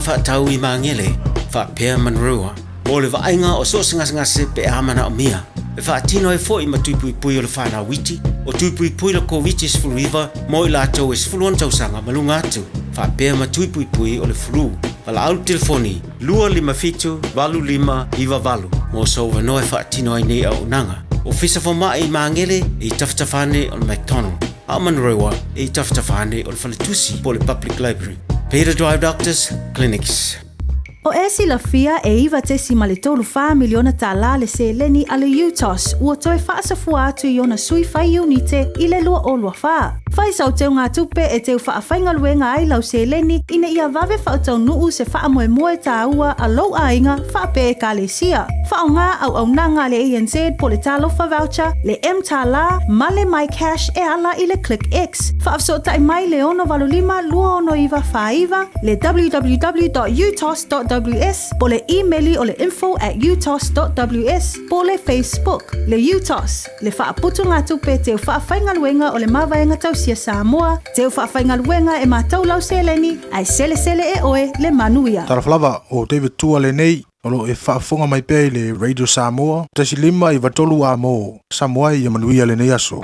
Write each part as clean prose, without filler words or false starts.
Faatau i Magele, faapea Manurewa, mo le vaaiga o so o se gasegase pe a manaomia. E faatino ai foi ma tui puipui o le fanau iti, o tui puipui le Koviti-19 mo i latou e 16 tausaga ma luga atu, faapea ma tui puipui o le flu. Valaau le telefoni 257 8598 mo sou avanoa e faatino ai nei auaunaga. Ofisa Fomai i Magele e i tafatafa ane o le McDonald, a o Manurewa e i tafatafa ane o le Faletusi po o le Public Library. Peter Drive Doctors Clinics. O e silafia e $9.34 miliona tālā le seleni a le UTOS ua toe faasafua atu i ona sui fai iunite i le 2024. Fai sau teugatupe e teu faafaigaluega ai lau seleni ina ia vave faataunuu se faamoemoe tāua a lou aiga faapea Ekalesia. Faaaoga auaunaga a le ANZ po o le Talofa Voucher, le mTālā ma le MyCash e ala i le ClickX. Faafesootai mai le 685 269 49, le www.utos.ws po o le imeli o le info@utos.ws po o le Facebook. Le UTOS, le faaputugatupe teu faafaigaluega o le Mavaega Tausia Samoa, teu faafaigaluega e matou lau seleni, ae selesele e oe le manuia. Talofa lava, o David Tua lenei, o lo o e faafofoga mai pea i le Radio Samoa, 1 5 93 A mo Samoa ia manuia lenei aso.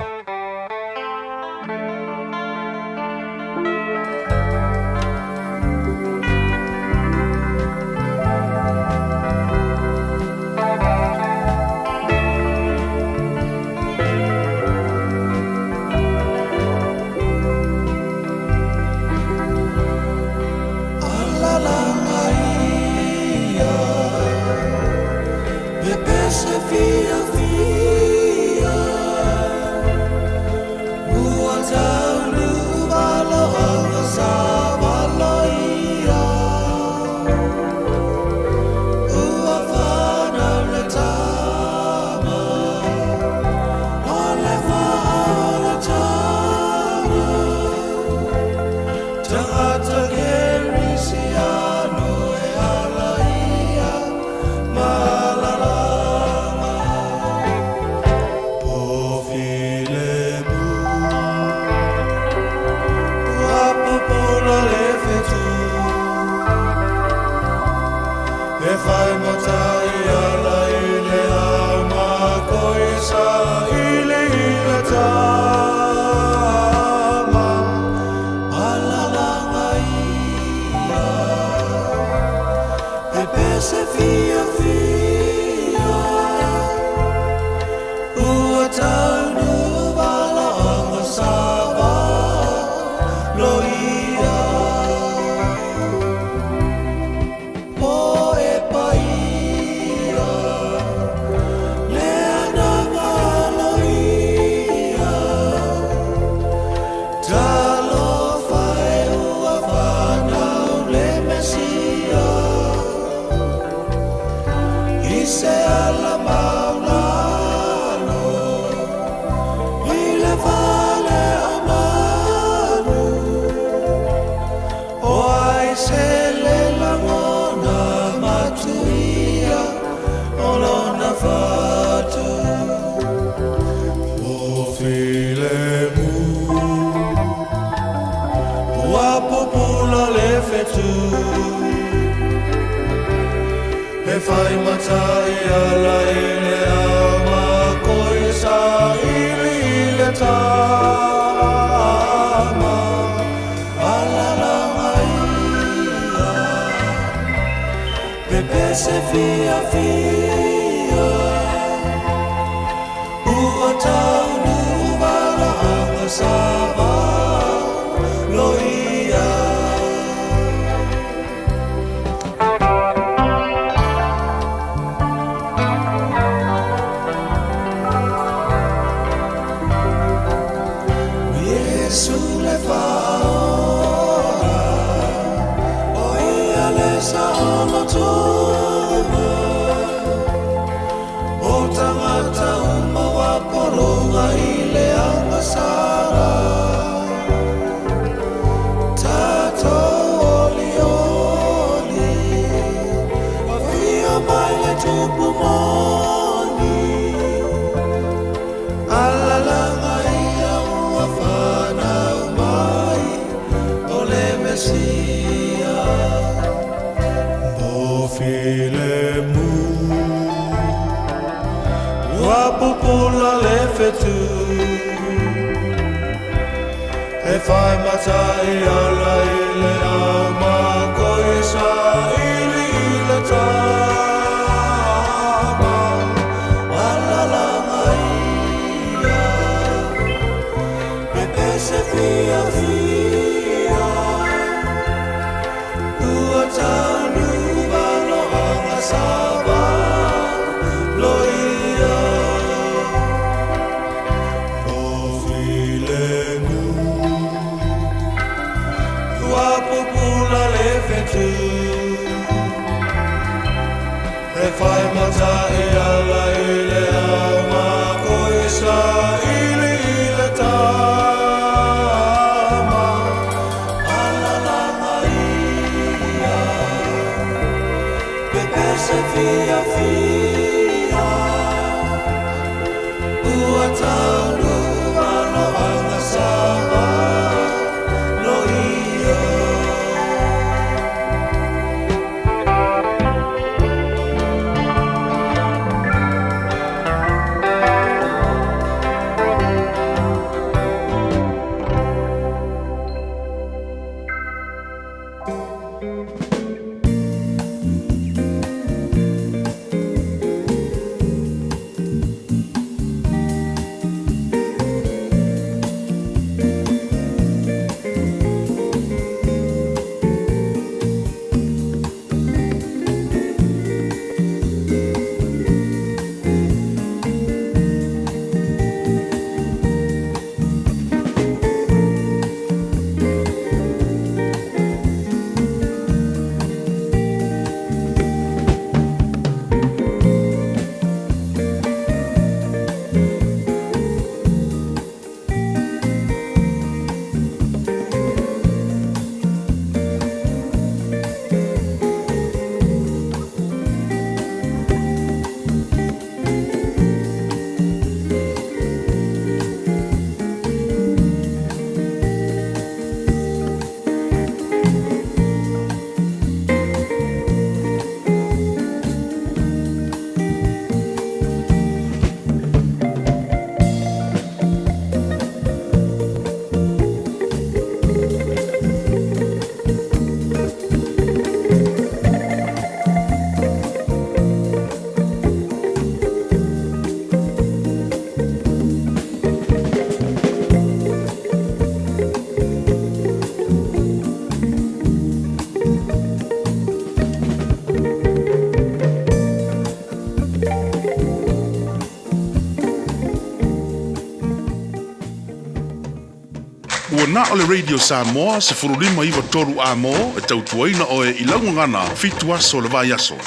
Filemu Ua pupula le fetu E whai mata i ala i le au Mako i sa ili i le tama Alalanga ia Pepese fia fia Ua taunu valoanga sa loia O filemu Ua pupula le fetu E whai mata i ala i le au Mako i sa ili i le tama Alalanga ia Pepese fia fia Ua taunu valoanga sa loia Ua na o le Radio Samoa 1593 amo e tautuaina oe i laugagana 7 aso o le vaiaso.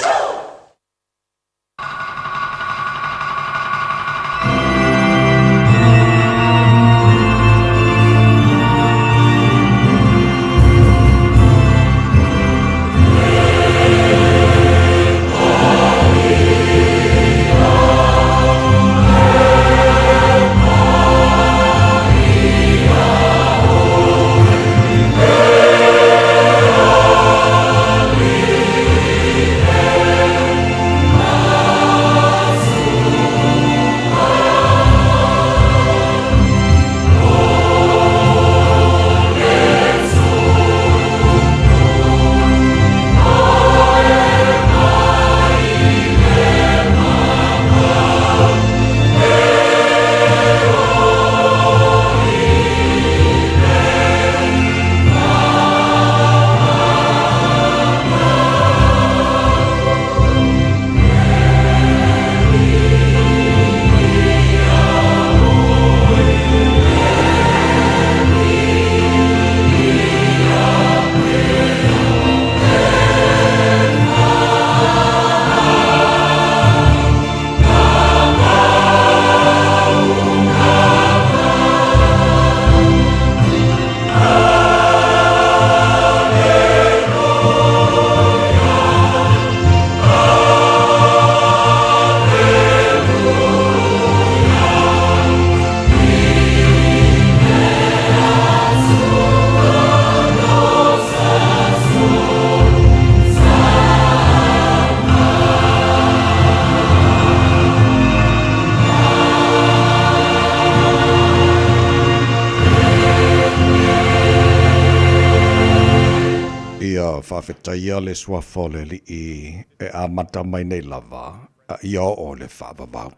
faafetaia le Suafa o le Alii e amata mai nei lava a ia oo i le faavavau.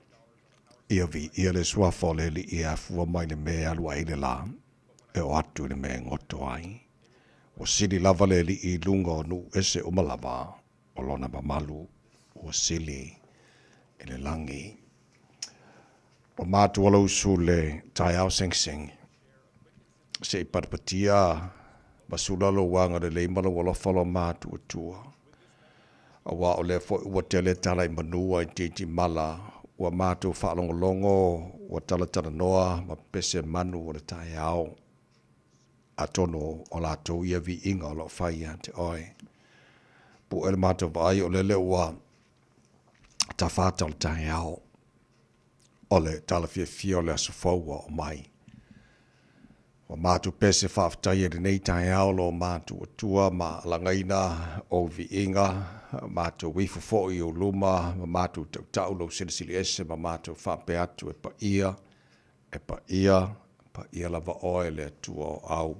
Ia viia le Suafa o le Alii e afua mai le mea e alu ai le lā, e oo atu i le mea e goto ai. Ua sili lava le Alii i luga o nuu ese uma lava, o lona mamalu ua sili i le lagi. Ua matua lou usu le taeao segisegi, se i patapatia ma sula lou agalelei ma lou alofa lo matuatua. Aua o lea foi ua tele tala i manu a itiiti mala, ua matou faalogologo, ua talatalanoa ma pese manu o le taeao. Atonu o latou ia viiga o lo o fai ia te oe. Pue le matou vaai o lele ua tafa ata o le taeao, o le tala fiafia o le aso fou ua oo mai. Ua matou pese faafetai i lenei taeao lo matou Atua ma alagaina ou viiga, matou ifo foi i ou luma ma matou tautau lou silisili ese ma matou faapea atu e paia, e paia, paia lava oe le Atua o au.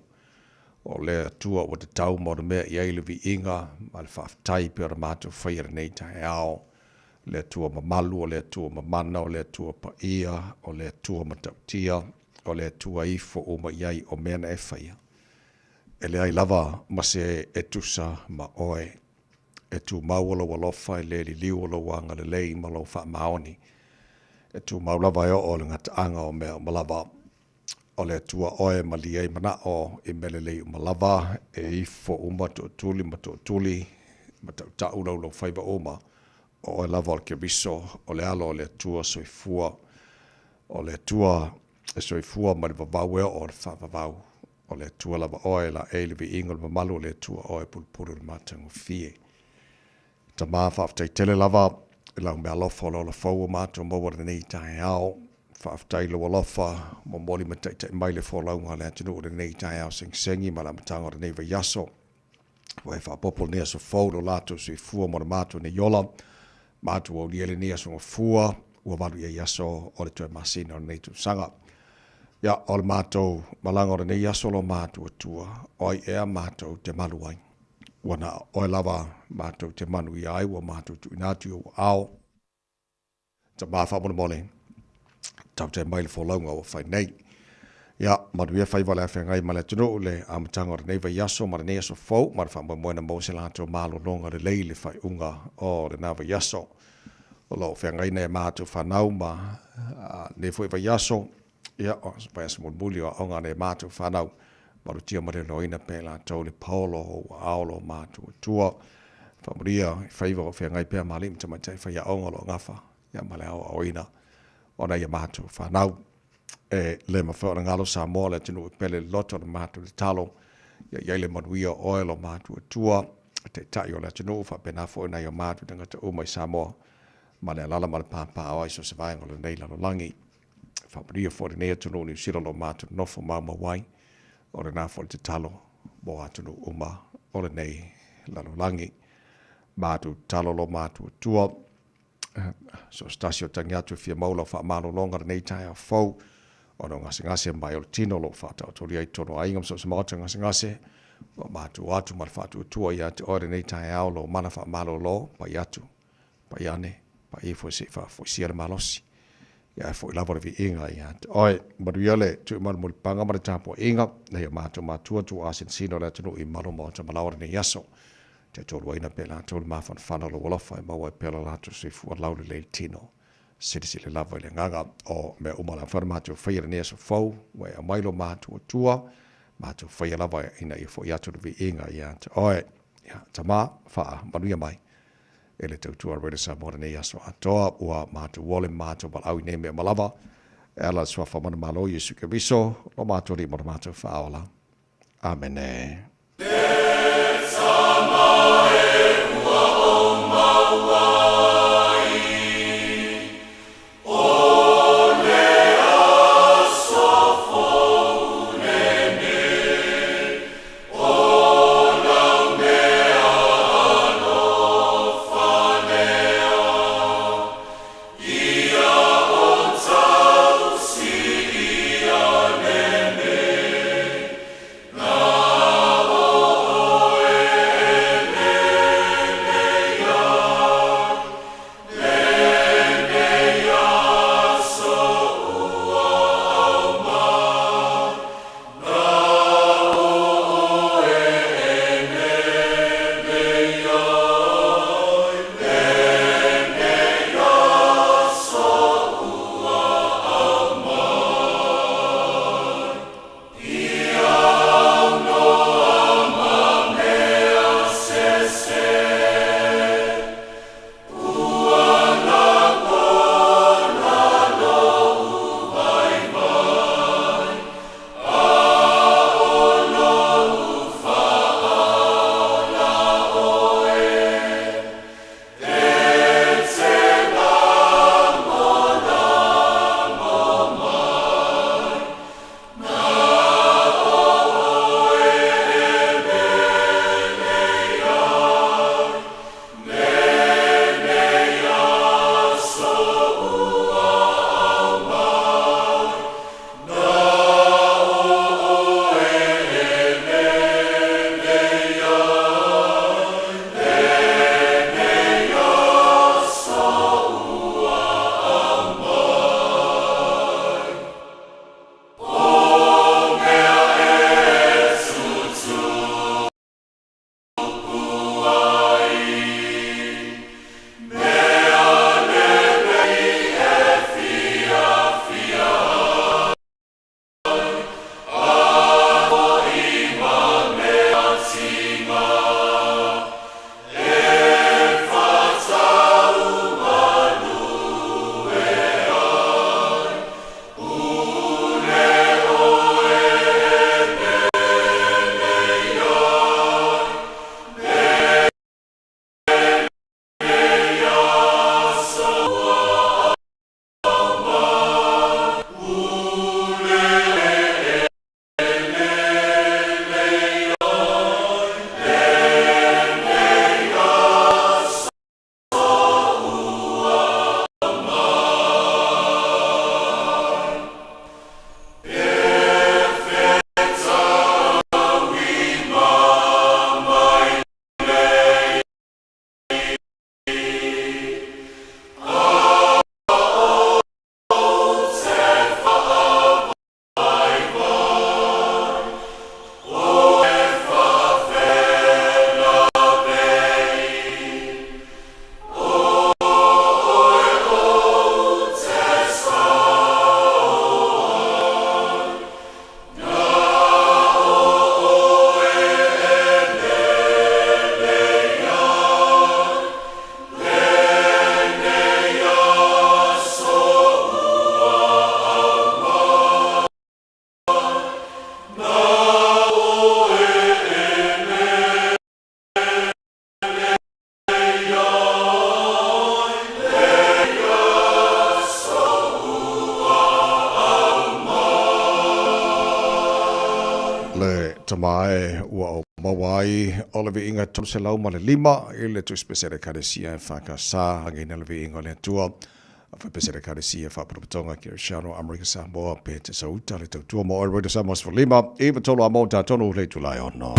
O le Atua ua tatau ma ona mea i ai le viiga ma le faafetai pei ona matou faia lenei taeao. Le Atua mamalu, o le Atua mamana, o le Atua paia, o le Atua matautia, o le Atua ifo uma i ai o mea na e faia. E leai lava ma se e tusa ma oe. E tumau o lou alofa, e le liliu o lou agalelei ma lou faamaoni. E tumau lava e oo le gataaga o mea uma lava. O le Atua oe e malie ai manao i mea lelei uma lava, e ifo uma tootuli ma tootuli, ma tautau lau faiva uma. O oe lava o le Keriso, o le Alo o le Atua soifua. O le Atua e soifua mai le vavau e oo i le faavavau. O le Atua lava oe, laei le viiga o le mamalu o le Atua oe e pulupulu i le matagofie. Tama, faafetai tele lava i lau meaalofa o le ola fou ua matou maua i lenei taeao. Faafetai i lou alofa momoli ma taitai mai le folauga a le atunuu i lenei taeao segisegi ma le amataga o lenei vaiaso. Ua e faaopoopo lenei aso fou i lo latou soifua ma lo matou nei ola. Matou aulia lenei aso gafua ua valu i ai aso o le toe masina o lenei tausaga. Ia, o le matou malaga o lenei aso lo matou Atua, o ai ea matou te malu ai? Ua na o oe lava matou te manuia ai, ua matou tuuina atu i ou aao. Tama faamolemole, tautai mai le folauga ua fai nei. Ia, manuia faiva o le afeagai ma le atunuu i le amataga o lenei vaiaso ma lenei aso fou, ma le faamoemoe na maua se latou malologa lelei i le faaiuga o lena vaiaso. O lo o feagai nai a matou fanau ma lenei foi vaiaso, ia, o vaiaso mulimuli o aoga a nai a matou fanau, malutia ma le loina pea i latou le paolo o ua ao lo matou Atua. Faamanuia i faiva o feagai pea ma alii ma tamaitai faiaoga o lo o gafa ia ma le aoaoina o nai a matou fanau. E le mafai ona galo Samoa le atunuu e pele i le loto o le matou tatalo ia i ai le manuia o oe lo matou Atua, Taitai o le atunuu faapena foi nai o matou tagata uma i Samoa ma le alala ma le pāpā o ai so se vaega o lenei lalolagi. Faamanuia foi lenei atunuu Niu Sila o lo o matou nofo maumau ai, o lena foi le tatalo mo atunuu uma o lenei lalolagi. Matou tatalo lo matou Atua, so o se tasi o tagi atu e fia maua lau faamalologa lenei taeao fou, ona o gasegase mai o le tino o lo o faataotolia i totonu o aiga ma so o se maota gasegase, ua matou atu ma le faatuatua ia te oe lenei taeao lou mana faamalolo, pai atu, pai ane, pai ifo se i faafoisia le malosi. Ia ae foi lava le viiga ia te oe. Manuia le tuuina mai o le mulipaga ma le tapuaiga, nei o matou matua tuua sinosino o le atunuu i malu maota malaoa lenei aso. Taitoluaina pea latou le mafanafana o lou alofa e maua ai pea lo latou soifua laulelei i le tino. Silisili lava i le agaga o mea uma o le a mafai ona matou faia i lenei aso fou, ua e aumai lo matou Atua, matou faia lava ina ia foi atu le viiga ia te oe. Ia, Tama, faamanuia mai e le tautua Radio Samoa lenei aso atoa, ua matou ole ma matou valaau i nei mea uma lava, e ala i le Suafa manumalo o Iesu Keriso, lo matou Alii ma lo matou Faaola. Amene. tama e, ua ou maua ai o le viiga 305 i le Tusi a le Ekalesia EFKS, agiina le viiga o le Atua. Faapea le Ekalesia Faaputaputoga Kerisiano Amerika Samoa pe te sauta le tautua mo oe Radio Samoa 15 i 3 a mo tātonu le itula e ono.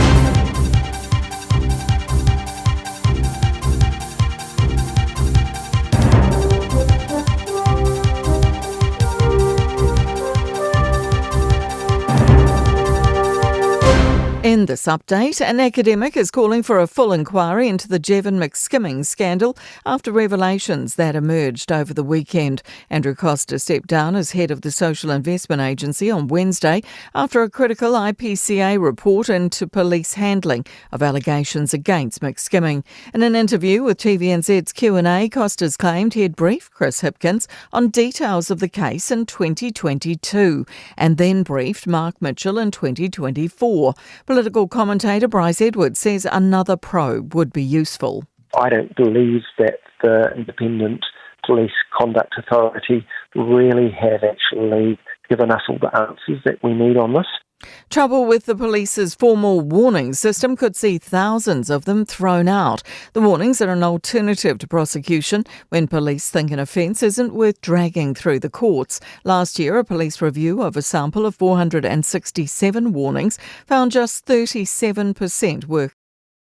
In this update, an academic is calling for a full inquiry into the Jevon McSkimming scandal after revelations that emerged over the weekend. Andrew Coster stepped down as head of the Social Investment Agency on Wednesday after a critical IPCA report into police handling of allegations against McSkimming. In an interview with TVNZ's Q&A, Costas claimed he had briefed Chris Hipkins on details of the case in 2022 and then briefed Mark Mitchell in 2024. Political commentator Bryce Edwards says another probe would be useful. I don't believe that the Independent Police Conduct Authority really have actually given us all the answers that we need on this. Trouble with the police's formal warning system could see thousands of them thrown out. The warnings are an alternative to prosecution when police think an offence isn't worth dragging through the courts. Last year, a police review of a sample of 467 warnings found just 37% were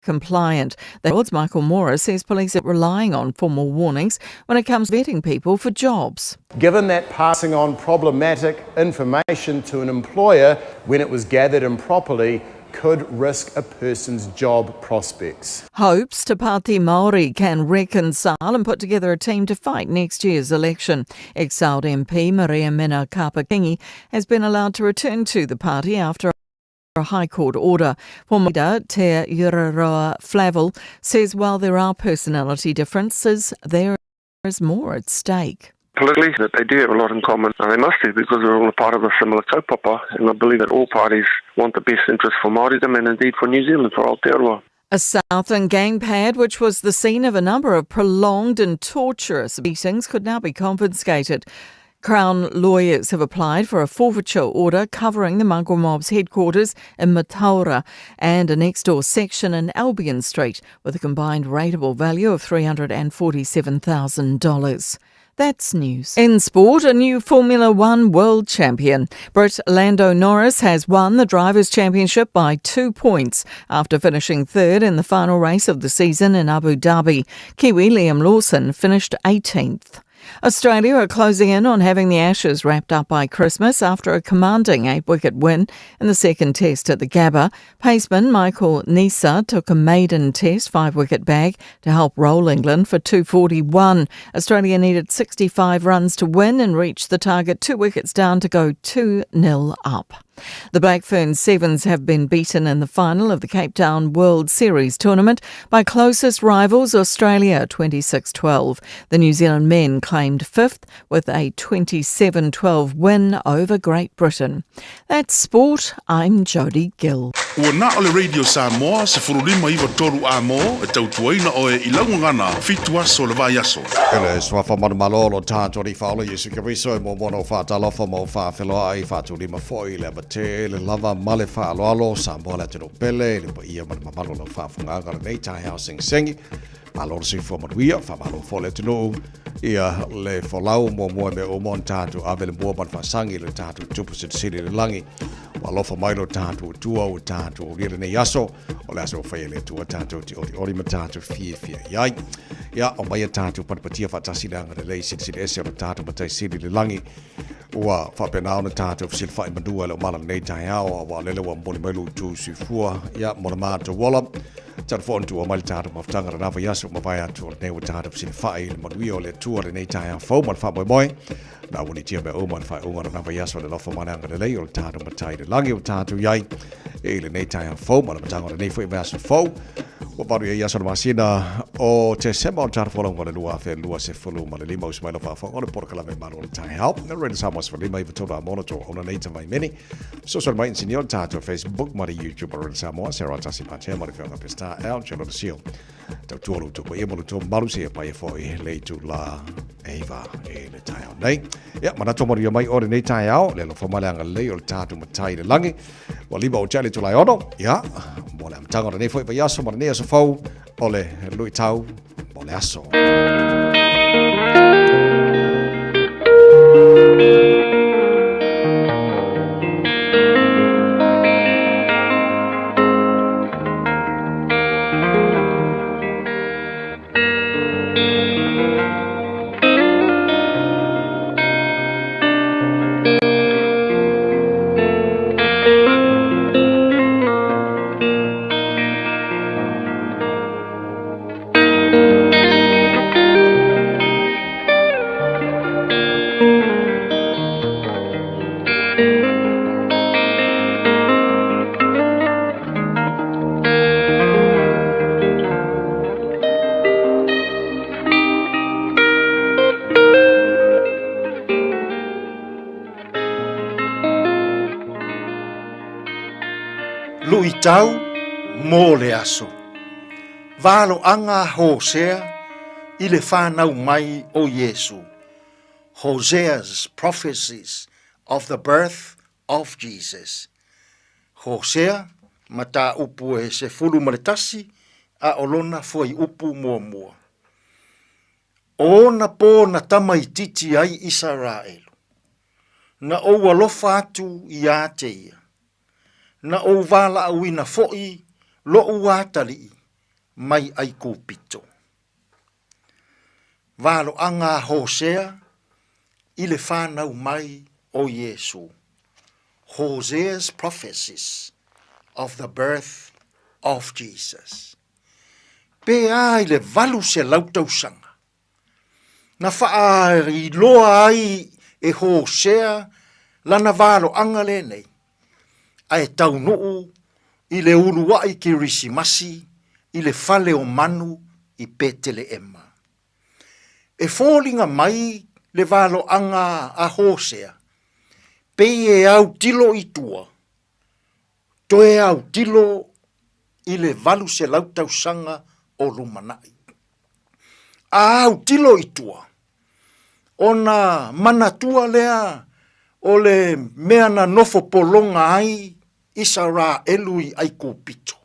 compliant. The Lord's Michael Morris says police are relying on formal warnings when it comes to vetting people for jobs. Given that passing on problematic information to an employer when it was gathered improperly could risk a person's job prospects. Hopes Te Pāti Māori can reconcile and put together a team to fight next year's election. Exiled MP Mariamena Kapa-Kingi has been allowed to return to the party after a High Court order. Former leader Te Ururoa Flavell says while there are personality differences, there is more at stake. Politically, that they do have a lot in common, and they must do because they're all a part of a similar kaupapa, and I believe that all parties want the best interest for Māoridom and indeed for New Zealand, for Aotearoa. A Southland gang pad, which was the scene of a number of prolonged and torturous beatings, could now be confiscated. Crown lawyers have applied for a forfeiture order covering the Mongrel Mob's headquarters in Mataura and a next-door section in Albion Street with a combined rateable value of $347,000. That's news. In sport, a new Formula One world champion. Brit Lando Norris has won the Drivers' Championship by 2 points after finishing third in the final race of the season in Abu Dhabi. Kiwi Liam Lawson finished 18th. Australia are closing in on having the Ashes wrapped up by Christmas after a commanding 8-wicket win in the second test at the Gabba. Paceman Michael Neser took a maiden test 5-wicket bag to help roll England for 241. Australia needed 65 runs to win and reached the target 2 wickets down to go 2-0 up. The Black Ferns Sevens have been beaten in the final of the Cape Town World Series tournament by closest rivals Australia 26-12. The New Zealand men claimed fifth with a 27-12 win over Great Britain. That's sport. I'm Jodie Gill. Ua na o le Radio Samoa 1593 A mo e tautuaina oe i lau gagana fitu aso o le vaiaso. E le suafa manumalo o lo tātou Alii Faaola Iesu Keriso e muamua ona ou faatalofa ma ou faafeloai faatulima foi i le avatē le lava ma le faaaloalo Samoa le atunuu pele i le paia ma le mamalu o lau faafogaaga lenei taeao segisegi. Malo le soifua manuia, faamalo foi le atunuu ia le folau muamua i mea uma ona tatou ave le mua ma le faasagi i le tatou Tupu Silisili i le lagi. Ua alofa mai lo tatou Atua ua tatou aulia lenei aso, o le aso ua faia e le Atua tatou te olioli ma tatou fiafia i ai. Ia, aumaia tatou patipatia faatasi le agalelei silisili ese o le tatou Matai Sili i le lagi. Ua faapena ona tatou fesilafai manua i le omala lenei taeao, aua o lele ua momoli mai lou itu soifua, ia, mo le matou ola. Talu foi ona tuua mai le tatou mafutaga lena vaiaso ua mavae atu o lenei ua tatou fesilafai i le manuia o le Atua lenei taeao fou ma le faamoemoe. Na ua nitia mea uma i le faaiuga o lena vaiaso i le alofa ma le agalelei o le tatou Matai i le lagi ua tatou i ai i lenei taeao fou ma le amataga o lenei foi vaiaso fou. Ua valu i ai aso o le masina o Tesema o le tatou folauga o le 2025. Usu mai lau faafofoga o le polokalame Malu o le Taeao. Na Radio Samoa 15 i tolu a mola tō ona nei tamai meni. Social mai insinio le tatou Facebook ma le YouTube o Radio Samoa, Sarah Tasi Patea ma le Whionga Pesta Al, Chelo Seal. Tautua lo tupu ia mo le tō malu se pai e foi le itu la. e 9 i le taeao nei. Ia, manatu manuia mai oe lenei taeao, le alofa ma le agalelei o le tatou Matai i le lagi. Ua 5 o tea i le Tulae 6, ia, mo le amataga o lenei foi vaiaso ma lenei aso fou o le luitau mo le aso. Luitau mo le aso. Valoaga a Hosea i le fanau mai o Iesu. Hosea's prophecies of the birth of Jesus. Hosea, mataupu e 11 a o lona fuaiupu muamua. O ona pō na tamaitiiti ai Isaraelu, na ou alofa atu iā te ia, na ou valaauina foʻi loʻu atalii mai ʻAikupito. Valoaga a Hosea i le fanau mai o Iesu. Hosea's prophecies of the birth of Jesus. Pe a i le 800 tausaga, na faailoa ai e Hosea lana valoaga lenei, ae taunuu i le uluai Kerisimasi i le fale o manu i Peteleema. E foliga mai le valoaga a Hosea, pei e autilo i tua, toe autilo i le 800 tausaga o lumanai. A autilo i tua, ona manatua lea o le mea na nofo pologa ai Isaraelu i ʻAikupito,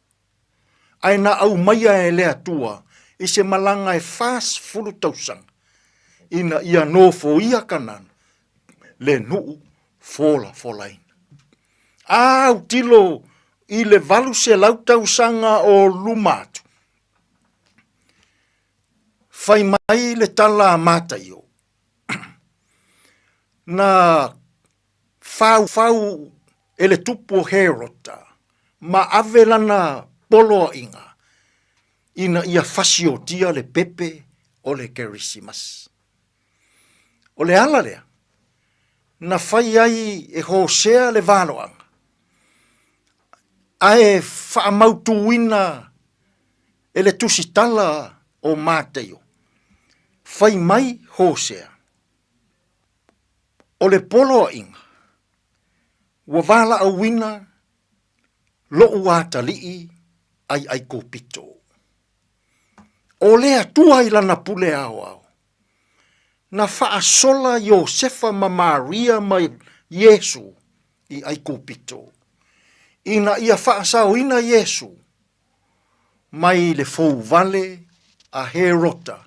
ae na aumaia e le Atua i se malaga e 40 tausaga, ina ia nofoia Kanana, le nuu folafolaina. A autilo i le 800 tausaga o luma atu, fai mai le tala a Mataio, na faufau e le tupu o Herota ma ave lana poloaiga ina ia fasiotia le pepe o le Kerisimasi. O le ala lea na fai ai e Hosea le valoaga, ae faamautuina e le tusitala o Mataio, fai mai Hosea, O le poloaiga, ua valaauina loʻu atalii ai ʻAikupito. ʻO le Atua i lana pule aoao, na faasola Iosefa ma Maria ma Iesu i ʻAikupito, ina ia faasaoina Iesu mai le fouvale a Herota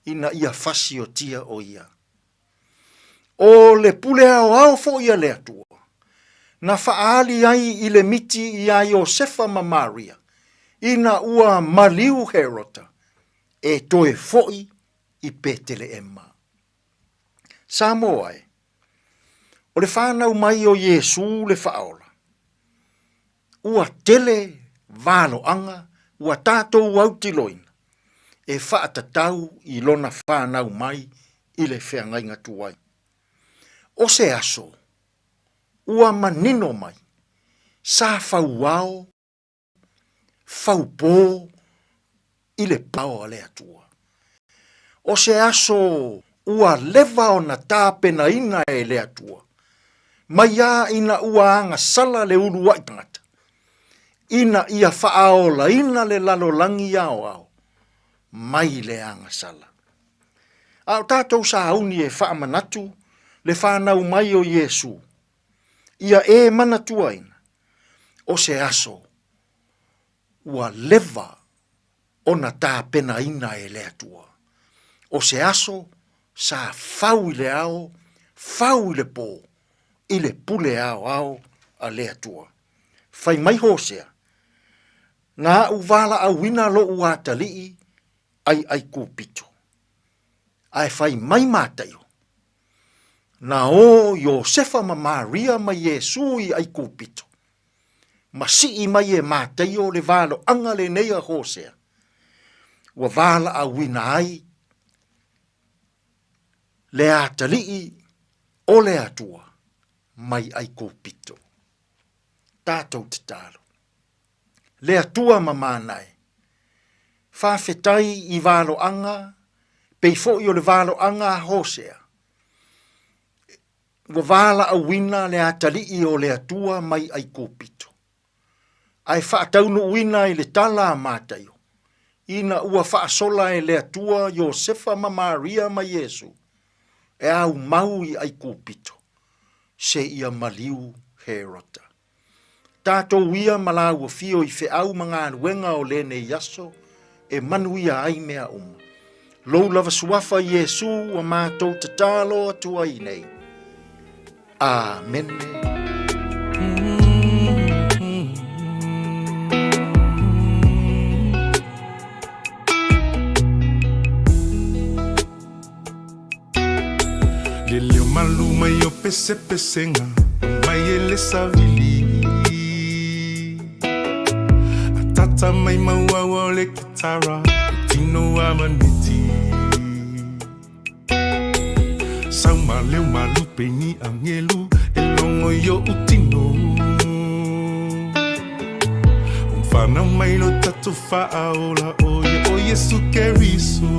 ina ia fasiotia ʻo ia. ʻO le pule aoao foʻi a le Atua, na faaali ai i le miti iā Iosefa ma Maria, ina ua maliu Herota e toe foʻi i Peteleema. Samoa e, o le fanau mai o Iesū le Faaola, ua tele valoaga ua tatou autiloina e faatatau i lona fanau mai i le feagaiga tuai. O se aso, ua manino mai, sa fauao faupō i le pao a le Atua. O se aso ua leva ona tapenaina e le Atua, maiā ina ua agasala le uluai tagata, ina ia faaolaina le lalolagi aoao mai le agasala. A o tatou sauni e faamanatu le fanau mai o Iesu, ia e manatuaina, o se aso ua leva ona tapenaina e le Atua. O se aso sa fau i le ao, fau i le po, i le pule aoao a le Atua. Fai mai Hosea, Na aʻu valaauina loʻu atalii ai Aikupito. Ae fai mai Mataio, Na o Iosefa ma Maria ma Iesu i Aikupito, ma sii mai e Mataio le valoaga lenei a Hosea, ua valaauina ai le atalii o le Atua mai Aikupito. Tatou tatalo. Le Atua ma Manae, faafetai i valoaga pei foi o le valoaga a Hosea, ua valaauina le atalii o le Atua mai Aikupito, ae faataunuuina i le tala a Mataio, ina ua faasola e le Atua Iosefa ma Maria ma Iesu e aumau i Aikupito, seia maliu Herota. Tatou ia ma lāua fio i feau ma galuega o lenei aso e manuia ai mea uma. Lou lava suafa Iesu ua matou tatalo atu ai nei. Amene. Le leo malu mai o pesepesega mai e le savili Atata mai mauaua o le kitara o tino a maneti Sau ma leo malupe ni angelu e logo i oʻu tino O whanau mai lo tatou faaola o ia o Iesu Keriso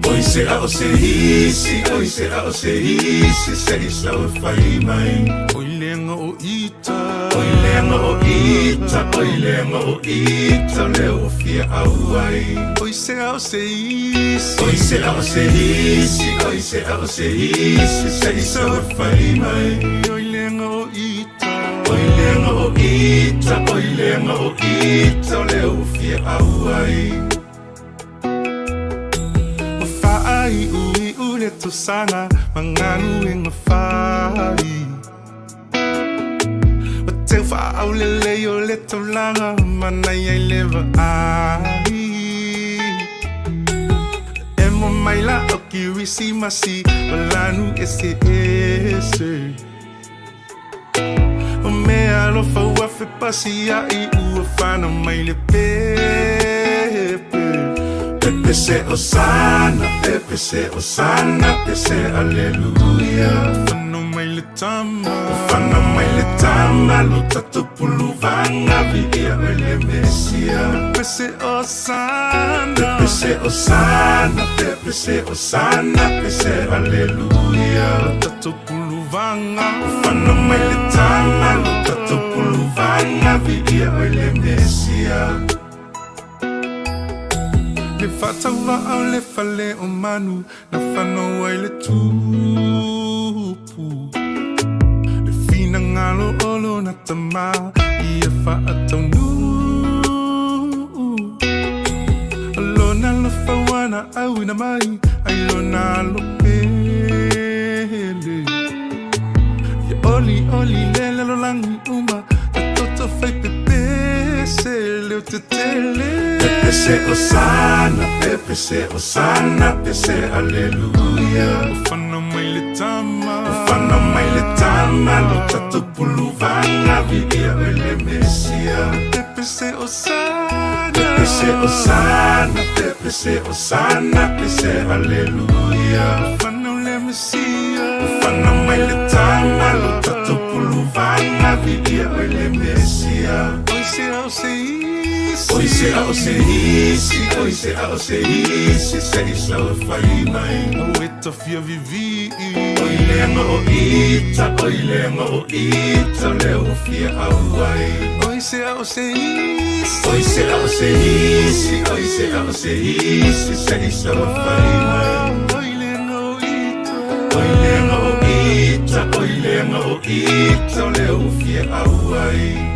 Oi se a o se isi, oi se a o se isi, se i sau e whai mai. Oi leanga o ita, oi leanga o ita, oi leanga o ita, leo o fia au ai. Oi se a o se isi, oi se a o se isi, oi se a o se isi, se i sau e whai mai. Oi leanga o ita, oi leanga o ita, oi leanga o ita, leo o fia au ai. Ua faaiuiu le tausaga ma galuega fai. Ua teu faaulelei o le taulaga manaia i le vaai. Emo mai la o Kirisimasi ma lanu eseese. O mea alofa ua fepasiaʻi ua fanau mai le pepe. Pepe se Osana, pepe se Osana, pe se Aleluia. Fanau mai le tama, fanau mai le tama, lo tatou puluvaga viia oe le Mesia. Pepe se Osana, pepe se Osana, pepe se Osana, pe se Aleluia. Lo tatou puluvaga, fanau mai le tama, lo tatou puluvaga viia oe le Mesia. Le faatauvaa o le fale o manu na fanau ai le tupu. Le finagalo o lona tama ia faataunuu. O lona alofa ua na auina mai ai lona alo pele. Ia olioli le lalolagi uma ta toto fai pepese leo tetele. Pepese Osana, pepese Osana, pese Aleluia. Ua fanau mai le tama, ua fanau mai le tama, lo tatou puluvaga viia oe le Mesia. Pepese Osana, pepese Osana, pepese Osana, pese Aleluia. Ua fanau le Mesia, ua fanau mai le tama, lo tatou puluvaga viia oe le Mesia. Oi se a o se isi, oi se a o se isi, oi se a o se isi, se i sau e fai mai. Ua e tafia vivii. Oi leaga o ita, oi leaga o ita lea ua fia auai. Oi se a o se isi, oi se a o se isi, oi se a o se isi se i salafai mai. Oi leaga o ita, oi leaga o ita, oi leaga o ita lea ua fia auai.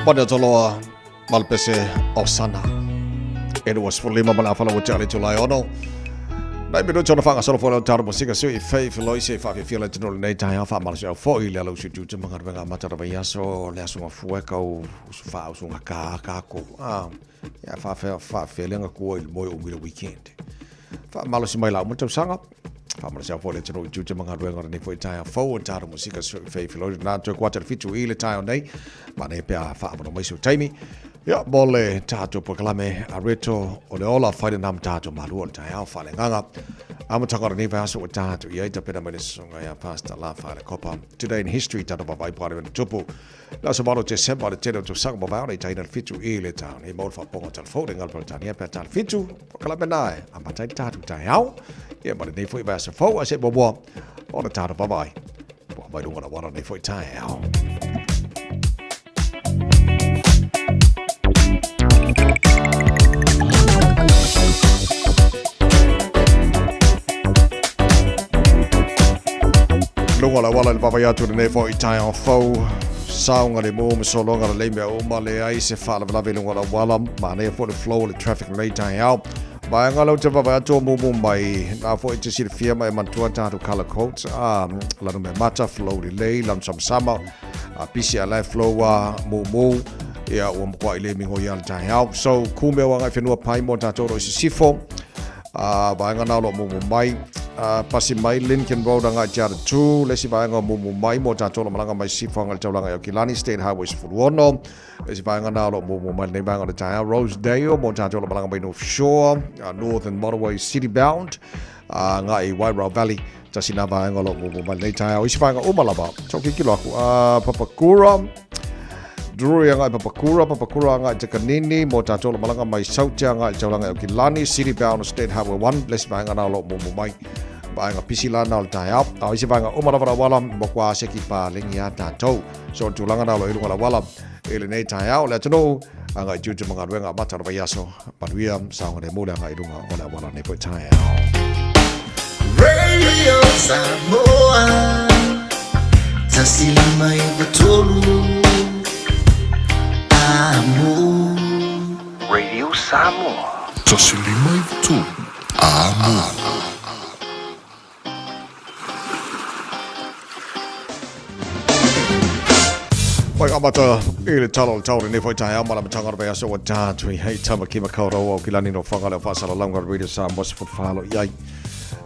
Mane toloa malpese osana. E 25 ma le afala ua tea le itula e ono. Nai minuti ona faagasolo foi lau talo musika sui i fei filoi se whaafia le tino lenei taeao faamalosi au foi le ala usu tiute ma galuega amata o le vaiaso le aso gafua e kau usu faa usu gaka kākou. Ah, ia whaafia le ngakua i le moe umi le weekend. Faamalosi mai lau ma tausaga. Faamalosi au foi le atunuu i tiute ma galuega o lenei foi taeao fou o tatou musika fei filoi na toe kuata le 7 i le taeao nei. Manaia pe a faaavanoa mai sou taimi. Ia, mo le tatou polokalame a reto o le ola whai na ma tatou malua o le taeao faaleagaga. Amataga o lenei vaiaso ua tatou i ai tapena mai le susuga ia Pastor La Falekopa. Today in history tatou vaavaai po o le tupu. Le aso 8 o Tesema o le tele o tausaga mavae ona i taina le 7 i le taeao nei mo le faapopoga o telefou le galo Peretania pe a ta le 7 polokalame na e amata ai le tatou taeao ia ma lenei foi vaiaso fou ae se i muamua ona tatou vaavaai po o mai luga o le auala lenei foi taeao. Luga o le auala i le vaavaai atu lenei foi taeao fou. Saogalemu ma sologa lelei mea uma, leai se faalavelave i luga o le auala. Manaia foi le flow o le traffic lenei taeao. Vaega lea ou te vaavaai atu o mumu mai, na foi e te silafia ma e manatua tatou colour codes, a lanu mea mata, flow lelei, lanu samasama, a pisi a la e flow a mumu, ia ua matuai le migoi a le taeao. So, ku mea ua agai whenua pai mo tatou ro i sisifo, a vaega na o lo o mumu mai, a pasi mai Lincoln Road agai te Ara 2, le isi vaega o mumu mai mo tatou lo malaga mai sisifo agai le taulaga i Aukilani, State Highway 16, Le isi vaega na o lo o mumu mai lenei vaega o le taeao, Rosedale mo tatou lo malaga mai North Shore, Northern Motorway City Bound, agai i Wairau Valley, tasi na vaega o lo o mumu mai lenei taeao. Isi vaega uma lava, tau kikilo aku, Papakura, Drury agai Papakura, Papakura agai Te Kanini, mo tatou lo malaga mai Saute agai i taulaga i Aukilani, City Bound State Highway 1, le isi vaega na o lo o mumu mai vaega pisi la na o le taeao. A isi vaega uma lava la wala, mo kua ase ki pālengi a tātou. So tulaga na o lo i luga o le auala i lenei taeao, le atunuu, agai tiute ma galuega amata o le vaiaso, manuia, saogalemu le agai i luga o le auala nei foi taeao. Radio Samoa 153 Amo. Radio Samoa. 153 Amo. Pai amata i le tala o le tau lenei foi taeao ma le amataga o le vaiaso ua tatou i hei Tamaki Makaurau o Kilani no Whangale o Faasalalauga o Radio Samoa se fofalo i ai.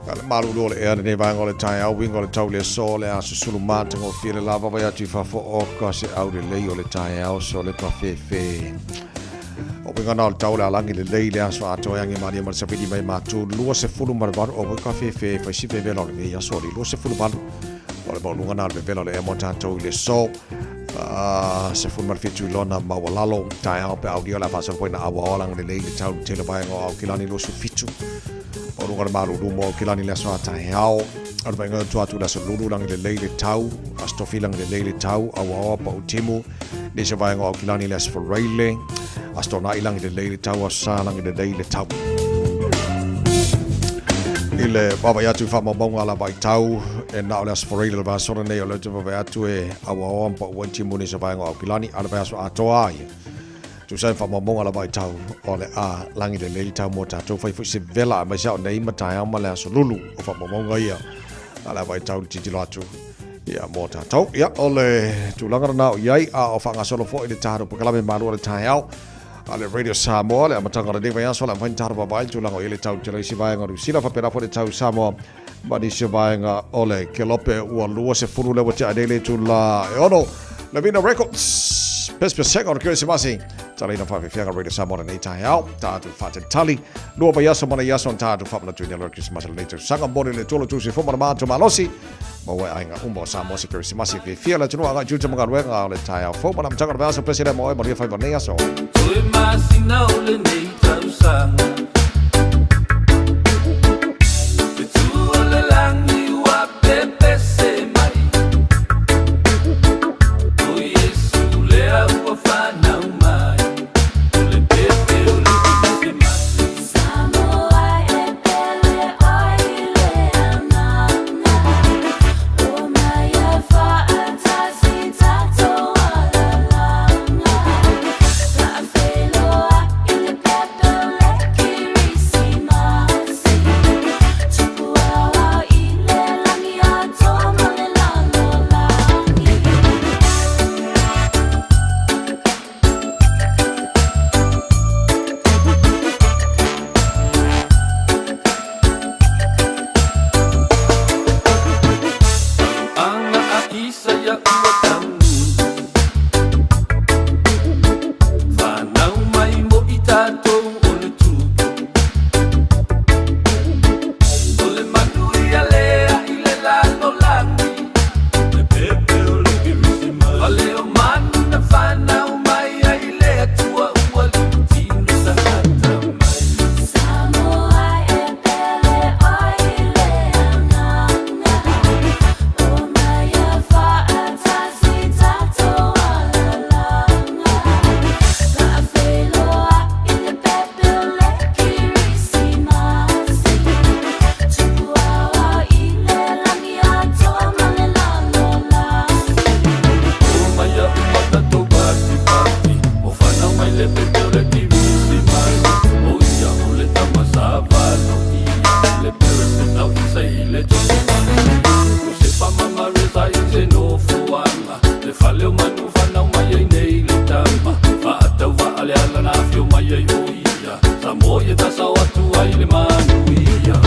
Ka le malulu o le ea lenei vaega o le taeao uiga o le tau le aso le aso sulu matagofie le lava vai atu i fafo o ka se au lelei o le taeao so le pafefe. O uiga na o le tau le alagi lelei le aso atoa e agi malie ma le savili mai matou 28 o ka fefe fai si vevela o lenei aso o le 28 o le maualuga na o le vevela o le ea mo tatou i le aso 17 i lona maualalo taeao pe aulia o le a faasolo na aoao alagi lelei le tau le tele vaega o Aukilani 27 maualuga le malulu mo Aukilani le aso a taeao o le vaega atu atu le aso lulu lagi lelei le tau aso tofi lagi lelei le tau aoao pau timu Nisi o vaega o Aukilani le Aso Faraile, Aso Toonai lagi lelei le tau, Aso Sa lagi lelei le tau. I le vaavaai atu i faamaumauga a la vaitau, e na o le Aso Faraile o le vaiaso nei o lea ou te vaavaai atu e auaoa ma pau ai timu nisi o vaega o Aukilani, a o le vaiaso atoa lava ia. Tusa ai ma faamaumauga a la vaitau o le a lagi lelei le tau mo tatou, fai foi se vela aemaise a o nei ma taeao ma le aso lulu o faamaumauga ia a la vaitau le tilotilo atu. Ia, mo tātou. Ia, o le tulaga lena o i ai, a o faagasolo foi le tatou polokalame malu o le taeao a le Radio Samoa, le amataga o lenei vaiaso, le a mafai ona tatou vaavaai le tulaga o i ai le tau tele o isi vaega o Niu Sila, faapena foi le tau Samoa ma nisi o vaega o le Kelope ua 20 lea ua tea nei le itula e ono. Lavina Records, pesepesega o le Kerisimasi. Tatalaina faafeafeaga Radio Samoa lenei taeao. Tatou faatalitali lua vaiaso ma nei aso na tatou faamanatuina loa le Kerisimasi o lenei tausaga. Momoli le Atua lo outou soifua ma le matou malosi. Maua e aiga uma o Samoa se Kerisimasi fiafia. Le atunuu agai i tiute ma galuega o le taeao fou ma le amataga o le vaiaso. Pese lea mo oe, manuia faiva o lenei aso. Toe masina o lenei tausaga. Le tu o le lagi ua pepese mai. O Iesu lea ua fanau mai. O le pepe o le Kerisimasi. Samoa e pele oi le agaga. O mai e faatasi tatou alalaga. Faafeiloai i le pepe o le Kerisimasi. Tupu aoao i le lagi atoa ma le lalolagi. Aga a Isaia ua taunuu, Fanau mai mo i tatou o le tupu. O le manuia lea i le lalolagi, Le pepe o le Kerisimasi. Fale o manu na fanau mai ai le Atua ua liutino tagata mai. Samoa e pele oi le agaga. O mai e faatasi tatou alalaga. Faafeiloai i le pepe o le Kerisimasi. Tupu aoao i le lagi atoa ma le lalolagi. O mai a uma tatou patipati, O fanau mai le pepe o le Kerisimasi. O ia o le tama sa valoia, Le pepe tau isa i le tosimasi. Iosepa ma Maria sa i se nofoaga, Le fale o manu fanau mai ai nei le tama. Faatauvaa le ala na afio mai ai o ia, Samoa ia tasao atu ai le manuia.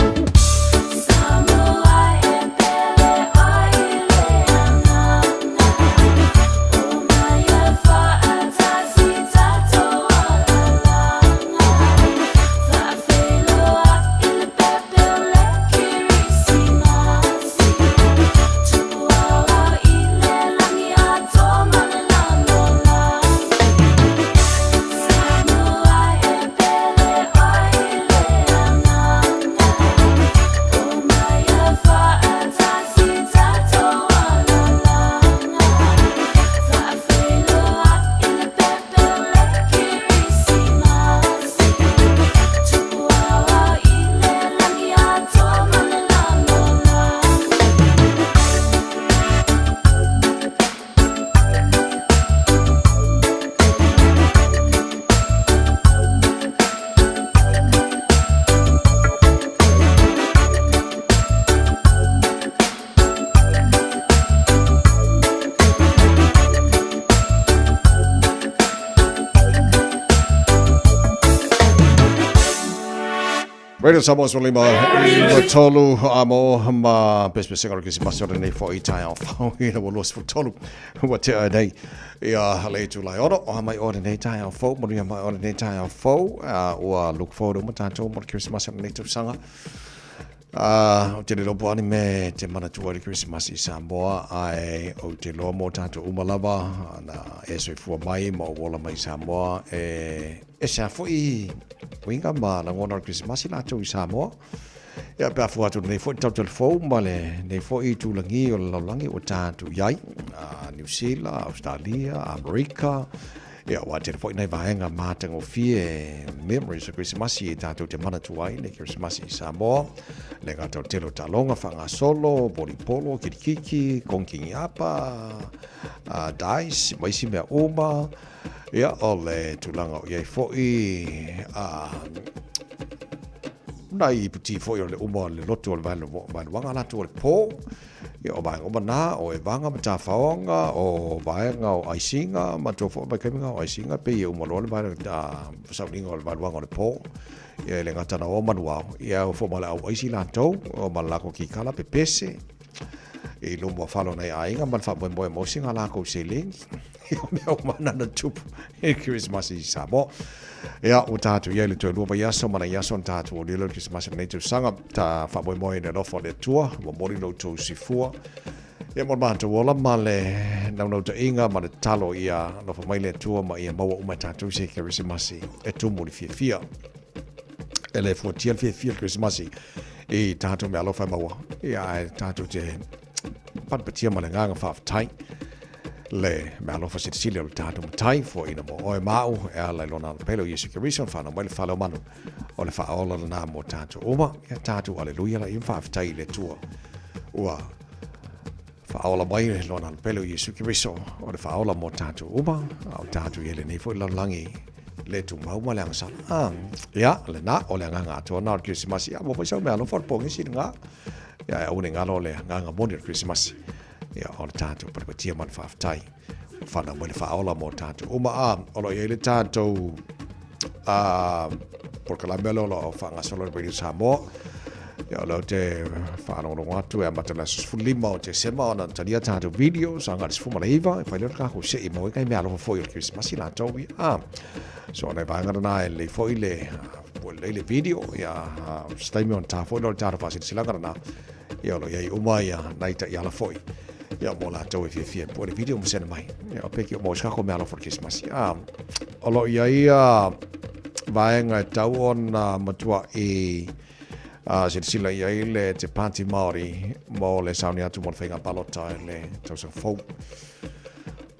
Samoa e pele oi le agaga. O mai e faatasi tatou alalaga. Faafeiloai i le pepe o le Kerisimasi. Tupu aoao i le lagi atoa ma le lalolagi. Samoa e pele oi le agaga. O mai e faatasi tatou alalaga. Faafeiloai i le pepe o le Kerisimasi. Tupu aoao i le lagi atoa ma le lalolagi. Radio Samoa 15 i 3 amo ma pesepesega o le Kerisimasi o lenei foi taeao fou ina ua 23 ua tea nei ia le itula e ono o mai o lenei taeao fou manuia mai o lenei taeao fou ua look forward uma tatou mo le Kerisimasi o lenei tausaga. Ou te le iloa po o a ni mea e te manatua i le Kerisimasi i Samoa, ae ou te iloa mo tatou uma lava na e soifua mai ma ou ola mai i Samoa, e ese lava foi uiga ma lagona o le Kerisimasi latou i Samoa. Ia, pe a fua atu i lenei foi tau fou ma lenei foi itulagi o le lalolagi ua tatou i ai, Niu Sila, Ausetalia, Amerika, Ia, ua tele foi nai vaega matagofie memories o Kerisimasi e tatou te manatua ai le Kerisimasi i Samoa. Le gata o le tele o taaloga faagasolo, volipolo, kirikiki, kongingi apa, dice, ma isi mea uma. Ia, o le tulaga o i ai foi, nai iputi foi o le uma o le lotu o le vaeluaga latou o le po. Ia, o vaega uma na, o Evaga ma Tafaoga, o vaega o Aisiga, matua foi vaitaimi o Aisiga, pei e uma loa le vaega, sauniga o le vaeluaga o le po. Ia, e le gata na o manuao, ia o foi ma le au aisi latou, o ma le latou kikala pepese, i luma o fale o nai aiga ma le faamoemoe mo sina lakou seleni. O mea uma na na tupu i Kerisimasi i Samoa. Ia, ua tatou i ai le toe lua vaiaso ma nai aso ona tatou aulia lea o le Kerisimasi o lenei tausaga. Ta faamoemoe i le alofa o le Atua, ua momoli lo outou soifua. Ia mo le matou ola ma le naunautaiga ma le tatalo ia alofa mai le Atua ma ia maua uma e tatou se Kerisimasi e tumu i le fiafia. E le fuatia le fiafia o le Kerisimasi i tatou meaalofa e maua. Ia ae tatou te patipatia ma le agaga faafetai le meaalofa silisili o le tatou Matai, foaiina mo oe ma au e ala i lona alapele o Iesu Keriso na fanau mai le fale o manu o le faaola lena mo tatou uma. Ia tatou aleluia laia ma faafetai i le Atua ua faaola mai lona alapele o Iesu Keriso o le faaola mo tatou uma, a o tatou i ai lenei foi lalolagi le tumau ma le agasala. Ah, ia, lena, o le agaga atoa na o le Kerisimasi. Ia, ua foi sau meaalofa o le pogisi lena. Ia, e aua ne i galo le agaga moni o le Kerisimasi. Ia, o le tatou patipatia ma le faafetai. Ua fanau mai le faaola mo tatou uma. A, o lo o i ai le tatou a, polokalame lea o lo o faagasolo i le Radio Samoa. Ia, o lea ou te faalogologo atu e amata i le aso 15 o Tesema ona talia tatou videos agai i le 19, e fai lea o le tatou sei maua ai nai meaalofa foi o le Kerisimasi latou ia. A, so o nai vaega lena e lelei foi le pue lelei le video, ia, se taimi ona ta foi lea o le tatou faasilasilaga lena. Ia o lo o i ai uma ia nai taiala foi ia mo latou e fiafia e pue le video ma sene mai. Ia o peki o maua se kako meaalofa o le Kerisimasi. A, o lo o i ai ia vaega e tau ona matuai a silasila i ai le Te Pāti Māori mo le sauni atu mo le faiga palota i le tausaga fou.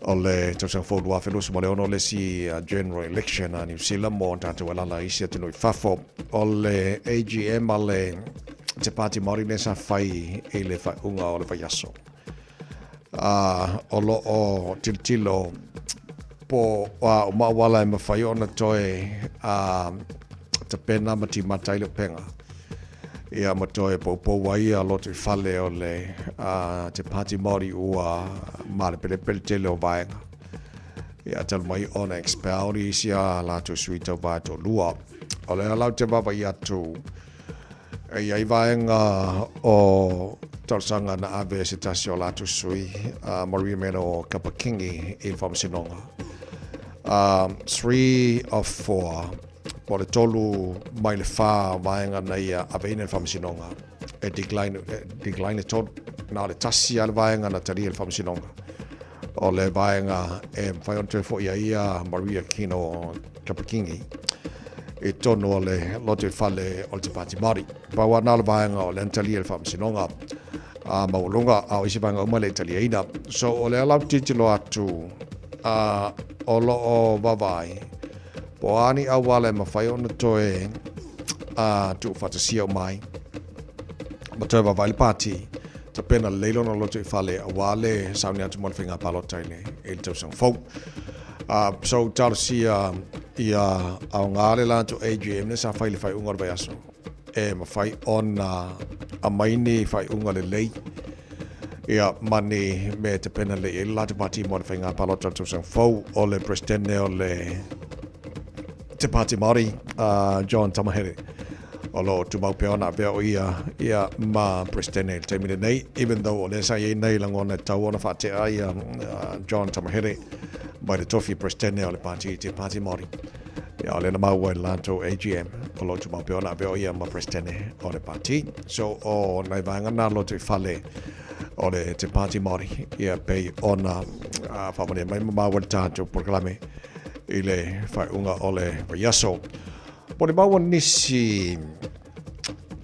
O le tausaga fou 2026 le isi general election a New Zealand mo tatou alala i isi atunuu i fafo. O le AGM a le Te Pāti Māori lea sa fai i le faaiuga o le vaiaso. O lo o tilotilo po o a uma auala e mafai ona toe tapena ma timata ai le upega. Ia ma toe poupou ai ia lotoifale o le Te Pāti Māori ua malepelepe le tele o vaega. Ia talu mai ona expel isi a latou sui tauva e toalua. O lea la ou te vaavaai atu e i ai vaega o talosaga na ave e se tasi o latou sui, Maria Meno Kapa-Kingi i le faamasinoga. 3 of 4, po o le tolu mai le fa o vaega na ia aveina i le faamasinoga e decline, e decline le tolu. Na o le tasi lava le vaega na talia i le faamasinoga. O le vaega e mafai ona toe foi ai ia Maria Kino Kapa-Kingi i totonu o le lotoifale o le Te Pāti Māori. Pau lava na o le vaega o lea na talia i le faamasinoga a maualuga, a o isi vaega uma e le i taliaina. So o lea la ou te tilotilo atu a o lo o vaavaai po o a ni auala e mafai ona toe a tuufaatasia uma ai ma toe vaavaai le pāti tapena lelei lona lotoifale aua le sauni atu mo le faiga palota i le, i le tausaga fou. So talosia ia aoga le latou AGM lea sa fai i le faaiuga o le vaiaso e mafai ona aumai ni faaiuga lelei ia ma ni mea e tapena lelei ai le latou pāti mo le faiga palota o le tausaga fou. O le Peresetene o le Te Pāti Māori, John Tamahere, o lo o tumau pea ona avea o ia ia ma Peresetene i le taimi lenei, even though o lea sa i ai nei lagona e tatau ona faatea ia John Tamahere mai le tofi Peresetene o le Pāti Te Pāti Māori. Ia, o lea na maua i le latou AGM, o lo o tumau pea ona avea o ia ma Peresetene o le Pāti. So, o nai vaega na lotoifale o le Te Pāti Māori, ia pei ona faamalie mai ma maua i le tatou polokalame i le faaiuga o le vaiaso. Molimau nisi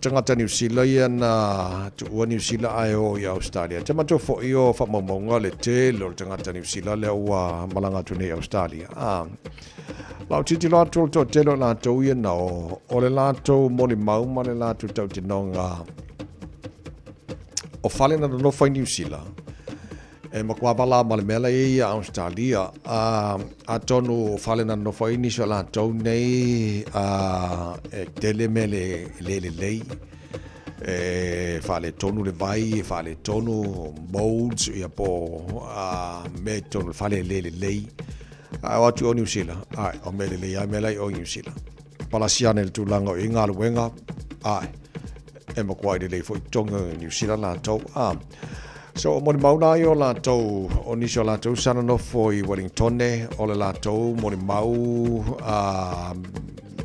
tagata Niu Sila ia na tuua Niu Sila ae o i Australia. Te manatua foi o faamaumauga le tele o le tagata Niu Sila lea ua malaga atu nei i Australia. Ah, lau tilotilo atu o le toatele o latou ia na o, o le latou molimau ma le latou tautinoga o fale na nonofo i Niu Sila. E matua vala ma le mea la e i ai ia Ausetalia. A, atonu o fale na nonofo ai nisi o latou nei, a, e tele mea le, le lelei. E faaletonu le vai, e faaletonu molds, ia po a, mea i totonu o le fale e le lelei. Ae o atu i o Niu Sila, ae, o mea lelei lava mea la i o i Niu Sila. Palasi ane le tulaga o i ai galuega, ae, e matua lelei foi totogi o Niu Sila latou. A. So o molimau la ia o latou, o nisi o latou sa nonofo i Wellingtone, o le latou molimau a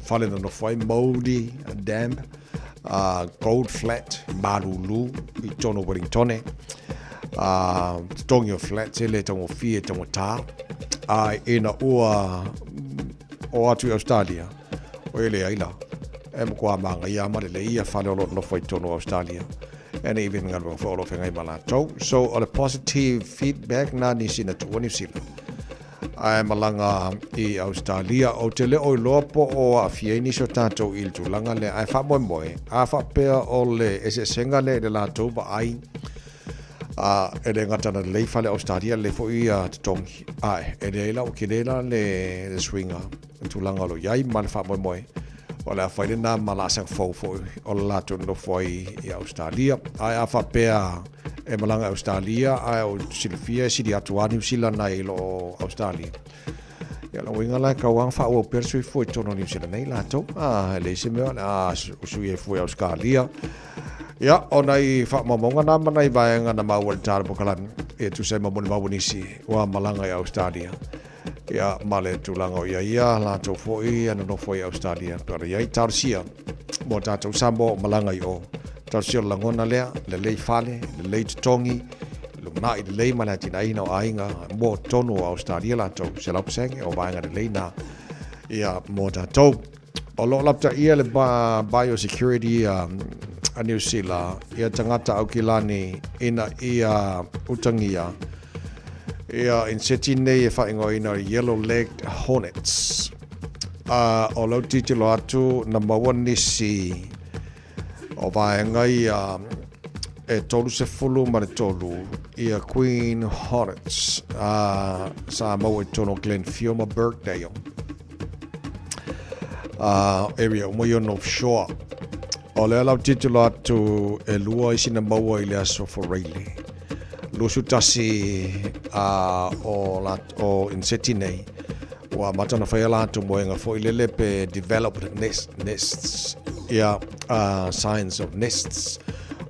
fale nonofo ai, mouldy, damp, gold flat, malulu i totonu o Wellingtone. Totogi o flats e le taugofie, taugata. A ina ua o atu i Australia, o ia leai la, e matua manaia ma lelei ia fale o lo o nonofo ai i totonu o Australia. And even galuega foi o lo o feagai ma latou. So o le positive feedback na nisi na tuua Niu Sila ae malaga i Australia. Ou te le o iloa po o aafia ai nisi o tatou i le tulaga lea, ae faamoemoe a faapea o le eseesega lea i le latou vaai, a e le gata na lelei fale Australia, lelei foi ia totogi, ae e leai la ua tele la le suiga le tulaga o lo o i ai ma le faamoemoe o le a fai lena ma laasaga fou foi o le latou nonofo ai i Ausetalia. Ae a faapea e malaga i Ausetalia ae o silafia e sili atu lava Niu Sila nai lo Ausetalia, ia lona uiga la e tau lava ona faaauau pea le soifua i totonu o Niu Sila nei latou. A, e leai se mea o le a sui ai fua i Ausetalia. Ia, o nai faamaumauga na ma nai vaega na maua i le tala polokalame e tusa ai ma molimau a nisi ua malaga i Ausetalia. Ia, ma le tulaga o i ai ia latou foi e nonofo ai i Ausetalia, pe ona i ai talosia mo tatou Samoa o malaga i o. Talosia o le lagona lea, lelei fale, lelei totogi, lumanai lelei ma le atinaeina o aiga mo totonu o Ausetalia latou, 100% o vaega lelei na ia mo tatou. O lo o lapataia le biosecurity a Niu Sila ia tagata Aukilani ina ia utagia ia inseti nei e faaigoaina o yellow-legged hornets. A o lau tilotilo atu na maua nisi o vaega ia e 33 ia Queen Hornets a sa maua i totonu o Glenfield ma Birkdale. Area uma ia o North Shore. O lea lau tilotilo atu e lua isi na maua i le aso Foraili. 21 o, la, o inseti nei ua amata ona faia latou moega foi lele pe developed nest, nests ia signs of nests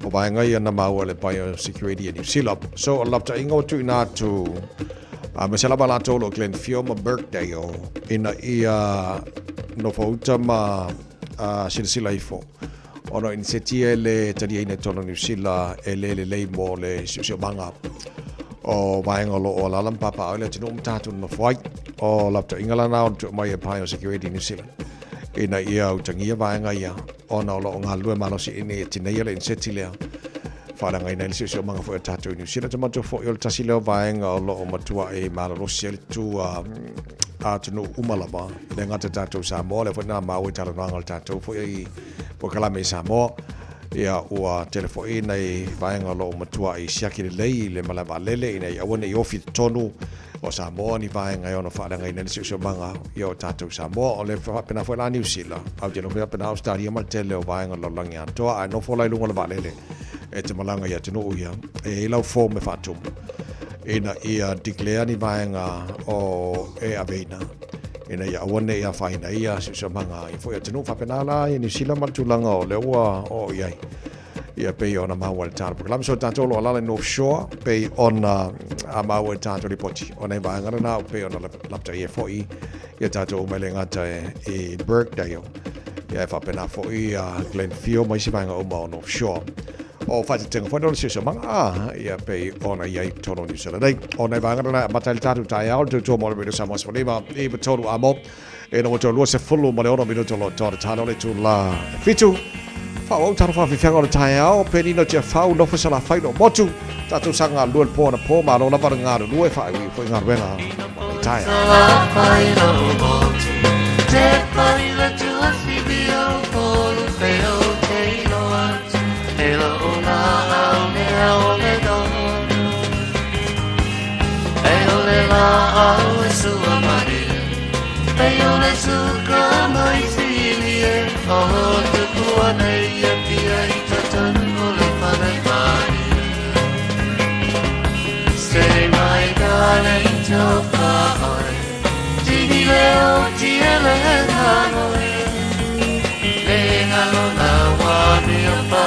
o vaega ia na maua le biosecurity e New Zealand. So o le lapataiga ua tuuina atu Aemaise lava latou o lo o Glenfield ma Birkdale ina ia nofouta ma silasila ifo ona o iniseti e le taliaina i totonu o Niu Sila e le lelei mo le siosiomaga o vaega o lo o alaala ma papaaao i le atunuu ma tatou nonofo ai. O lapataiga la na ona tuu mai e Biosecurity New Zealand ina ia utagia vaega ia ona o lo o galulue malosi ina ia tineia le iniseti lea faaleagaina ai le siosiomaga foi o tatou i Niu Sila. Te manatua foi o le tasi lea o vaega o lo o matuai malolosi ai le tu a atunuu uma lava, le gata tatou Samoa, lea foi na maua i talanoaga o le tatou foi i polokalame i Samoa, ia ua tele foi nai vaega o lo o matuai siaki lelei i le malae vaalele ina ia aua ne i ofi i totonu o Samoa ni vaega e ono faaleagaina ai le siosiomaga ia o tatou Samoa. O le faapena foi la Niu Sila, ae ou te iloa foi faapena Ausetalia ma le tele o vaega o le lalolagi atoa, ae nofo la i luga o le vaalele e te malaga i atunuu ia, e i ai lau form e faatumu ina ia declare ni vaega o e aveina ina ia aua ne i afaina ai ia siosiomaga ia foi atunuu. Faapena la i Niu Sila ma le tulaga o lea ua oo i ai. Ia pei ona maua i le tala polokalame. So tatou o lo o alaala i North Shore, pei ona a maua i le tatou lipoti. O nei vaega lena o pei ona lapataia foi ia tatou uma e le gata i Birkdale. Ia e faapena foi a Glenfield ma isi vaega uma o North Shore. O whaitetenga foi no le siosiomaga, a, ia pei ona i ai totonu o New Zealand nei. O nei vaega lena e amata ai le tatou taeao, le tautua mo le Radio Samoa 15 i 3 a mo. E noho tau 26 minuto lo tau talo le tula 7. Whaau taro whawhiwhianga o le taeao, penina tia whau nofo sa la whaino motu. Tātou sa ngā lua le pō na pō, mā lō lava ngā lua e whaau i fo i ngā ruenga o le taeao. Te paila tua whiwi o polu wheo te iloa He lo o la au mea o le dono E o le la au e sua mai E o le suka mai whili e O te pua nei e pia i tatanu o le whare mai Say my darling tofa oi Tini leo tiele hanoi Le ngalo la wa mi o pa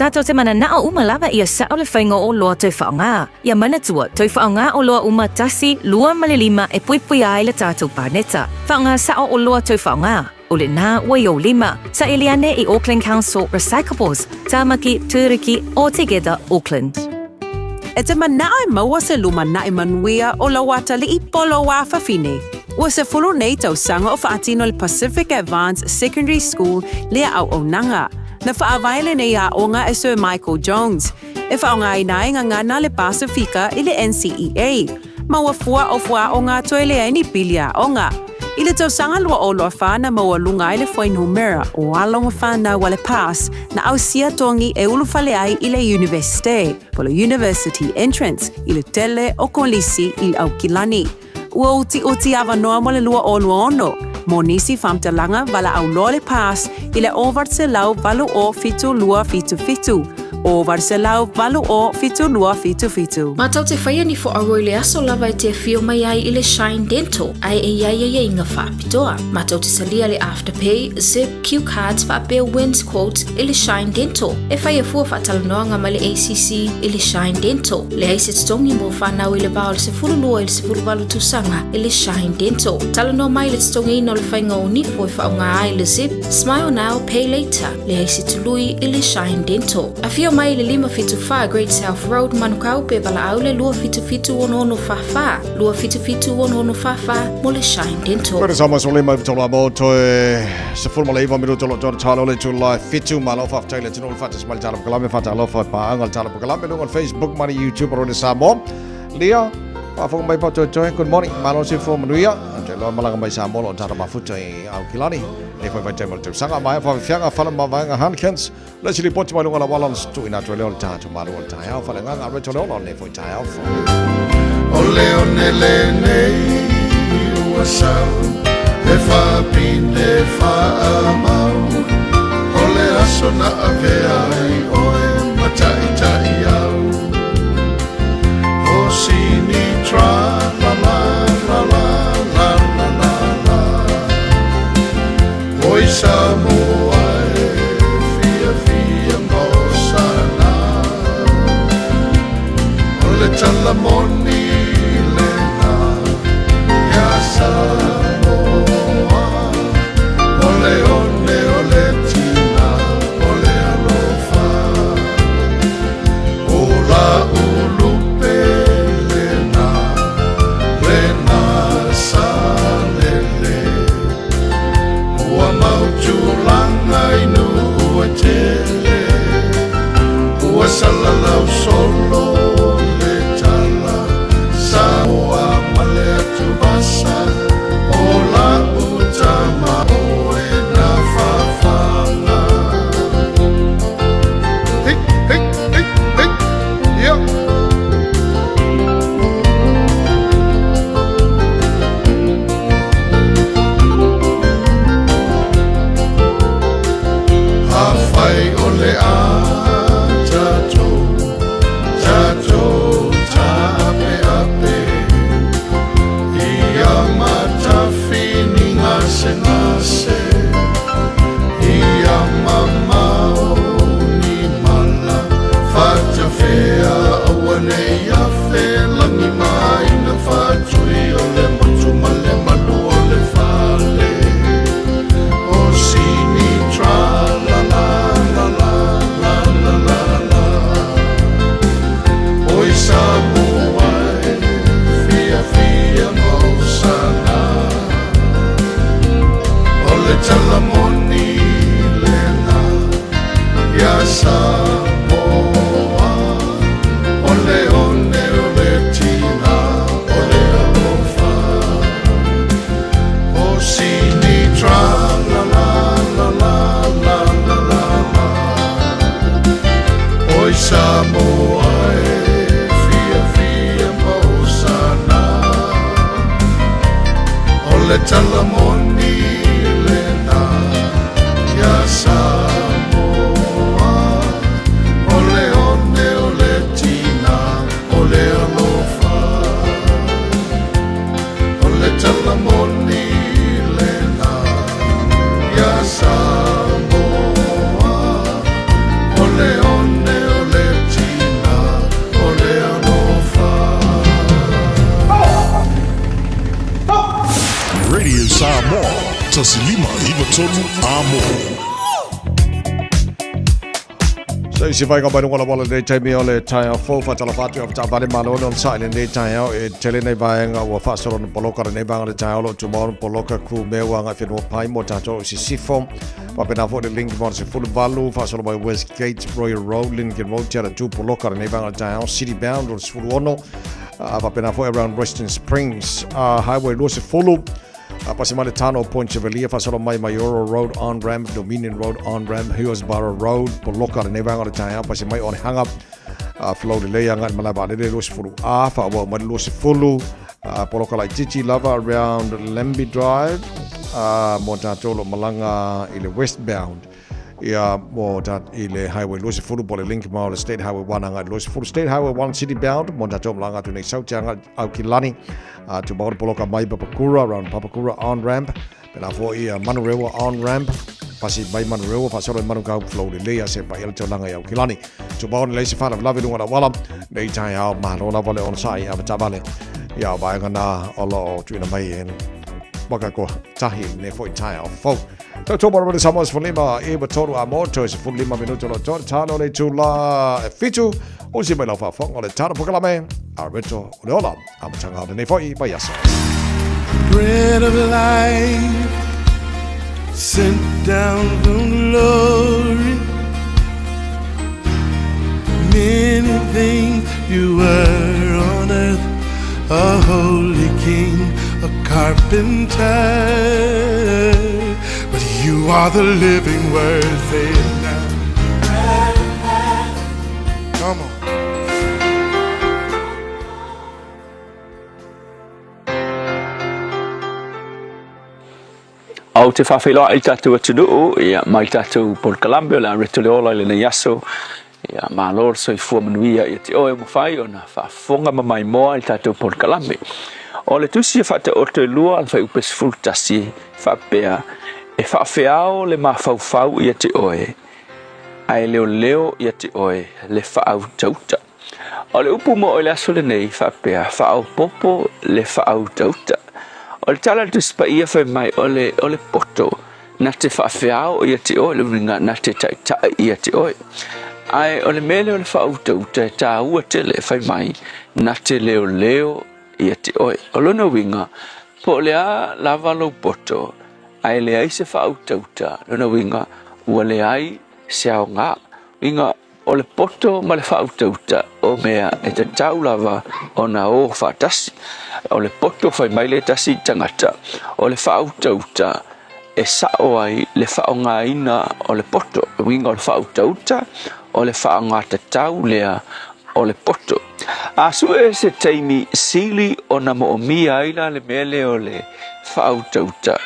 Tātou te mananao uma lava ia sa'o le faiga o oloa toe faaaogā. Ia manatua, toe faaaogā oloa uma tasi, lua ma le lima e puipuia ai le tātou paneta. Faaaogā sa'o oloa toe faaaogā. O lenā ua i ou lima. Saili ane i Auckland Council Recyclables, Tāmaki, Tūruki, o Together Auckland. E te manao e maua se lumanaʻi manuia o lou atalii po o lou afafine. Ua sefulu nei tausaga o faatino le Pacific Advance Secondary School lea auaunaga. Na faavae lenei aoga e Sir Michael Jones, e faaaogaina ai gagana le Pasifika i le NCEA, ma ua fua o fuaaoga toe leai ni pili aoga. I le tausaga 2024 na maualuga ai le fuainumera o alo ma fanau a le PASS na ausia togi e ulufale ai i le Iunivesite, po o le University Entrance, i le tele o kolisi i Aukilani. Ua utiuti avanoa mo le 2026 mo nisi faamatalaga valaau loa le PASS i le 800 80 72 77, 800 80 72 77. Mātou te whaia ni whoaroa i le aso lava e te awhio mai ai i le Shine Dental, ae e iai aiaiga whaapitoa. Mātou te talia le Afterpay, Zip, Cue Cards faapea Wins Quote i le Shine Dental. E whai a fua whaatalanoaga mai le ACC i le Shine Dental. Leai se totogi mo whanau i le va o le 12 i le 18 tausaga i le Shine Dental. Talanoa mai le totogiina o le whainga o nipo e whaonga ai le Zip, Smile Now, Pay Later. Leai se tului i le Shine Dental. Afio mai i le 574 Great South Road, Manukau, pe valaau le 277 6644, 277 6644 mo le Shine Dental. Koe sa maso le mai tolo amo toe 19 minuto lo tolo talo le tula fitu malo faafetai le tino faatasi mai le tala pokalame faatalofa paaga le tala pokalame luga o le Facebook ma le YouTube o le Samoa Lia faafofoga mai paotoetoe good morning malo se fo manuia te loa malaga mai Samoa lo tala mafuta i Aukilani le foi vai taima le tausaga mai faafiaga fala mavaega Hankins Le isi lipoti mai luga o le auala o le tuuina atu ai lea o le tatou malu o le taeao faaleagaga a Rachel Leola o lenei foi taeao fou. O le one lenei ua sau e faapine faamau O le aso na avea ai oe ma taitai au O sini tra la la la la la la la la Oi Samoa e fiafia ma osana O le tala moni lena ia Samoa O le one o le tina o le alofa O la ulupe lena lena salele Ua mau tulaga i nuu e tele Ua salalau solo le tala Samoa ma le atuvasa O la'u tama oe na fafaga Hey, hey, hey, hey, yeah. Afai o le a tatou, tatou taapeape Ia matafi ni gasegase Ia mamao ni mala Fatafea aua ne i afe lagi ma aiga faatui o le motu ma le malu o le fale O sini tra la la la la la la la la Oi Samoa e fiafia ma osana O le tala moni lena ia Samoa O le one o le tina o le alofa O sini tra la la la la la la la la Oi Samoa e fiafia ma osana O le tala moni lena ia Samoa O le one o le tina o le alofa O le tala moni lena ia Samoa O le one o le tina o le alofa Radio Samoa, 1593 Amo. Se isi faiga mai luga o le auala i lenei taimi o le taeao fou faatalofa atu i avetaavale malo le onosai i lenei taeao e tele nei vaega ua faasolo ona poloka lenei vaega o le taeao o lo o tumau ona poloka kumeu agai whenua pai mo tātou o Sisifo faapena foi le link mo le 18 faasolo mai Westgate Royal Road Lincoln Road Te Aratū poloka lenei vaega o le taeao City Bound o le 16 faapena foi around Western Springs Highway 20. A pasi mai le tano o Point Chevalier, faasolo mai Maioro Road on ramp, Dominion Road on ramp, Hillsborough Road, poloka lenei vaega o le taeao, pasi mai Onehanga, a flow lelei agai i le malae vaalele 20 A, faaauau mai le 20, a poloka laitiiti lava around Lambie Drive, a mo tatou o lo o malaga i le westbound. Ia, mo ta, i le Highway 20 po le link ma o le State Highway 1 agai 20, State Highway 1 city bound, mo tatou malaga atu nei Saute agai Aukilani, a tu maori poloka mai Papakura, round Papakura on ramp, pela fo ia Manurewa on ramp, pasi mai Manurewa, faasolo i Manukau flow lelei a se pai ele tolaga i Aukilani. Tu maori le se faalavelave lunga la wala, nei tai ao malo lava le onosai a matavale. Ia, vaega na o lo o tuina mai e waka ko tahi ne foi tai ao fou. Tautua mai Radio Samoa 15 i 3 a moto e 15 minuto lo tō tano le tūla e fitu o si mai lau whaafonga o le tano pokalame a Reto o le ola a matanga o lenei foi vai aso. Bread of life sent down from glory. Many things you were on earth, a holy king, a carpenter. But you are the living word, say it now. Come on. Ou te faafeiloai i le tatou atunuu, ia, mai le tatou polokalame o le a reto le ola i lenei aso. Ia, malo le soifua manuia ia te oe ua mafai ona faafofoga ma maimoa i le tatou polokalame. O le tusi e faataoto e lua a le fuaiupu e 11 e faapea, E faafeao le mafaufau ia te oe, ae leoleo ia te oe le faautauta. O le upu mo oe le aso lenei faapea, faaopoopo le faautauta. O le tala a le Tusi Paia fai mai, o le, o le poto na te faafeao ia te oe, le uiga na te taitai ia te oe. Ae o le mea lea o le faautauta e tāua tele, fai mai, na te leoleo ia te oe. O lona uiga, po o le a lava lou poto, ae leai se faautauta, lona uiga, ua leai se aoga. Uiga, O le poto ma le faautauta o mea e tatau lava ona o faatasi. O le poto fai mai le tasi tagata, o le faautauta e sao ai le faaaogaina o le poto. O uiga o le faautauta, o le faaaogatatau lea o le poto. A sue se taimi sili ona moomia ai la le mea lea o le faautauta,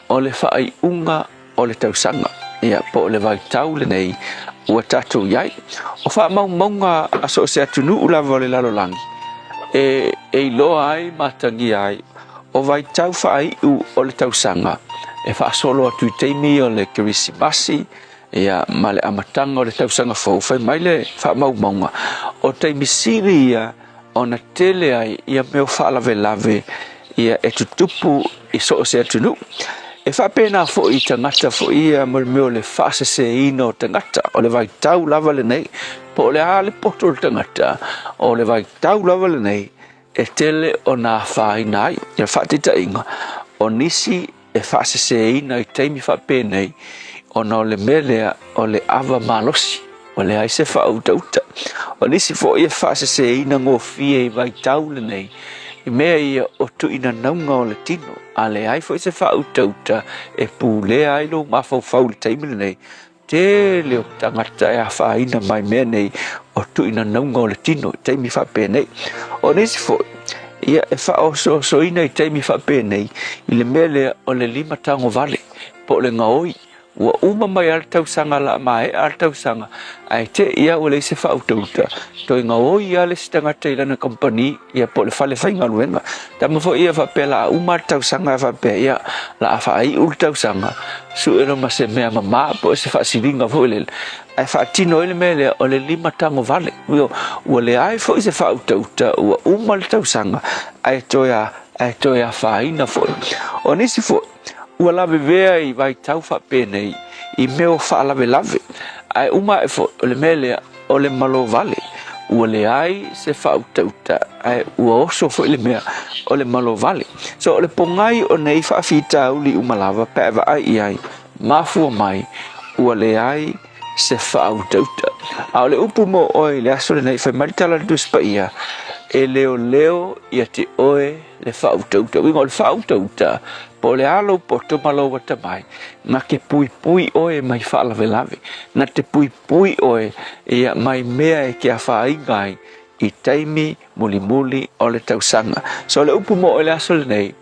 o le faaiuga o le tausaga, ia, po o le vaitau lenei ua tatou i ai. O faamaumauga a so o se atunuu lava o le lalolagi e, e iloa ai ma atagia ai o vaitau faaiu o le tausaga e faasolo atu i taimi o le Kerisimasi, ia, ma le amataga o le tausaga fou, fai mai le faamaumauga, o taimi sili ia ona tele ai ia mea o faalavelave ia e tutupu i so o se atunuu. E faapena foi i tagata foi ia mo le mea o le faaseseina o tagata, o le vaitau lava lenei, po o le a le poto o le tagata, o le vaitau lava lenei e tele ona afaina ai. Ia faataitaiga, o nisi e faaseseina i taimi faapenei ona o le mea lea o le ava malosi, ua leai se faautauta. O nisi foi e faaseseina gofie i vaitau lenei i mea ia o tuinanauga o le tino, a leai foi se faautauta e pulea ai lou mafaufau i le taimi lenei, tele o tagata e afaina mai mea nei o tuinanauga o le tino i taimi faapenei. O nisi foi, ia e faaosoosoina i taimi faapenei i le mea lea o le limatagovale po o le gaoi. Ua uma mai lava le tausaga la maea le tausaga, ae te i lava ua leai se faautauta, toe gaoi lava le isi tagata i lana kamupani, ia po o le fale faigaluega. Tama foi ia faapea la a uma le tausaga faapea ia la a faaiu le tausaga, sue loa ma se mea mama po o se faasiliga foi lele, ae faatino ai le mea lea o le limatagovale. Ua, ua leai foi se faautauta, ua uma le tausaga, ae toe a, ae toe afaina foi. O nisi foi, ua lavevea i vaitau faapenei i mea o faalavelave, ae uma ae foi, o le mea lea, o le malovale, ua leai se faautauta, ae ua oso foi le mea o le malovale. So, o le pogai o nei faafitauli uma lava pe a vaai i ai, mafua mai, ua leai se faautauta. A o le upu mo oe i le aso lenei, fai mai le tala a le Tusi Paia, e leoleo ia te oe le faautauta. Uiga o le faautauta, Po o le a lou poto ma lou atamai, na te puipui oe mai faalavelave, na te puipui oe ia mai mea e te afaina ai i taimi mulimuli o le tausaga. So o le upu mo oe i le aso lenei,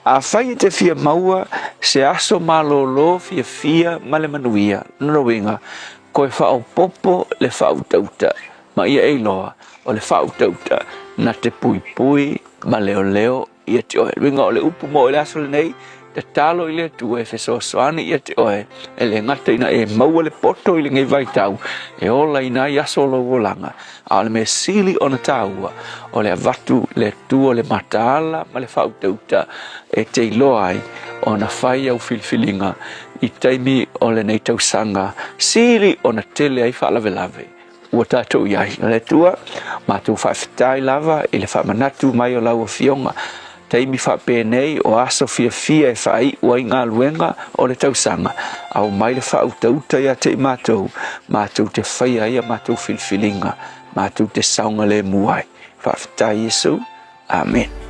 afai e te fia maua se aso malōlō fiafia ma le manuia, lona uiga, toe faaopoopo le faautauta ma ia e iloa o le faautauta na te puipui ma leoleo ia te oe. Luiga o le upu mo oe i le aso lenei, tatalo i le Atua e fesoasoani ia te oe, e le gata ina e maua le poto i lenei vaitau e ola ina ai aso o lou olaga, a o le mea sili ona taua, o le avatu le Atua o le mataala ma le faautauta e te iloa ai ona fai au filifiliga i taimi o lenei tausaga sili ona tele ai faalavelave ua tatou i ai. Le Atua, matou faafetai lava i le faamanatu mai o lau Afioga, taimi faapenei o aso fiafia e faaiu ai galuega o le tausaga, aumai le faautauta ia te i matou, matou te faia ai a matou filifiliga, matou te saogalemu ai. Faafetai Iesu. Amene.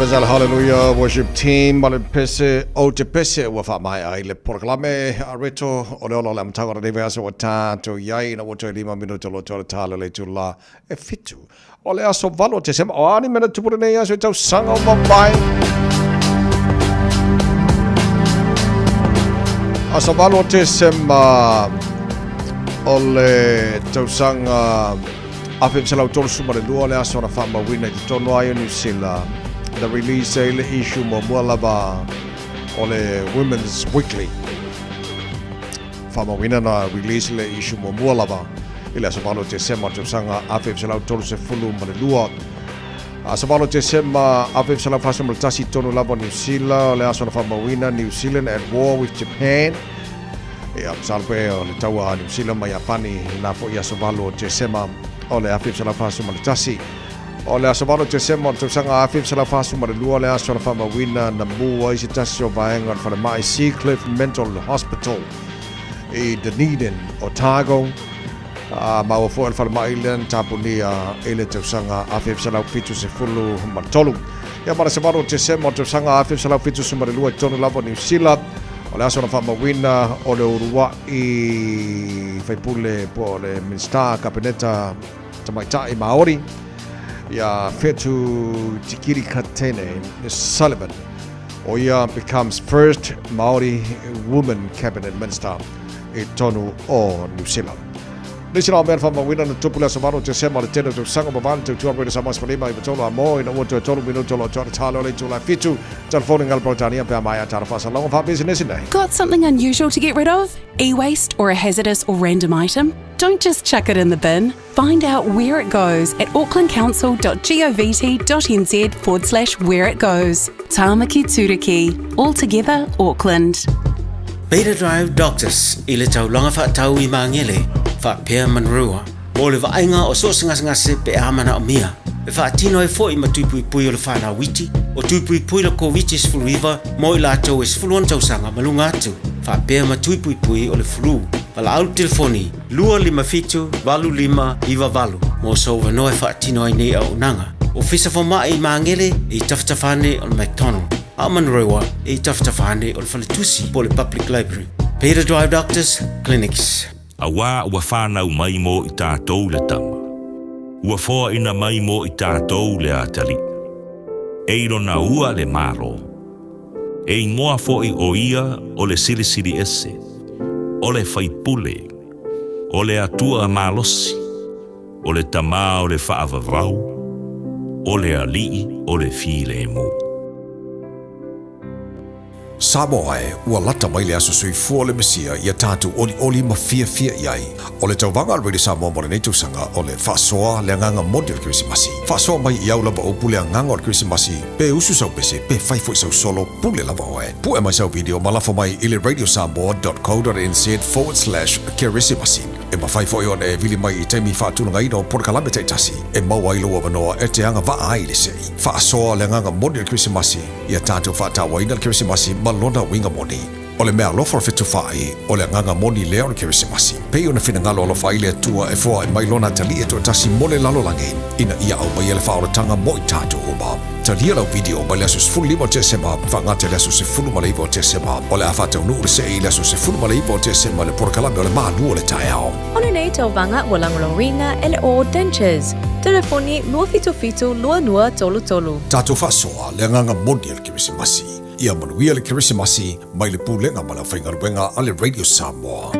Pesa le Hallelujah Worship Team ma le pese o te pese ua faamaea ai le polokalame a Reto o le ola o le amataga o lenei vaiaso ua tatou i ai ina ua toe 5 minute o lo o toe o le tala o le itula e 7 o le aso 8 o Tesema. O a ni mea na tupu lenei aso i tausaga o mavae? Aso 8 o Tesema o le tausaga 1932 le aso na faamauina i totonu ai o Niu Sila na release ai le issue muamua lava o le Women's Weekly. Faamauina na release le issue muamua lava i le aso 8 Tesema o le tausaga 1932. Aso 8 Tesema 1941 i totonu lava o Niu Sila o le aso na faamauina New Zealand at War with Japan. Ia, masalo pe o le taua a Niu Sila ma Iapani i na foi aso 8 o Tesema o le 1941. O le aso 8 o Tesema o le tausaga 1942 le aso na faamauina na mū ai se tasi o vaega o le falemai Seacliff Mental Hospital i Dunedin, Otago. A maua foi o le falemai lea na tapunia i le tausaga 1973. Ia ma le aso 8 o Tesema o le tausaga 1972 i totonu lava o Niu Sila, O le aso na faamauina o le ulua'i faipule po o le Minisita Kapeneta Tamaitai Māori ia Whetu Tikiri Katene Sullivan. O ia becomes first Māori woman cabinet minister i totonu o Niu Sila. Nisi la o mea na faamauina na tupu le aso 8 o Tesema o le tele o tausaga ma vale tautua Royal Samoa 15 i tolu a mo ina ua toe 3 minuto o lo o toa le talo o le itula e 7 telefoni ngā Peretania pe a mai a tara whaasalaga whaapisinisi nei. Got something unusual to get rid of? E-waste or a hazardous or random item? Don't just chuck it in the bin. Find out where it goes at aucklandcouncil.govt.nz forward slash where it goes. Tāmaki Tūruki. All together, Auckland. Beta Drive Doctors i le taulaga faatau i Magele, faapea Manrua, mo le vaaiga o so o se gasegase pe a manaomia. E faatino ai foi ma tui puipui o le whanau iti, o tui puipui le Koviti-19 mo i latou e 16 tausaga ma luga atu, faapea ma tui puipui o le flu. Valaau le telefoni 257 8598 mo sou avanoa e faatino ai nei auaunaga. Ofisa Fomai i Magele i tafatafa ane o le McDonald, a o Manurewa i tafatafa ane o le Faletusi po o le Public Library. Peter Drive Doctors Clinics. Auā ua whānau mai mō i tātou le tama. Ua whoaina mai mō i tātou le atalii. E i lona ua le Malo. E ingoa foʻi o ia o le Silisili Ese, o le Faipule, o le Atua malosi, o le Tamā o le Faavavau, o le Alii o le Filemu. Samoa e, ua lata mai le aso soifua o le Mesia ia tatou olioli ma fiafia i ai. O le tauvaga a le Radio Samoa mo lenei tausaga o le faasoa le agaga moni o le Kerisimasi. Faasoa mai i au lava upu le agaga o le Kerisimasi, pe usu sau pese, pe fai foi sau solo, pule lava oe. Pue mai sau video ma lafo mai i le radiosamoa.co.nz/kerisimasi. E mafai foi ona e vili mai i taimi faatulagaina o polokalame taitasi e maua ai lou avanoa e te agavaa ai i le sei. Faasoa le agaga moni o le Kerisimasi ia tatou faatauaina le Kerisimasi ma lona uiga moni. O le meaalofa o le fetufaai, o le agaga moni lea o le Kerisimasi. Pei ona finagalo alofa ai le Atua e foai mai lona atalii e toatasi mo le lalolagi, ina ia aumaia le faaolataga mo i tatou uma. Talia lau video mai le aso 15 o Tesema faagata i le aso 19 o Tesema. O le a faataunuu le see i le aso 19 o Tesema i le polokalame o le Malu o le Taeao. O lenei tauvaga ua lagolagoina e le All Dentures. Telefoni 277 2233. Tatou faasoa le agaga moni o le Kerisimasi. Ia manuia le Kerisimasi mai le Pulega ma le Aufaigaluega a le Radio Samoa.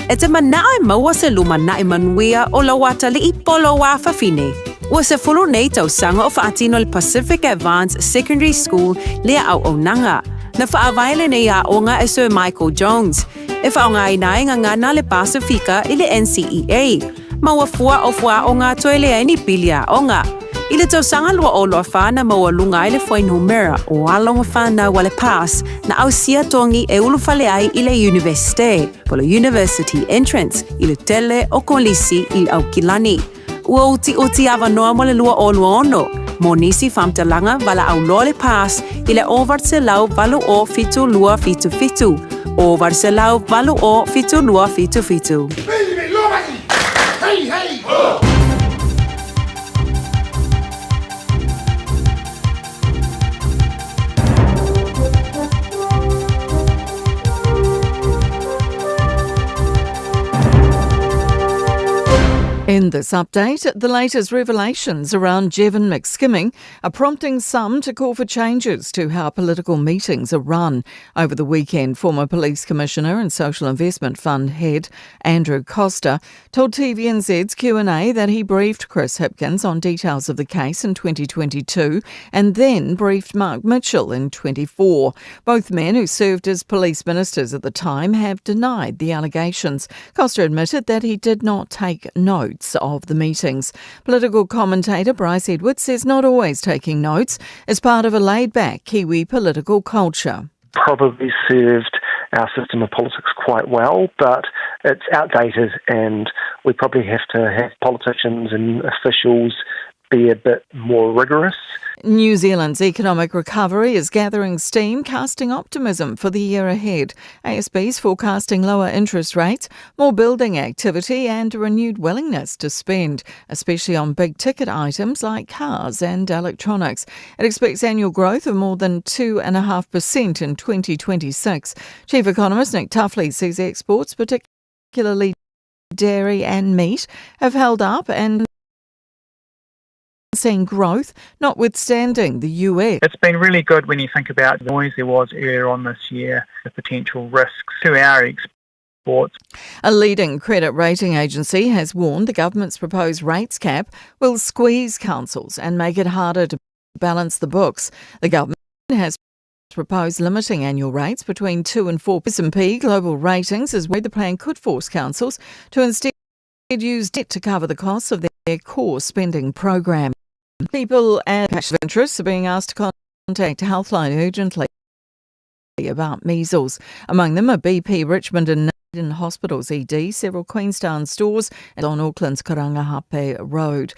E te manao e maua se lumanai manuia o lou atalii po lou afafine. Ua 10 nei tausaga o faatino le Pacific Advance Secondary School lea auaunaga. Na faavae lenei aoga e Sir Michael Jones. E faaaogaina ai gagana le Pasifika i le NCEA. Maua fua o fuaaoga toe leai ni pili aoga. I le tausaga 2024 na maualuga ai le fuainumera o alo ma fanau a le PASS na ausia togi e ulufale ai i le Iunivesite, po le University Entrance, i le tele o kolisi i Aukilani. Ua utiuti avanoa mo le 2026 mo nisi faamatalaga valaau loa le PASS i le 808 0277, 808 0277. Hey, hey, ho! In this update, the latest revelations around Jevon McSkimming are prompting some to call for changes to how political meetings are run. Over the weekend, former Police Commissioner and Social Investment Fund head Andrew Coster told TVNZ's Q&A that he briefed Chris Hipkins on details of the case in 2022 and then briefed Mark Mitchell in 24. Both men who served as police ministers at the time have denied the allegations. Coster admitted that he did not take notes of the meetings. Political commentator Bryce Edwards says not always taking notes is part of a laid-back Kiwi political culture. Probably served our system of politics quite well, but it's outdated and we probably have to have politicians and officials be a bit more rigorous. New Zealand's economic recovery is gathering steam, casting optimism for the year ahead. ASB's forecasting lower interest rates, more building activity and a renewed willingness to spend, especially on big-ticket items like cars and electronics. It expects annual growth of more than 2.5% in 2026. Chief Economist Nick Tuffley says exports, particularly dairy and meat, have held up and seen growth, notwithstanding the US. It's been really good when you think about the noise there was earlier on this year, the potential risks to our exports. A leading credit rating agency has warned the government's proposed rates cap will squeeze councils and make it harder to balance the books. The government has proposed limiting annual rates between 2 and 4%. S&P Global Ratings is where the plan could force councils to instead use debt to cover the costs of their core spending program. People at of interest are being asked to contact Healthline urgently about measles. Among them are BP Richmond and Naden Hospitals ED, several Queenstown stores and on Auckland's Karangahape Road.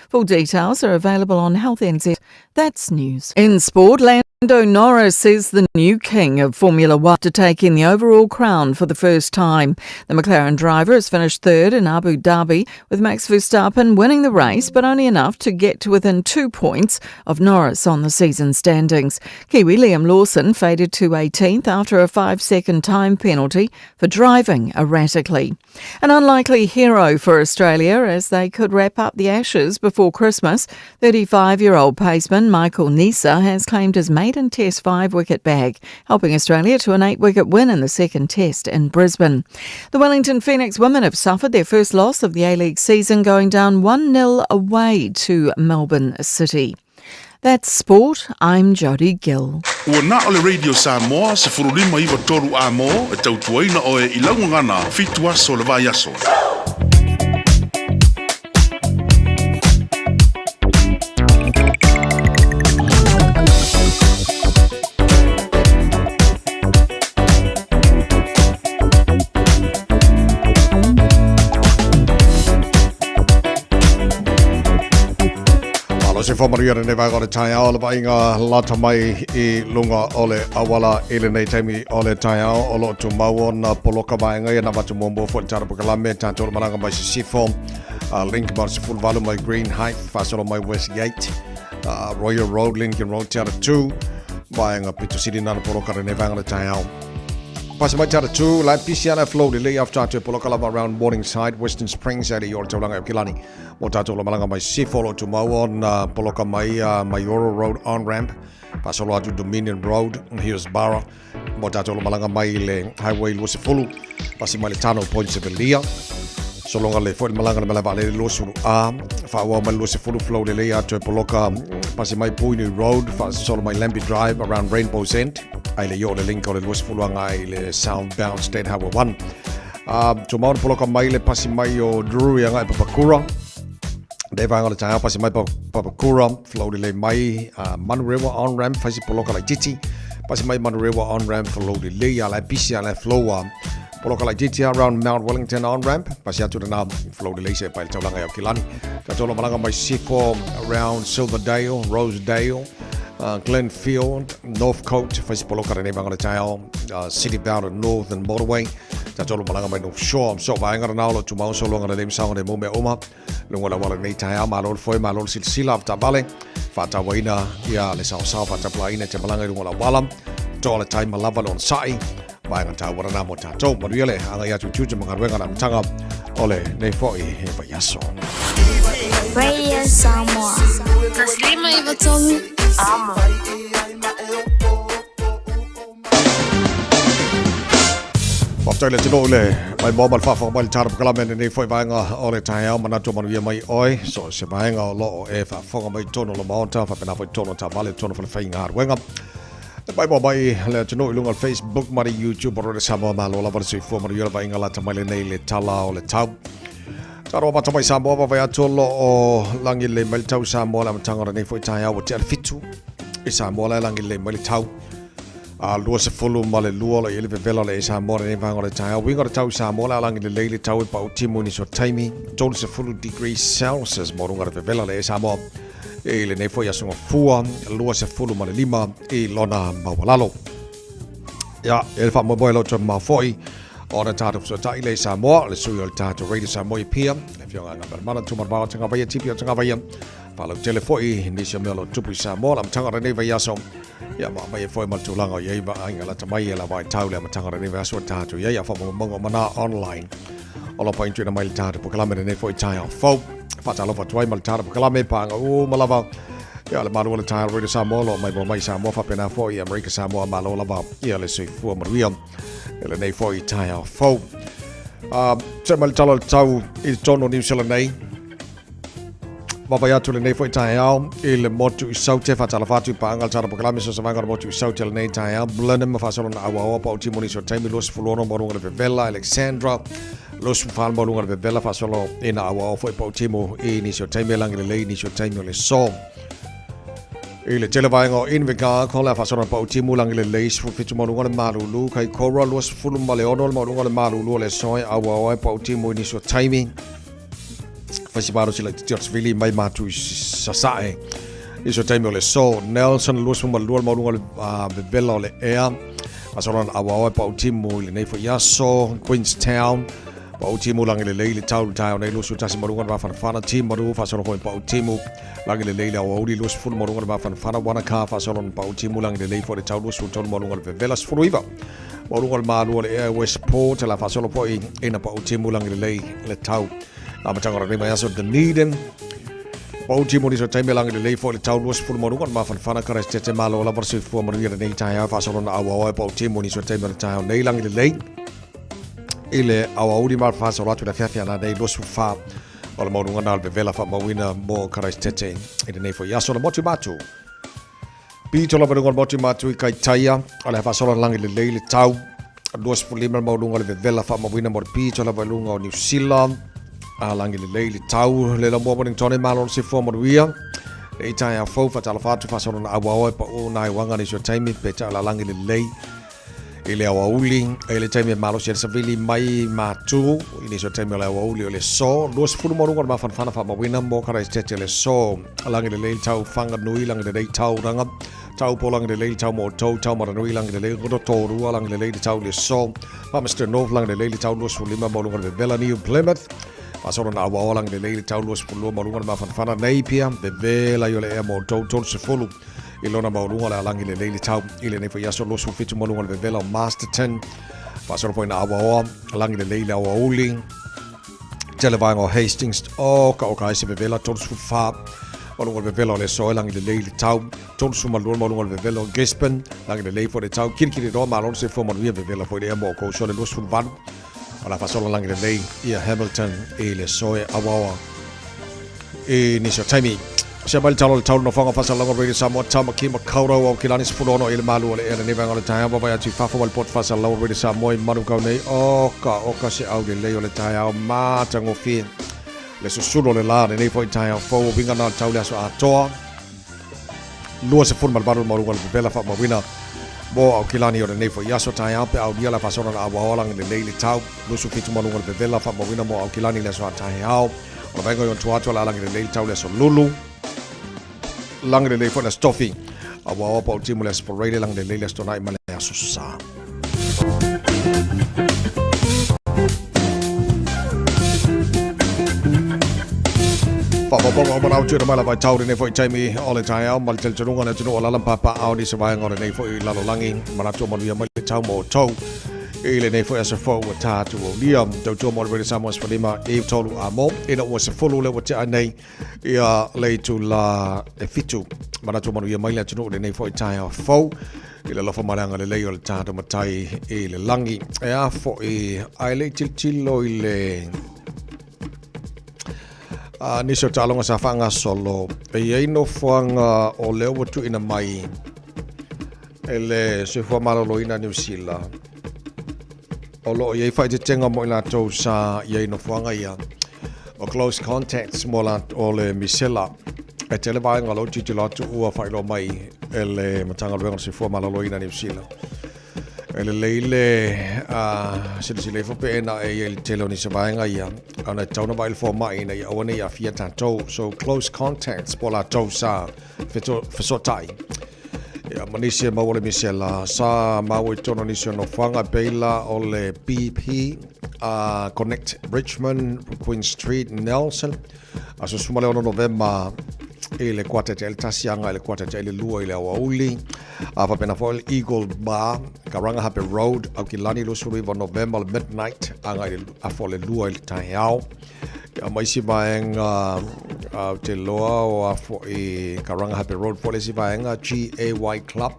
Full details are available on Health NZ. That's news. In sport, Lando Norris is the new king of Formula One to take in the overall crown for the first time. The McLaren driver has finished third in Abu Dhabi, with Max Verstappen winning the race, but only enough to get to within 2 points of Norris on the season standings. Kiwi Liam Lawson faded to 18th after a 5-second time penalty for driving erratically. An unlikely hero for Australia as they could wrap up the Ashes before Christmas. 35-year-old paceman Michael Neser has claimed his maiden Test 5-wicket bag, helping Australia to an 8-wicket win in the second Test in Brisbane. The Wellington Phoenix women have suffered their first loss of the A-League season, going down 1-0 away to Melbourne City. That's sport. I'm Jodie Gill. Ua na o le Radio Samoa, 1593 a mō, e tautuaina oe i lau gagana, fitu aso le vaiaso. Malo se whamaruia lenei vaega o le taiao, le vaaiga lata mai i lunga o le awala i lenei taimi o le taiao o loo tumau ona poloka vaega ia na vatu muamua foi le tara pakalame tātou le malaga mai Sisifo link ma 18 mai Green Height whasolo mai Westgate Royal Road Lincoln Road Te Ara 2 vaega pito siri nana poloka lenei vaega o le taiao. Pasi mai te ara tū, lai pisi ana flow le lei after atu e poloka lava around Morningside, Western Springs, e i o le taulanga e Kilani. Mo tātou la malanga mai Sifo lo tu mau on poloka mai Mayoro Road on ramp, pasolo atu Dominion Road, Hillsborough. Mo tātou la malanga mai le Highway 20, pasi mai le Tano Point Sevelia. Solonga le foi le malanga le malava le 20 A, whaua mai le 20 flow le lei atu e poloka pasi mai Puinui Road, solo mai Lambie Drive around Rainbow's End. Ai le io le link o le 20 anga i le Southbound State Highway 1. Tō mauna poloka mai le pasi mai o Drury anga e Papakura. Le vaega o le taeao pasi mai Papakura, flow le lei mai Manurewa on ramp, whaisi poloka lai titi. Pasi mai Manurewa on ramp, flow le lei a lai bisi a lai flow a poloka lai titi around Mount Wellington on ramp. Pasi atu rena flow le lei se pai le taulanga i Aukilani. Tātou malanga mai Sifo around Silverdale, Rosedale. Glenfield, Northcote, whaisi poloka renei vanga le taeao, City Bound and Northern Motorway, tātou lo malanga mai North Shore, so vaenga rana o lo tumau so longa le lem saonga le mō mea uma, lunga la wala nei taeao, malo le foe, malo le silasila, whātavale, whātawaina ia le sao sao, whātaplaina te malanga i lunga la wala, toa le tai malava le on sai, vaenga tā warana mō tātou, manuia le, anga i atu tū te mangaruenga na mtanga, O lenei foi vaiaso. Radio Samoa. 153 Amo. Faafetai le atunuu i le maimoa ma le faafofoga mai i le tala polokalame i lenei foi vaega o le taeao. Manatu manuia mai oe so o se vaega o lo o e faafofoga mai i totonu o le Maota, faapena foi i totonu o taavale, totonu o falefaigaluega. Le maimoa mai le atunuu i luga o le Facebook ma le YouTube o Radio Samoa. Malo lava le soifua manuia le vaaiga lata mai lenei le tala o le tau. Taro mata mai Samoa vaavaai atu o lo o lagi lelei mai le tau i Samoa le amataga o lenei foi taeao ua tea le 7 i Samoa la e lagi lelei mai le tau. A 22 o lo o i ai le vevela o le Samoa lenei vaega o le taeao. Uiga o le tau i Samoa le a lagi lelei le tau e pau timu i nisi o taimi 30 degrees Celsius mo luga o le vevela o le Samoa i lenei foi aso Gafua 25 i lona maualalo. Ia, e le faamoemoe lo toe mamao foi ona tatou fesootai lea i Samoa, le sui o le tatou Radio Samoa i Apia, le afioga ia Gapalemana Tumarevao Tagavaia, Tipi o Tagavaia, faalautele foi nisi o mea o lo o tupu i Samoa, le amataga o lenei vaiaso, ia ma aumai ai foi ma le tulaga o i ai vaaiga lata mai e la vaitau le amataga o lenei vaiaso o tatou i ai a faamaumauga o mana online. O lo o faaintuina mai le tatou polokalame lenei foi taeao fou. Faatalofa atu ai ma le tatou polokalame paaga uma lava. Ia le malu o le taeao Radio Samoa o lo o maimoa mai i Samoa faapena foi i Amerika Samoa malo lava ia le soifua manuia i lenei foi taeao fou. Se mai le tala o le tau i totonu o Niu Sila nei. Vaavaai atu lenei foi taeao i le motu i Saute, faatalofa atu i paaga le tala polokalame so se vaega o le motu i Saute lenei taeao. Blenheim ma faasolo na auaoa pa o timoni so taimi 26 mo luga le vevela Alexandra 24 mo luga le vevela faasolo i na auaoa foi pa o timu i nisi o taimi e lagi lelei nisi o taimi o le so. I le tele vaega o Invercargill, le a faasolo na pau timu lagi lelei 17 mo luga le malulu, Kaikoura 26 le mo luga le malulu o le so e auaoa e pau timu i nisi o taimi. Faisivalo sila i te Vili mai matu i sasae. I so taimi o le so, Nelson 22 le maualuga o le vevela o le ea. Faasolo na auaoa e pau timu i lenei foi aso, Queenstown. Pau timu lagi lelei le tau le taeao nei 21 maualuga le mafanafana. Timaru faasolo foi pau timu lagi lelei le aoauli 20 maualuga le mafanafana. Wanaka faasolo na pau timu lagi lelei foi le tau 23 maualuga le vevela 19. Maualuga le malu o le ea Westport la faasolo foi ina pau timu lagi lelei le tau. Amataga o lenei vaiaso Dunedin. Pau timu ni so taimi lagi lelei foi le tau 20 maualuga le mafanafana Karaisetete malo lava le soifua manuia lenei taeao faasolo na auaoa e pau timu ni so taimi o le taeao nei lagi lelei i le aoauli ma le faasolo atu le afiafi ana nei 24 o le maualuga na o le vevela faamauina mo Karaisetete i lenei foi aso le motu matu. Pito lava luga o le motu matu i Kaitaia, o le faasolo lagi lelei le tau 25 le maualuga o le vevela faamauina mo le pito lava i luga o Niu Sila. A lagi lelei le tau le lamua Wellington e malo le soifua manuia. E i taeao fou faatalofa atu faasolo na auaoa e pau nai uaga nisi o taimi pe ta la lagi lelei i le aoauli e le taimi e malosi ai le savili mai matu i nisi o taimi o le aoauli o le so 20 maualuga o le mafanafana faamauina mo Karaisitete le so lagi lelei le tau Whanganui lagi lelei Tauranga Taupo lagi lelei le tau Motou Taumaranui lagi lelei Rotorua lagi lelei le tau le so Palmerston North lagi lelei le tau 25 maualuga le vevela New Plymouth Faasolo na auaoa lagi lelei le tau 22 maualuga le mafanafana Napier vevela i o le ea Motou 30 I lona maualuga o le a lagi lelei le tau i lenei foi aso 27 maualuga le vevela o Masterton. Faasolo foi na auaoa, lagi lelei le aoauli. Tele vaega o Hastings, o ka o ka ese vevela 34 maualuga le vevela o le aso e lagi lelei le tau. 32 maualuga le vevela o Gisborne, lagi lelei foi le tau. Kirikiriroa malo le soifua manuia vevela foi le ea mo oukou sole 28. O la faasolo lagi lelei ia Hamilton i le aso e auaoa i nisi o taimi. Sea mai le talo o le tau le nofoaga o Faasalelauga Radio Samoa Tamaki Makaurau Aukilani 16 i le malu o le ea lenei vaega o le taeao vaavaai atu i fafo ma le poto Faasalelauga Radio Samoa i Manukau nei o ka oka se au lelei o le taeao matagofie le susulu o le la lenei foi taeao fou o uiga na o le tau le aso atoa 28 le maualuga o le vevela faamauina mo Aukilani o lenei foi aso taeao pe aulia la faasola na auaoa lagi lelei le tau 27 maualuga o le vevela faamauina mo Aukilani le aso a taeao O le vaega i ona tua atu o le a lagi lelei le tau le aso Lulu. Lagi lelei foi le aso Tofi. A ua oa pa o timu le aso Foreile, lagi lelei le aso Tona'i ma le aso Sa. Whapaponga o manau tuina mai la vai tau lenei foi taimi o le taeao ma le talitonuga o le atunuu o lala papa ao ni se vaega o lenei foi lalolagi manatu o manuia mai le tau mo outou. I lenei foi aso fou ua tatou aulia. Tautua mo le Radio Samoa 15 i 3 a mo. Ina ua 10 le ua tea nei ia le itula e 7. Manatu manuia mai le atunuu i lenei foi taeao fou. I le alofa ma le agalelei o le tatou Matai i le lagi. E a foi ae le i tilotilo i le a nisi o taaloga sa faagasolo e i ai nofoaga o lea ua tuuina mai e le Soifua Maloloina Niu Sila o lo o i ai faaeteetega mo i latou sa i ai i nofoaga ia o close contacts mo la, o le misela. E tele vaega o lo o tilotilo atu ua faailoa mai e le Matagaluega o le Soifua Maloloina Niu Sila. E lelei le silasila ifo pe na e i ai le tele o nisi vaega ia ona e tatau ona vaai le fomai ina ia aua ne i aafia tatou. So close contacts po o latou sa fesootai ia ma nisi e maua le misela sa maua i totonu o nisi o nofoaga e pei la o le BP Connect Richmond, Queen Street, Nelson. Aso 16 Novema i le kuata te tasi anga i le kuata te le lua i le aoauli. A faapena foi le Eagle Bar, Karangahape Road, Aukilani 29 Novema le midnight anga i le afo le lua i le taeao. Ia ma isi vaega au te loa o afo i Karangahape Road foi le isi vaega GAY Club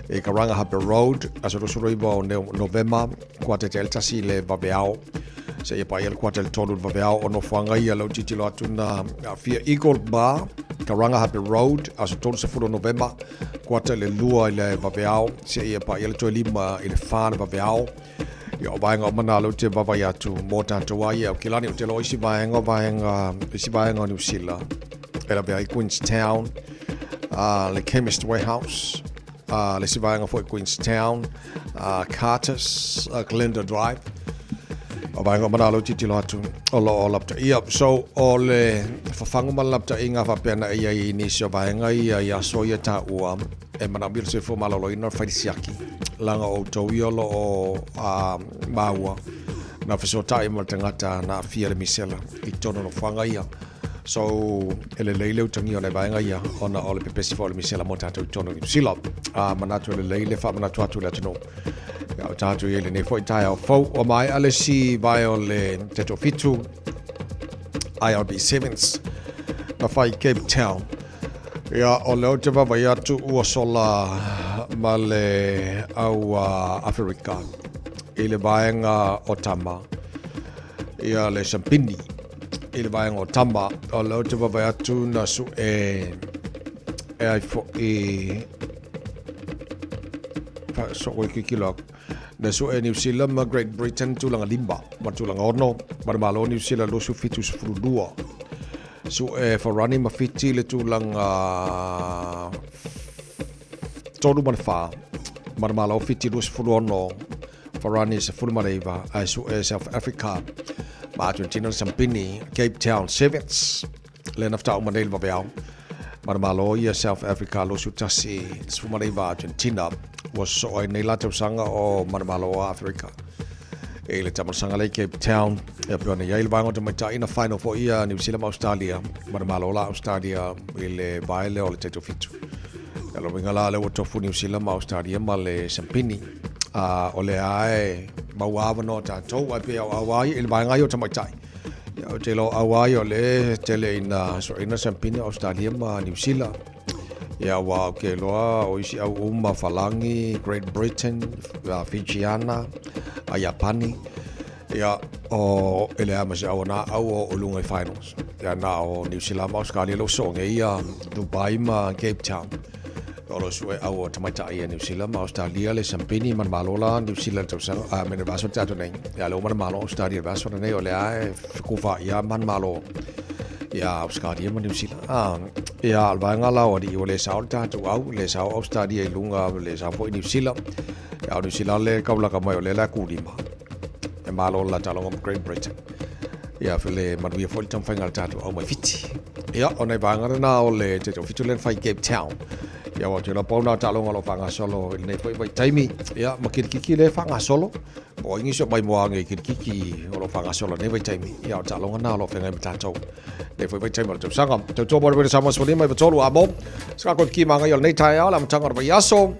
i Karangahape Road, aso 29 o Novema, kuata te tasi le vaveao. Seia paia le kuata le tolu le vaveao o nofoaga ia lau tilotilo atu na aafia Eagle Bar, Karangahape Road, aso 30 Novema, kuata le lua i le vaveao, seia paia le toe lima i le wha le vaveao. Ia o vaega uma na lau te vaavaai atu mō tātou a ia o Kilani o te loa isi vaega o vaega isi vaega o Niu Sila e lavea ai Queenstown le Chemist Warehouse le isi vaega foi Queenstown Carters Glinda Drive o vaega uma na lau tilotilo atu o lo o lapataia so o le fafagu ma le lapataiga faapea na e i ai i nisi o vaega ia i aso ia taua e manaomia le soifua maloloina o le fai le siaki laga o outou ia o lo o maua na fesootai ma le tagata na aafia le misela i totonu o nofoaga ia. So, e lelei le utagia o nai vaega ia ona o le pepesi foi o le misela mo tatou i totonu o Niu Sila. A manatu e lelei le faamanatu atu i le atunuu. Ia o tatou i ai lenei foi taeao fou. Ua maea le isi vae o le Taitoafitu IRB Sevens na fai i Cape Town. Ia, o lea ou te vaavaai atu ua sola ma le au Aferika i le vaega o tama. Ia, le Sampini i le vaega o tama. O lea ou te vaavaai atu na sue e ai foi so i kilo aku. Na sue New Zealand ma Great Britain tulaga 5 ma tulaga 6 ma le Malo New Zealand 27-12. Sue Farani ma Fiti le tulaga 3 ma le 4. Ma le Malo Fiti 26, Farani 19, ae sue South Africa ma Argentina le Sampini, Cape Town Sevens le na faatoa uma nei le vaveao. Ma le Malo ia South Africa 21, 19 Argentina. Ua sosoo ai nei la tausaga o Manamalo o Afrika. I le tamalosanga lea i Cape Town, e pei ona i ai le vaega o tamaitai na final foi ia New Zealand ma Australia, Manamalo la Australia i le vae lea o le Taitofitu. Ia lona uiga la lea ua tofu New Zealand ma Australia ma le Sampini. O lea e maua avanoa tatou, ae pei o au i le vaega ia o tamaitai. Ia ou te iloa o au ia o lea e tele ina soaina Sampini o Australia ma New Zealand. Ia aua ou te iloa o isi au uma Falagi, Great Britain, Fijiana, a Iapani. Ia o e leai ma se au na au o i luga i finals. Ia na o New Zealand ma Australia lo so nge ia Dubai ma Cape Town. O lo sue au o tamaitai ia New Zealand ma Australia le Sampini ma le Malo la New Zealand tausaga a me le vaiaso tatou nei. Ia le uma le Malo Australia le vaiaso nei o lea e fekuvaai ia ma le Malo ia Australia ma New Zealand. Ah, ia, o le vaega la o alii ua le sao le tatou au, le sao Australia i luga, le sao foi New Zealand. Ia, o New Zealand le kaulaka mai o lea la kulima. E malo le la taaloga ma Great Britain. Ia, le manuia foi le taumafaiga a le tatou au mai Fiti. Ia, o nai vaega lena o le Taitoafitu lea na fai i Cape Town. Ia, aua ou te iloa pau na o taaloga o lo o faagasolo i lenei foi vaitaimi. Ia, ma kilikiki lea e faagasolo. Po o ai nisi o maimoa age i kilikiki o lo o faagasolo i lenei vaitaimi. Ia, o taaloga na o lo o feagai ma tatou. Nei foi vaitaimi o le tausaga. Tautua mo le wena Samoa 15 i 3 a mo. Ska koe ki manga i o lenei taeao le amataga o le vaiaso.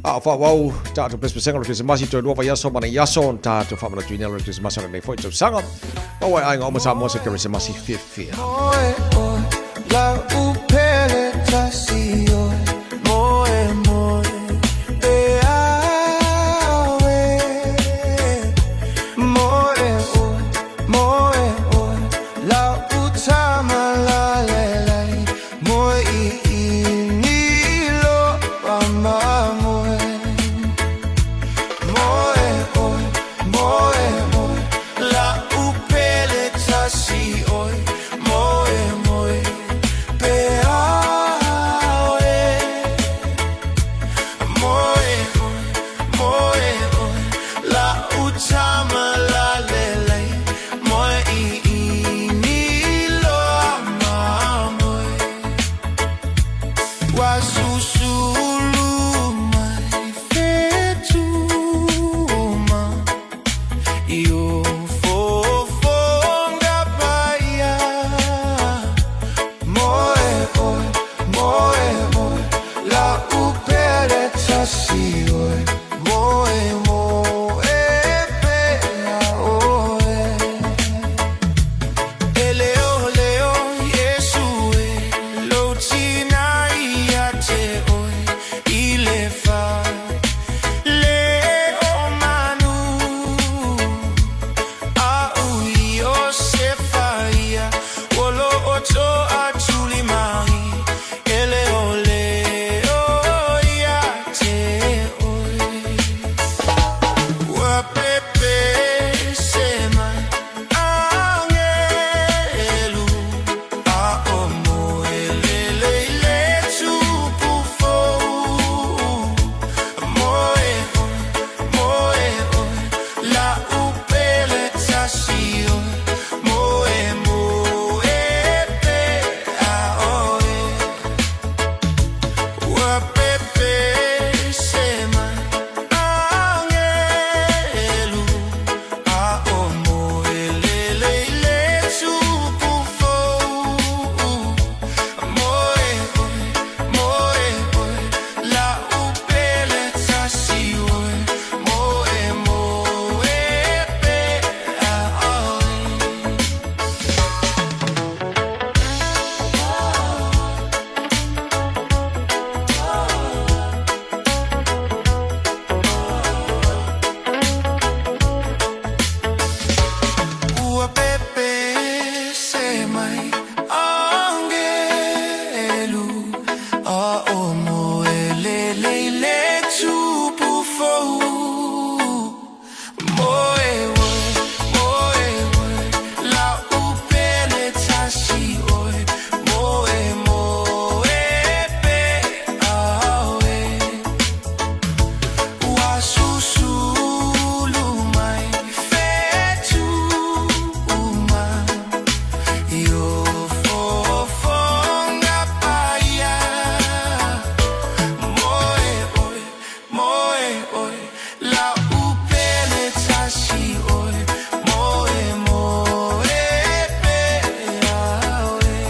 A o faaauau tatou pesepesega o le Kerisimasi toe lua vaiaso ma nei aso ona tatou faamanatuina o le Kerisimasi o lenei foi tausaga. Maua e aiga uma Samoa se Kerisimasi fiafia. Moe oe, lau pele tasi oe, moe moe, pe awe. Moe oe, moe oe, lau tama la le lai, moe i i ni loa ma moe. Moe oe, moe oe, lau pele tasi oe, moe moe, pe awe. Moe oe, moe oe, lau tama la le lai, moe i i ni loa ma moe. Ua susulu mai fetu ma i o fofoga paia. Moe oe, moe oe, lau pele tasi oe, moe moe pea oe. E leo leo Iesu e, lou tina ia te oe, i le fa le o manu. A ui o Iosefa ia, ua lo o to'a tuli mai, e leo leo ia te oe. Ua pepese mai agelu, a o moe lelei le tupu fou. Moe oe, moe oe, lau pele tasi oe, moe moe pea oe. Ua pepese mai agelu, a o moe lelei le tupu fou. Moe oe, moe oe, lau pele tasi oe, moe moe pea oe. Ua pepese mai agelu, a o moe lelei le tupu fou. Moe oe, moe oe, lau pele tasi oe, moe moe pea oe. Ua susulu mai fetu ma i o fofoga paia. Moe oe, moe oe, lau pele tasi oe, moe moe pea oe.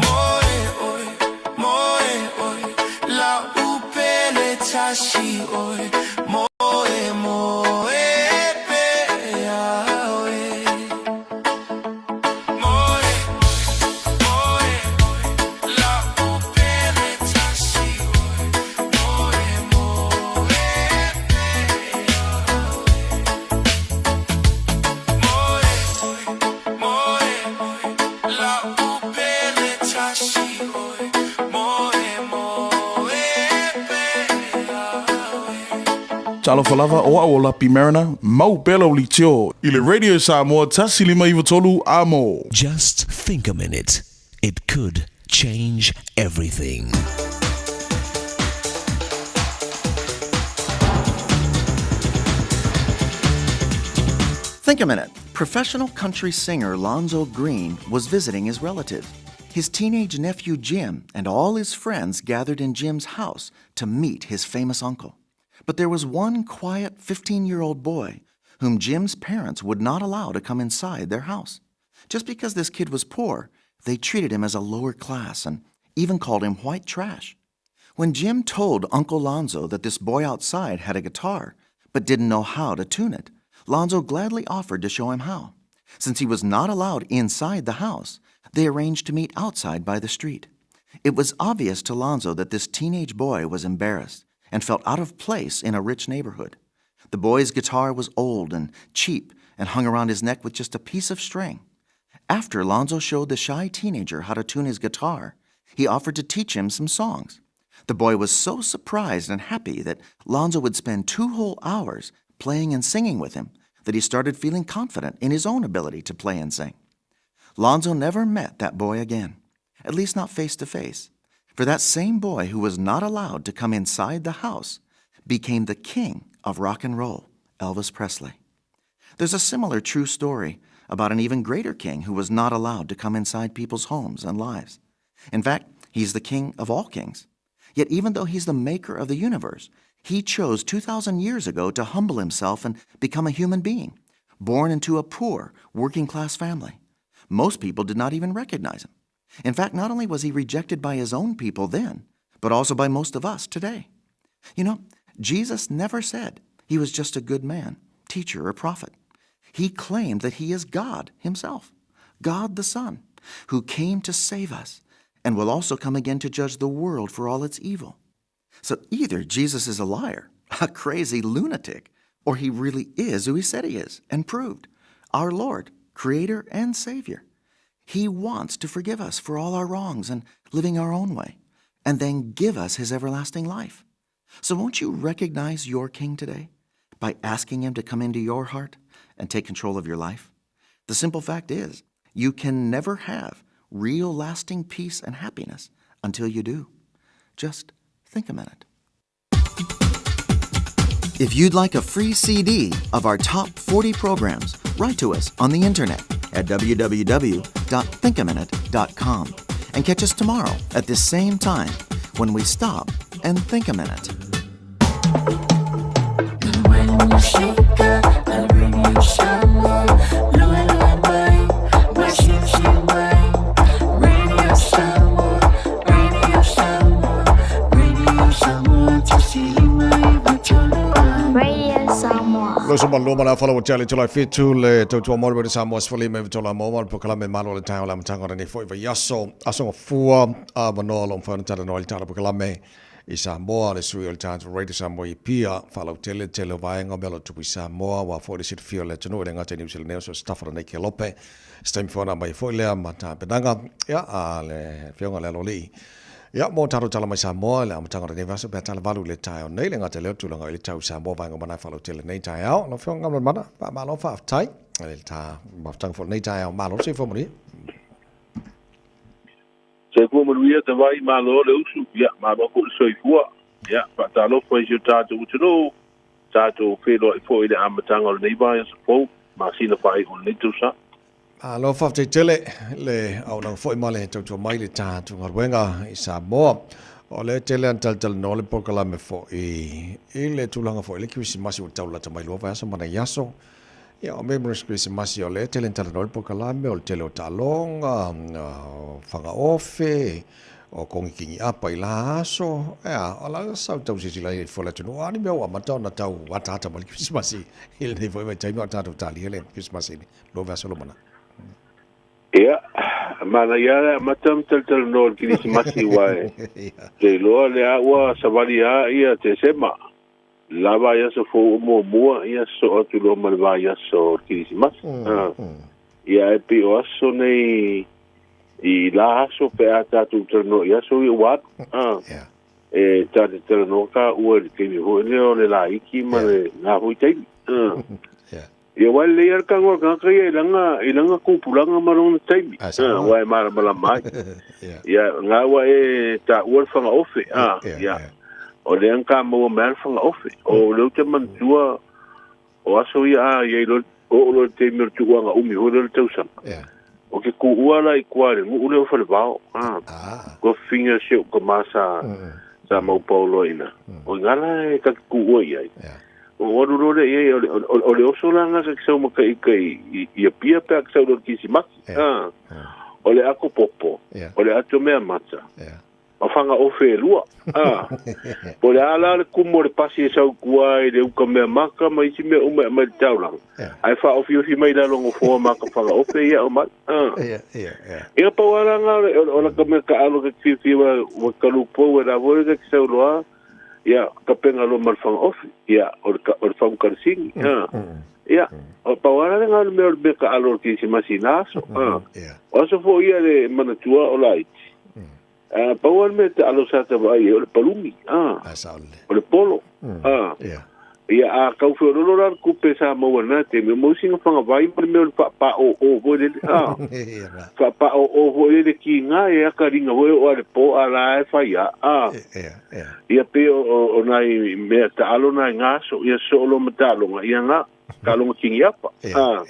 Moe oe, moe oe, lau pele tasi oe, moe moe pea oe. Moe, moe oe, lau pele tasi oe, moe moe pea oe. Moe oe, moe oe, lau pele tasi oe, moe moe pea oe. Talofa lava, o au o Lapi Mariner, mau pea lau leitio i le Radio Samoa 1593 Amo. Just think a minute, it could change everything. Think a minute. Professional country singer Lonzo Green was visiting his relative. His teenage nephew Jim and all his friends gathered in Jim's house to meet his famous uncle. But there was one quiet 15 year old boy whom Jim's parents would not allow to come inside their house. Just because this kid was poor, they treated him as a lower class and even called him white trash. When Jim told Uncle Lonzo that this boy outside had a guitar, but didn't know how to tune it, Lonzo gladly offered to show him how. Since he was not allowed inside the house, they arranged to meet outside by the street. It was obvious to Lonzo that this teenage boy was embarrassed and felt out of place in a rich neighborhood. The boy's guitar was old and cheap and hung around his neck with just a piece of string. After Lonzo showed the shy teenager how to tune his guitar, he offered to teach him some songs. The boy was so surprised and happy that Lonzo would spend 2 whole hours playing and singing with him that he started feeling confident in his own ability to play and sing. Lonzo never met that boy again, at least not face to face, for that same boy who was not allowed to come inside the house became the king of rock and roll, Elvis Presley. There's a similar true story about an even greater king who was not allowed to come inside people's homes and lives. In fact, he's the king of all kings. Yet even though he's the maker of the universe, he chose 2,000 years ago to humble himself and become a human being, born into a poor, working-class family. Most people did not even recognize him. In fact, not only was he rejected by his own people then, but also by most of us today. You know, Jesus never said he was just a good man, teacher, or prophet. He claimed that he is God himself, God the Son, who came to save us and will also come again to judge the world for all its evil. So either Jesus is a liar, a crazy lunatic, or he really is who he said he is and proved, our Lord, Creator and Savior. He wants to forgive us for all our wrongs and living our own way, and then give us his everlasting life. So won't you recognize your King today by asking him to come into your heart and take control of your life? The simple fact is, you can never have real lasting peace and happiness until you do. Just think a minute. If you'd like a free CD of our top 40 programs, write to us on the internet at www.thinkaminute.com and catch us tomorrow at this same time when we stop and think a minute. When you shake up, I bring you some more. Lua lua mai, mai sim sim mai. Radio Samoa, Radio Samoa, Radio Samoa, 1593. Radio Samoa. Lo so malo mala fala o tele tolai fitu le tautua mo le Samoa sefuli me tola mo mo pokalame malo le tau la matanga nei foi vai aso aso fua a manoa lo mfana tala no le tala pokalame i Samoa le sui o le tātou Radio Samoa i pia whalau tele tele vaenga mea lo tupu i Samoa wa foi le silafia o le atunuu e le gata i Niu Sila nei o so se tafa lenei ke Lope se taimi foi ona mai foi lea ma tapenaga ia a le afioga le Aloalii ia mo tātou tala mai Samoa i le amataga o lenei vaiaso pe a tala valu i le taeao nei le gata i lea tulaga i le tau i Samoa vaenga mana e whalau tele nei taeao lau afioga Galumalemana faamalo faafetai i le tā mafutaga foi lenei taeao malo le soifua manuia. Soifua manuia te vai, malo le usu, ia, malo foi le soifua. Ia, faatalofa i si o tatou atunuu, tatou feiloai foi i le amataga o lenei vaiaso fou, masina faaiu o lenei tausaga. Malo faafetai tele le auaunaga foi ma le tautua mai le tatou galuega i Samoa. O lea tele ana talatalanoa le polokalame foi i le tulaga foi i le Kerisimasi ua tau lata mai lua vaiaso ma nai aso. Ia, o mea mo Kerisimasi o lea tele talanoa le polokalame, o le tele o taaloga, o fagaofe, o kogikigi apa i la aso. Ea, o la sau tau silasila i fua le atunuu, a o ni mea ua amata ona tau ataata mai le Kerisimasi i lenei foi vaitaimi a o tatou talia le Kerisimasi i le lua vaiaso lumanai. Ia, manaia le amata ona talatalanoa i le Kerisimasi aua e te iloa lea ua savali lava ia Tesema. La vaiaso fou o muamua, ia sosoo atu loa ma le vaiaso o le Kerisimasi. Ia ae pei o aso nei i la aso pe a tatou talanoa i aso ia ua alu. E ta te talanoa taua i le taimi foi lea o le laiti ma le na foi taimi. Ia aua e lelei lava le tago a le tagata ia i lana i lana tupulaga ma lona taimi. Aua e malamalama ai. Ia na ua e taua le fagaofe. Ia o lea na ta maua mai lava le fagaofe. O lea ou te manatua o aso ia a i ai loa oo loa i le taimi o le tuuaga umi foi lea o le tausaga. O ke kuua la i kua i le nuu lea o Falevao. Kua fafine o si ou tama sa sa maupao loa i ina. O ina la e ta te kuua i ai. O alu loa lea i ai, o le oso la lena sa te sau ma ka ika i Apia pe a te sau loa i le Kirisimasi. O le ato popo, o le ato meamata. Ma fanga ofe e lua. A. Po le a la le kumu o le pasi e sau i tua i le uka mea maka ma isi mea uma e aumai i le taulaga, ae faaofiofi mai i lalo o gofoa ma ka fanga ofe ia aumai. A. Ia pau lava la na o laka mea taalo ta te fiafia ua talupou e la foi ta te sau loa, ia tapena loa ma le fanga ofe, ia o le o le fagu kalasini. A. Ia, o pau lava la lena o le mea o le mea taalo o le Kerisimasi i na aso. A. O aso foi ia le manatua o laiti. A pau lava le mea taalo sa ta vaai ai o le palumi, a. O le polo, a. Ia, a tau feoloolo la le tupe sa maua i lena taimi, ua maua sina fagavai ma le mea o le faapaoo foi lele, a. Faapaoo foi lele kiga e akaliga foi oo lava i le po a la e fai lava, a. Ia pei o nai mea taalo na i na aso, ia sosoo loa ma taaloga, ia na. Taaloga kiniapa. A.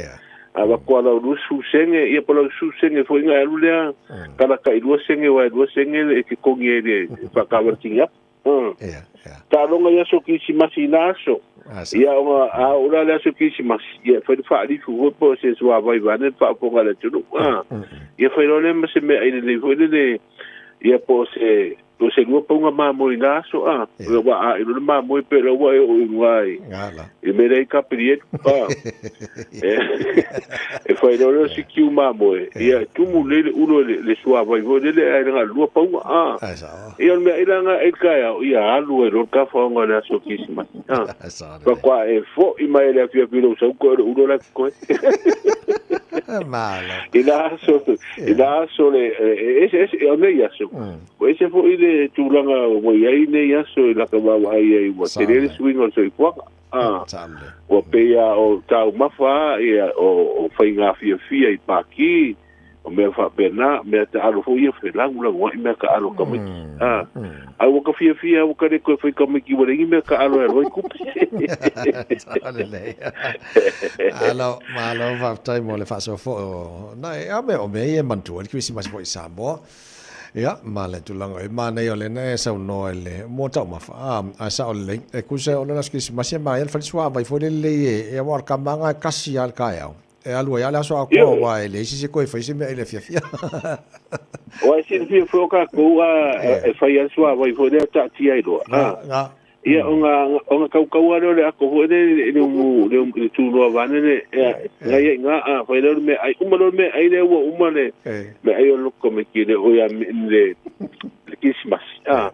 Avatu a lau 20 sene, ia po lau 10 sene foi na e alu lea, tala tai 2 sene aua e 2 sene e totogi ai le faatavale kiniapa. Taaloga i aso Kirisimasi i na aso. Ia ona a oo la le aso Kirisimasi, ia e fai le faalifu foi po o se suavai vaeane le faafofoga a le atunuu. Ia fai loa lea ma se meaai lelei foi lele, ia po o se Po se lua pauga mamoe i na aso, a, o ua a i le mamoe pe la ua e oo i luga i, i mea lea i Kapilielu, a. E fai loa lea o si kiu mamoe, ia e tumu lelei le ulo i le suavai foi lele ae na o le lua pauga, a. Ia o le mea ila na e i le taeao, ia alu ai loa le tafaoga i le aso Kerisimasi, a. Faatoa e foi mai i le afiafi i lou sauto e le ulo la e totoe. I na aso, i na aso le, e ese ese, o nei aso, Ua ese foi le tulaga ua i ai nei aso i laka vaavaai ai ua tele le suiga o le soifuaga. A, ua pei lava o taumafa ia o faiga fiafia i pākī, o mea faapena, mea taalo foi ia felagulagua'i mea taalo a tamaiti. A, ae ua ka fiafia ua ka le toe fai tamaiti ua leai ni mea taalo e alu ai tupe. Lelei. Malo, malo faafetai mo le faasoa foi o nai a mea o mea ia e manatua ai le Kerisimasi foi i Samoa. Ia, ma le tulaga e manaia o lena e saunoa i le mua taumafa, a, ae sao lelei, e tusa o le aso Kerisimasi e manaia le fale suavai foi lele e, e aua o le kamaga e kasi lava i le taeao, e alu ai lava le aso atoa aua e leai se isi e toe fai se mea i le afiafi. Aua e silafia foi o tatou a e fai lava le suavai foi lea e taatia ai loa, a. Ia, ona, ona tautaua lea o le ato foi lea i le umu, le, le tunoa vaeane le, ia, nai ai i ina, a fai lea o le meaai, uma loa le meaai lea ua uma le meaai o le loto tamaiti le, o ia, le, le Kerisimasi, a.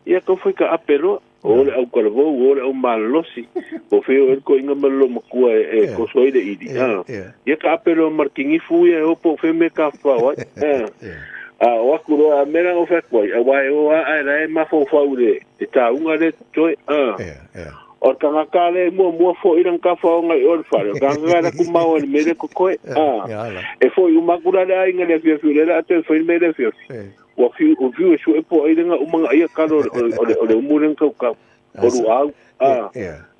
Ia, tau fai taape loa, o le autalavou, o le aumalolosi, po o fea o i ai le toeaina ma le loomatua e toso ai le ili, a. Ia taape loa ma le tinifu ia e o po o fea mea e tafafao ai, a. A o atu loa, a mea la na ou fai atu ai, aua e o lava ae la e mafaufau i le Te tāunga lea totoe, a. O le tagata lea e muamua foi lana tafaoga i o i le fale, o le tagata la tumau ai i le mea lea totoe, a. E foi uma atu la le aiga i le afiafi o lea o le a toe fai le mea i le afiafi, ua fiu, ua fiu e sue po o ai lea na uma ona aia talo o le umu lea na tautau, o luau, a.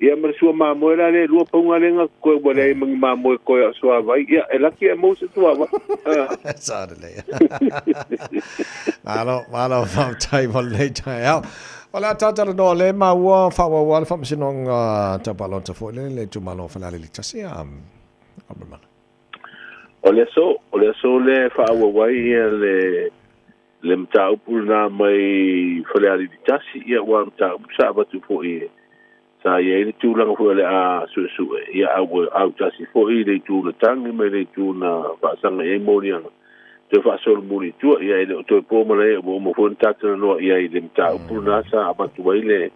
Ia ma le sua mamoe la lea e lua pauga lea na totoe ua leai ma ni mamoe toe a o suavai, ia e laki ae maua se suavai, a. Sa lelei. Malo, malo, faafetai mo lenei taeao. O le a talatalanoa lea maua faaauau lava le faamasinoga tau palota foi lea i le itumalo o Falealili 1 a Amramana. O le aso, o le aso lea e faaauau ai ia le le mataupu lena mai Falealili 1, ia aua o le mataupu sa avatu foi sa i ai le tulaga foi o le a suesue, ia a ua autasi foi le itu na tagi mai le itu na faasaga i ai moliaga, toe faasolomuli i tua, ia e le o toe po malae ua uma foi ona tatalanoa i ai i le mataupu lena sa avatu ai le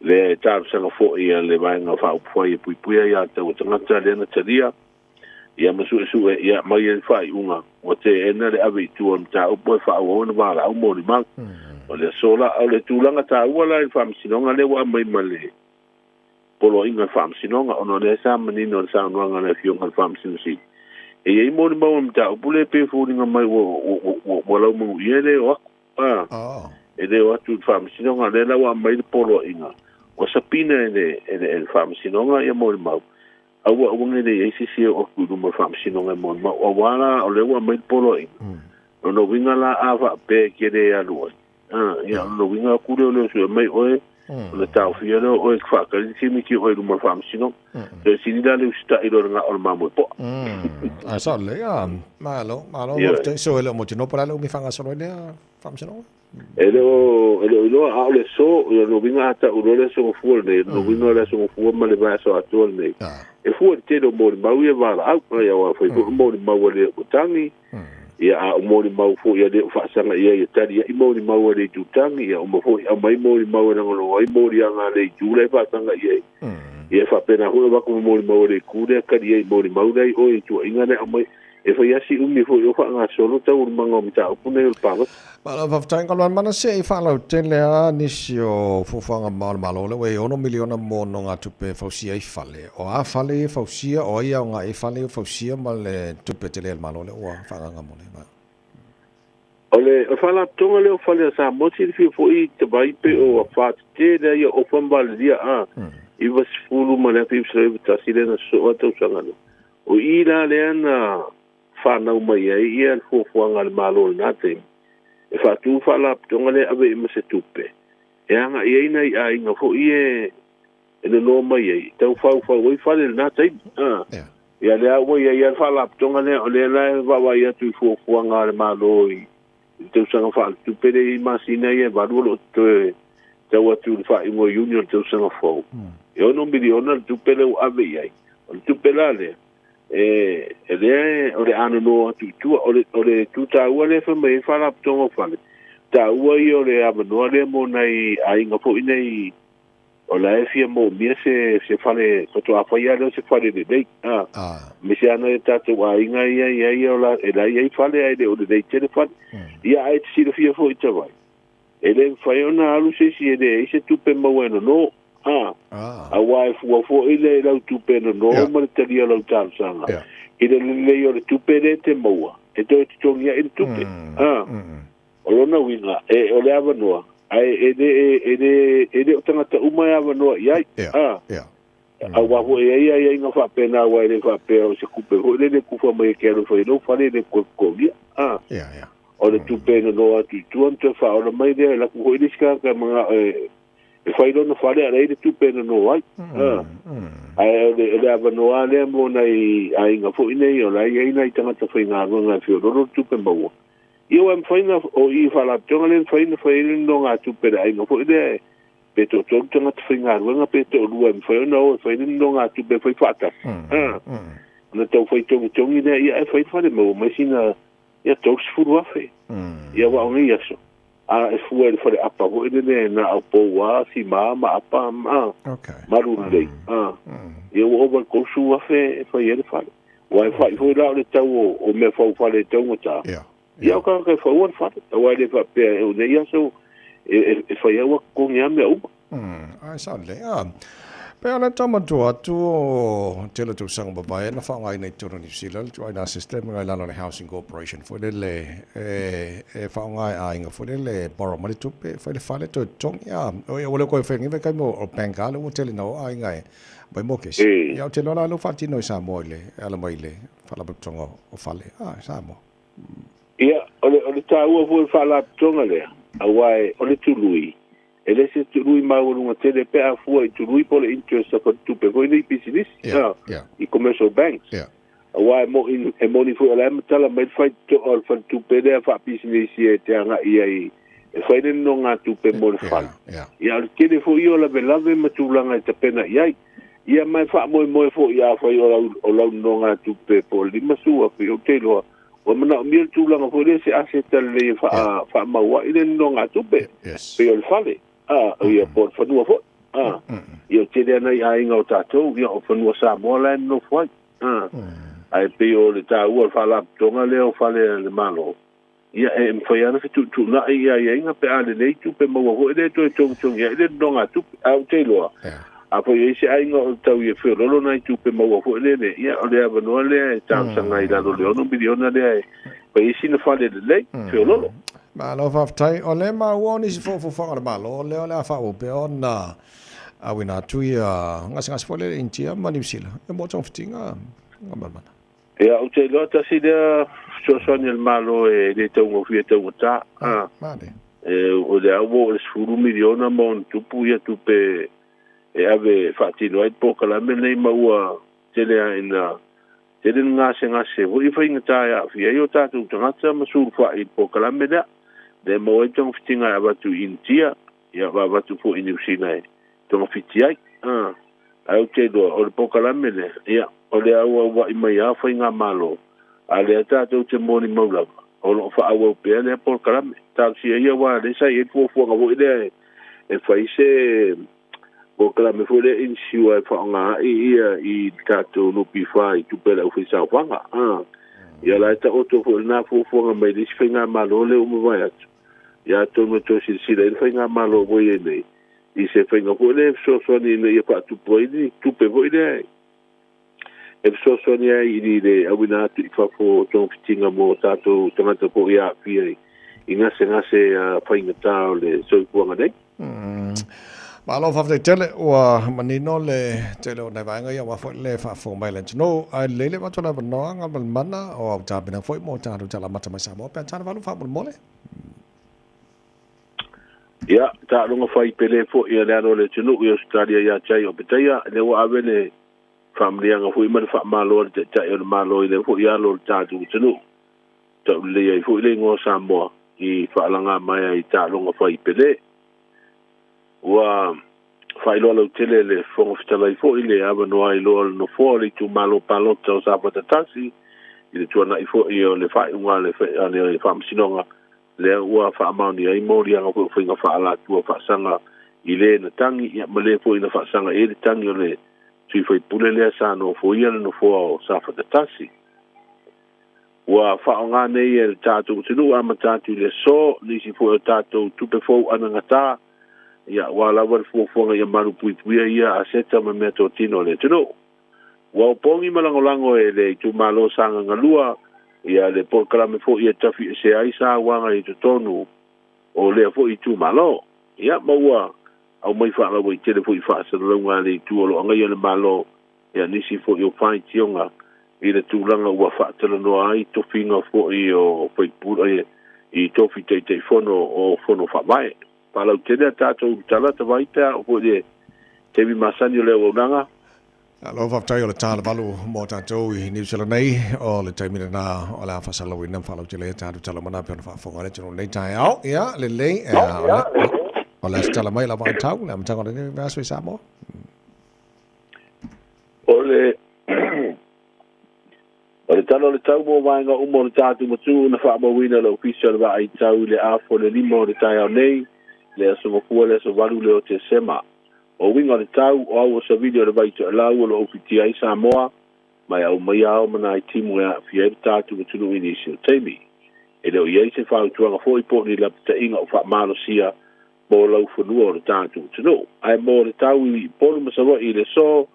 le talosaga foi a le Vaega Faaupufai e Puipuia Aia Tatau a Tagata lea na talia ia ma suesue ia mai ai le faaiuga ua teena le ave i tua o le mataupu ae faaauau ana valaau molimau. O le aso la, o le tulaga taua la i le Faamasinoga lea ua aumai ma le Poloaiga o le Faamasinoga ona o lea sa manino i le saunoaga a le Afioga i le Faamasino Sili e i ai molimau o le mataupu lea e pei e foliga mai ua laumanuia e le o atu. A, e le o atu i le Faamasinoga, lea la ua aumai le Poloaiga ua sapina e le Faamasinoga ia molimau. Aua aua ne i i ai se isi e oo atu i luma o le faamasinoga e molimau, aua la o lea ua aumai le poloaiga. Lona uiga la a faapea e te le alu ai, a, ia o lona uiga atu lea o le sue mai oe, ona taofia lea o oe e te faatali le taimi e te oo ai i luma o le faamasinoga. Toe sili la le usitai loa i le gao o le mamoe poa. Ae sao lelei, a, malo, malo, faafetai. So e le o mautinoa po o le a le umi e faagasolo ai lea faamasinoga? E le o iloa a o le aso, o lona uiga a tau loa le Aso Gafua lenei, o lona uiga o le Aso Gafua ma le vaiaso atoa lenei. E fua i le tele o molimau ia valaau, ai aua afai foi o molimau a le matagi, ia a o molimau foi a le o faasaga i ai e tali ai molimau a le itutagi, ia uma foi aumai molimau e lagolago ai moliaga a le itu la e faasaga i ai. Ia e faapena foi ona avatu ma molimau a le itu lea e tali ai i molimau la e i o i tuuaiga lea e aumai. E fai lava si umi foi o faagasolo taualumaga o mataupu nei o le palota. Malo faafetai Galuanmana se i faalautele a nisi o fuafuaga mamao a le Malo lea ua i ai 6 miliona mo nogatupe e fausia ai fale. O a fale ia e fausia, o ai e aoga i ai fale ia ua fausia ma le tupe tele a le Malo lea ua faaagaaga mo lea vaega? O le faalapotopotoga lea o Fale a Samoa silafia foi tavai pe o afa tetele lea ia ofa ma valelia a 90 ma le 1991 lea na sosoo a tausaga lea. O i la lea na fanau mai ai ia le fuafuaga a le Malo i lena taimi e faatu faalapotopotoga lea e ave i ai ma se tupe e agai ai nai aiga foi e e nono mai ai, tau faufau ai fale i lena taimi. Ia lea ua i ai lava le faalapotopotoga lea, o lea la e vaavaai atu i fuafuaga a le Malo i le tausaga faaletupe lea e i ai masina ia e 8 o lo o totoe tau atu i le faaiuga o Iuni o le tausaga fou. E $6 miliona le tupe lea ua ave i ai. O le tupe la lea, e lea o le a nono atu i tua. O le, o le itu taua lea e fai mai ai le faalapotopotoga o fale, taua ia o le avanoa lea mo nai aiga foi nei O la e fia moomia se se fale faatoa fai lava lea o se fale lelei a aemaise lava nai o tatou aiga ia e i ai o la e la e i ai fale ae le o lelei tele fale. Ia ae te silafia foi Tavai, e le mafai ona alu se isi e leai se tupe maua e nono a aua e fua foi le lau tupe nono ma le talia o lau talosaga i le lelei o le tupe lea e te maua e toe totogi ai le tupe a. O lona uiga, e, o le avanoa, ae e le, e le, e le o tagata uma e avanoa i ai. A, aua foi e i ai aiaiga faapena aua e le faapea o se tupe foi lele e tufa mai e ke alu e fai ai lou fale e le toe totogia. A, o le tupe e nono atu i tua ona toe faaola mai lea, e alu atu foi le isi tagata e manao e, e fai lona fale a leai le tupe e nono ai. A, ae o le, o le avanoa lea mo nai aiga foi nei o la e i ai nai tagata faigaluega e feoloolo le tupe maua. Ia ua mafai na, o i faalapotopotoga lea e mafai ona fai ai le nonogatupe a le aiga foi lea pe toatolu tagata faigaluega pe toalua e mafai ona o e fai le nonogatupe e fai faatasi. A, ona tau fai togitogi lea, ia ae fai le fale maua mai sina, ia $30,000. Ia aua o nei aso, a e fua i le fale apa foi lele na o pou lava, sima ma apa ma malu lelei, a, ia ua ova i le $30,000 e fai ai le fale. Aua e fai foi la o le tau o mea faufale e taugata, ia o tagata e faua le fale, aua e le faapea o nei aso e fai ai ua totogi lava mea uma. Ae sao lelei. A, pei ona tau matua atu o tele o tausaga mavae na faaaogaina i totonu o Niu Sila le ituaiga system i lalo o le Housing Corporation foi lele e faaaoga e aiga foi lele e borrow mai le tupe fai le fale toe totogi. A, ua le toe fai nei vaitaimi o bank lava lea ua tele ina o aiga e Mai mo kesi. Ia ou te iloa la lea ua faatino i Samoa i le e ala mai i le Faalapotopotoga o Fale a Samoa. Ia, o le, o le taua foi o le Faalapotopotoga lea, aua e, o le tului, e le se tului maualuga tele pe a fua i tului po o le interest a faletupe foi nei i pisinisi, i commercial banks. Aua e moni, e moni foi o la e matala mai le faitotoa o le faletupe lea faapisinisi e te agai ai e fai le nonogatupe mo le fale. Ia, o le tele foi ia o lavelave ma tulaga e tapena i ai. Ia, ma e faamoemoe foi afai o lau, o lau nonogatupe po o le $50,000, ou te iloa, ua manaomia le tulaga foi lea se aseta lelei e faa, faamau ai le nonogatupe, pei o le fale, a, ia, po o le fanua foi. A, ia, o le tele lava nai aiga o tatou, ia, o fanua Samoa la e nonofo ai. Ae pei o le taua o le faalapotopotoga lea o fale a le Malo, ia e mafai lava ona fetuutuunai ia aiaiga pe a lelei tupe maua foi lea e toe togitogi ai le nonogatupe. Ae ou te iloa, afai o i ai se aiga o tau ia feololo nai tupe maua foi lele, ia o le avanoa lea e talosaga ai i lalo o le $6 miliona lea e fai ai sina fale lelei, feololo. Malo faafetai. O lea e maua o nisi foi o fuafuaga a le Malo lea o le a faaauau pea ona auina atu ia gasegase foi lea i Initia ma Niu Sila ia mo togafitiga Galumalemana. Ia, ou te iloa tasi lea fesoasoani a le Malo e le taugofie taugata. A, e, o lea ua oo i le $10 miliona ma ona tupu ia tupe e ave e faatino ai le polokalame lenei ma ua tele lava ina tele le gasegase foi e faigata e aafia ai o tatou tagata ma sulufai i le polokalame lea. Lea e maua ai togafitiga e avatu i Initia, ia ma avatu foi i Niusila e togafiti ai. A, ae ou te iloa, o le polokalame lea, ia, o le auaua'i mai lava o faigamalo, a o lea tatou te molimau lava, o lo o faaauau pea lea polokalame. Talosia ia aua o lea sa i ai le fuafuaga foi lea e fai se polokalame foi lea insure e faaaoga ai ia i le tatou NPF i tupe a le aufaisaofaga. A, ia la e taoto foi lena fuafuaga mai le isi faigamalo lea ua mavae atu. Ia atonu e toe silasila i ai le faigamalo ua i ai nei i se faiga foi lea e fesoasoani ina ia faatupu ai ni tupe foi lea e fesoasoani ai i le auina atu i fafo o togafitiga mo tatou tagata foi e aafia i gasegase faigata o le soifuaga nei. Malo faafetai tele ua manino le tele o nai vaega ia aua foi le faafofoga mai a le atunuu. Ae lelei le avatu o le avanoa Galumalemana o au tapena foi mo tatou tala amata mai Samoa pe a tana valu faamolemole. Ia, taaloga fai pele foi a le alo o le atunuu i Ausetalia ia te ai o Petaia, lea ua ave le faamaliaga foi ma le faamalo a le Taitai o le Malo i lea foi alo o le tatou atunuu. Taulelei ai foi le igoa o Samoa i faalaga mai ai i taaloga fai pele. Ua faailoa lautele e le Fofoga Fetalai foi le avanoa ai loa o le Nofoa o le itumalo palota o Safata 1 i le tuanai foi o le faaiuga a le Faamasinoga lea ua faamaonia ai moliaga foi o faiga faaalatua faasaga i le na tagi ia ma le foi na faasaga i ai le tagi o le sui faipule lea sa nofoia le Nofoa o Safata 1. Ua faaaoga nei e le tatou atunuu amata atu i le aso nisi foi o tatou tupe fou anagata, ia, aua lava le fuafuaga ia malupuipuia ia aseta ma meatotino a le atunuu. Ua opogi ma lagolago e le itumalo Sagaga 2 ia le polokalame foi e tafiesea ai sauaga i totonu o lea foi itumalo. Ia, ma ua aumai faalauaitele foi i faasalalauga a le itu o lo o agaia le Malo ia nisi foi o faitioga i le tulaga ua faatalanoa ai tofiga foi o faipule i tofi Taitaifono o Fono Faavae. Faalautele a tatou tala tavai pe a oo foi i le taimi masani o le auaunaga. Malo faafetai o le ta le valu mo tatou i Niu Sila nei, o le taimi lena o le a faasalalauina ma faalautele ai a tatou tala mana pei ona faafofoga ai le atunuu i lenei taeao. Ia, lelei, o le a se tala mai lau vaitau i le amataga o lenei vaiaso i Samoa? O le O le tala o le tau mo vaega uma o le tatou atunuu na faamauina e le Ofisa o le Vaai Tau i le afa o le 5 o le taeao nei, le Aso Gafua le aso 8 lea o Tesema. O uiga o le tau, o au o savili o le vai toelau o lo o ufitia ai Samoa, ma e aumaia ao ma nai timu e aafia ai le tatou atunuu i nisi o taimi. E le o i ai se fautuaga foi po o ni lapataiga o faamalosia mo laufanua o le tatou atunuu. Ae mo le tau i Upolu ma Savaii i le aso,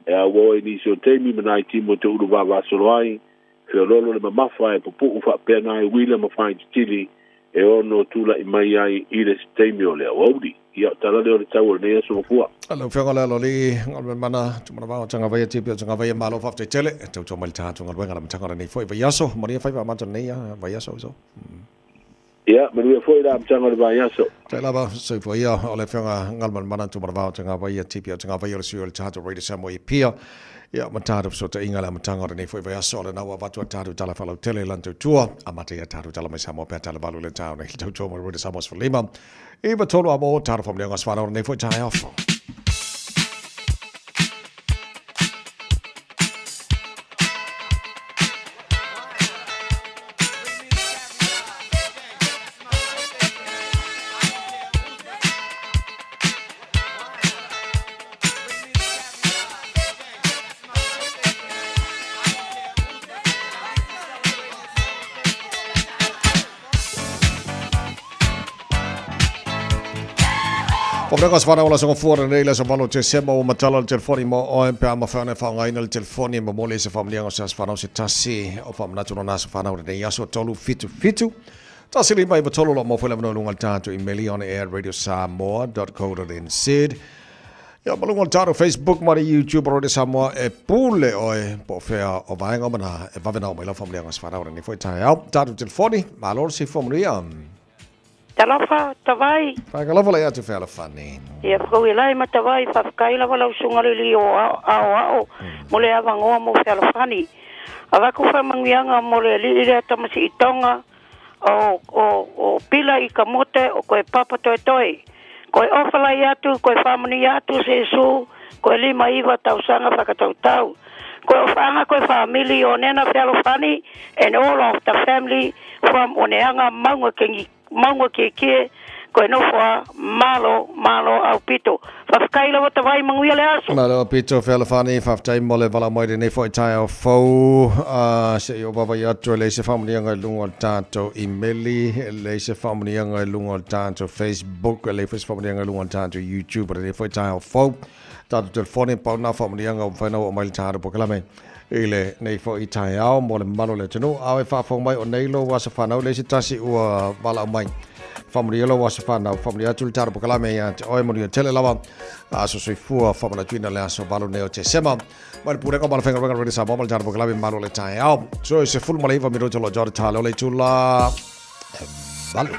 e auau ai nisi o taimi ma nai timu e toulu vavasolo ai, feoloolo le mamafa e pupuu faapea nai uila ma faititili e ono tulai mai ai i le taimi o le aoauli. Ia, o tala lea o le tau o lenei aso mafua. Lau Afioga le Aloalii, Galumalemana, Tumanavao, Tagavaia, Tipi o Tagavaia, Malo faafetai tele, e tautua mai le tatou galuega le amataga o lenei foi vaiaso. Manuia faiva amata o lenei vaiaso uso. Ia, manuia foi le amataga o le vaiaso. Faafetai lava, soifua ia, o le Afioga Galumalemana Tumanavao Tagavaia, Tipi o Tagavaia, o le sui o le tatou Radio Samoa i Apia. Ia, ma tatou fesootaiga i le amataga o lenei foi vaiaso, o lena ua avatu a tatou tala faalautele i lana tautua, amata ia tatou tala mai Samoa pe a tala valu le taeao nei, tautua mai Radio Samoa 15, 9 3 a mo, talo faamanuiaga o se whanau o lenei foi taeao. Faamanuiaga o se whanau o la songa fua lenei le aso 8 o Tesema ua matala le telefoni mo oe pe a mafai ona e faaaogaina le telefoni e momoli ai se faamanuiaga o se aso whanau se tasi o faamanatu lona aso whanau lenei aso 3 7 7 1 5 9 3 o lo o maua foi le avanoa i luga o le tatou imeli on air radiosamoa.co.nz Ia ma luga o le tatou Facebook ma le YouTube o Radio Samoa e pule oe po o fea o vaega o mana e vave na oo mai lau faamanuiaga o se whanau lenei foi taeao. Tatou telefoni, malo le soifua manuia. Talofa, Tavai. Faikalofa le atu fealofani. Ia whakau e lai ma Tavai, whawhakai lava lau sunga le li o ao ao, mo le awangoa mo fealofani. Avaku whamanguianga mo le li i le atamasi i tonga, O o o Pila i ka mote o koe Papa Toetoe. Koe ofalai atu, koe faamanuia atu Sesu, koe 59 tausaga whakatautau. Koe ofaga koe famili o Nena Fealofani and all of the family from Oneaga Maunga Kengi Maunga Kiekie koe nofo a Malo Malo Aupito. Faafetai lava Tavai manuia le aso. Malo Aupito Fealofani, faafetai mo le valaau mai lenei foi taeao fou. Se i ou vaavaai atu e leai se faamanuiaga i luga o le tatou imeli, e leai se faamanuiaga i luga o le tatou Facebook, e leai foi se faamanuiaga i luga o le tatou YouTube i lenei foi taeao fou. Tatou telefoni, pau na faamanuiaga ua mafai ona oo mai le tatou polokalame i lenei foi taeao mo le mamalu o le atunuu. A o e faafofoga mai o nei lou aso fanau, leai se tasi ua valaau mai. Faamanuia lou aso fanau, faamanuia atu le tatou polokalame ia te oe, manuia tele lava. Aso soifua, faamanatuina le aso 8 nei o Tesema. Mai le Pulega o Malafaigaluega Radio Samoa ma le tatou polokalame Malu o le Taeao. So e 19 minute o lo o tale o le itula 8.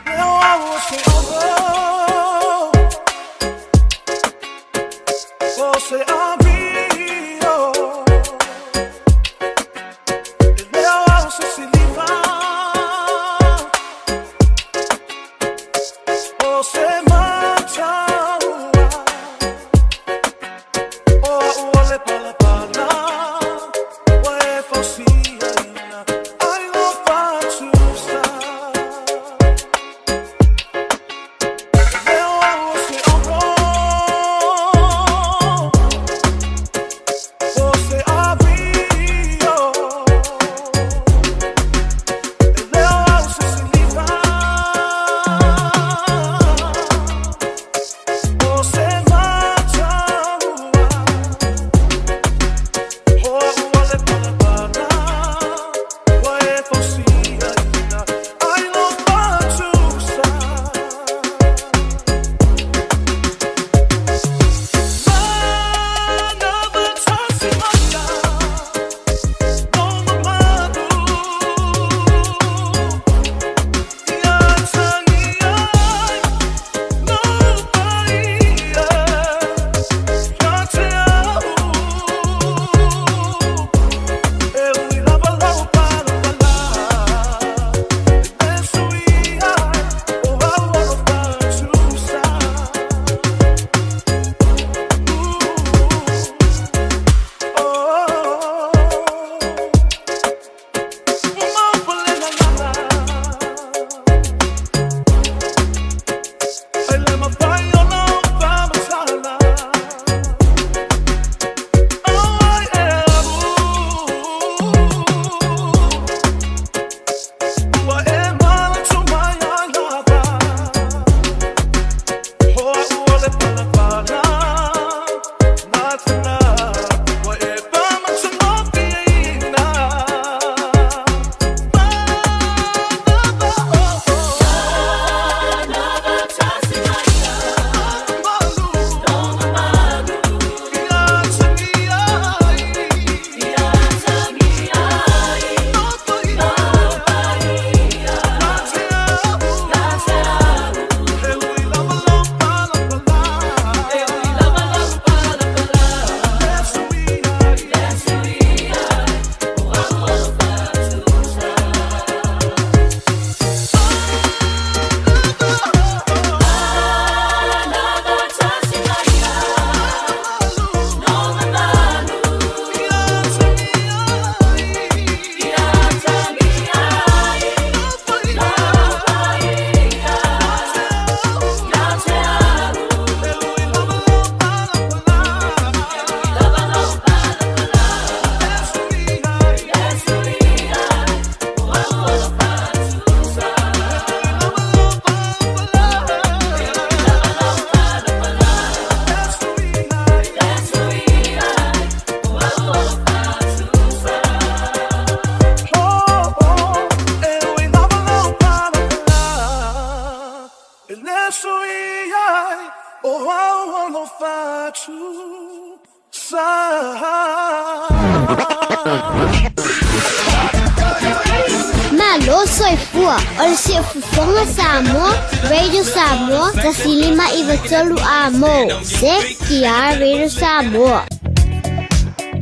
Malo soifua o le Siufofoga Samoa, Radio Samoa, 105 93 A mo. CTR Radio Samoa.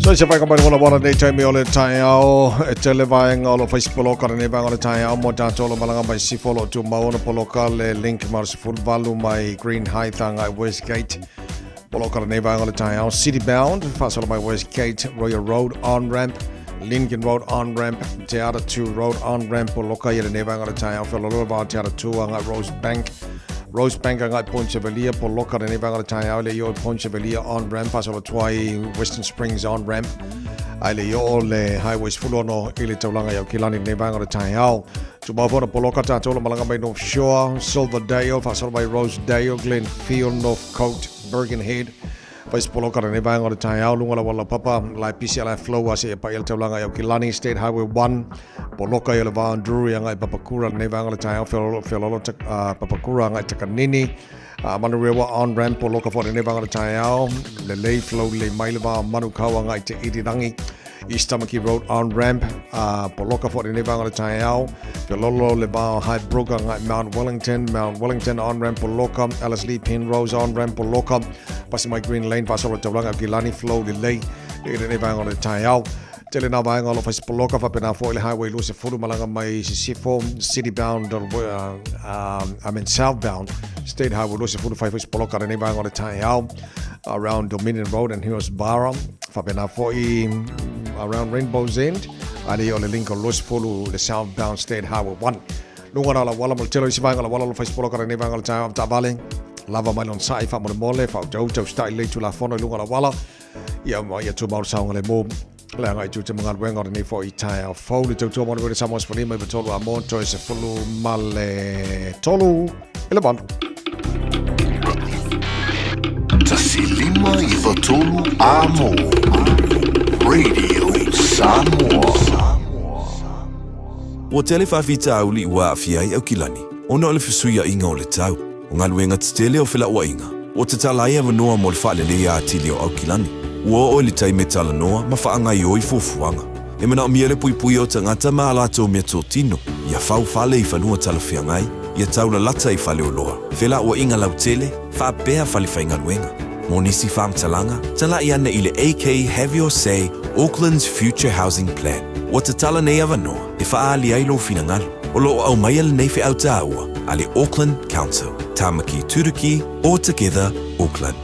So se whaika mai wala wala nei taimi o le taeao e tele vaenga o lo faisipoloka le nei vaenga o le taeao mo tātou lo malaga mai sifo lo tu maona poloka le link ma se valu mai Green Heights anga Westgate poloka le nei vaenga o le taeao City Bound whasolo mai Westgate Royal Road on ramp Lincoln Road on ramp Te Atatu Road on ramp poloka i le nei vaenga o le taeao wheloloa vao Te Atatu anga Rose Bank Rosebank agai Point Chevalier, poloka lenei vaega o le taeao le i o Point Chevalier on ramp, faasolo atu ai Western Springs on ramp, ae le i oo le Highway 16 i le taulaga i Aukilani lenei vaega o le taeao. Tumau foi ona poloka tātou o lo malaga mai North Shore, Silverdale, faasolo mai Rosedale, Glenfield, Northcote, Birkenhead, Faisipoloka lenei vaega o le taeao, luga la wala papa, lae pisi a lae flow a seia paia le taulaga i Aukilani, State Highway 1, Poloka i o le va o Drury agai Papakura lenei vaega o le taeao, feololo Papakura agai Takanini, Manurewa on ramp poloka foi lenei vaega o le taeao, lelei flow lelei mai le va o Manukau agai Te Irirangi, East Tamaki Road on ramp, poloka foi lenei vaega o le taeao, feololo le va o Highbrook agai Mount Wellington, Mount Wellington on ramp poloka, Ellerslie Penrose on ramp poloka, pasi mai Green Lane faasolo taulaga Aukilani flow lelei i lenei vaega o le taeao. Tele nā vaega o lo faisipoloka faapena foi le Highway 20 malaga mai Sisifo City bound I mean southbound State Highway 20 fai faisipoloka lenei vaega o le taeao around Dominion Road and Hillsborough faapena foi around Rainbow's End a le o le link o 20 le southbound State Highway 1 Luga na la wala mo le tele o isi vaega la wala lo faisipoloka lenei vaega o le taeao taavale lava mai lona sa'i faamolemole faautautau sita'i lelei Tulafono i luga o la wala Ia ma ia tumau le saogalemu. Le agai tiute ma galuega o lenei foi taeao fou le tautua mo le wele Samoa sefulima i tolu a mo toe 13 i le 8. 1 5 9 3 a mo. Radio Samoa. Ua tele faafitauli ua aafia ai Aukilani ona o le fesuiaiga o le tau, o galuega tetele o felauaiga, ua tatala ai avanoa mo le faaleleia atili o Aukilani. Ua oo i le taimi e talanoa ma faagaioi fuafuaga. E manaomia le puipuia o tagata ma a latou meatotino, ia fau fale i fanua talafeagai, ia taulalata i faleoloa, felauaiga lautele, faapea fale faigaluega. Mo nisi faamatalaga, talai ane i le AK Have Your Say Auckland's Future Housing Plan. Ua tatala nei avanoa e faaali ai lou finagalo. O lo o aumaia lenei feau taua a le Auckland Council. Tamaki Turuki All Together Auckland.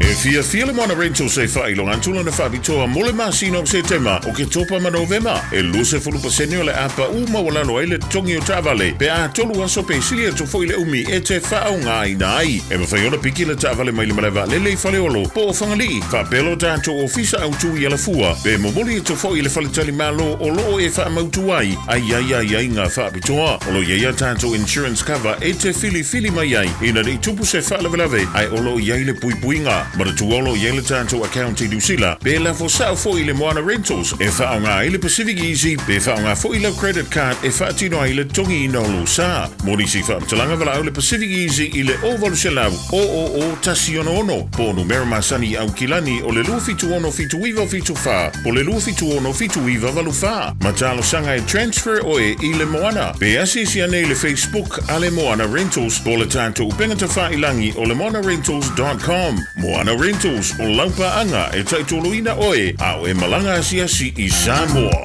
E fiafia le Moana Rentals e faailoga atu lana faapitoa mo le masina o Setema, Oketopa ma Novema. E 20% o le a paʻu maualalo ai le totogi o taavale pe a tolu aso pe sili atu foi le umi e te faaaogaina ai. E mafai ona piki le taavale mai le malae vaalele i Faleolo po o Fagalii, faapea lo tatou ofisa autu i Alafua, pe momoli atu foi i le faletalimalo o lo o e faamautu ai a i ai aiaiga faapitoa. O lo o i ai a tatou insurance cover e te filifili mai ai ina ne i tupu se faalavelave ae o lo o i ai le puipuiga. Manatua o lo o i ai le tatou account i Niu Sila pe lafo sao foi i le Moana Rentals e faaaoga ai le Pacific Easy pe faaaoga foi lau credit card e faatino ai le totogiina o lou sa. Mo nisi faamatalaga valaau le Pacific Easy i le 0800 000 166 po o numera masani i Aukilani o le 276 7974 po o le 276 7984. Ma talosaga e transfer oe i le Moana. Pe asiasi ane i le Facebook a le Moana Rentals po o le tatou upega tafailagi o le moanarentals.com. Moana Rentals, o lau paaga e taitoloina oe a o e malaga asiasi i Samoa.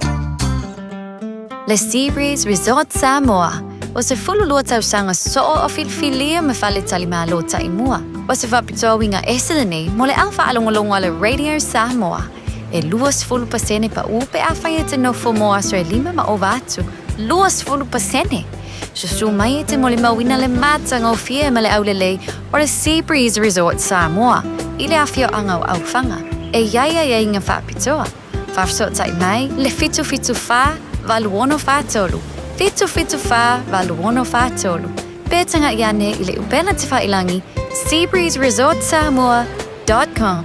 Le Seabreeze Resort Samoa, o se 12 tausaga soo o filifilia ma faletalimalo taimua. O se faapitoa uiga ese lenei mo le au faalogologo a le Radio Samoa. E 20% paʻu pe afai e te nofo mo aso e lima ma ova atu. 20%! Susu mai e te molimauina le matagofie ma le aulelei o le Seabreeze Resort Samoa i le afioaga o Aufaga. E i ai aiaiga faapitoa. Faafesootai mai le 774 8643, 774 8643, pe tagaʻi ane i le upega tafailagi seabreezeresortsamoa.com.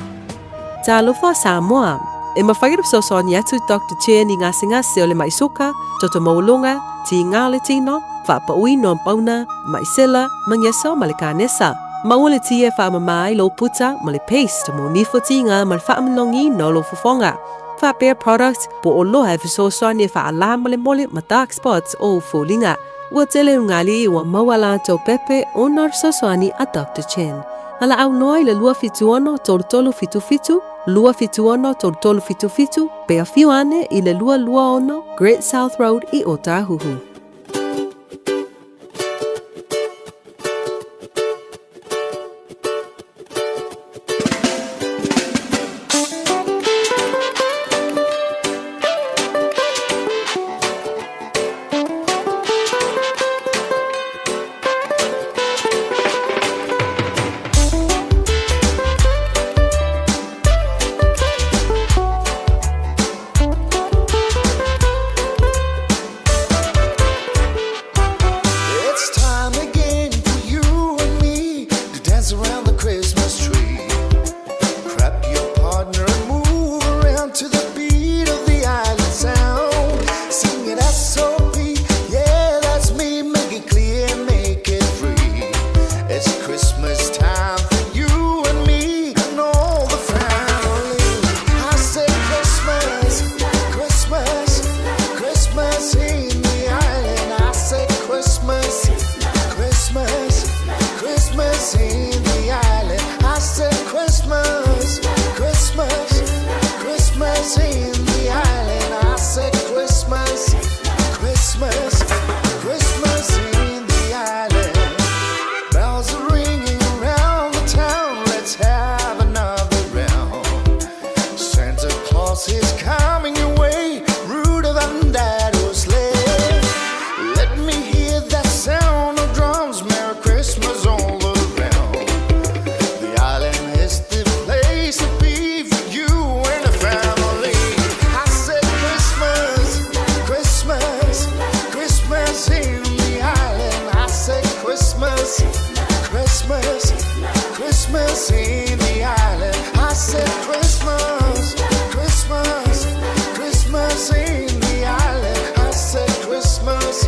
Talofa Samoa! E mafai ona fesoasoani atu Doctor Chen i gasegase o le maʻi suka, toto maualuga, tiga o le tino, faapauina o pauna, maʻi sela, magiaso ma le kanesa. Maua le ti e faamama ai lou puta ma le paste mo nifo tiga ma le faamalogiina o lou fofoga. Faapea product po o loa e fesoasoani e faalā molemole ma dark spots o ou foliga. Ua tele ugali ua maua latou pepe ona o le fesoasoani a Doctor Chen. Valaau loa i le 276 3377 276 3377 pe afio ane i le 226 Great South Road i Ōtāhuhu. It's time again for you and me to dance around the Christmas tree. Grab your partner and move around to the beat of the island sound. Sing it S.O.P. Yeah, that's me. Make it clear and make it free. It's Christmas time for you and me and all the family. I say Christmas, Christmas, Christmas in the island. I say Christmas, Christmas, Christmas in the island. I said Christmas, Christmas, Christmas in the island. I said Christmas, Christmas, Christmas in the island. Bells are ringing around the town. Let's have another round. Santa Claus is coming your way, Rudolph and that sleigh. Let me hear that sound of drums. Merry Christmas all around. The island is the place to be for you and the family. I said Christmas, Christmas, Christmas in the island. I said Christmas, Christmas, Christmas in the island. I said Christmas, Christmas, Christmas in the island. I said Christmas,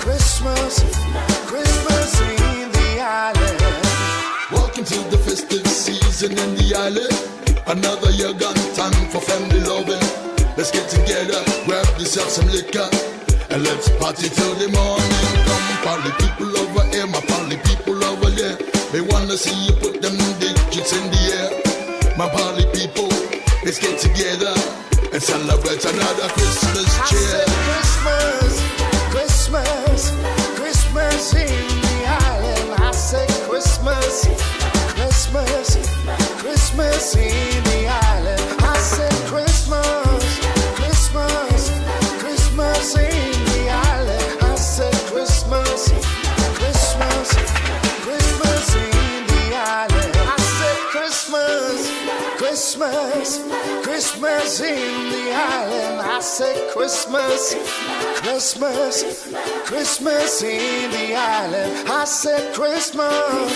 Christmas, Christmas in the island. Welcome to the festive season in the island. Another year gone, time for family loving. Let's get together, grab yourself some liquor, and let's party till the morning. Come, party people over here, my party people over there. They wanna see you put them digits in the air. My party people, let's get together and celebrate another Christmas I cheer. said Christmas, Christmas, Christmas in the island. I said Christmas, Christmas, Christmas in the island. I said Christmas, Christmas, Christmas in the island. I said Christmas, Christmas, Christmas in the island. I said Christmas, Christmas, Christmas in the island. I said Christmas, Christmas, Christmas in the island. I said Christmas,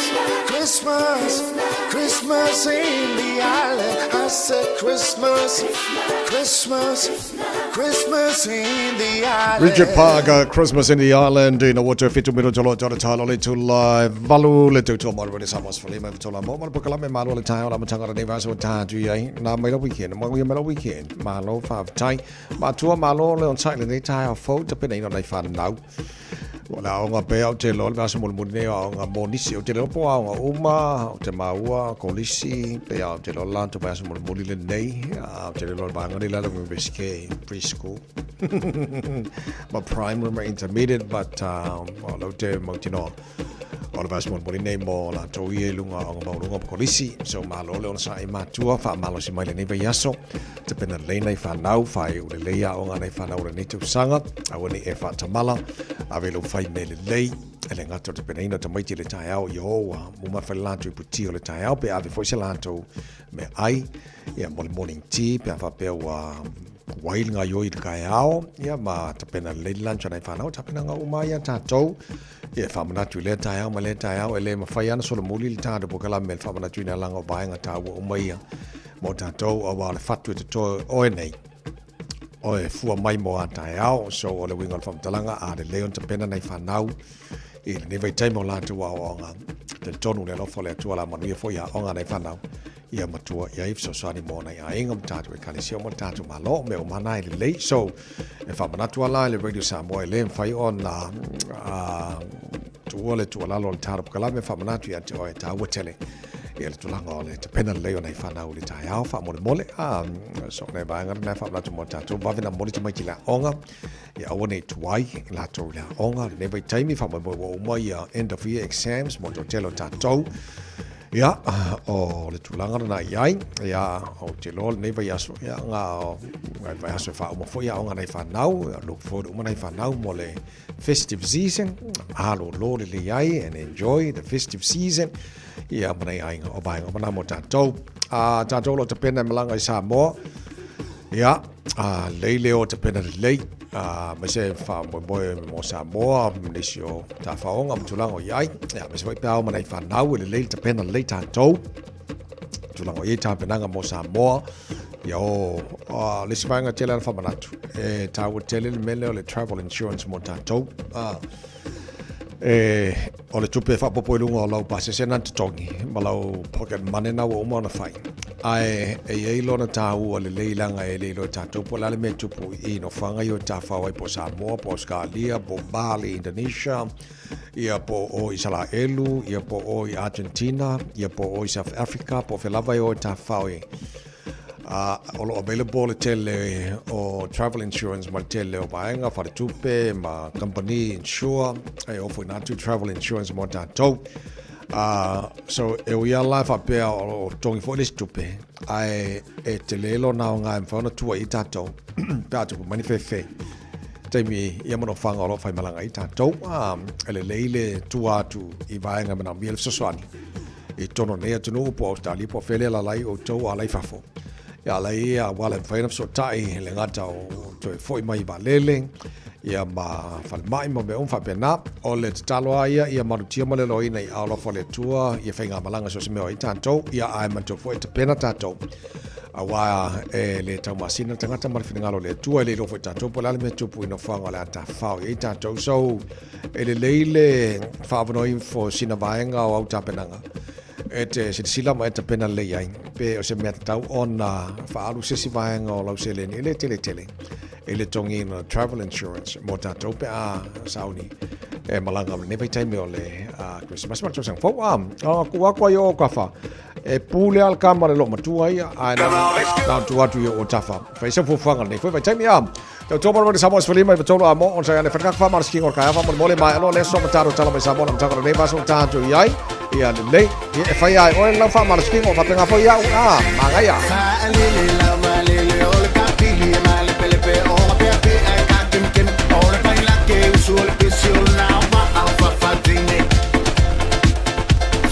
Christmas, Christmas in the island. I said Christmas, Christmas, Christmas in the island. Richard Parker, Christmas in the Island, ina ua toe fitu mino tolo tolo talo le tula valu le tautua mo le Samoa fale mai tola mo mo pokala me malo le tae o la matanga le vaso ta tu ai na mai la weekend mo mai la weekend malo fa tai matua malo le on tai le nei tai o fo te pene ina nei whanau o la onga pea o te lo le vaso mo mo nei o nga mo nisi o te lo po o nga uma o te maua kolisi pea o te lo la to vaso mo mo le nei o te lo ba ngani la le beske preschool ma primary ma intermediate but o lau te mautinoa o le vaso molimoli nei mo latou ia i luga o maualuga ma kolisi so malo le ona saʻi matua faamalosi mai lenei vaiaso tapena lelei nai fanau faaiu lelei aoga nai fanau o lenei tausaga aua nei e faatamala ave lou fai mea lelei e le gata o le tapenaina o tamaiti i le taeao i o ua muma fai le latou i puti o le taeao pe ave foi se latou mea ai ia mo le morning tea pe a faapea ua wai le ngaioi i le kaeao ia ma tapena lelei le lunch a nai fanau tapenaga uma ai a tatou ia e faamanatu i lea taeao ma lea taeao e le mafai ana solomuli le tatou pokalame le faamanatuina laga o vaega taua uma ia mo tatou auā o le fatu e totoe oe nei oe fua mai mo a taeao so o le uiga o le faamatalaga a lelei ona tapena nai fanau i lenei vaitaimi o latou aoaoga talitonu le alofa o le Atua la manuia foi aoga nai fanau ia matua i ai fesoasoani mo nai aiga ma tatou ekalesia ma le tatou Malo mea uma na e lelei. So, e faamanatu ala i le Radio Samoa e le mafai ona tuua le tuualalo o le tatou pokalame faamanatu ia te oe taua tele. Ia le tulaga o le tapena lelei o nai fanau i le taeao faamolemole. A, so o nai vaega na faamanatu mo tatou vave na momoli tamaiti i le aoga. Ia aua ne i tuai i latou i le aoga. Lenei vaitaimi faamoemoe ua uma ia end of year exams mo le toatele o tatou. Ia, o le tulaga lena i ai. Ia, ou te iloa lenei vaiaso, ia, na o nai vaiaso e faauma foi aoga a nai fanau. Ia, look forward uma nai fanau mo le festive season, malolo lelei ai and enjoy the festive season. Ia, ma nai aiga o vaega uma na mo tatou. A, tatou o lo o tapena e malaga i Samoa. Ia, a, lelei le o tapena lelei. A, aemaise faamoemoe mo Samoa, nisi o tafaoga ma tulaga o i ai. Ia, aemaise foi pe a o ma nai fanau e lelei le tapena lelei tatou. Tulaga o i ai tapenaga mo Samoa. Ia o, a, le isi vaega tele ana faamanatu. E tāua tele le mea lea o le travel insurance mo tatou. A, e, o le tupe e faaopoopo i luga o lau pasese na totogi ma lau pocket money na ua uma ona fai. Ae e i ai lona tāua lelei leaga e le iloa e tatou po o le a le mea e tupu i nofoaga ia e tafao ai po o Samoa, po o Ausetalia, po o Bali, Indonesia, ia po o Isalaelu, ia po o i Argentina, ia po o i South Africa, po o fea lava e o e tafao ai. O lo o available le tele o travel insurance ma le tele o vaega faletupe ma company insure e ofoina atu travel insurance mo tatou. So e ui lava la e faapea o lo o totogi foi le isi tupe, ae e tele lona aoga e mafai ona tua i ai tatou pe a tupu mai ni fefe taimi ia manofaga o lo o faimalaga ai tatou. E lelei le tua atu i vaega e manaomia le fesoasoani i totonu o lenei atunuu po o Ausetalia po o fea lea e alaala ai outou a la i fafo. Ia ala ai ia auala e mafai ona fesootai e le gata o toe foi mai i vaalele ia ma falemai ma mea uma faapena. O le tatalo lava ia ia malutia ma le loina i aao alofa o le Atua ia faigamalaga so o se mea o ai tatou ia ae manatua foi e tapena tatou aua e le taumasina le tagata ma le finagalo o le Atua e le iloa foi tatou po o le a le mea e tupu i nofoaga o le a tafafao i ai tatou. So E lelei le faaavanoa ifo sina vaega o au tapenaga e te silasila ma e tapena lelei ai, pe o se mea tatau ona faaalu se isi vaega o lau seleni e le tele tele i le togiina o travel insurance mo tatou pe a sauni e malaga ma lenei vaitaimi o le Kerisimasi ma le tausaga fou. A, ku atu ai o kafa e pule a le kama le loomatua ia, ae na tu atu i o tafa. Fai se fuafuaga lenei foi vaitaimi a. Tau tō mara Samoa sefulima i tolu a mo on sa ane whatkaka whamara skinga o kai awa mo mole mai alo le so mataro tala mai Samoa na matanga nei vaso tātu i ai ia lelei ia e whai ai oe lau whamara skinga o whapenga fo ia a mangaia. Fa'alele lau malele o le kapili e malepelepe o ga pea pea e ka kemkeme o le pailake usu o le pesi o le nao ma au fafatine.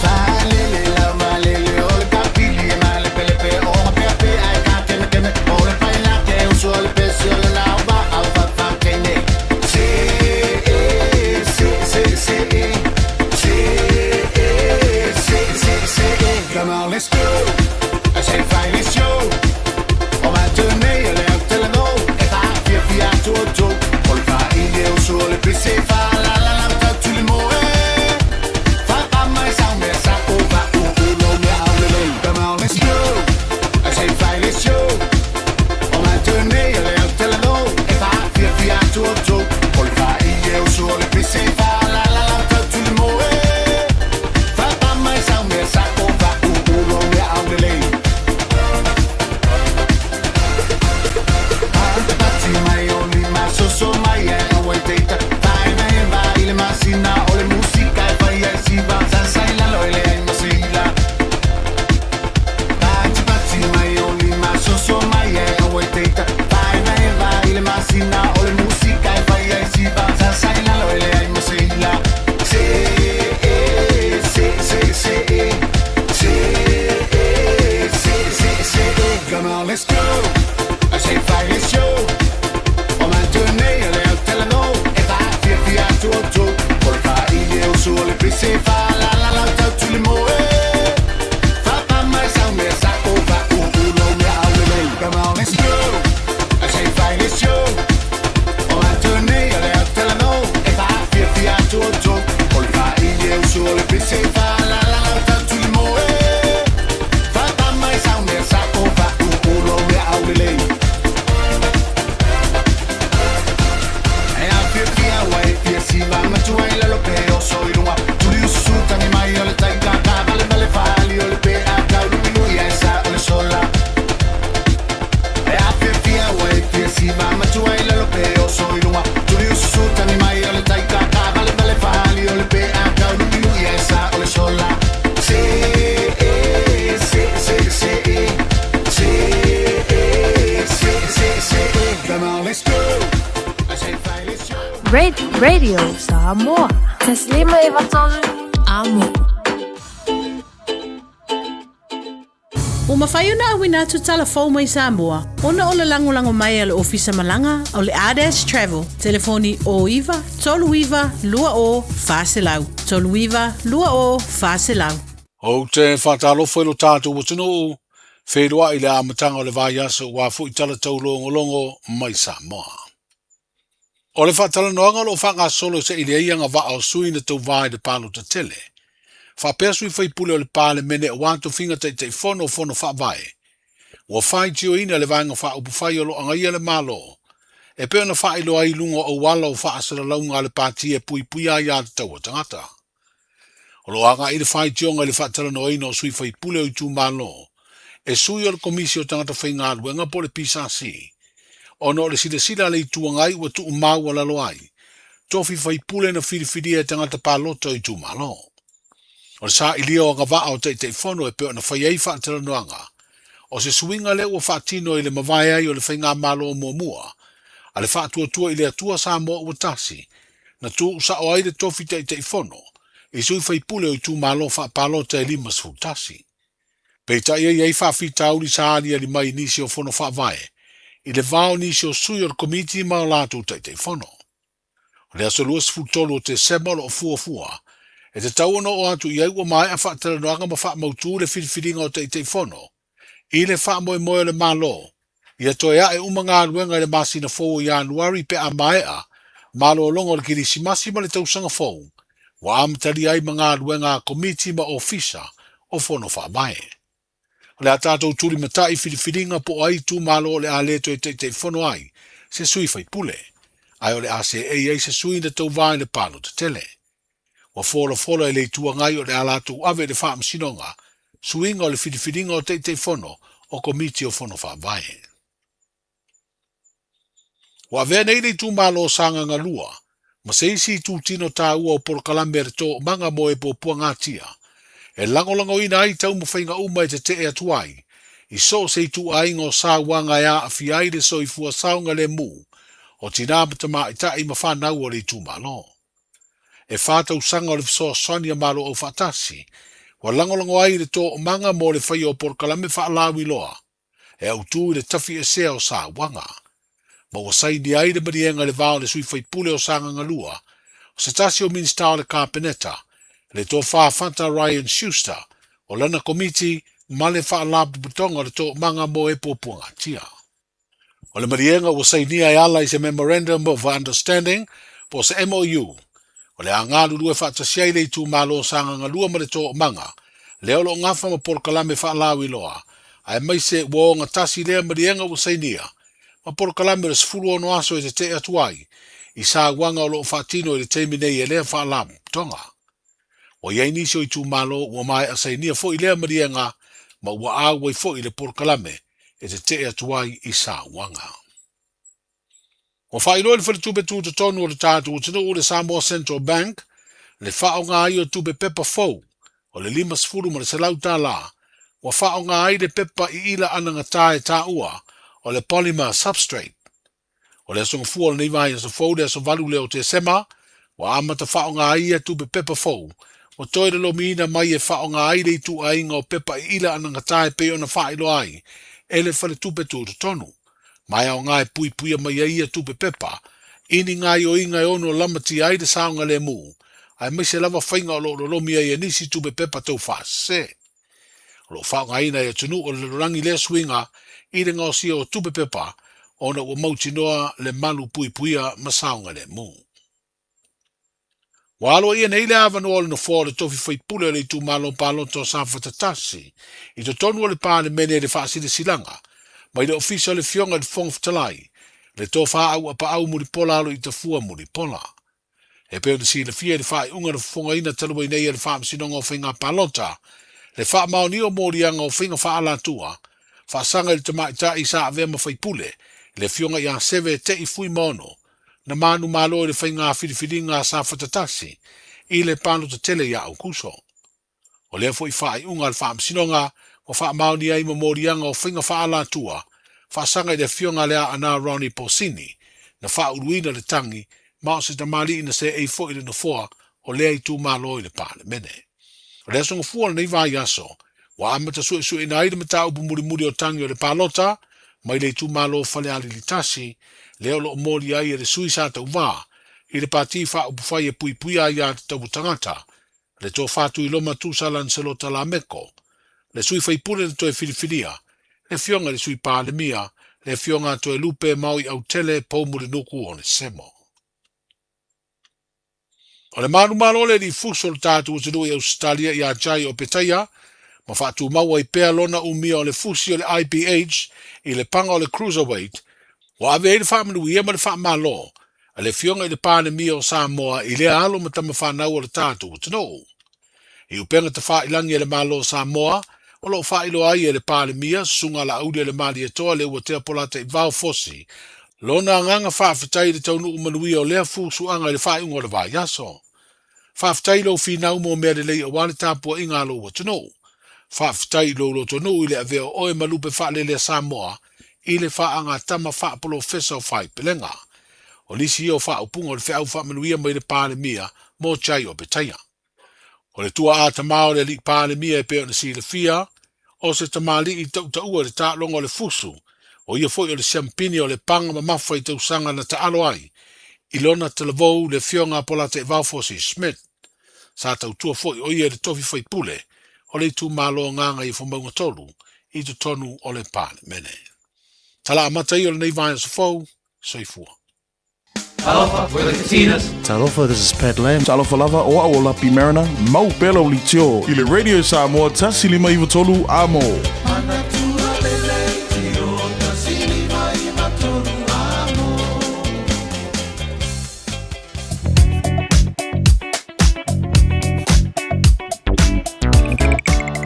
Fa'alele lau malele o le kapili e malepelepe o ga pea pea e ka kemkeme o le pailake usu o le pesi o le nao ma au fafatine. Se e se se se e se e se se se e. Come on, let's go. I say fine, let's go. O ma tene le tele no e fa fia fia tu tu. O le fa i le usu o le pesi fa la la la ta tu le mo e. Fa pa mai sa me sa o va o o lo me au le le. Come on, let's go. I say fine, let's go. O ma tene le tele no e fa fia fia tu tu. O le fa i le usu o le pesi fa la la la ta tu le mo e. Fa pa mai sa me sa o va o o lo me au le le. Mai o ni ma so so mai e o e teita. Vai vai vai le masina o le musica e fai e si va sa sa la lo le ai masila. Pati pati mai o ni ma so so mai e o e teita. Vai vai vai le masina o le musica e fai e si va sa sa la lo le ai masila. Se e se se se e se e se se se e. Come on, let's go. I say fine, let's go. O ma tene le tele no e fa fia fia tu tu. O le fa i le usu o le pesi fa la la la ta tu le mo e. Fa pa mai sa me sa o va o o lo me au le le. Come on, let's go. I say fine, let's go. O ma tene le tele no e fa fia fia tu tu. O le fa i le usu o le pesi fa la la la ta tu le mo e. Fa pa mai sa me sa o va o o lo me au le le. E a fia fia wa e fia si va ma tu ai la lo pe o so i lunga. Tu li usu tangi Radio Samoa. 153 Amo. Ua mafai ona auina atu tala fou mai Samoa ona o le lagolago mai a le Ofisa Malaga o le Ardash Travel. Telefoni 09 39 20 400, 39 20 400. Ou te faatalofa i lo tatou atunuu, feiloai i le amataga o le vaiaso aua foi tala taulogologo mai Samoa. O le faatalanoaga o lo o faagasolo se i leai agavaa o sui na tauva i le palota tele, faapea sui faipule o le Palemene aua tofiga Taitaifono o Fono Faavae, ua faitioina le Vaega Faaupufai o lo o agaia le Malo e pei ona faailoa ai i luga o auala o faasalalauga a le Pati e puipuia aiatatau a tagata. O lo o agai le faitioga i le faatalanoaina o sui faipule o itumalo e sui o le Komisi o Tagata Faigaluega po o le PSC, ona o le silasila a le Itu Agai ua tuumaualalo ai tofi faipule na filifilia e tagata palota o itumalo. O le sailia o agavaa o Taitaifono e pei ona fai ai faatalanoaga, o se suiga lea ua faatino i le mavae ai o le Faigamalo muamua a le Faatuatua i le Atua Samoa Ua Tasi, na tuusao ai le tofi Taitaifono i sui faipule o itumalo faapalota e 51. Peitai e i ai faafitauli sa aliali mai i nisi o fono faavae i le va o nisi o sui o le Komiti ma o latou Taitaifono. O le aso 23 o Tesema o lo o fuafua e tatau ona oo atu i ai ua maea faatalanoaga ma faamautu le filifiliga o Taitaifono i le faamoemoe o le Malo ia toe ae uma galuega i le masina fou o Ianuari pe a maea malologa o le Kerisimasi ma le tausaga fou ua amatalia ai ma galuega a Komiti ma Ofisa o Fono Faavae. O le a tatou tulimatai filifiliga po o ai itumalo o le a le toe Taitaifono ai se sui faipule, ae o le a seei ai se sui na tauva i le palota tele. Ua folafola e le Itu Agai o le a latou ave i le Faamasinoga suiga o le filifiliga o Taitaifono o Komiti o Fono Faavae. Ua avea nei le itumalo o Sagaga 2 ma se isi itutino taua o polokalame a le Toomaga mo e Puapuagatia e lagolagoina ai taumafaiga uma e tetee atu ai i so o se ituaiga o sauaga e aafia ai le soifua saogalemu o tinā ma tamaitai ma fanau o le itumalo. E 4 tausaga o le fesoasoani a Malo Aufaatasi ua lagolago ai i le toomaga mo le faia o polokalame faalauiloa e autū i le tafiesea o sauaga, ma ua sainia ai le maliega i le va o le sui faipule o Sagaga 2, o se tasi o Minisita o le Kapeneta, le Tofa Fata Ryan Schuster, o lana Komiti ma le Faalapotopotoga o le Toomaga mo e Puapuagatia. O le maliega ua sainia e ala i se Memorandum of Understanding po o se MOU, o le a galulue faatasi ai le itumalo o Sagaga 2 ma le Toomaga, lea o lo o gafa ma polokalame faalauiloa, aemaise ua ogatasi lea maliega ua sainia ma polokalame o le 16 aso e tetee atu ai i sauaga o lo o faatino i le taimi nei e lea faalapotopotoga. Ua i ai nisi o itumalo ua maea sainia foi lea maliega ma ua auai foi i le polokalame e tetee atu ai i sauaga. Ua faailoa i le Faletupe Tutotonu o le tatou atunuu le Samoa Central Bank le faaaoga ai o tupe pepa fou o le 50 ma le 100 tala ua faaaoga ai le pepa iila anagata e taua o le polymer substrate. O le aso Gafua o lenei vaiaso fou le aso 8 lea o Tesema ua amata faaaoga ai ia tupe pepa fou ua toe lolomiina mai e faaaoga ai le ituaiga o pepa iila anagata e pei ona faailoa ai e le Faletupe Tutotonu. Ma e aoga e puipuia mai ai ia tupe pepa i ni gaoioiga e ono lamatia ai le saogalemu, aemaise lava faiga o lo o lolomi ai e nisi tupe pepa taufaasese. O lo o faaaogaina e atunuu o le lalolagi lea suiga i le gaosia o tupe pepa ona ua mautinoa le malu puipuia ma saogalemu. Ua aloaia nei le avanoa o le nofoa o le tofi faipule o le itumalo palota o Safata 1 i totonu o le Palemene i le faasilasilaga mai le Ofisa o le Afioga i le Fofoga Fetalai, le Tofa Auapaau Mulipola Aloitafua Mulipola. E pei ona silafia i le faaiuga na fofogaina talu ai nei e le Faamasinoga o Faiga Palota le faamaonia o moliaga o faiga faaalatua faasaga i le tamaitai sa avea ma faipule, le Afioga ia Seve Te'i Fuimaono, na manumalo i le faiga filifiliga a Safata 1 i le palota tele ia Aukuso. O lea foi faaiuga a le Faamasinoga ua faamaonia ai ma moliaga o faiga faaalatua faasaga i le Afioga a Leaana Ronnie Posini na faauluina le tagi ma o se tamalii na seei foi i le nofoa o lea itumalo i le Palemene. O le aso Gafua o lenei vaiaso, ua amata suesueina ai le mataupu mulimuli o tagi o le palota mai le itumalo o Falealili 1, lea o lo o molia ai e le sui sa tauvā i le Pati Faaupufai e Puipuia Aia Tatau a Tagata, le Tofa Tuiloma Tusa Lancelota Lameko, le sui faipule na toe filifilia, le Afioga i le Sui Palemia, le Afioga a Toelupe Maui Autele Poumulinuku Onesemo. O le manumalo o le alii fuso o le tatou atunuu i Ausetalia ia Jai Opetaia, ma faatumau ai pea lona umia o le fusi o le IBH i le paga o le Cruiserweight, ua ave ai le faamanuia ma le faamalo a le Afioga i le Palemia o Samoa i lea alo ma tama fanau o le tatou atunuu. I upega tafailagi a le Malo o Samoa, o lo o faailoa ai e le Palemia, Susuga Laauli-a-le-Malietoa Leuatea Polataivao Fosi, lona agaga faafetai i le taunuu manuia o lea fusuaga i le faaiuga o le vaiaso. Faafetai i lou finau mo mea lelei aua le tapuaiga a lou atunuu. Faafetai i lou lotonuu i le avea o oe ma lupe faalele a Samoa i le faagatama faapolofesa o Faipelega. O nisi ia o faaupuga o le feau faamanuia mai le Palemia mo Jai Opetaia. O le tuaa tama o le alii Palemia e pei ona silafia, o se tamalii tautaua i le taaloga o le fusu, o ia foi o le siampini o le paga mamafa i tausaga na taalo ai i lona talavou le Afioga a Polataivao Fosi Smith. Sa tautua foi o ia i le tofi faipule o le itumalo Gagaifomauga 3 i totonu o le Palemene. Tala amata ia o lenei vaiaso fou, soifua. Talofa, we're the Katinas. Talofa, this is Pat Lam. Talofa lava, o au o Lapi Mariner, mau pea lau litio i le Radio Samoa 1593 Amo.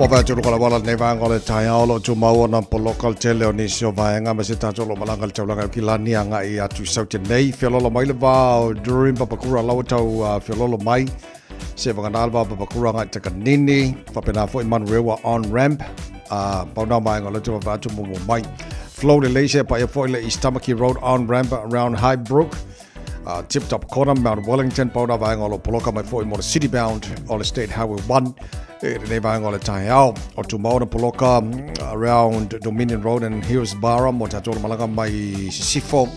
Ua whai atu luka wala nei vaenga o le taiao lo tu mau ona poloka le tele o nisi o vaenga me se tātou lo malanga le taulanga ki lani anga i atu sau te nei whiololo mai le vā o Dream Papakura lawa tau whiololo mai se whanganā le vā Papakura ngai takanini whapena foi Manurewa on ramp pauna vaenga o le tu whai atu momo mai Flow le leise pa e foi le East Tamaki Road on ramp around Highbrook Tip Top Corner, Mount Wellington, pauna vaenga o lo poloka mai foi mo le City Bound o le State Highway 1 e lenei vaenga o le taeao. O tumau na poloka around Dominion Road and Hillsborough mo tātou malaga mai Sisifo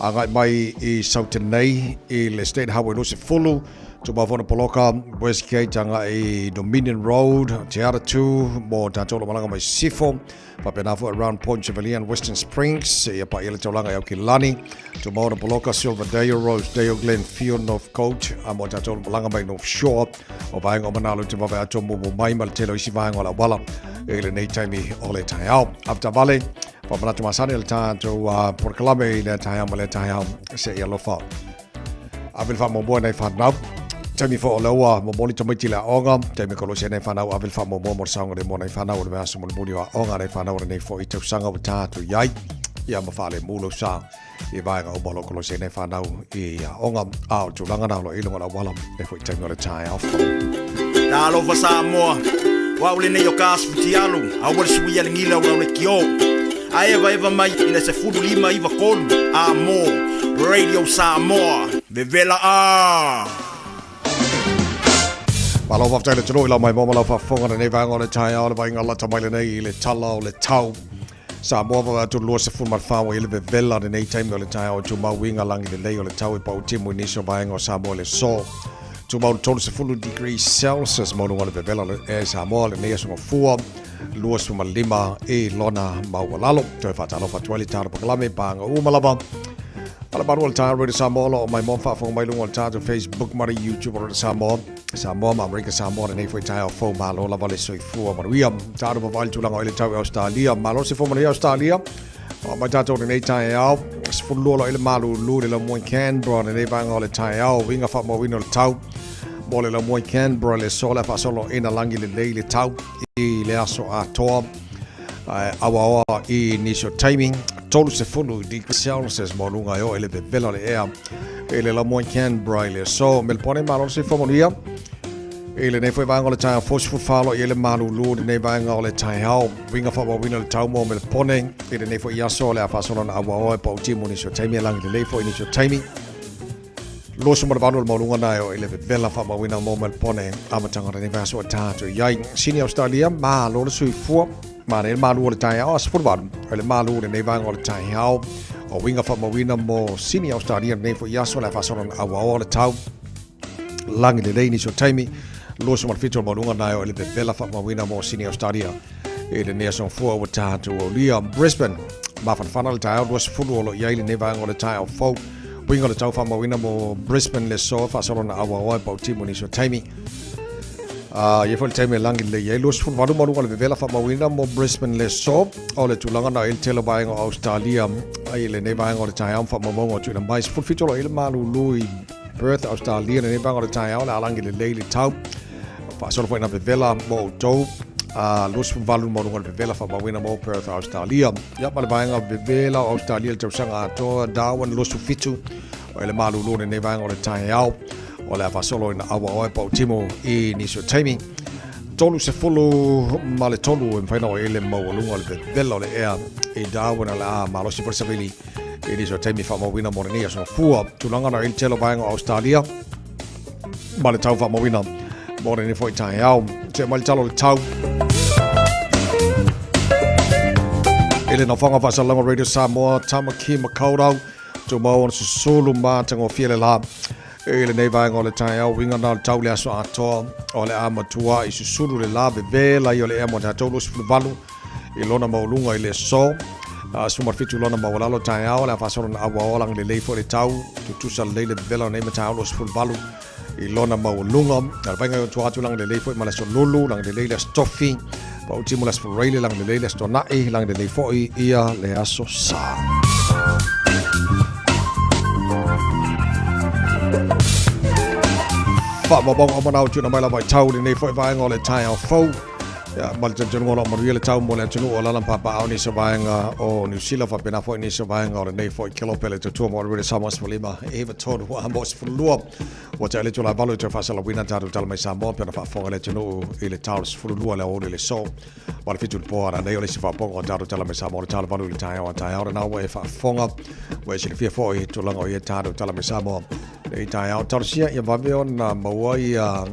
agai mai i Southern nei i le State Highway 20, tumau foi na poloka Westgate agai Dominion Road, Te Aratū mo tātou malaga mai Sisifo. Faapena foi around Point Chevalier and Western Springs, ia pa ia le taulaga i Aukilani, Tumau na Poloka, Silverdale, Rosedale, Glenfield, North Coast, a mo tātou na malaga mai North Shore, o vaenga o Manalo te wawe atoa mumu mai ma le tele o isi vaenga o le auala i lenei taimi o le taeao. Avetavale, faamanatu masani le tātou polokalame i lea taeao ma lea taeao se i alofa. Ave le faamuamua i nai fanau. Taimi foi o lea ua momoli tamaiti i le aoga, taimi kolosi ai nai fanau, ave le faamuamua mo le saogalemu o nai fanau o le vaiaso mulimuli o aoga nai fanau o lenei foi tausaga ua ta atu i ai. Ia ma faalemu lou sa i vaega uma o lo o kolosi ai nai fanau i aoga. A o le tulaga na o lo o i luga o le auala e foi taimi o le taeao fou. Talofa Samoa, o au lenei o ka Asfutialu, aua le suia le gila o lau lekiō. A evaeva mai i le 15 93 Amo, Radio Samoa, vevela ā! Malo faafetai le atunuu i lau maimoa ma lau faafofoga lenei vaega o le taeao o le vaaiga lata mai lenei i le tala o le tau. Samoa vaevae atu 24 ua i le vevela lenei taimi o le taeao e tumau uiga lagi lelei o le tau e pau timu i nisi o vaega o Samoa i le aso. Tumau le 30 degrees Celsius maualuga o le vevela e Samoa lenei aso Gafua 25 i lona maualalo. Toe faatalofa atu ai le tala pakalame paga uma lava. Ala maru o le taeao Radio Samoa o lo o maimoa faafofoga mai luga o le tatou Facebook ma le YouTube o Radio Samoa. Samoa ma Amerika Samoa lenei foi taeao fou malo lava le soifua manuia. Tatou vavaai le tulaga o i le tau i Australia. Malo se fou manuia Australia. O mai tatou lenei taeao. 12 lo i le malulu le laumua i Canberra lenei vaega o le taeao. Uiga faamauina o le tau mo le laumua i Canberra le aso le faasolo ina lagi lelei le tau i le aso atoa. Awaoa i nisi o taimi 30 degrees Celsius maualuga e oo i le vevela o le ea i le laumua i Canberra i le aso. Melbourne malo le soifua manuia i lenei foi vaega o le taeao fou 14 lo i ai le malulu i lenei vaega o le taeao. Uiga faamauina le tau mo Melbourne i lenei foi aso o le a faasolo na awaoa e pau timu nisi o taimi e lagi lelei foi nisi o taimi. 28 o le maualuga na e o i le vevela faamauina mo Melbone amataga o lenei vaiaso e tatou i ai. Sini Australia, malo le soifua. Manaia le malu o le taeao a 18 o le malu o lenei vaega o le taeao. O uiga faamauina mo Sini Australia lenei foi aso le a faasolo na auaoa o le tau. Lagi lelei nisi o taimi. 27 o le maualuga na e o i le vevela faamauina mo Sini Australia. I lenei aso fua ua tatou aulia Brisbane. Mafanafana le taeao 20 o lo i ai lenei vaega o le taeao fou. Uiga o le tau faamauina mo Brisbane le so faasolo na auaoa e pautimu nisi o taimi. Ia foi le taimi e lagi lelei ai 28 maualuga o le vevela faamauina mo Brisbane le so. O le tulaga na i le tele o vaega o Australia ai lenei vaega o le taeao ma faamaumauga o tuuina mai. 17 o lo i le malulu i Perth, Australia lenei vaega o le taeao le a lagi lelei le tau. Faasolo foi na vevela mo outou. 28 maualuga o le vevela faamauina mo Perth, Australia. Ia ma le vaega vevela o Australia le tausaga atoa Darwin 27 o le malulu lenei vaega o le taeao. O le a faasolo ina aua oe pautimo i nisi o taimi. 33 e mawhai na o ele maualuga o le vevela o le ea i Darwin o le a malosi foi le savili i nisi o taimi faamauina mo lenei aso fua. Tulaga na i le tele o vaega o Australia ma le tau faamauina mo lenei foi taeao. Te mai le talo o le tau. I le nofoaga faasalalauga Radio Samoa, Tamaki Makaurau, tumau ona susulu matagofie le la. I lenei vaega o le taeao, uiga na o le tau le aso atoa o le a matua i susulu le la vevela i o le ea mo tatou 28 i lona maualuga i le aso. 17 lona maualalo taeao, le a faasolo na auaoa lagi lelei foi le tau, tutusa lelei le vevela o nei mataao 28 i lona maualuga. A le vaega i tua atu lagi lelei foi ma le aso Lulu, lagi lelei le aso Tofi, pautimu le aso Faraile, lagi lelei le aso Toana'i, lagi lelei foi ia le aso Sa. Faamaumauga o manao tuuina mai lava i tau lenei foi vaega o le taeao fou. Ia, ma le talitonuga o lo o manuia le tau mo le atunuu o alaala ma papaaao nisi o vaega o Niu Sila, faapena foi nisi o vaega o lenei foi kelope le tautua mo le Samoa 15 9 3 a mo 12. Ua tea le itula e 8 i toe faasalauina tatou tala mai Samoa pe ona faafofoga le atunuu i le tau 12 le aoauli le so. Ma le 7 i le po a nei o le isi faapopoga o tatou tala mai Samoa o le tau 8 i le taeao a taeao lena ua e faafofoga. Ua e silafia foi tulaga o ia tatou tala mai Samoa. Nei taeao talosia ia vave ona maua ia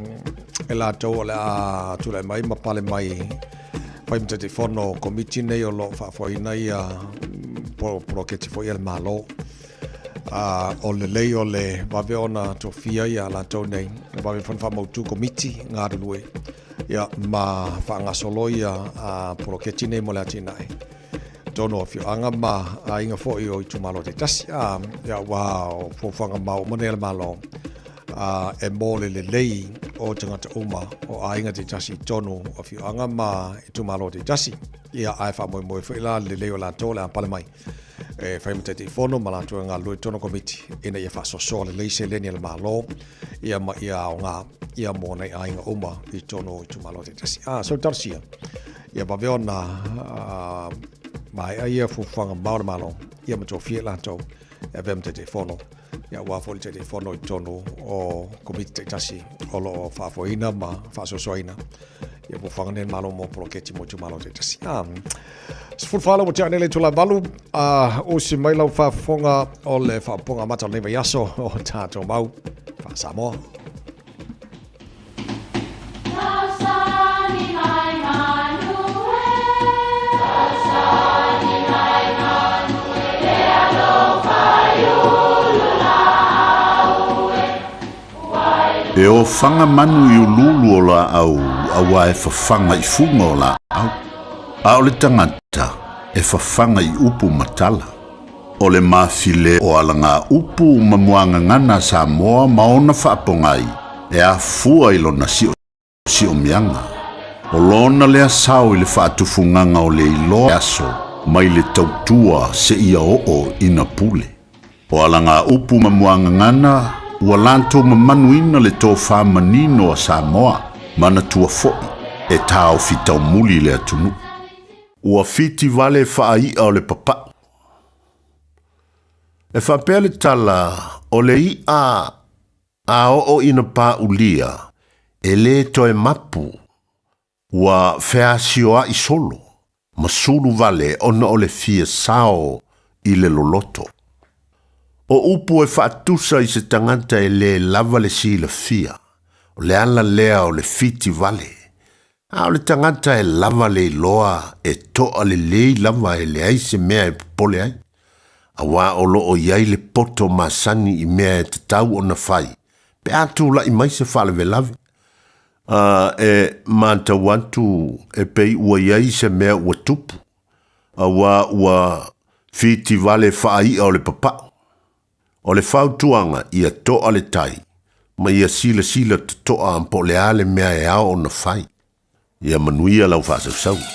e latou o le a tulai mai ma pale mai fai ma Taitaifono o komiti nei o lo o faafoeina ia poloketi foi a le Malo. O lelei o le vave ona tofia ia latou nei, e vave foi ona faamautu komiti galulue ia ma faagasolo ia poloketi nei mo le atinae tonu o afioaga ma aiga foi o itumalo taitasi. Ia aua o fuafuaga ma uma nei a le Malo e mo le lelei o tagata uma o aiga taitasi i tonu o afioaga ma itumalo taitasi. Ia ae faamoemoe foi la le lelei o latou o le a pale mai e fai ma Taitaifono ma latou e galulue i tonu o komiti ina ia faasoasoa lelei seleni a le Malo ia ma ia aoga ia mo nai aiga uma i tonu o itumalo taitasi. So talosia ia vave ona maea ia fuafuaga mamao a le Malo ia ma tofia i latou e avea ma Taitaifono ia aua foi le Taitaifono i totonu o komiti taitasi o lo o faafoeina ma faasoasoaina ia fuafuaga nei a le Malo mo poloketi mo itumalo taitasi. 14 ua tea nei le itula e 8, usi mai lau faafofoga o le faapopoga amata o lenei vaiaso o tatou mau faa-Samoa. E ofaga manu i uluulu o laau auā e fafaga i fuga o laau, a o le tagata e fafaga i upu ma tala. O le mafile o alagaupu ma muagagana a Samoa ma ona faapogai e afua i lona siosiomioga. O lona lea sao i le faatufugaga o le iloa aso mai le tautua seia oo ina pule. O alagaupu ma muagagana ua latou mamanuina le tofa manino a Samoa, manatua foi e taofi taumuli le atunuu. Ua fiti vale faai'a o le papa'u. E faapea le tala, o le i'a a oo ina pāulia, e lē toe mapu, ua feasioa'i solo ma sulu vale ona o le fia sao i le loloto. O upu e faatusa i se tagata e lē lava le silafia, o le ala lea o le fiti vale. A o le tagata e lava le iloa e toa lelei lava e leai se mea e popole ai, auā o lo o i ai le poto masani i mea e tatau ona fai pe a tulai mai se faalavelave. A e matau atu e pei ua i ai se mea ua tupu, auā ua fitivale faai'a o le papa'u. O le fautuaga ia to'a le tai, ma ia silasila toto'a po o le a le mea e ao ona fai. Ia manuia lau faasausauga.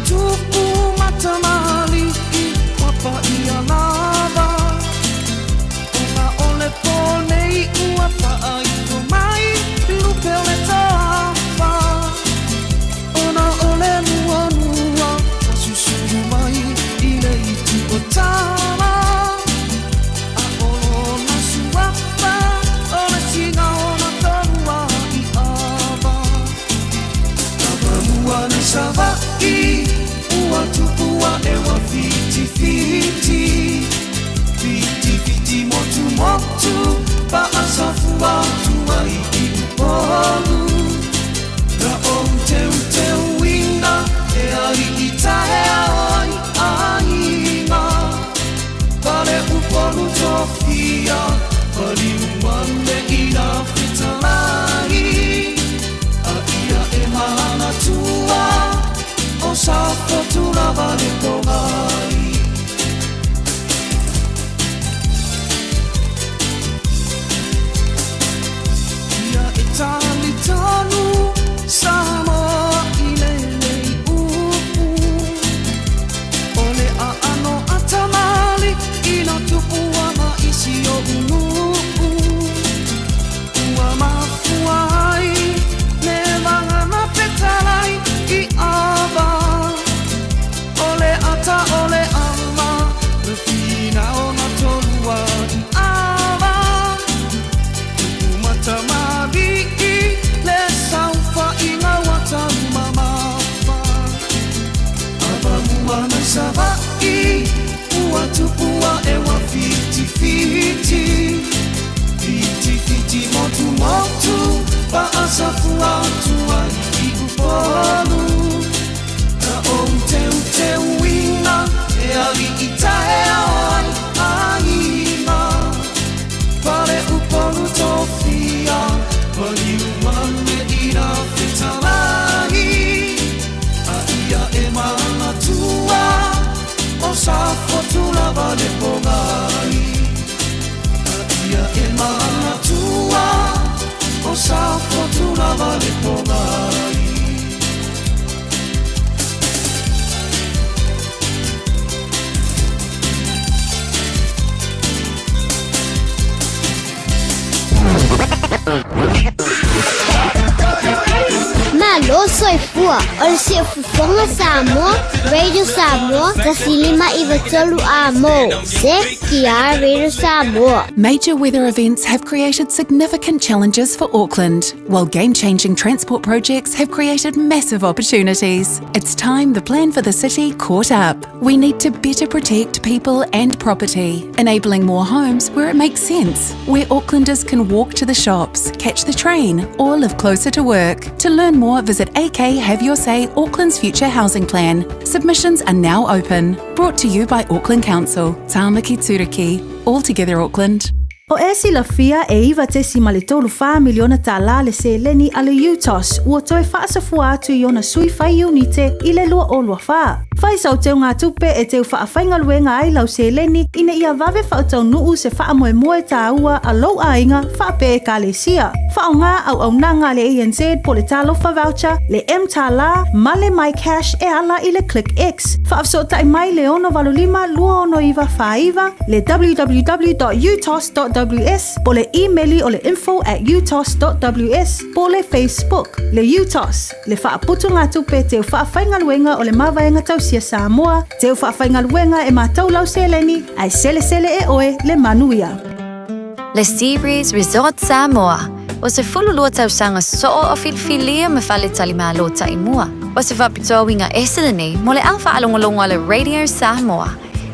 Tupu matamali i wapa ia lava. faasafua atu ai i Upolu. Na ou teuteuina e ali'i taeao ai aiga. Pale Upolu tofia, maliu male i la fetalai. A ia e manatua, o Safotu lava le pogai. A ia e manatua, o Safotu lava le pogai. Malo soifua o le Siufofoga Samoa, Radio Samoa, 105 93 A mo. CKR Radio Samoa. Major weather events have created significant challenges for Auckland, while game changing transport projects have created massive opportunities. It's time the plan for the city caught up. We need to better protect people and property, enabling more homes where it makes sense, where Aucklanders can walk to the shops, catch the train, or live closer to work. To learn more, visit AK Have Your Say Auckland's Future Housing Plan. Submissions are now open. Brought to you by Auckland Council, Tāmaki Turuki. All together Auckland. O e silafia e 9.34 miliona tālā le seleni a le UTOS ua toe faasafua atu i ona sui fai iunite i le 2024. Fai sau teugatupe e teu faafaigaluega ai lau seleni ina ia vave faataunu'u se faamoemoe tāua a lou aiga faapea ekalesia. Faaaogā auaunaga a le ANZ po le Talofa Voucher, le mTālā ma le MyCash e ala i le ClickX. Faafesootai mai le 685 269 49, le www.utos.ws po le imeli o le info@utos.ws po le Facebook. Le UTOS, le faaputugatupe teu faafaigaluega o le Mavaega Tausia Samoa, teu faafaigaluega e matau lau seleni, ae selesele e oe le manuia. Le Seabreeze Resort Samoa, o se 12 tausaga soo o filifilia ma faletalimalo taimua. O se faapitoa uiga ese lenei mo le au faalogologo a le Radio Samoa.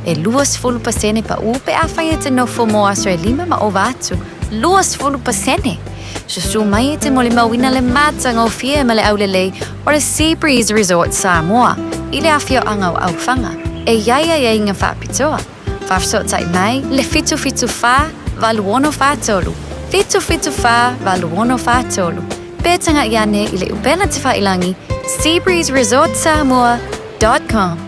E 20% paʻu pe afai e te nofo mo aso e lima ma ova atu. 20%! Susū mai e te molimauina le matagofie ma le aulelei o le Seabreeze Resort Samoa i le afioaga o Aufaga. E i ai aiaiga faapitoa. Faafesootai mai le 774 8643. 774 8643. Pe taga'i ane i le upega tafailagi seabreezeresortsamoa.com.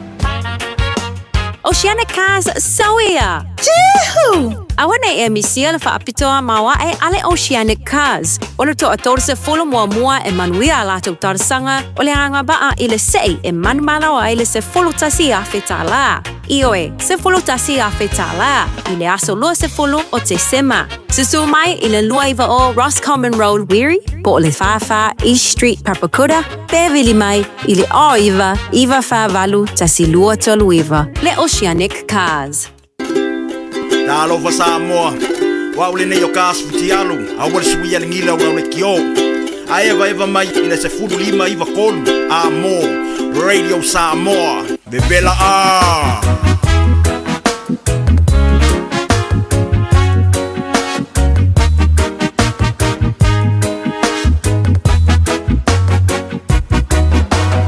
Oceanic Cars Sauia! Juhu! Aua nei e misia le faapitoa maoae a le Oceanic Cars. O le toa 30 muamua e manuia a latou talosaga o le agavaa i le se'i e manumalo ai le $11,000 tālā. Ioe, $11,000 tālā i le aso 20 o Tesema. Susū mai i le 290 Roscommon Road, Wiri, po o le 44 East Street, Papakura, pe vili mai i le 09 948 1239. Le Oceanic Cars. Talofa Samoa, o au lenei o ka aso fitialu, aua le suia le gila o lau lekiō. A evaeva mai i le 15 93 A mo Radio Samoa. Vevela a!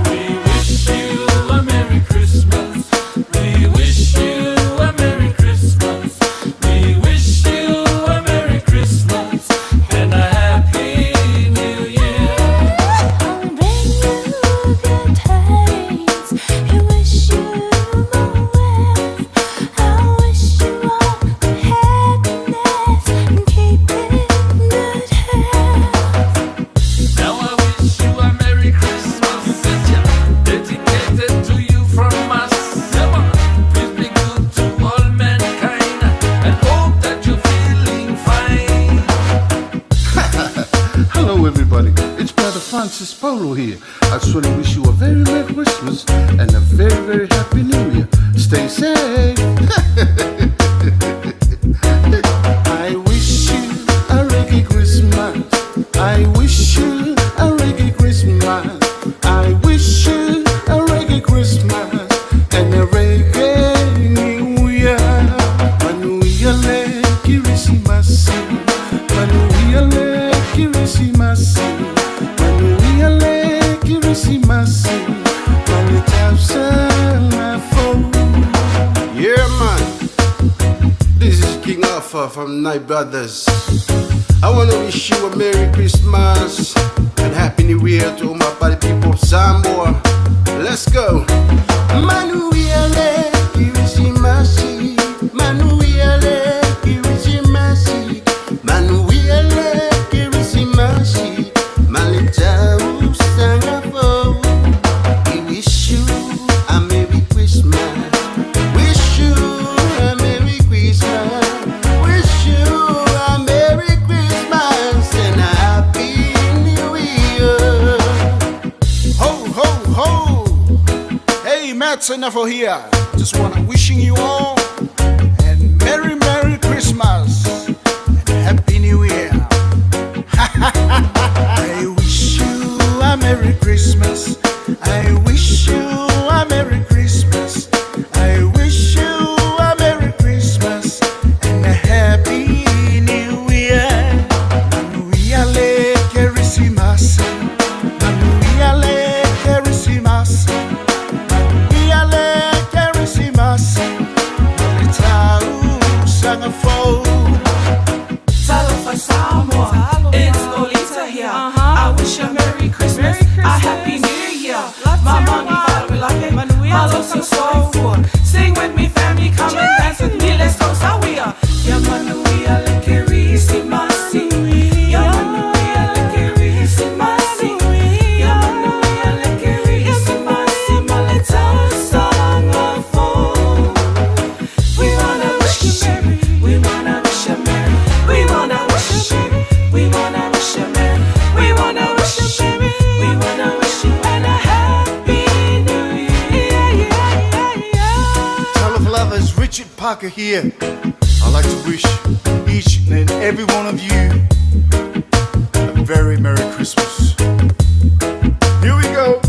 We wish you a Merry Christmas. We wish you a Merry Christmas. We wish you a Merry Christmas and a Happy New Year. I'll bring you good tidings. I wish you more wealth. I wish you all happiness and keep in good health. Now I wish you a Merry Christmas, dedicated to you from us. Please be good to all mankind and hope that you're feeling fine. Hello, everybody. It's Brother Francis Polo here. I just want to wish you a very Merry Christmas and a very, very Happy New Year. Stay safe. I wish you a reggae Christmas. I wish you a reggae Christmas. I wish you a reggae Christmas and a reggae New Year. Manuia le Kirisimasi. Manuia le Kirisimasi. tausaga fou. Yeah, man. This is King Alpha from Night Brothers. I wanna wish you a Merry Christmas and Happy New Year to all my party people of Samoa. Let's go. Manuia le Kirisimasi, Manuia le Kirisimasi, Manuia le Kirisimasi, ma le tausaga fou. We wish you a Merry Christmas. Wish you a Merry Christmas. Wish you a Merry Christmas and a Happy New Year. Ho, ho, ho! Hey, Matt Senafo here. Just wanna wishing you all and Merry, Merry Christmas and Happy New Year. I wish you a Merry Christmas. I wish you a Merry Christmas. I wish you a Merry Christmas and a Happy New Year. Manuia le Kerisimasi. Manuia le Kerisimasi. Manuia le Kerisimasi. Ma le tausaga fou. Talofa Samoa, it's Lolita here. I wish you a Merry Christmas, a Happy New Year. My mommy, father, we love it. Malo so soifua. Sing with me, family, come and dance with me. Let's go, Sawia. Ya manuia le Kerisimasi. Ya manuia le Kerisimasi. Ya manuia le Kerisimasi. Ma le tausaga fou. We wanna wish you merry. We wanna wish you merry. We wanna wish you merry. We wanna wish you merry. We wanna wish you merry. We wanna wish you and a happy new year. Yeah, yeah, Talofa lava, Richard Parker here. I'd like to wish each and every one of you a very Merry Christmas. Here we go.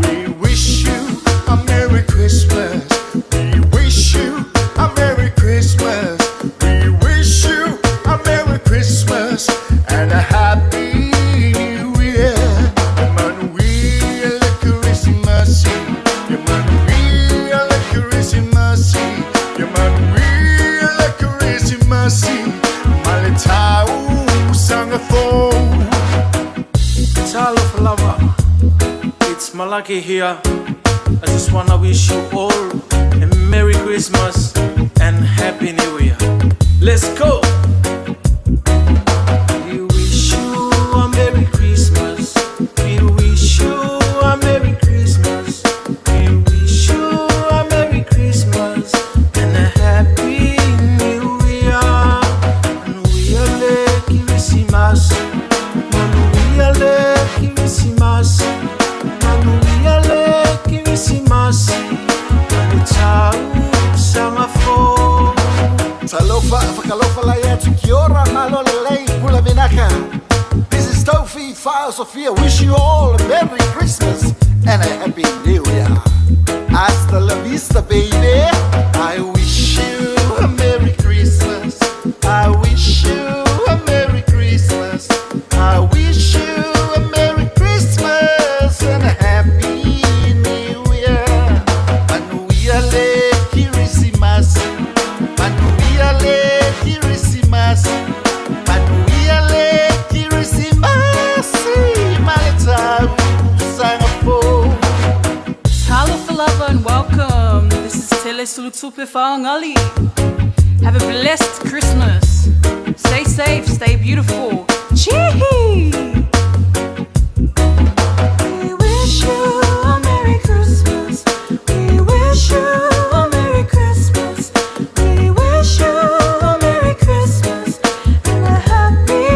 We wish you a Merry Christmas. We wish you a Merry Christmas. We wish you a Merry Christmas and a Happy New Year. Manuia le Kerisimasi. Manuia le Kerisimasi. Manuia le Kerisimasi. Ma le tausaga fou. Talofa lava, it's Malaki here. I just wanna wish you all a Merry Christmas and Happy New Year. Let's go! We wish you a Merry Christmas. We wish you a Merry Christmas. We wish you a Merry Christmas and a Happy New Year. Manuia le Kerisimasi. Manuia le Kerisimasi. Manuia le Kerisimasi. Ma le tausaga fou. Talofa, fakalofa lai atu kia ora, malo lelei, pula vinaka. This is Tofi File Sophia. Wish you all a Merry Christmas and a Happy New Year. Hasta la vista, baby. I wish you a Merry Christmas. I wish you a Merry Christmas. I wish you a Merry Christmas and a Happy New Year. Manuia le Kerisimasi. Manuia le Kerisimasi. Manuia le Kerisimasi. Ma le tausaga fou. Talofa lava and welcome. This is Tele Sulutupe Faangali. Have a blessed Christmas. Stay safe, stay beautiful. Chee! We wish you a Merry Christmas. We wish you a Merry Christmas. We wish you a Merry Christmas and a Happy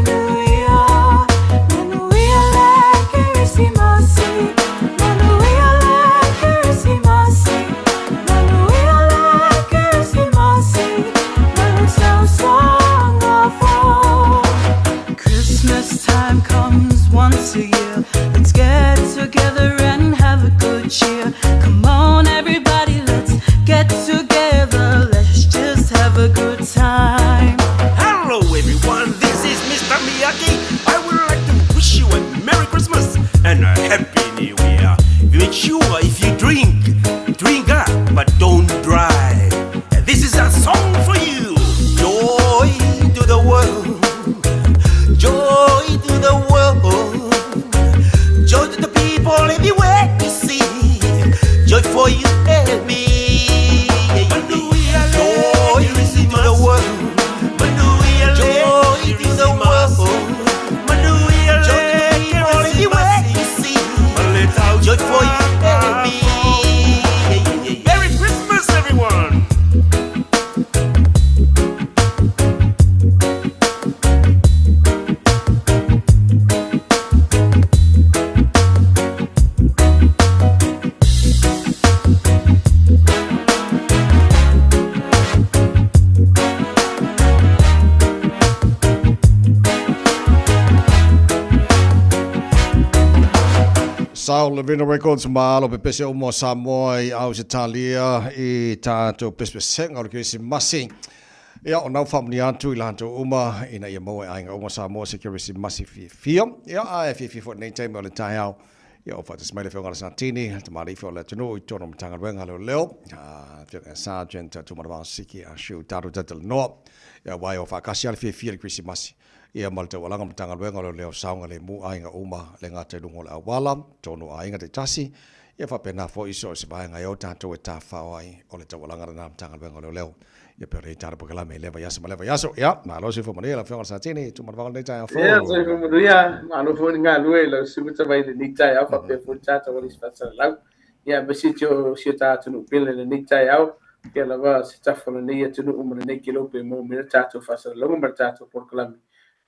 New Year. Manuia le Kerisimasi. Manuia le Kerisimasi. Manuia le Kerisimasi. Ma le tausaga fou. Christmas time comes once a year. Let's get together and have a good cheer. Come on, everybody, let's get together. Let's just have a good time. Hello everyone, this is Mr. Miyagi. I would like to wish you a Merry Christmas and a Happy New Year. Make sure If you drink, drink up, but don't drive. This is a song for you. Joy to the world. Joy to the world. Joy to the people everywhere you see. Joy for you and me. Joy to the world. Joy to the world. Joy to the people everywhere you see. Joy for you and me. Merry Christmas, everyone. Sao Lavina Records ma alo pepese uma o Samoa i Ausetalia i tātou pesepesega o le Kerisimasi. Ia, o nau whaamuni atu i latou uma ina ia maua e aiga uma Samoa se Kerisimasi fiafia. Ia, ae fiafia foi lenei taimi o le taeao. Ia, o whaatas mai le whionga le Satini, te maarifi o le atunuu i tōna Matagaluega Leoleo, whionga Sergeant Tumanavao Siki a Shiu Taru Tatalanoa. Ia, wai o whaakasi a le fiafia le Kerisimasi. Ia, ma le taualaga o Matagaluega o Leoleo saoga le mu aiga uma le ngata i luga o le auala, tonu aiga te tasi, ia faapena foi so o se vaega e o tātou e tāwhao ai o le taualaga lena Matagaluega o Leoleo. Ia pe o rei tāra pokalame i lea vaiaso ma lea vaiaso. Ia, malo soifua manuia lau Afioga i le Satini, tuumanavaga o lenei taeao fou. Ia, soifua manuia, malo foi le galue i lau susuga tavai i lenei taeao faapea foi le tatou alii faasalalau. Ia, aemaise si o si o ta atunuu pele i lenei taeao, pea lava se tafa o lenei atunuu ma lenei kelope e maua mai ai le tatou faasalalauga ma le tatou polokalame.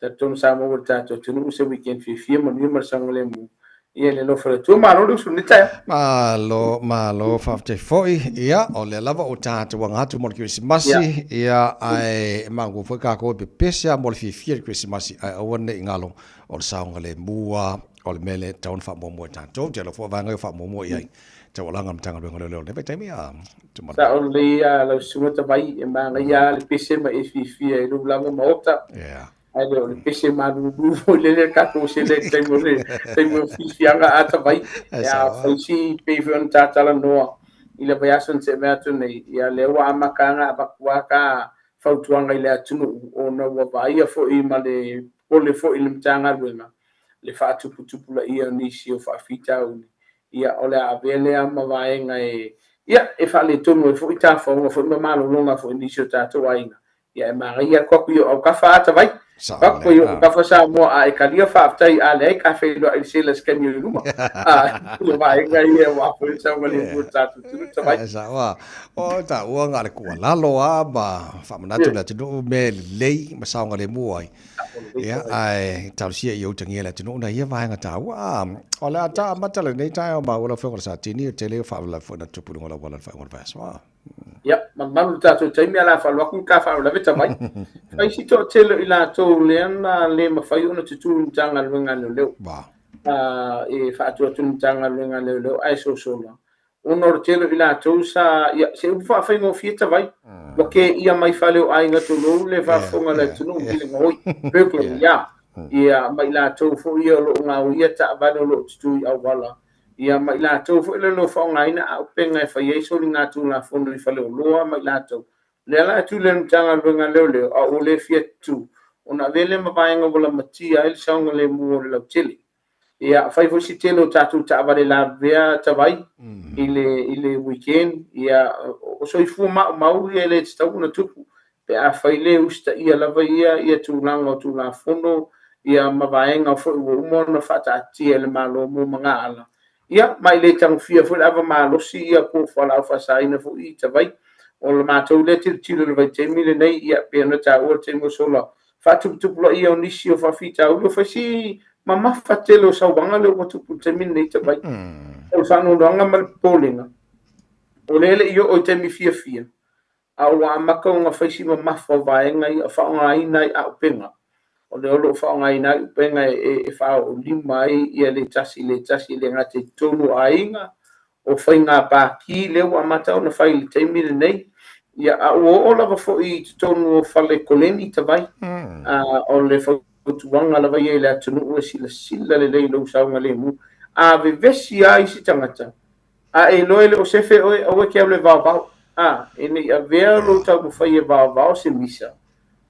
Talitonu sa maua e le tatou atunuu se weekend fiafia, manuia ma le saogalemu. Ia, i le alofa o le Atua. Malo le usu i lenei taeao. Malo, malo, faafetai foi. Ia, o lea lava ua tatou aga atu mo le Kerisimasi, ia, ae maua foi kākou e pepese lava mo le fiafia i le Kerisimasi, ae aua ne i galo o le saogalemu lava o le mea lea e tatau ona faamuamua e tatou. Ou te iloa foi o vaega ia o faamuamua i ai taualaga a le Matagaluega o Leoleo i lenei vaitaimi, a tumau. Sao lelei lava lau susuga Tavai, e manaia lava le pese ma e fiafia i lou lava maota. Yeah. Ae le o le pese malulu foi lele le tatou sele i le taimi o le taimi o fiafiaga a Tavai. Ia, fai si pei foi ona ta talanoa i le vaiaso na tea mai atu nei, ia lea ua amata ona avatu lava ta fautuaga i le atunuu ona ua vaaia foi ma le popole foi i le Matagaluega le faatuputupulaia o nisi o faafitauli, ia, o le a avea lea ma vaega e, ia, e faaletonu ai foi tafaoga foi ma malologa foi i nisi o tatou aiga. Ia, e manaia atu atu i ou autafa ata vai. Atu i ou autafa Samoa a e talia faafetai a leai ka feiloai i le sela se taimi o i luma. A, o vaega ia ua foi le saogalemu o le tatou atunuu tavai. E sao a. O taua na o le tuualalo lava ma faamanatu i le atunuu mea e lelei ma saogalemu ai. Ia, ae talosia ia utagia le atunuu na ia vaega taua. A, o le a ta amata lenei taeao maua lau Afioga i le Satini, o le tele o faalavelave foi na tupu i luga o le auala i le faaiuga o le vaiaso. A. Ia, malumalu le tatou taimi, a o le a faaloa atu ni ta faalavelave tavai. Fai si toatele o i latou lea na le mafai ona tutū i le Matagaluega a Leoleo. E faatu atu i le Matagaluega a Leoleo ae sosola. Ona o le tele o i latou sa, ia, se upu faafaigofie tavai, ua kēia mai fale o aiga tolou le faafofoga a le atunuu i le gaoi, burglary, ia. Ia, ma i latou foi ia o lo o gaoia taavale o lo o tutū i auala, ia, ma i latou foi lea o lo o faaaogaina auupega e fai ai soligatulafono i faleoloa ma i latou. Lea la e tuli e le Matagaluega a Leoleo, a ua le fia tutū, ona avea lea ma vaega ua lamatia ai le saogalemu o le lautele. Ia, fai foi si tele o tatou taavale lavevea tavai i le i le weekend, ia, o soifua maumau ia e le tatau ona tupu pe afai le usitaia lava ia ia tulaga o Tulafono ia ma vaega foi ua uma ona faataatia e le Malo mo magaala. Ia, ma e le tagofia foi le ava malosi ia po o fualaau faasaina foi i tavai. O le matou lea tilotilo i le vaitaimi lenei, ia, pei ona taua le taimi ua sola, faatuputupulaia o nisi o faafitauli, ua fai si mamafa tele o sauaga lea ua tupu i le taimi lenei tavai. O le faanoanoaga ma le popolega, o lea e le i oo i taimi fiafia, a ua amata ona fai si mamafa o vaega ia e faaaogaina ai auupega. O lea o lo o faaaogaina ai upega e faaoolima ai ia le tasi i le tasi e le gata i totonu o aiga, o faiga pākī lea ua amata ona fai i le taimi lenei, ia, a ua oo lava foi i totonu o fale koleni tavai. O le fautuaga lava ia i le atunuu e silasila lelei i lou saogalemu. A vevesi lava isi tagata, A e iloa e le o sefe oe, aua e te alu e vaovao. A, e ne i avea lou taumafai e vaovao se misa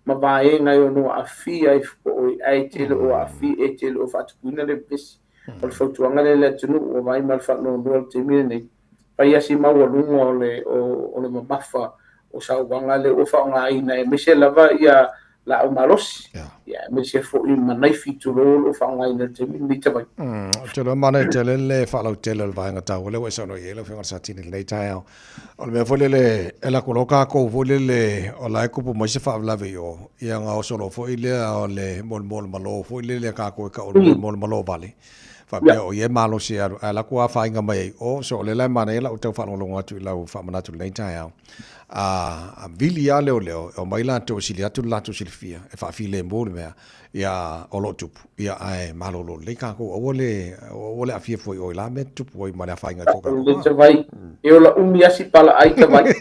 ma vaega e ono aafia ai fua oe, ae e te le o aafia, e te le o faatupuina le vevesi. O le fautuaga lea i le atunuu ua vaai ma le faanoanoa i le taimi lenei, fai lava si maualuga o le, o, o le mamafa o sauaga lea ua faaaogaina, aemaise lava ia laau malosi, ia, aemaise foi ma naifi tulou o lo o faaaogaina i le taimi lenei tavai. Ou te iloa manaia tele le faalautele o le vaega taua lea ua e saunoa i ai lau Afioga i le Satini i lenei taeao. O le mea foi lele e lako loa kākou foi lele o la e kupu mai se faalavelave i o, ia ona oso loa foi lea o le molimoli malo foi lele a kākou e tau o le molimoli malo vale. Faapea o ia e malosi e alu, ae alu atu afaina mai ai o, so o lea la e manaia lau tau faalogologo atu i lau faamanatu i lenei taeao. A vili lava leoleo, e omai latou e sili atu le latou silafia, e faafilemu le mea, ia, o lo o tupu, ia, ae malolo lelei kākou, aua le, aua le aafia fua i o i la mea e tutupu ai ma le afaina ai foi o kākou. Le vai, e ola umi asi pala ai ta vai.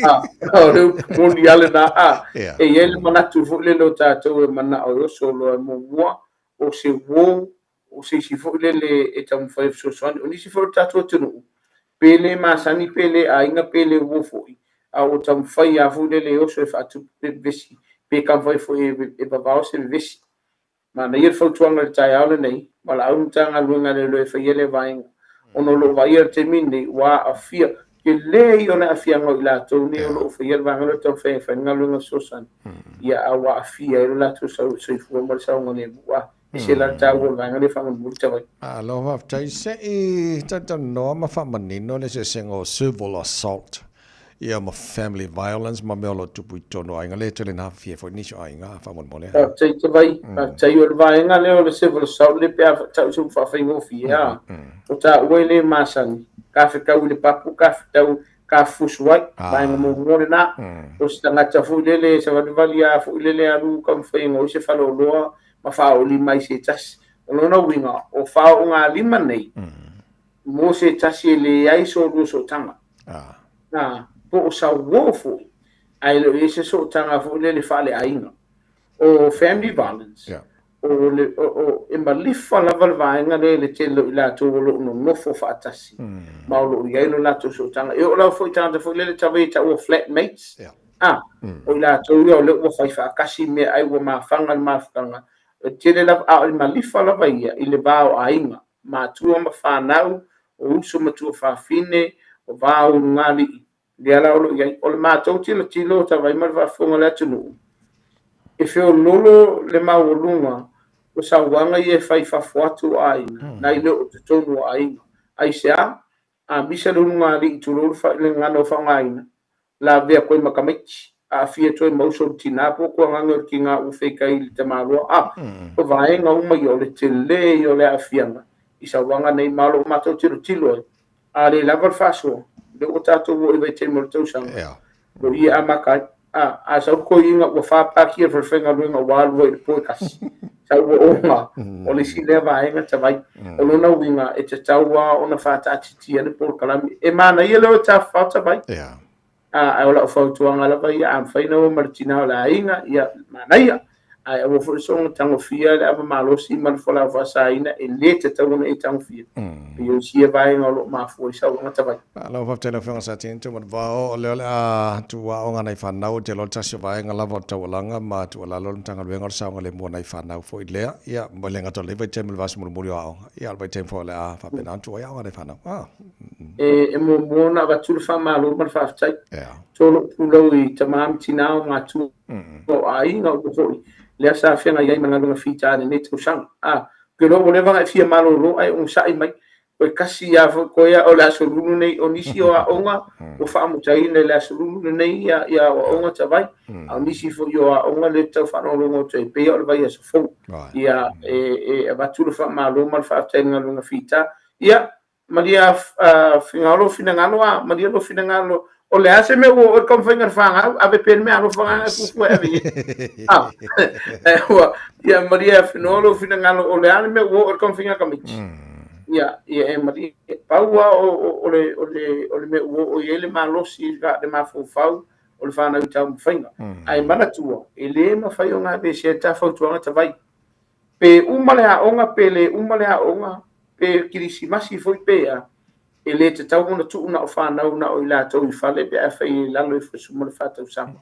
A, o le upu moni lava lena, a, e i ai le manatu foi lele o tatou e manao e oso loa e muamua, o se uo, o se isi foi lele e taumafai e fesoasoani. O nisi foi o le tatou atunuu, pe le masani, pe le aiga, pe le uo foi, a ua taumafai lava foi lele e oso e faatupu le vevesi, pe taumafai foi e vavao se vevesi. Manaia le fautuaga i le taeao lenei, valaau le Matagaluega a Leoleo e faia lea vaega, ona o lo o vaaia i le taimi lenei ua aafia tele ia o le aafiaga o i latou nei o lo o faia le vaega lea o le taumafai e fai le galuega fesoasoani, ia a ua aafia ai lo latou soifua ma le saogalemu. A ese la le taua o le vaega lea faamolemole Tavai. Malo faafetai. Se i talatalanoa ma faamanino le eseesega o civil assault ia ma family violence ma mea o lo o tupu i totonu o aiga lea e tele ina hafafia ai foi nisi o aiga faamolemole. Faafetai Tavai. Faafetai. O le vaega lea o le civil assault lea pe a tau se upu faafaigofie a, o taua e le masani, ka fetau i le papu, ka fetau, ka fusu ai, vaega muamua lena. O se tagata foi lele e savalivali a foi lele alu taumafai e gaoi se faleoloa ma faaoli mai se tasi. O lona uiga, o faoogalima nei, mo se tasi e leai so lua sootaga. Ā, po o sauō foi, ae le o i ai se sootaga foi lele faaleaiga. O family violence, o le, o, o, e malifa lava le vaega lea i le tele o i latou o lo o nonofo faatasi, ma o lo o i ai lo latou sootaga. E oo lava foi i tagata foi lele tau e taua flatmates, ā, o i latou ia o lea ua fai faatasi meaai ua mafaga le mafutaga, e tele lava, a o le malifa lava ia i le va o aiga, matua ma fanau, o uso ma tuafafine, o va o ulugalii, lea la o lo o i ai. O le matou tilotilo o Tavai ma le faafofoga a le atunuu, e feoloolo le maualuga o sauaga ia e fai i fafo atu o aiga, nai le o totonu o aiga. Aisea? A misa le ulugalii tulou le gagana o faaaogaina, lavea koe ma tamaiti, aafia toe ma uso o le tinā po o tuagaga o le tinā ua feitai i le tamaloa. A, o vaega uma ia o le tele ia o le aafiaga i sauaga nei ma o lo o matou tilotilo ai, a le lava le faasoa, lea ua tatou oo i vaitaimi o le tausaga, o i e amata ai. A, a sau le toeaina ua fāpākia le falefaigaluega ua alu ai i le po e tasi, sau ua oga, o le isi lea vaega tavai. O lona uiga, e tatau lava ona faataatitia le polokalame. E manaia lea o le tafafao tavai. A, ae o lau fautuaga lava ia, a mafai ona o ma le tinā o le aiga, ia, manaia. Ae aua foi le soona tagofia le ava malosi ma le folau faasaina, e le tatau ona e tagofia. Pei o isi ia vaega o lo o mafua i sauaga tavai. Malo faafetai lau Afioga Satini Tumanuvao, o lea o le a tuuaoga nai fanau, ou te iloa o le tasi o vaega lava o le taualaga ma tuualalo le Matagaluega o le saogalemu o nai fanau foi lea, ia ma le gata o lenei vaitaimi o le vaiaso mulimuli o aoga, ia a o le vaitaimi foi o le a faapena ona tuu ai aoga nai fanau. Ah. E muamua ona avatu le faamalo ma le faafetai. Tolo pulou i tama ma tinā o matua o aiga uma foi lea sa feagai ai ma galuega fita i lenei tausaga. A, ou te iloa ua leva ona e fia malolo ae onosai mai. Toe kasi lava foi koe o le Aso Lulu nei, o nisi o aoga ua faamutaina i le Aso Lulu lenei ia aoaoga tavai, a o nisi foi o aoga lea e tau faalogologo atu ai, e pei o le vaiaso fou. Ia, e avatu le faamalo ma le faafetai i le galuega fita. Ia, Malia finagalo lou finagalo a, malia lou finagalo, o le a se mea ua oo i le taumafaiga o le fanau, ave pea le meaalofa lena e fuafua e ave i ai. A, e ua, ia malia finoa lou finagalo, o le a le mea ua oo i le taumafaiga a tamaiti. Ia, ia e malie, pau lava o, o, o, le, o, le, o le mea ua oo i ai le malosi, le mafaufau, o le fanau i taumafaiga. Ae manatua, e le mafai ona aveesea ta fautuaga tavai. Pe uma le aoga pe le uma le aoga, pe kirisimasi foi pe a, E le tatau ona tuu na o fanau na o i latou i fale pe afai e i lalo ifo i le 14 tausaga.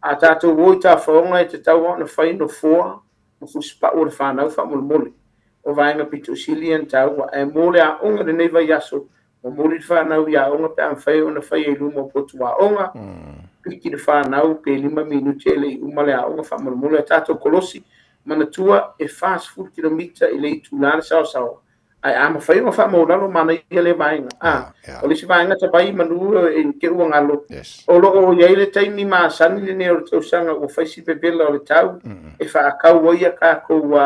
A tatou o i tafaoga e tatau lava ona fai nofoa ma fusipau o le fanau faamolemole. O vaega pito sili ia ona taua. Ae mo le aoga i lenei vaiaso, momoli le fanau i aoga pe a mafai ona faia i luma o potu aoga, piki le fanau pe 5 minute e le i uma le aoga faamolemole. A tatou kolosi, manatua e 40 kilomita i le itula le saoasaoa, ae a mafai ona faamaulalo manaia lea vaega. A, o le isi vaega tavai manu e te ua galo, o lo o i ai le taimi masani lenei o le tausaga ua fai si vevela o le tau e faakau ai a tatou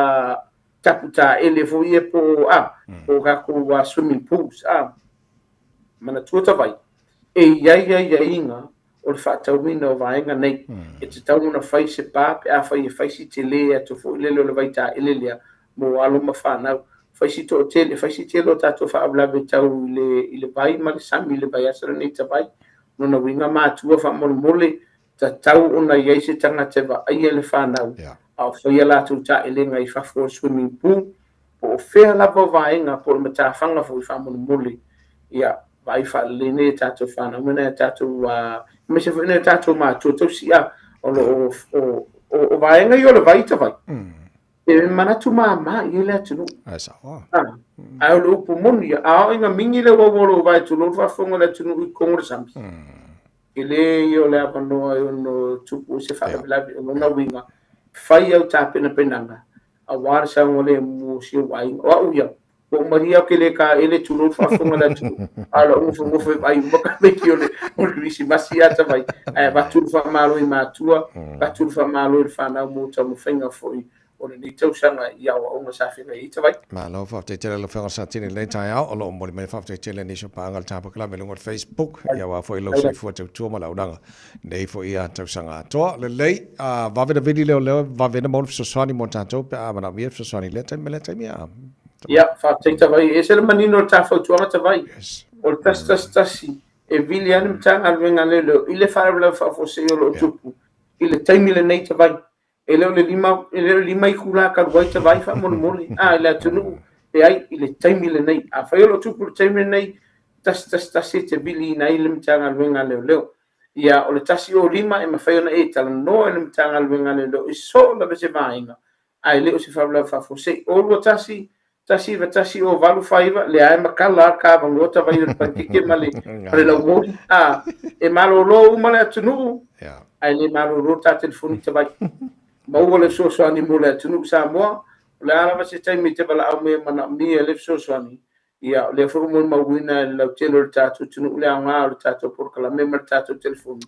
tapu taele foi ia po o a, po o tatou swimming pools. A, manatua tavai, e i ai aiaiga o le faatauina o vaega nei. E tatau ona fai se pa pe afai e fai si tele atu foi lele o le vaitaele lea mo alo ma fanau. Fai si toatele, fai si tele o tatou faalavelave tau i le, i le vai ma le sami i le vaiaso lenei tavai. Lona uiga matua faamolemole, tatau ona i ai se tagata e vaaia le fanau, a o faia latou taelega i fafo o le swimming pool, po o fea lava o vaega, po o le matafaga foi faamolemole. Ia, vaai faalelei nei e tatou fanau ma nai a tatou, aemaise foi nai a tatou matua tausi, a, o lo o, o, o, o vaega ia o le vai tavai. E manatu māmā i ai le atunuu. Ae sao. Ae o le upu moni ia, a oo ina mingi le uaua o lou vae tulou le faafofoga o le atunuu i totonu o le sami. Tele ia o le avanoa e ono tupu ai se faalavelave. O lona uiga, fai au tapenapenaga aua le saogalemu o si ou aiga. O au ia, ua ou malie ou te le taele tulou le faafofoga a le atunuu, a o lau nofonofo e vaai uma tamaiti o le Kerisimasi ia tavai, ae avatu le faamalo i matua, avatu le faamalo i le fanau mo taumafaiga foi o lenei tausaga i aoaoga sa feagai ai tavai. Malo, faafetai tele lau Afioga Satini i lenei taeao, o lo o momoli mai le faafetai tele i nisi o paaga o le Tapakalabe i luga o le Facebook, ia aua foi lou soifua tautua ma le auaunaga nei foi ia tausaga atoa. Lelei, vave na vili lea o lea, vave na maua le fesoasoani mo tatou pe a manaomia le fesoasoani i lea taimi ma lea taimi. Ia, Ia, faafetai tavai. E ese le manino o le ta fautuaga tavai. O le 111 e vili ai le Matagaluega a Leoleo i le faalavelave faafuasei o lo o tupu i le taimi lenei tavai. E le o le lima, e le o le lima itula talu ai tavai faamolemole, a, i le atunuu, leai, i le taimi lenei. Afai o lo o tupu i le taimi lenei, 111 e te viliina ai le Matagaluega a Leoleo. Ia, o le 105 e mafai ona e talanoa i le Matagaluega a Leoleo i so o lava se vaega, ae le o se faalavelave faafuasei. O 21, 191 o 8 49, lea e matala lava le kavanoa tavai o le panikeke ma le, ma le laumoli. A, e malolo uma le atunuu, ae le malolo ta telefoni tavai. Maua le fesoasoani mo le atunuu Samoa, o le a lava se taimi e te valaau mai e manaomia le fesoasoani, ia, o lea foi ua molimauina e le lautele o le tatou atunuu le aoga o le tatou polokalame ma le tatou telefoni.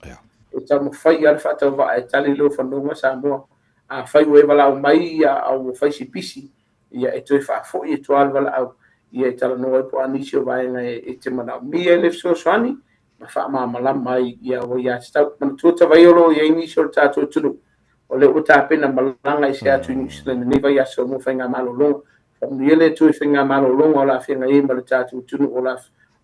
E taumafai lava le faatauvaa e tali lou fanoga Samoa. Afai ua e valaau mai, ia, a ua fai si pisi, ia e toe faafoi atu lava le valaau, ia e talanoa ai po o a nisi o vaega e te manaomia i le fesoasoani ma faamalamalama ai ia ua aiatatau. Manatua tavai o lo o i ai nisi o le tatou atunuu o lea ua tapena malaga ese atu i Niu Silani i lenei vaiaso mo faigamalologa. Faamanuia le Atua i faigamalologa o le a feagai ai ma le tatou atunuu o le a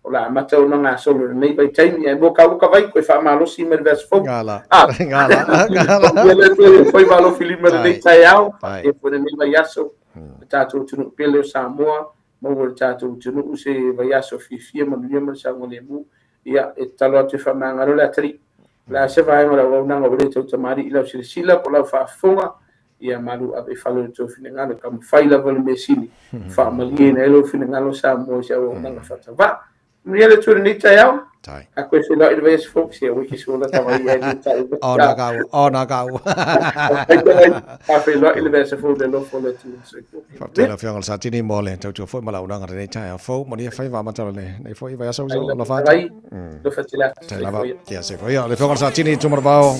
o le a amata ona gasolo i lenei vaitaimi, ae mo kaua ka vai, koe faamalosi mai le vaiaso fou. Gala. Gala. Gala. Faamanuia le Atua i faiva alofilima i lenei taeao, faapea foi lenei vaiaso, le tatou atunuu pele o Samoa, maua e le tatou atunuu se vaiaso fiafia, manuia ma le saogalemu. Ia, e tatalo atu e faamagalo le atalii. O le a se vaega o le auaunaga ua le tautamalii i lau silasila po o lau faafofoga, ia malu ave i fale o le tou finagalo, e taumafai lava le mea sili, faamalieina ai lou finagalo Samoa i se auaunaga faatavaa. Manuia le Atua i lenei taeao. A koe feiloai i le vaiaso fou, se aua e te sola tavai ai le tai. Ona kau, ona kau. A feiloai i le vaiaso fou i le alofa o le Atua. Soifua. Faafetai lau Afioga i le Satini mo le tautua foi ma le auaunaga i lenei taeao fou. Manuia faiva amata o lenei foi vaiaso alofa atu. Alofa tele atu. Tai lava. Ia, soifua ia. Le Afioga i le Satini Tumanavao.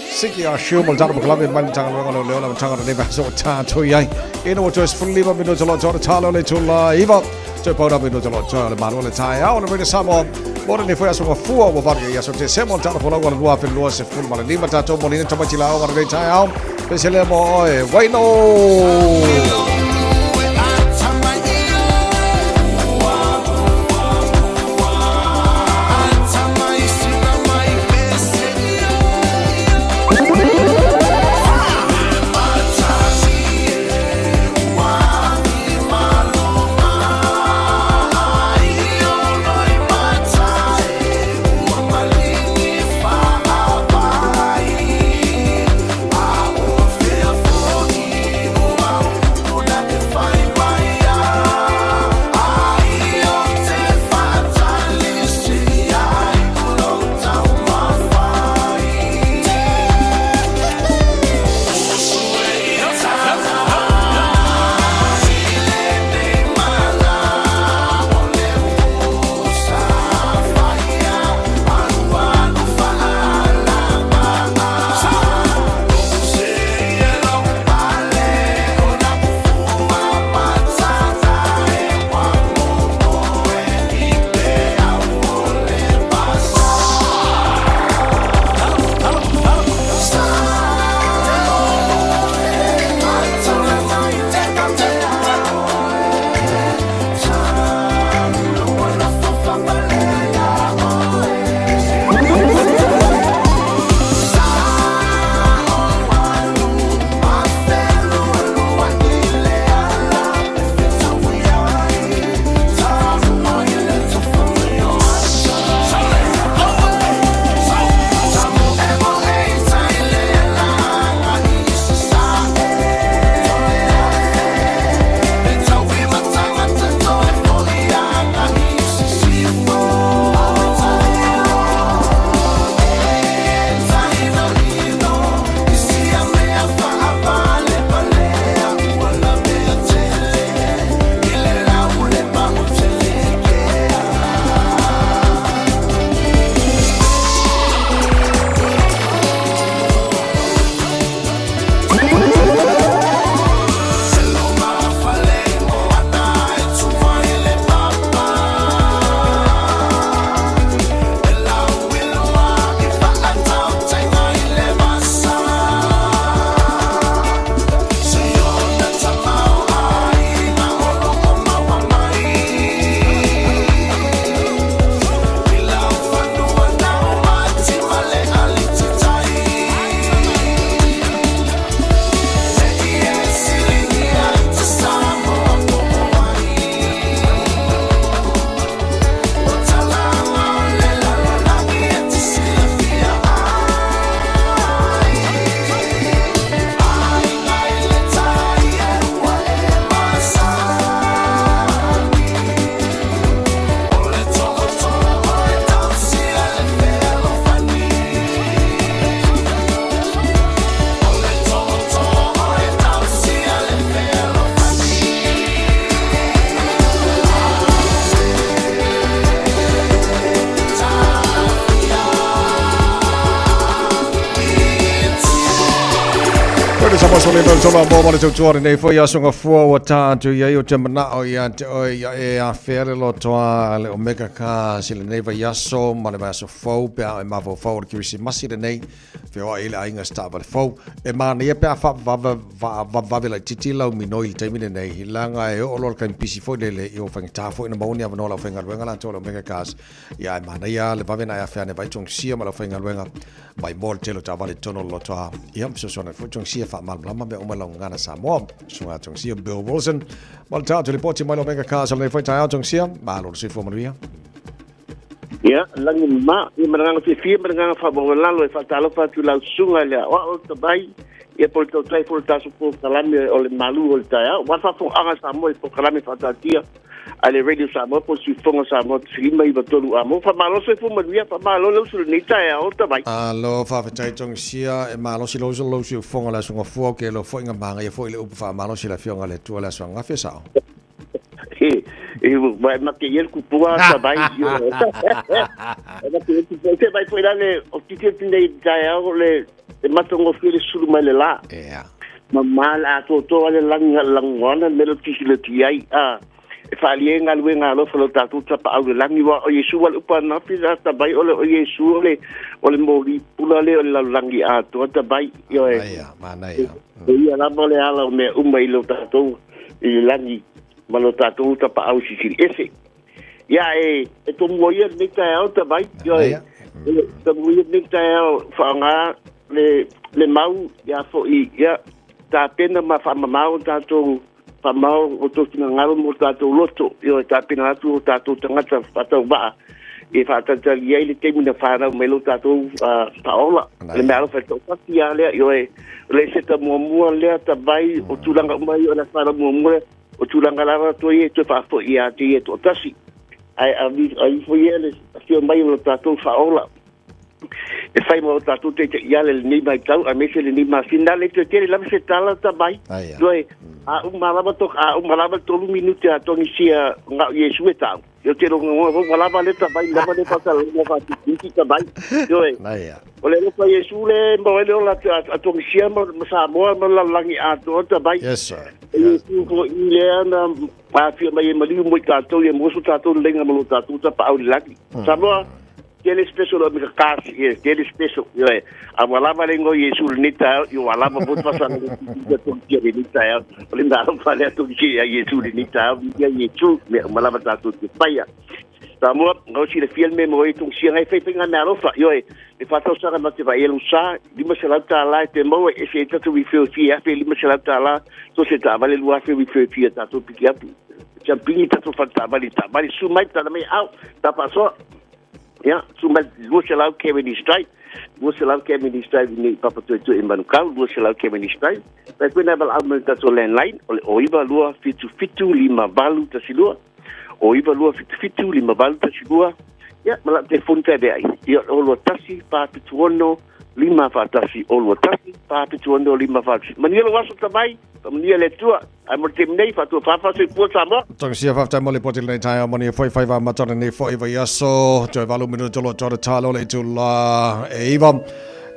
Siki a Shiu mo le tatou polokalame mai le Matagaluega o Leoleo le amataga o lenei vaiaso ua tatou i ai. Ina ua toe 15 minute o lo o toa le talo o le itula 9. Toe pauna minute o lo o toa o le malu o le taeao o le Radio Samoa. Mo lenei foi aso gafua ua valu i aso Tesema o le tatou folauga o le 2025 tatou moliina tamaiti la aoga lenei taeao. Pese lea mo oe, Waino! Samoa so le mau tolo mo mo le tautua lenei foi aso gafua ua tā atu i ai o te manao ia te oe ia e afea le lotoa le Omega Cars i lenei vaiaso ma le vaiaso fou pe a e mafaufau o le Kerisimasi lenei feoai i le aiga se taavale fou. E manaia pe a faavavave laitiiti lau minoi i le taimi lenei, leaga e oo loa le taimi pisi foi lele i ua faigata foi ona maua ni avanoa o le aufaigaluega latou a le Omega Cars. Ia ae manaia le vave ona e afe ane vaai Tongisia ma le aufaigaluega mai mo le tele o taavale i totonu o le lotoa. Ia, fesoasoani atu foi Tongisia e faamalamalama mea uma i lau gagana Samoa. Susuga a Tongisia Bill Wilson. Ma le tatou lipoti mai le Omega Cars o lenei foi taeao Tongisia. Malo le soifua manuia. Ia, lagi ma, ia ma le agaga fiafia ma le agaga faamaualalo e faatalofa atu i lau susuga i le aoao o Tabai, ia po o le tautai foi o le tatou polokalame o le malu o le taeao. Aua le faafofogaaga a Samoa i polokalame faataatia a le Radio Samoa po o le Siufofoga Samoa 1593 A mo. Faamalo soifua manuia, faamalo le uso i lenei taeao Tabai. Alo, faafetai Togisia, e malosi lou uso lou siufofoga i le Aso Gafua, ou te iloa foi na magaia foi le upu faamalosi a le Afioga a le Atua i le aso ananafi, e sao? E ma ma ke iel kupua sa vai yo. E ma ke kupua se vai foi le o titi atu nei tae ao le e matagofie le sulu mai le la. Yeah. Ma ma la to to ale langi langoana me lo tisi le ti ai a e whaalie ngā lue ngā alofa lo tātou tapa au le langi wa o Iesu wale upa na pi ta bai ole o Iesu ole o le mori pula le o le lalolagi atoa ta bai ioe. Manaia, manaia. E ia lava le ala o mea uma i lo tātou i le lagi ma lo tātou tapaau sisili ese. Ia e, e tomua ia lenei taeao ta vai, ioe. E tomua ia lenei taeao whaanga le, le mau, ia fo'i, ia tapena ma whaamamao tātou whaamao o tō finagalo mo tātou loto, ioe, tapena atu o tātou tangata whatau waa e whaatatali ai le taimi na whanau mai lo tātou paola. Le mea alofa e to'atasi a lea, ioe, o le seta muamua lea ta vai o tulaga uma ia o le whanau muamua lea, o tulaga lava toi e toe faafoi ia te ia to'atasi. Ae a ifo ia le afio mai o lo tātou whaola. E whai mo tātou te te iale le nei mai tau, a mese le nei masina, le toe tele lava se tala ta mai. Toe, a uma lava to, a uma lava tolu minute a tongi sia ngau Iesu e tau. Io te rongo ngoa lava le ta mai, lava le whata le whati ta mai. Toe, o le alofa Iesu le mo ele ola a tongi sia ma Samoa ma lalolagi atoa ta mai. Yes, sir. E Iesu ko i le ana afia mai e maliu mo i tātou, ia moso tātou le lenga ma lo tātou tapaau i le lagi. Samoa, tele special o mika kasi, yes, tele special. Ioe, a ua lava le ingoa o Iesu i lenei taeao, ia ua lava foi le faasalaga o tongi i lenei taeao. O le mea alofa lea tongi ia Iesu i lenei taeao, viia Iesu, mea uma lava tātou te whaia. Samoa, ngau silafia le mea mo e tongisia ngai whai whai ngā mea alofa. Ioe, le whātausaga ma te vai e sa, 500 tālā e te maua, e se e tatu i whio whia, afe 500 tālā, to se tā vale lua afe i whio whia tātou piki atu. Champingi tātou whata tāvale, tāvale, su mai, tāna mai, au, tā pāsoa. Ia, su mai, 200 Cavendish Drive, 200 Cavendish Drive nei Papatoetoe i Manukau, 200 Cavendish Drive. Pai koe nā wala au mai tātou landline, o le o iwa lua whitu whitu lima valu tasi lua, o iwa lua whitu whitu lima valu tasi lua, ia, ma lau telefoni tae vea ai. Ia, o lua tasi, whā whitu ono, lima whā tasi, o lua tasi, whā whitu ono, lima whā tasi. Manuia lou aso tamai, faamanuia le Atua, ae mo le taimi nei, whaatua whāwhā soifua Samoa. Tausia faafetai mo le poti lenei taeao manuia foi faiva amata lenei foi vaiaso toe valu minute tolo tolo talo le itula e iwa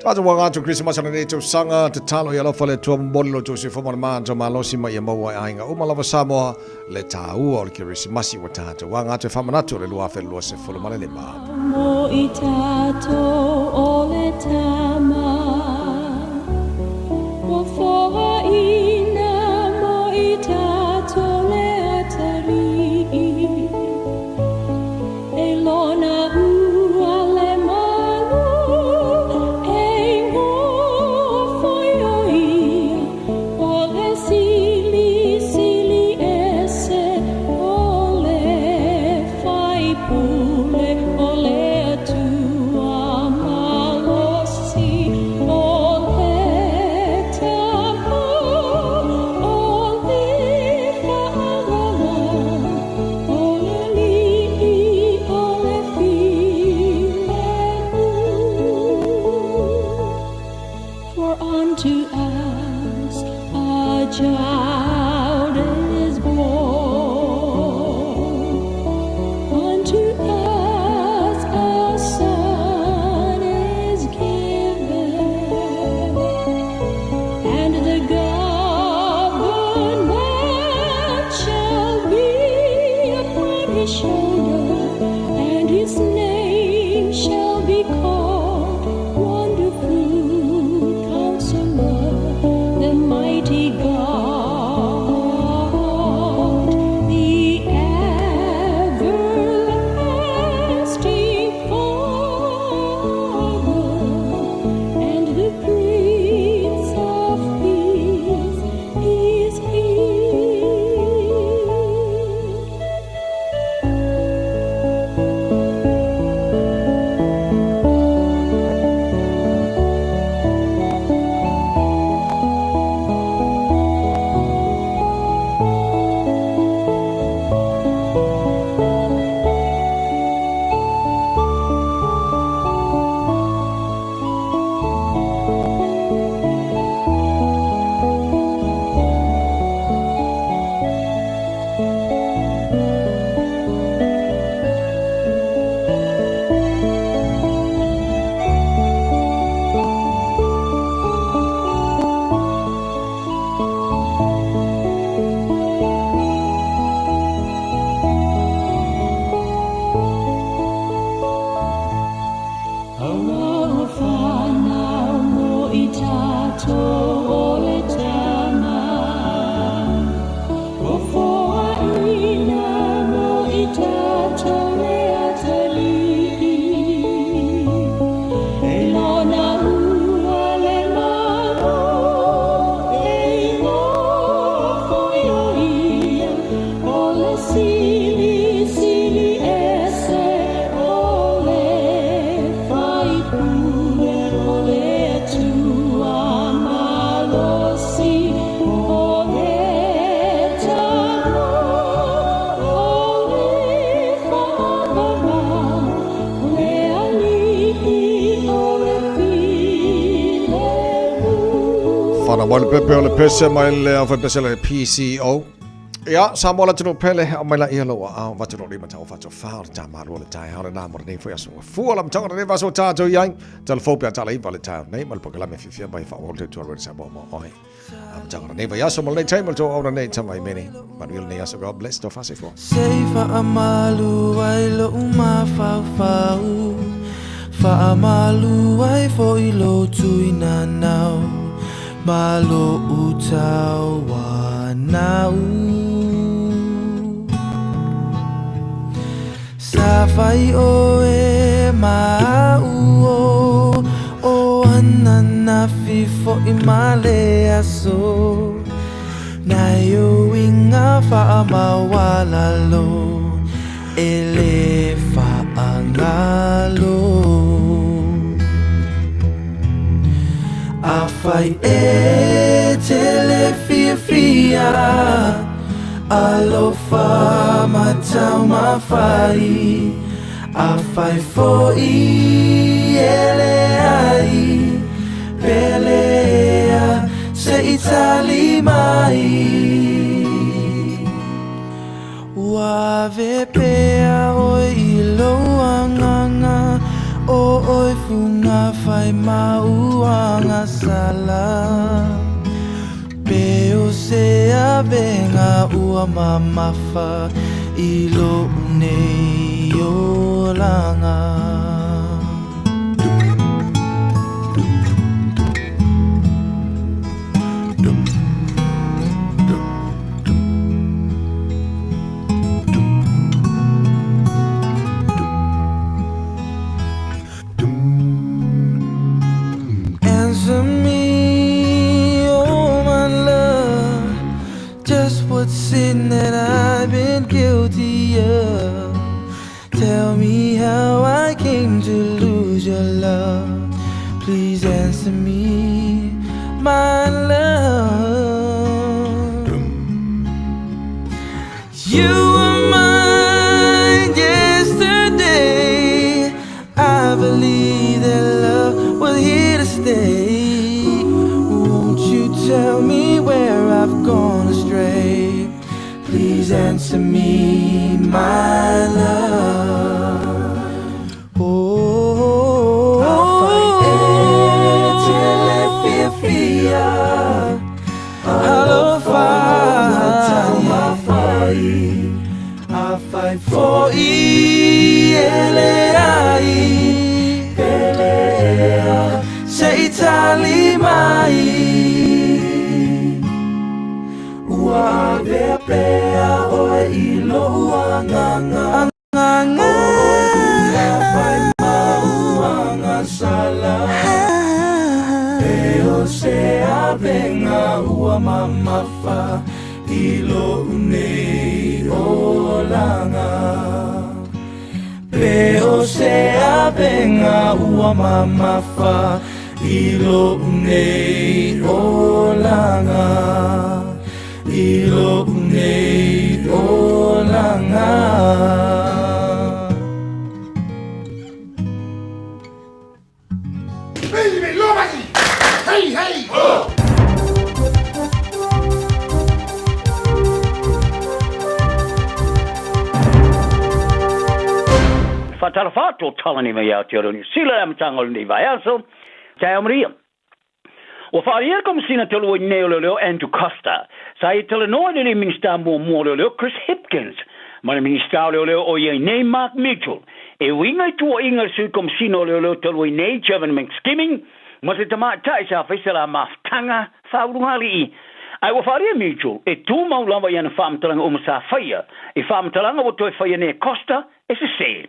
Tātou wanga atu Krisimasi lenei tausaga te talo i alofa le Atua momoli lo tou soifua ma le maanto malosi ma ia maua e aiga uma lava Samoa le tāua o le Kerisimasi ua tātou wanga atu e whaamanatu o le 2025. Mo i tātou o le tama Ua foaina mo i tātou le Atalii E lona ua le malu E ingoa foi o ia O le sili sili ese O le Faipule o le Atua malosi. Fala mai le pepe o le pese mai le au pese le PCO. Ia, sa mo la tino pele, au mai la ia loa au, vatu no lima tau fato fa o le tā malua le tai hao le nā mo le nei foi aso ua fua la mtanga le vaso tātou iai. Telefo pea tala iwa le tai nei, ma le pokalame fiafia mai wha o le tua roi sa mo mo oi. Amataga o lenei vaiaso ma lenei taimi o le tou auauna nei tama i mene. Manuia lenei aso God bless tau faasoifua. Sei faamalu ai lo'u mafaufau Faamalu ai foi lou tuinanau Ma lo'u tauanau Sa fai ʻoe ma aʻu o O ananafi foʻi ma le aso Nai ou uiga faamaualalo E lē faagalo Afai e te le fiafia Alofa ma taumafai Afai foi e leai Pelea se i tali mai Ua ave pea ʻoe i lou agaga O ʻoe fugafai ma ou agasala Pe o se avega ua mamafa i loʻu nei olaga. Answer me, oh my love, just what sin that I've been guilty of. Tell me how I came to lose your love. Please answer me, my love. You were mine yesterday. I believe that love was here to stay. Won't you tell me where I've gone astray? Please answer me, my love. Oh, fiafia Alofa Afai foi e leai Pelea se i tali mai Ua avea pea ʻoe i loʻu agaga O ʻoe fugafai ma ou agasala Pe o se avega ua mamafa i loʻu nei olaga Pe o se avega ua mamafa i loʻu nei olaga I loʻu nei olaga. Hey, hey! Ho! Whaatalofa atu o Talani mai Aotearoa Niu Sila le amataga o lenei vaiaso. Taeao Maria. Ua faaalia le Komesina talu ai nei o Leoleo Andrew Coster sa ia talanoa i le Minisita muamua o Leoleo Chris Hipkins ma le Minisita o Leoleo o i ai nei Mark Mitchell e uiga i tuuaiga i le Sui Komesina o Leoleo talu ai nei Jevan McSkimming ma se tamaitai sa faisa la mafutaga faaulugalii. Ae ua faaalia Mitchell e tumau lava i ana faamatalaga uma sa faia i faamatalaga ua toe faia nei e Coster e sesē.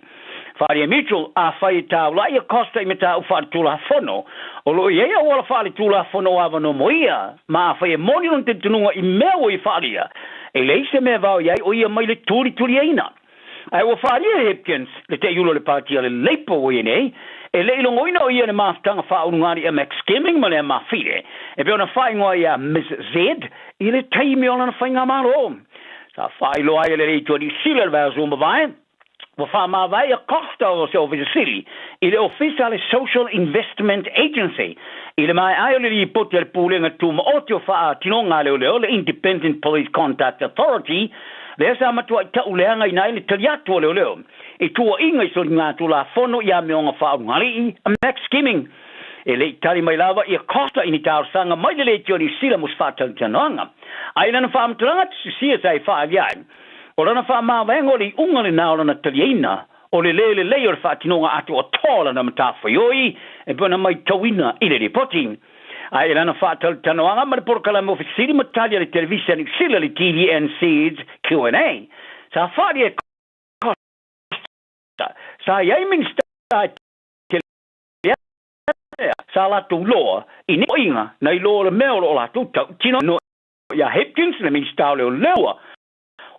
Faaalia Mitchell, Afai e taula'i a Costa i mataupu faaletulafono, o lo o i ai auala faaletulafono o avanoa mo ia, ma afai e moni lona talitonuga i mea ua ia faaalia, e leai se mea e vao i ai o ia mai le tulituliaina. Ae ua faaalia e Hipkins, le teiula o le pāti a le Labour ua i ai nei, e le i logoina o ia le mafutaga faaulugalii a Max Skimming ma Lea Mafile, e pei ona faaigoa ai ia Ms Z i le taimi o lana faigamalo. Sa faailoa ai e le Leitu a Niu Sila i le vaiaso ua mavae, Ua faamavae ia Costa o se Ofisa Sili i le Ofisa a le Social Investment Agency i le maea ai o le lipoti a le Pulega Tumaoti o Faatinoga a Leoleo, le Independent Police Conduct Authority, lea sa matuai tauleagaina ai le tali atu a leoleo i tuuaiga i soligatulafono i amioga faaulugalii a Max Skimming. E le i tali mai lava ia Costa i ni talosaga mai le Leitio Niu Sila mo se faatalatalanoaga. A i lana faamatalaga tusitusia sa e faaalia ai, O lana faamavaega o le iuga lena o lana taliaina o le lē lelei o le faatinoga atoatoa o lana matafaioi e pei ona maitauina i le lipoti. A i lana faatalatalanoaga ma le polokalame o fesili ma tali a le televise a Niu Sila le TVNZ's Q&A, sa faalia e Costa, sa i ai Minisita e tele ea sa latou loa i nei poiga nai lo o le mea o lo o latou tautino iā Hipkins le Minisita o Leoleo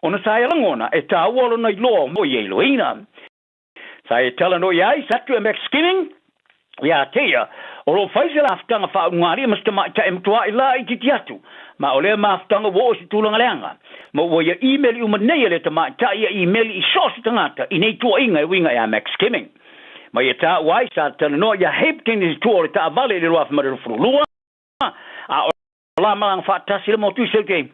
ona sa ia lagona e taua lona iloa o ia iloina. Sa ia talanoa i ai Satu e Max Skinning iā te ia, o lo o fai se lafutaga faaulugalia ma se tamaitai e matuai laitiiti atu, ma o lea mafutaga ua oo i se tulaga leaga, ma ua ia imeli uma nei e lea tamaitai ia imeli i so o se tagata i nei tuuaiga e uiga iā Max Skimming. Ma ia taua ai, sa talanoa iā Hipkins i tua o le taavale i le 2022, a o la malaga faatasi le motu i Saute.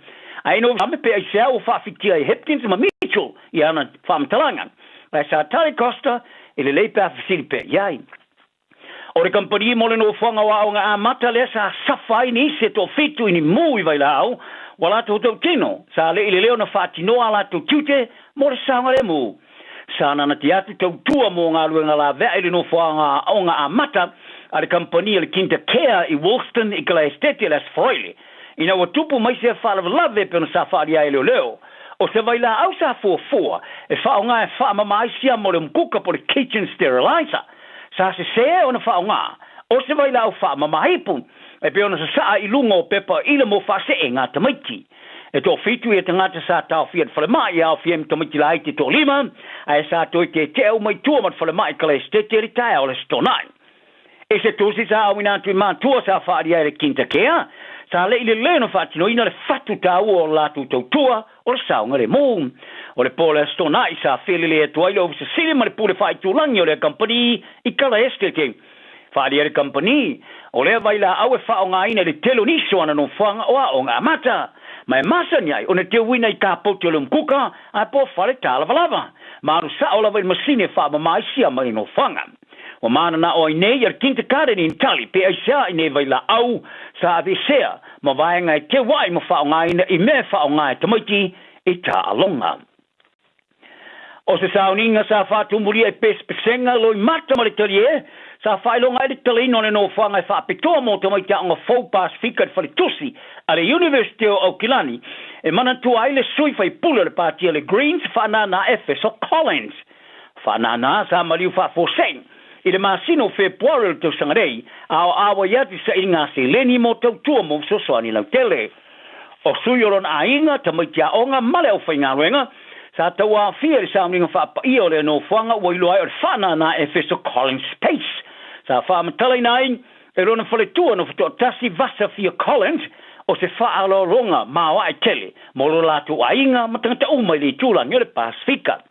Ae ina ua pe aisea ua faafitia ai Hipkins ma Mitchell i ana faamatalaga, ae sa tali Costa e lelei pe a fesili pea i ai. O le kamupani mo le nofoaga o aoga amata lea sa safa ai nisi e toafitu i ni mū i Vailaau, ua latou tautino, sa le i lelei ona faatinoa a latou tiute mo le saogalemu. Sa nanati atu tautua mo galuega laveai i le nofoaga aoga amata a le kamupani a le Kinder Care i Woolston i Kalaesetete i le Aso Faraile, ina ua tupu mai se faalavelave e pei ona sa faaalia ai e leoleo. O se vailaau sa fuafua e faaaoga e faamama ai siama o le umukuka po o le kitchen sterilizer, sa sesē ona faaaoga o se vailaau faamama ipu e pei ona sasaa i luga o pepa ila mo faasee ngā tamaiti. E toafitu ia tagata sa taofia i le falemai e aofia ai ma tamaiti laiti e toalima, ae sa toe tetea uma i tua ma le falemai i Kalaesetete i le taeao o le Aso Toonai. I se tusi sa auina atu i matua sa faaalia ai le Kindercare, sa leʻi lelei ona faatinoina le fatu taua o le latou tautua o le saogalemu. O le po o le Aso Toonai sa felelei atu ai le Ofisa Sili ma le Pule Faaitulagi o lea kamupani i Kalaesetete. Faaalia le kamupani, o lea vailaau e faaaogaina i le tele o nisi o ana nofoaga o aoga amata, ma e masani ai ona teuina i kapote o le umukuka ae po o fale tālavalava, ma alu sao lava i le masini e faamama ai siama i le nofoaga. Ua mananao ai nei a le Kindergarten in Tali pe aisea i nei vailaau sa aveesea ma vaega e teu ai ma faaaogaina i mea e faaaoga e tamaiti i taaloga. O se sauniga sa faatumulia i pesepesega loimata ma le talie, sa faailoga ai le tatalaina o le nofoaga e faapitoa mo tamaiti aoga fou Pasefika i le faletusi a le Iunivesite o Aukilani e manatua ai le sui faipule o le pāti a le Greens faanānā Efeso Collins. Faanānā sa maliu faafuasei i le masina o Fepuari o le tausaga nei, a o āwai atu i sailiga seleni mo tautua mo fesoasoani lautele. O sui o lona aiga, tamaiti aoga ma le aufaigaluega, sa tauaofia i le sauniga faapaia o lea nofoaga ua iloa ai o le faanānā Efeso Collins Space. Sa faamatalaina ai e lona faletua nofo toatasi Vasa Fia Collins o se faaaloaloga maoae tele mo lo latou aiga ma tagata uma i le itulagi o le Pasefika.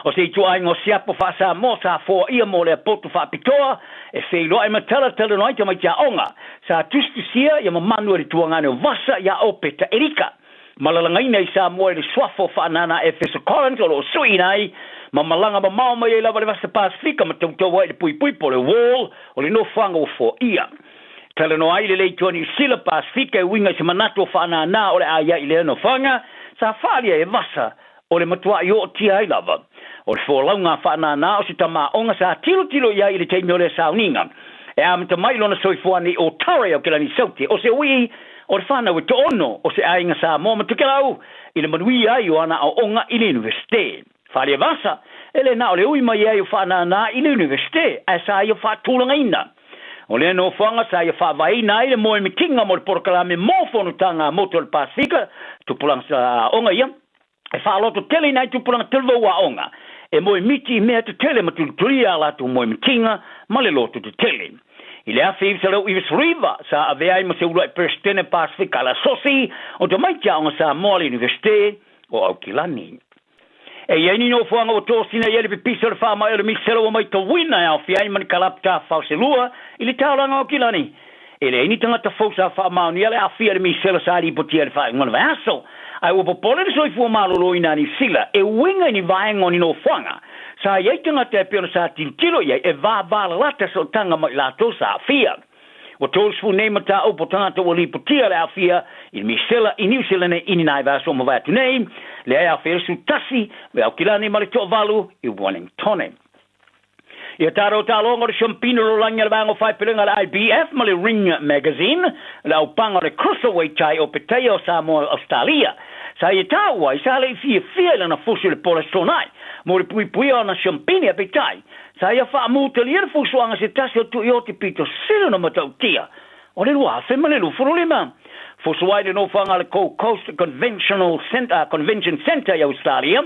O se ituaiga o siapo faa-Samoa sa foaia mo lea potu faapitoa e feiloai ma talatalanoa ai tamaiti aoga sa tusitusia ia mamanu e le tuagane o Vasa iā Opeta Erika ma lalagaina i Samoa i le suafa o Faanana Efeso Collins o lo o suiina ai ma malaga mamao mai ai lava le Vasa Pasefika ma toutou ai i le puipui po o le wall o le nofoaga ua foaia. Talanoa ai le Leitoa Niu Sila Pasefika e uiga i se manatu o Faanana o le a i ai i lea nofoaga sa faaalia e Vasa O le matuai ootia ai lava o le folauga faanānā o se tama aoga sa tilotilo i ai i le taimi o lea sauniga e amata mai lona soifua nei o Tare o Kelani Saute, o se uii o le fanau e toono o se aiga Samoa ma Tokelau i le manuia ai o ana aoaoga i le Iunivesite. Faaleavasa, e le na o le ui mai ai o faanānā i le Iunivesite, ae sa ia faatulagaina. O lea nofoaga sa ia faavaeina ai le moemitiga mo le polokalame mo fonotaga a motu o le Pasefika, tupulaga aoga ia, e faaloto tele ina ai tupulaga televou aoga, e moemiti i mea tetele ma tulitulia a latou moemitiga ma le loto tetele. I le 1999, sa avea ai ma se uluai Peresetene Pasefika a le Asosi o Tamaiti Aoga Samoa a le Iunivesite o Aukilani. E i ai ni nofoaga ua tosina i ai le pipisi o le faamai o le misela ua maitauina e aofia ai ma ni kalapu tafafao se lua i le taulaga o Aukilani. E leai ni tagata fou sa faamaonia le aafia i le misela sa lipotia i le faaiuga o le vaiaso, ae ua popole le soifua maloloina a Niu Sila e uiga i ni vaega o ni nofoaga sa i ai tagata e pei ona sa tilotilo i ai e vavalalata sootaga ma i latou sa aafia. Ua 30 nei mataupu o tagata ua lipotia le aafia i le misela i Niu Sila nei i ni nai vaiaso ua mavae atu nei, lea e aofia ai le 11 i Aukilani ma le toavalu i Wellingtone. Ia tatou taaloga o le Siampina o le Lalolagi a le Vaega o Faepelega a le IBF ma le Ring Magazine, le aupaga o le Cruiserweight Tai o Petaia o Samoa Ausetalia. Sa ia taua ai, sa le i fiafia i lana fusi o le Polesonai mo le puipuia o ana siampini, ae peitai, sa ia faamutalia le fusuaga se tasi o Tuioti pito sili ona matautia o le 2025. Fusu ai le nofoaga a le Gold Coast Conventional Centre, Convention Centre i Ausetalia,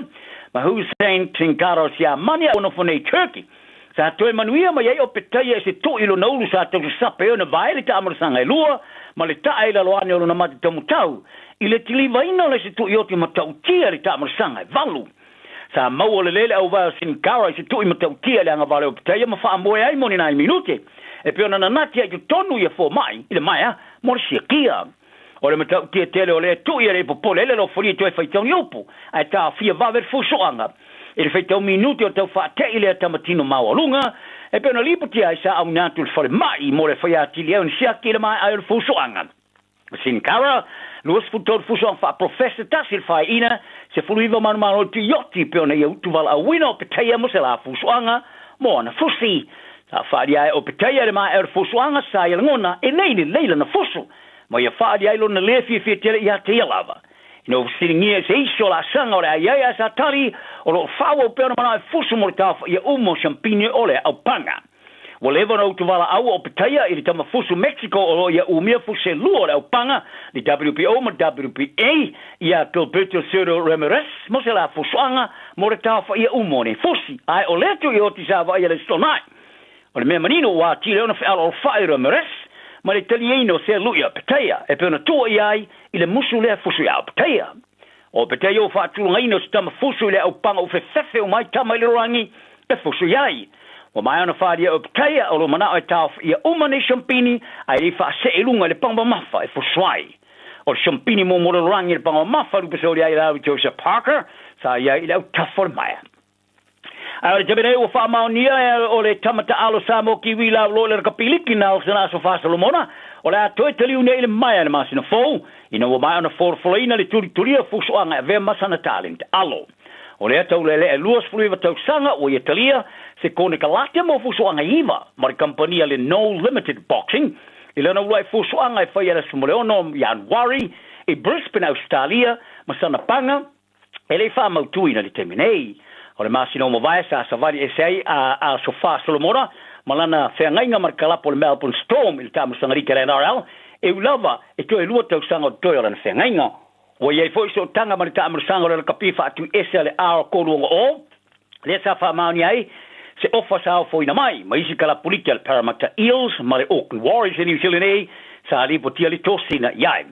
ma Hussein Tinkara o Siamani a ua nofo nei i Turkey. Sa toe manuia mai ai o Petaia i se toʻi i lona ulu sa tausasape ai ona vae le taamalasaga e lua ma le taʻa i lalo ane o lona mate taumutau i le tilivaina o le se tuioti matautia i le taamalasaga e valu. Sa maua lelei le auvae o Sinkara i se tuʻi matautia i le agavale o Petaia ma faamoe ai mo ni nai minute e pei ona nanati ai i totonu ia fomai i le maea mo le siakia. O le matautia tele o lea tuʻi e le i popole ai le alofalia toe faitau ni upu ae taofia vave le fusuaga i le faitau minute o tau faateʻi lea tamatino maualuga e pei ona lipotia ai sa auina atu i le falemai mo le fai atili ai ona siaki i le maea ai o le fusuaga. Sin Cara, 23 fusuaga faaprofesa tasi le faeina, 19 manumalo i Tuioti pei ona ia utu valaauina o Petaia mo se la fusuaga mo ana fusi. Sa faaalia ai o Petaia i le maea o le fusuaga sa ia lagona e lei lelei lana fusu ma ia faaalia ai lona le fiafia tele ia te ia lava. Ina ua fesiligia i se isi o laasaga o le ai ai ae sa tali, o lo o faaauau pea ona manao e fusu mo le taofaia uma o siampini o le aupaga. Ua leva ona utuvalaau o Petaia i le tama fusu Mexico o lo o ia umia fusu se lua o le aupaga, le WBO ma le WBA, ia Gilberto Zurdo Ramirez mo se la fusuaga mo le taofaia uma o nei fusi. Ae o lea tuioti sa vaaia le Stonai. O le mea manino ua atili ai ona fealoalofa'i Ramirez ma le taliaina o sea lu'i a Petaia e pei ona tua i ai i le musu lea fusu ia Petaia. O Petaia ua faatulagaina o se tama fusu i le aupaga ua fefefe uma ai tama i le lalolagi e fusu i ai. Ua maea ona falia o Petaia o lo manao e taofiia uma nei siampini ae le i faasee i luga i le paga mamafa e fusu ai. O le siampini muamua o le lalolagi i le paga mamafa lupe soli ai Larry Joseph Parker sa i ai i le autafa o le maea. Ae o le taimi nei ua faamaonia o le tama taalo Samoa Kiwi lauloa i le rakapiliki na o sina aso Faa-Solomona, o le a toe taliu nei i le maea i le masina fou, ina ua maea ona folafolaina le tulitulia o fusoaga e avea ma sana talent alo. O lea taulealea e 29 tausaga ua ia talia se konekalate mo fusoaga e iva ma le kamupani a le No Limited Boxing i lana uluai fusoaga e faia i le aso 16 Ianuari i Brisbane, Ausetalia ma sana paga E le i faamautuina i le taimi nei. O le masina ua mavae sa savali ese ai a Asofa Solomona ma lana feagaiga ma le kalapu o le Melbourne Storm i le taamilosaga liki a le NRL, e ui lava e toe lua tausaga o totoe o lana feagaiga. Ua i ai foi sootaga ma le taamilosaga o le lakapi faatuiese a le R360, lea sa faamaonia ai se ofa sa ofoina mai ma isi kalapu liki a le Parramatta Eels ma le Auckland Warriors i New Zealand nei sa lipotia le tosina i ai.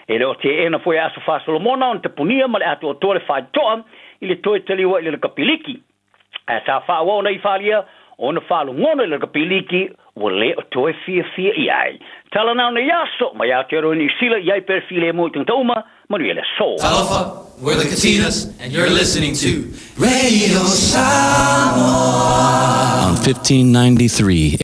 E le o teena foi e Aso Faa-Solomona ona tapunia ma le atoatoa le faitoa i le toe taliua i le lakapiliki. Ae sa faaauau ona ifalia ona faalogona i le lakapiliki ua le o toe fiafia i ai. Tala na ona i aso mai Aotearoa Niu Sila i ai pea le filemu i tagata uma, manuia le aso. Talofa, we're the Katinas and you're listening to Radio Samoa on 1593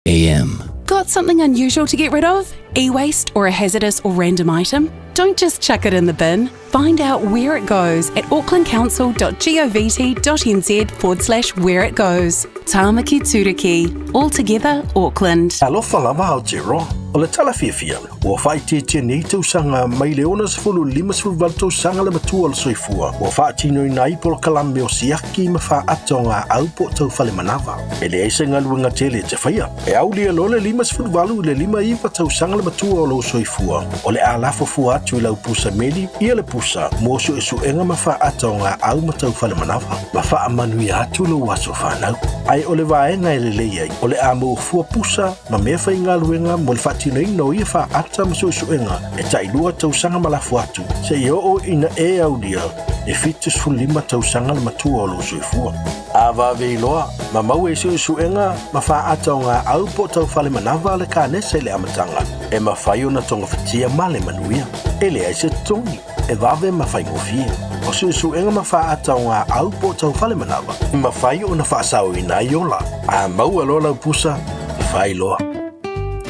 AM. Got something unusual to get rid of? E-waste or a hazardous or random item? Don't just chuck it in the bin. Find out where it goes at aucklandcouncil.govt.nz forward slash where it goes. Tāmaki Tūruki. All together, Auckland. Talofa lava Aotearoa. O le tala fiafia, ua faaitiitia nei tausaga mai le 60 58 tausaga le matua o le soifua ua faatinoina ai polokalame o siaki ma faaata o gaau po o taufale manava. E leai se galuega tele e te faia. E aulia loa le 58 i le 59 tausaga le matua o lou soifua, o le a lafo fua atu i lau pusa meli ia le pusa mo suesuega ma faaata o gaau ma taufale manava, ma faamanuia atu lou aso fanau. Ae o le vaega e lelei ai, o le a maua fua pusa ma mea faigaluega mo le faatinoina. faatinoina o ia faaata ma suesuega e tailua tausaga ma lafo atu seia oo ina e aulia le 75 tausaga le matua o lou soifua. A vave iloa ma maua i suesuega ma faaata o gaau po o taufale manava a le kanesa i le amataga, e mafai ona togafitia ma le manuia. E leai se totogi, e vave ma faigofie. O suesuega ma faaata o gaau po o taufale manava, e mafai ona faasaoina ai ola. A maua loa lau pusa, fai loa.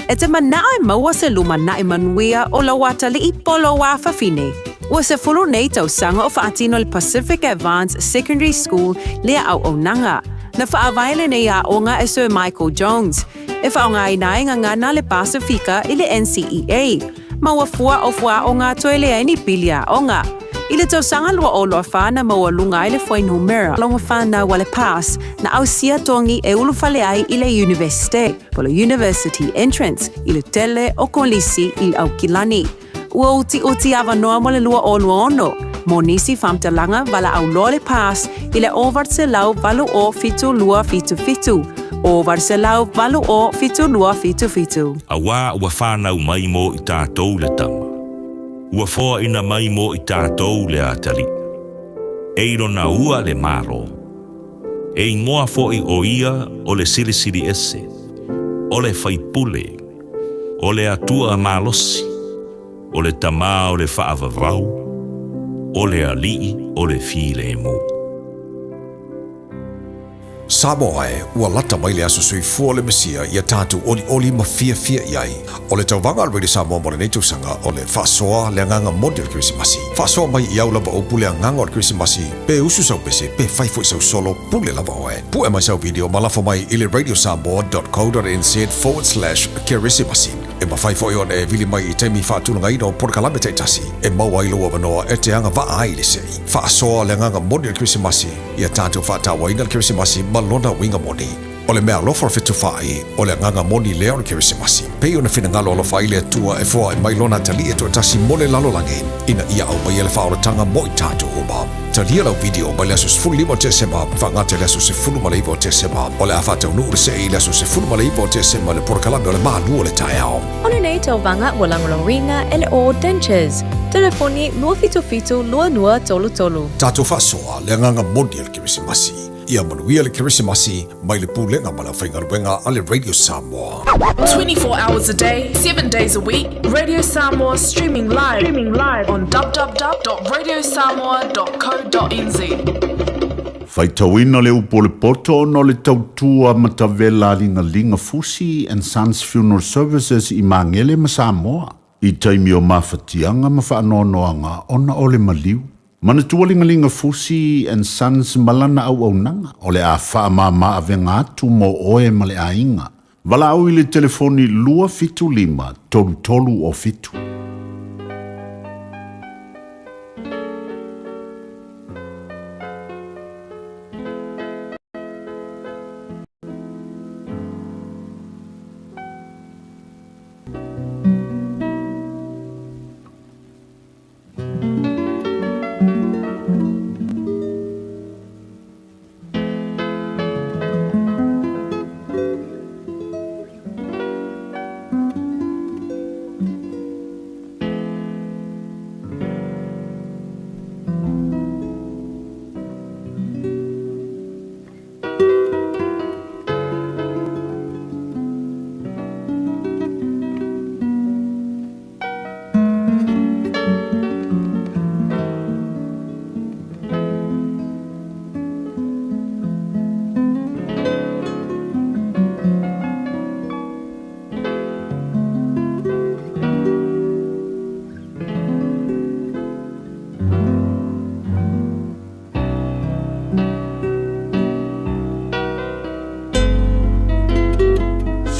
E te manao e maua se lumanai manuia o lau atalii po o lou afafine. Ua 10 nei tausaga o faatino le Pacific Advance Secondary School lea auaunaga. Na faavae lenei aoga e Sir Michael Jones, e faaaogaina ai gagana a le Pasifika i le NCEA, ma ua fua o fuaaoga toe leai ni pili aoga. I le tausaga 2024 na maualuga ai le fuainumera o fanau a le PASS na ausia togi e ulufale ai i le Iunivesite, po o le University Entrance, i le tele o kolisi i Aukilani. Ua utiuti avanoa mo le 2026 mo nisi faamatalaga valaau loa le PASS i le 980 7277, 980 7277. Auā ua whānau mai mō i tātou le tama. Ua foaina mai mō i tātou le atalii. E i lona ua le Malo. E ingoa foʻi o ia o le Silisili Ese, o le Faipule, o le Atua malosi, o le Tamā o le Faavavau, o le Alii o le Filemu. Samoa e, ua lata mai le aso soifua o le Mesia ia tatou olioli ma fiafia i ai. O le tauvaga a le Radio Samoa mo lenei tausaga o le faasoa le agaga moni o le Kerisimasi. Faasoa mai i au lava upu le agaga o le Kerisimasi, pe usu sau pese, pe fai foi sau solo, pule lava oe. Pue mai sau video ma lafo mai i le radiosamoa.co.nz/kerisimasi. E mafai foi ona e vili mai i taimi faatulagaina o polokalame taitasi e maua ai lou avanoa e te agavaa ai i le sei. Faasoa le agaga moni o le Kerisimasi, ia tatou faatauaina le Kerisimasi ma lona uiga moni. O le meaalofa o le fetufaai, o le agaga moni lea o le Kerisimasi. Pei ona finagalo alofa ai le Atua e foai mai Lona Atalii e toatasi mo le lalolagi, ina ia aumaia le faaolataga mo i tatou uma. Talia lau video mai le aso 15 o Tesema faagata i le aso 19 o Tesema. O le a faataunuu le sei i le aso 19 o Tesema i le polokalame o le Malu o le Taeao. O lenei tauvaga ua lagolagoina e le All Dentures. Telefoni 277 2233. Tatou faasoa le agaga moni o le Kerisimasi. Ia manuia le Kerisimasi mai le Pulega ma le Aufaigaluega a le Radio Samoa. 24 hours a day, 7 days a week, Radio Samoa streaming live, streaming live on www.radiosamoa.co.nz. Faitauina le upu o le poto ona o le tautua matavela a Ligaliga Fusi and Sons Funeral Services i Magele ma Samoa i taimi o mafatiaga ma faanoanoaga ona o le maliu. Manatua Ligaliga Fusi and Sons ma lana auaunaga o le a faamama avega atu mo oe ma le aiga. Valaau i le telefoni 275 33 o 7.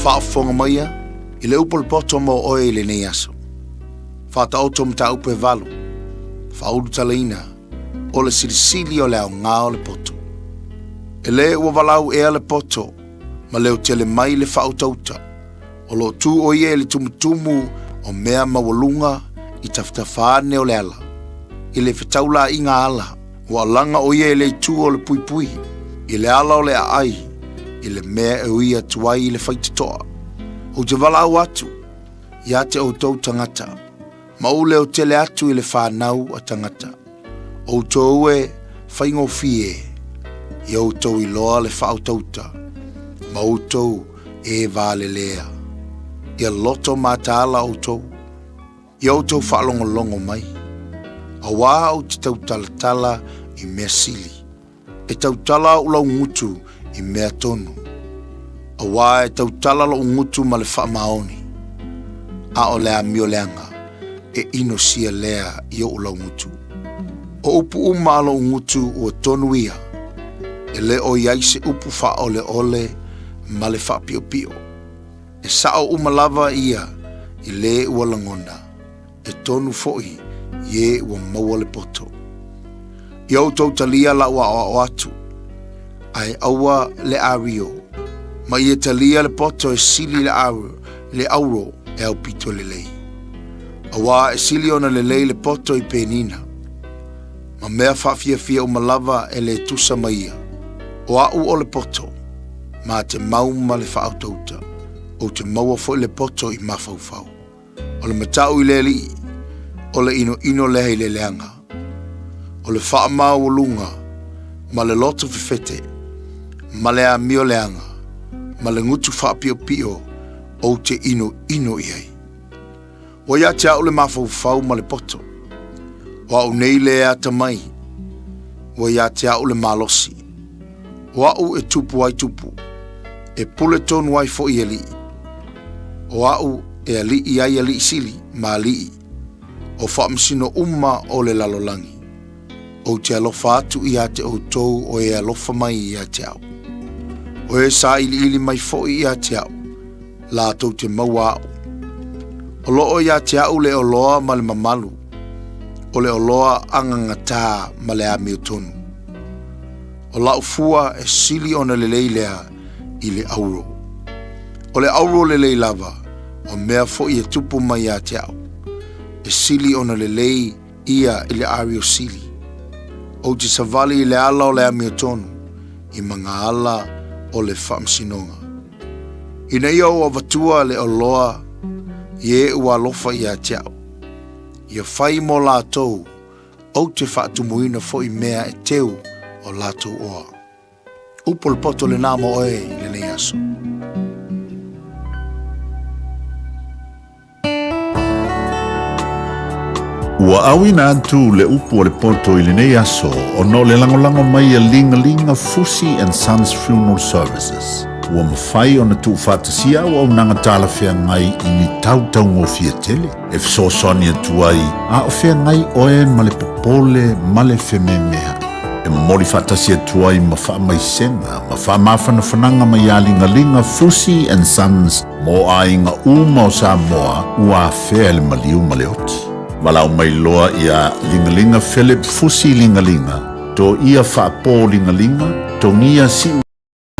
Faafofoga maia i le upu o le poto mo oe i lenei aso. Faataoto mataupu e valu, faaulutalaina o le silisili o le aoga o le poto. E lē ua valaau ea le poto ma leo tele mai le faautauta, o lo o tu ʻo ia i le tumutumu o mea maualuga i tafatafa ane o le ala, i le fetaulaiga ala, ua alaga ʻo ia i le itu o le puipui, i le ala o le aai, i le mea e ui atu ai i le faitotoa. Ou te valaau atu, Ia te outou tagata, ma ou leotele atu i le fanau a tagata. Outou e faigofie e, ia outou iloa le faautauta, ma outou e valelea. Ia loto mataala outou, ia outou faalogologo mai, auā ou te tautalatala i mea sili. E tautala ou laugutu i mea tonu, auā e tautala lo'u gutu ma le faamaoni, a o le amioleaga e inosia lea i o'u laugutu. O upu uma a lo'u gutu ua tonu ia, e le o i ai se upu faaoleole ma le faapiopio. E sa'o uma lava ia i lē ua lagona. E tonu foi i e ua maua le poto. Ia outou talia la'u aoao atu, ae aua le ario, ma ia talia le poto e sili le le auro e aupito lelei. Auā e sili ona lelei le poto i penina, ma mea faafiafia uma lava e lē tusa ma ia. O a'u o le poto, ma te mau ma le faautauta, ou te maua foi le poto i mafaufau. O le matau i le alii, o le inoino lea i le leaga. O le faamaualuga ma le loto fefete, ma le amio leaga, ma le gutu faapiopio ou te inoino i ai. Ua ia te au le mafaufau ma le poto. O au nei le atamai, ua ia te au le malosi. O au e tupu ai tupu, e pule tonu ai foi alii. O au e alii ai alii sili ma alii, o faamasino uma o le lalolagi. Ou te alofa atu ia te outou o e alofa mai ia te au. O e sailiili mai foi ia te au, latou te maua a'u. O loo ia te a'u le oloa ma le mamalu, o le oloa agagatā ma le amiotonu. O la'u fua e sili ona lelei lea i le auro. O le auro lelei lava, o mea foi e tupu mai ia te a'u, e sili ona lelei ia i le ario sili. Ou te savali i le ala o le amiotonu, i magaala o le faamasinoga. Ina ia ou avatua le oloa i e ua alofa ia te a'u, ia fai mo latou ou te faatumuina foi mea e teu o latou oa. Upu o le poto lenā mo oe i lenei aso. Ua auina atu le upu a le poto i lenei aso ona o le lagolago mai a Ligalinga Fusi and Sons Funeral Services. Ua mafai ona tuufaatasia auaunaga talafeagai i ni tau taugofie tele e fesoasoani atu ai a o feagai oe ma le popole ma le fememea'i. E momoli faatasi atu ai ma faamaisega ma faamafanafanaga mai ia Ligaliga Fusi and Sons mo aiga uma o Samoa ua afea e le maliu ma le oti. Valaau mai loa ia Ligaliga Philip Fusi Ligaliga, Toia Faapo Ligaliga, Togia Siu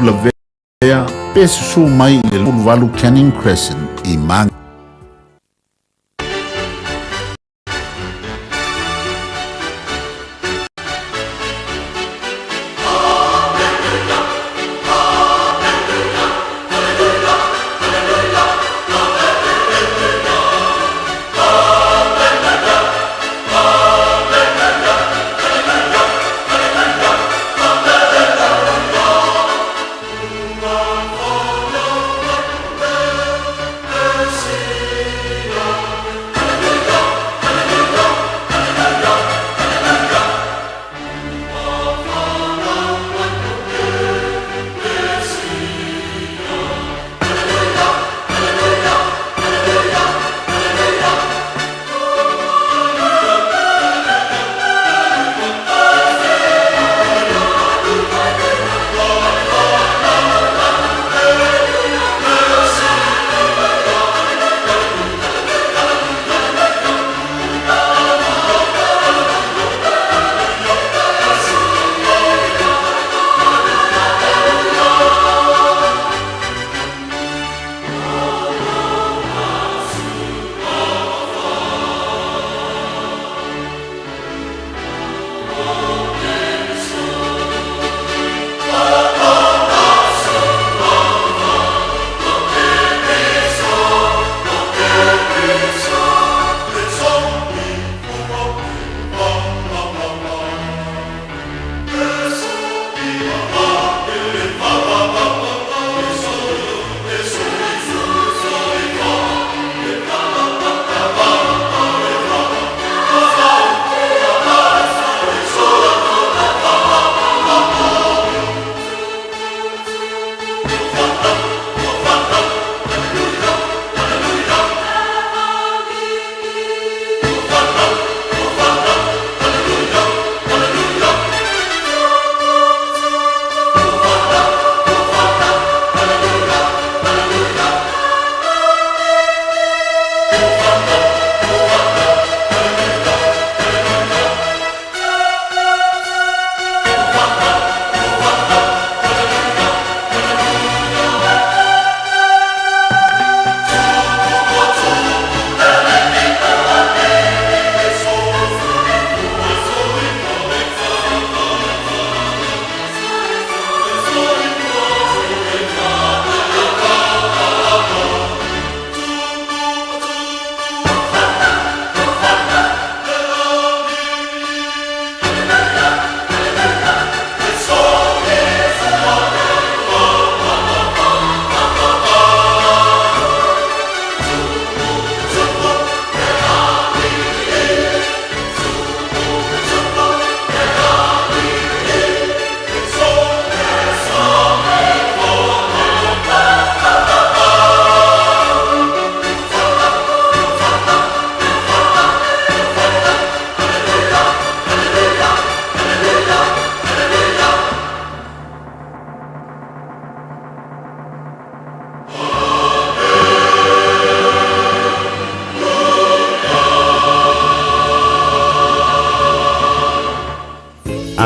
Lavea, pe susu mai i le 28 Canning Crescent i Māngere.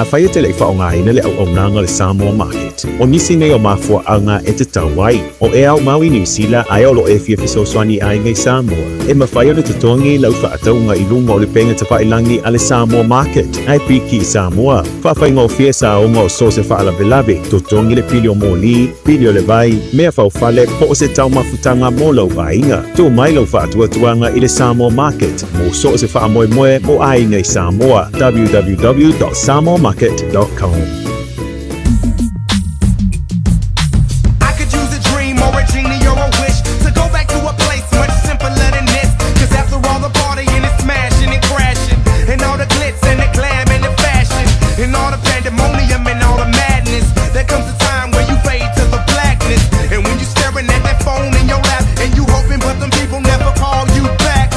Afai e te le i faaaogaina le auaunaga o le Samoa Market, o nisi nei o mafuaaga e tatau ai. O e aumau i Niu Sila ae o lo o e fia fesoasoani i aiga i Samoa, e mafai ona totogi lau faatauga i luga o le pega tafailagi a le Samoa Market ae piki i Samoa. Faafaigofie saoga o so o se faalavelave, totogi le pili o moli, pili o le vai, mea faufale po o se taumafutaga mo lou aiga. Tuu mai lau faatuatuaga i le Samoa Market mo so o se faamoemoe mo aiga i Samoa. www.samoamarket.com. I could use a dream or a genie or a wish to go back to a place much simpler than this. Cause after all the partying and smashing and crashing, and all the glitz and the glam and the fashion, and all the pandemonium and all the madness, there comes a time where you fade to the blackness. And when you're staring at that phone in your lap, and you hoping, but them people never call you back.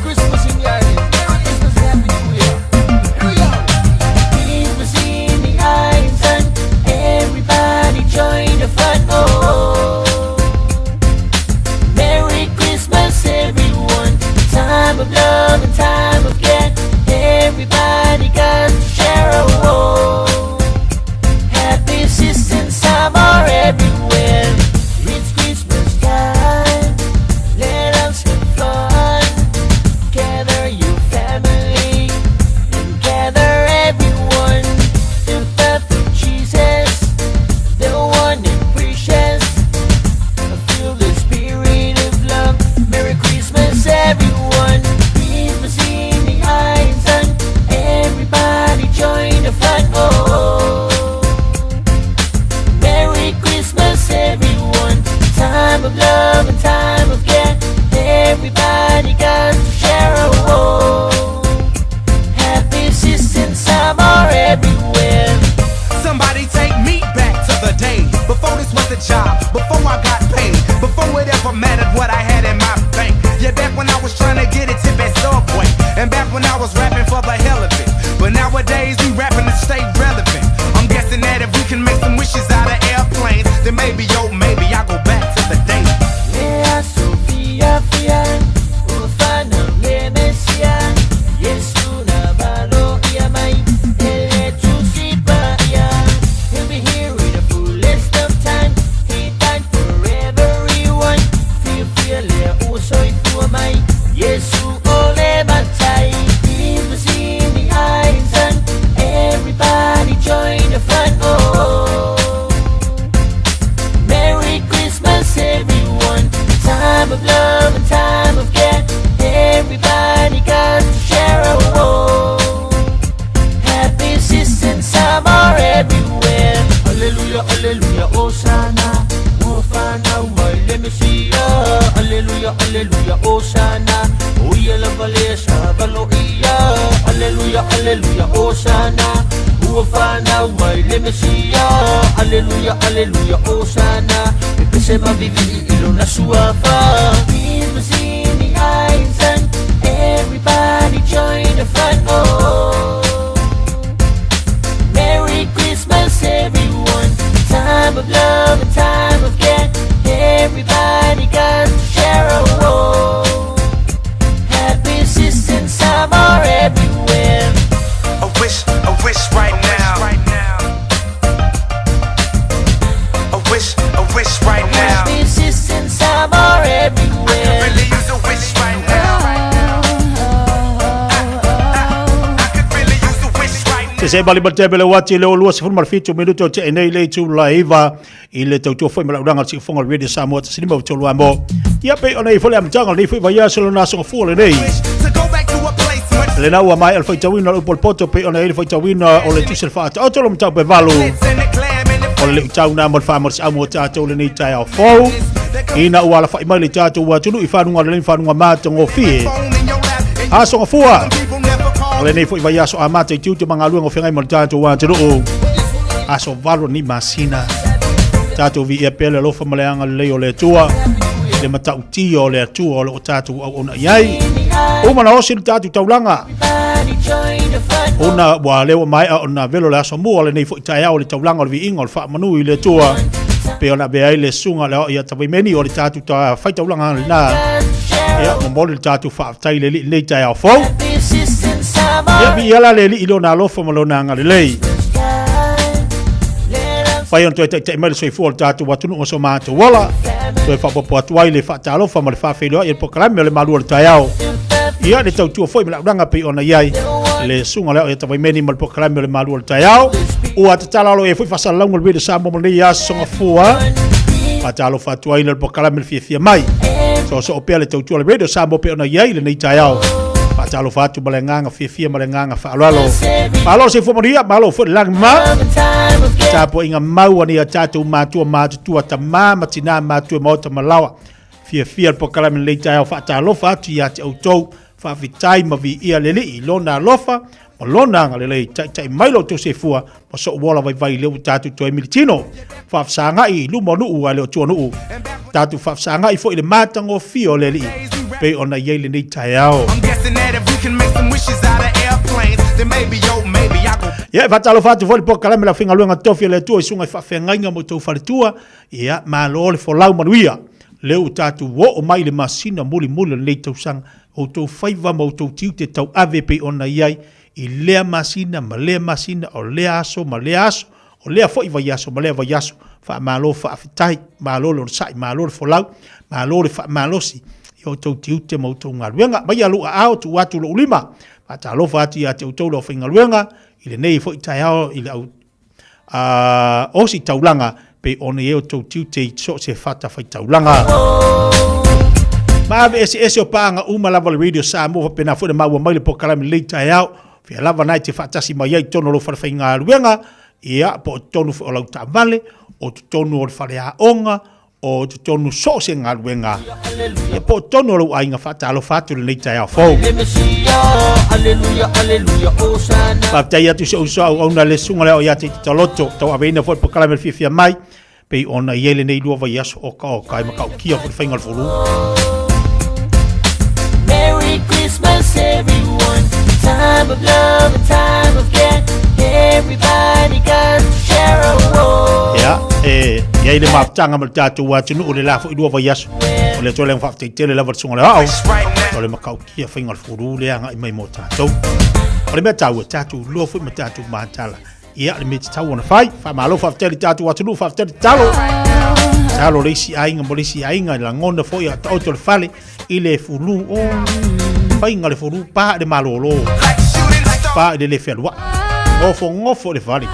Christmas in the island, everybody join the fun. Oh, Merry Christmas, everyone. Time of love and time of care. Everybody got to share. Oh, happy seasons, summer everywhere. It's Christmas time. Let us have fun. Gather your family and gather everyone. The birth of Jesus, the one and precious. I feel the spirit of love. Merry Christmas, everyone. Christmas in the island. Everybody join the fun. Oh, Merry Christmas, everyone. Time of love and time of care. Everybody got to share. Oh, happy season, summer everywhere. Somebody take me back to the day before this was a job, before I got paid, before it ever mattered what I had in my bank. Yeah, back when I was trying to get a tip at Subway, and back when I was rapping for the hell of it. But nowadays we rapping to stay relevant. I'm guessing that if we can make some wishes out of airplanes, then maybe, oh, maybe I'll go back to the day. Lea Sofia Fia, Ufana le Messia, Yesu na valo ia mai, ele tusipa ia. He'll be here in the fullest of time. He died for everyone. Fia fia lea usoi fua mai, Yesu ole matai. Christmas in the island, everybody join the fun. Oh. Merry Christmas, everyone. Time of love and time of care. Everybody got to share. Oh, happy season, summer everywhere. Hallelujah, hallelujah, Hosanna. Ufana umale Messia. Hallelujah, hallelujah, Hosanna. Uya la valesa, valo iya. Hallelujah, hallelujah, Hosanna. Ufana umale Messia. Hallelujah, hallelujah, Hosanna. Epese mavivi ilona suafa. Christmas in the island. Everybody join the fun. Oh. Merry Christmas, everyone. Time of love and time of care. Everybody got to share. Oh, happy season, summer everywhere. A wish right now. A wish right now. Happy season, summer everywhere. I could really use a wish right now. I could really use a wish right Se se bali matebe le wati le olua se fulu fitu minuto o te enei le itu la iva i le tautua foi ma laulaga o le siufoga o le Radio Samoa tasilima o tolu amo. Ia pei ona i foi le amataga o lenei foi vaiaso lona aso gafua lenei. Lena ua maea le faitauina o le upu o le poto pei ona i ai le faitauina o le tusi o le faataoto o le mataupu e valu o le leutau na mo le faamalosiau mo tatou lenei taeao fou ina ua alafai mai le tatou atunuu i fanuga lelei ma fanuga matagofie. Aso gafua o lenei foi vaiaso amata i tiute ma galuega o feagai ma le tatou atunuu. Aso valo ni masina. Tatou viia pea le alofa ma le agalelei o le Atua, le matautia o le Atua o lo o tatou auauna i ai. Uma na osi le tatou taulaga. Ona ua lea ua maea ona velo le aso mua o lenei foi taeao o le taulaga o le viiga o le faamanu i le Atua. Pei ona avea ai le susuga le ia Tavaimeni o le tatou faitaulaga lena. Ia, momoli le tatou faafetai i le Alii i lenei taeao fou. Ia, viia la le Alii i lona alofa ma lona agalelei. Fai ona toe taitai mai le soifua o le tatou atunuu ma so matou ola. Toe faaopoopo atu ai le faatalofa ma le faafeiloai i le polokalame o le Malu o le Taeao. Ia, le tautua foi ma le auaunaga pei ona i ai le susuga lea o Iata Vaimeni ma le polokalame o le Malu o le Taeao. Ua tatala alo e foi faasalalauga o le Radio Samoa mo lenei aso gafua. Faatalofa atu ai le polokalame le fiafia mai. Soosoo pea le tautua le Radio Samoa pei ona i ai lenei taeao. Faatalofa atu ma le agaga fiafia ma le agaga faaaloalo. Malo le soifua manuia, malo foi le lagi ma. Tapuaiga mau a ni a tatou matua matutua, tama ma tina matua maota ma laoa. Fiafia le polokalame lenei taeao faatalofa atu ia te outou. Faafetai ma viia le Alii i lona alofa ma lona agalelei taitai mai lo outou soifua ma so'u ola vaivai lea ua tatou toe militino faafesagai i luma o nuu ae le o tua o nuu tatou faafesagai foi i le matagofie o le Alii pei ona i ai lenei taeao. Ia, e faatalofa atu foi le polokalame le aufaigaluega tofi a le Atua i susuga i faafeagaiga ma outou faletua. Ia, malo le folau manuia. Lea ua tatou oo mai i le masina mulimuli o lenei tausaga, outou faiva ma outou tiute tauave pei ona i ai i lea masina ma lea masina, o lea aso ma lea aso, o lea foi vaiaso ma lea vaiaso. Faamalo faafetai, malo le onosai, malo le folau, malo le faamalosi i outou tiute ma outou galuega. Mai ia lou aao, tuu atu lou lima, faatalofa atu ia te outou le aufaigaluega i lenei foi taeao i le au ositaulaga pei ona i ai outou tiute i so o se fatafaitaulaga. Ma ave eseese o paaga uma lava le Radio Samoa faapena foi na maua mai le polokalame lenei taeao. Fea lava na e te faatasi mai ai i totonu o lou falefaigaluega, ia, po o totonu foi o lau taavale, o totonu o le faleaoga, o totonu so o se galuega, ia po o totonu o lou aiga faatalofa atu lenei taeao fou. Faafetai atu i si ou uso auauna le susuga lea o ia te Taloto, tauaveina foi le polokalame le fiafia mai, pei ona i ai lenei lua vaiaso okaoka ai matautia foi le faiga o le fulu. Merry Christmas everyone Time of love and time of care Everybody got to share a woe Ia, e i ai le mafutaga ma le tatou atunuu le la foi lua vaiaso. O le Atua le faafetai tele lava le susuga o le aao. O le matautia faiga o le fulu lea agai mai mo tatou. O le mea taua, tatou iloa foi ma tatou matala. Ia, le mea tatau ona fai. Faamalo faafetai le tatou atunuu, faafetai le tatalo. Tatalo le isi aiga mo le isi aiga, i lagona foi a taoto le fale i le fulu. O, faiga le fulu, pa le malolo. Pa i le le fealuai. Gofo gofo le fale.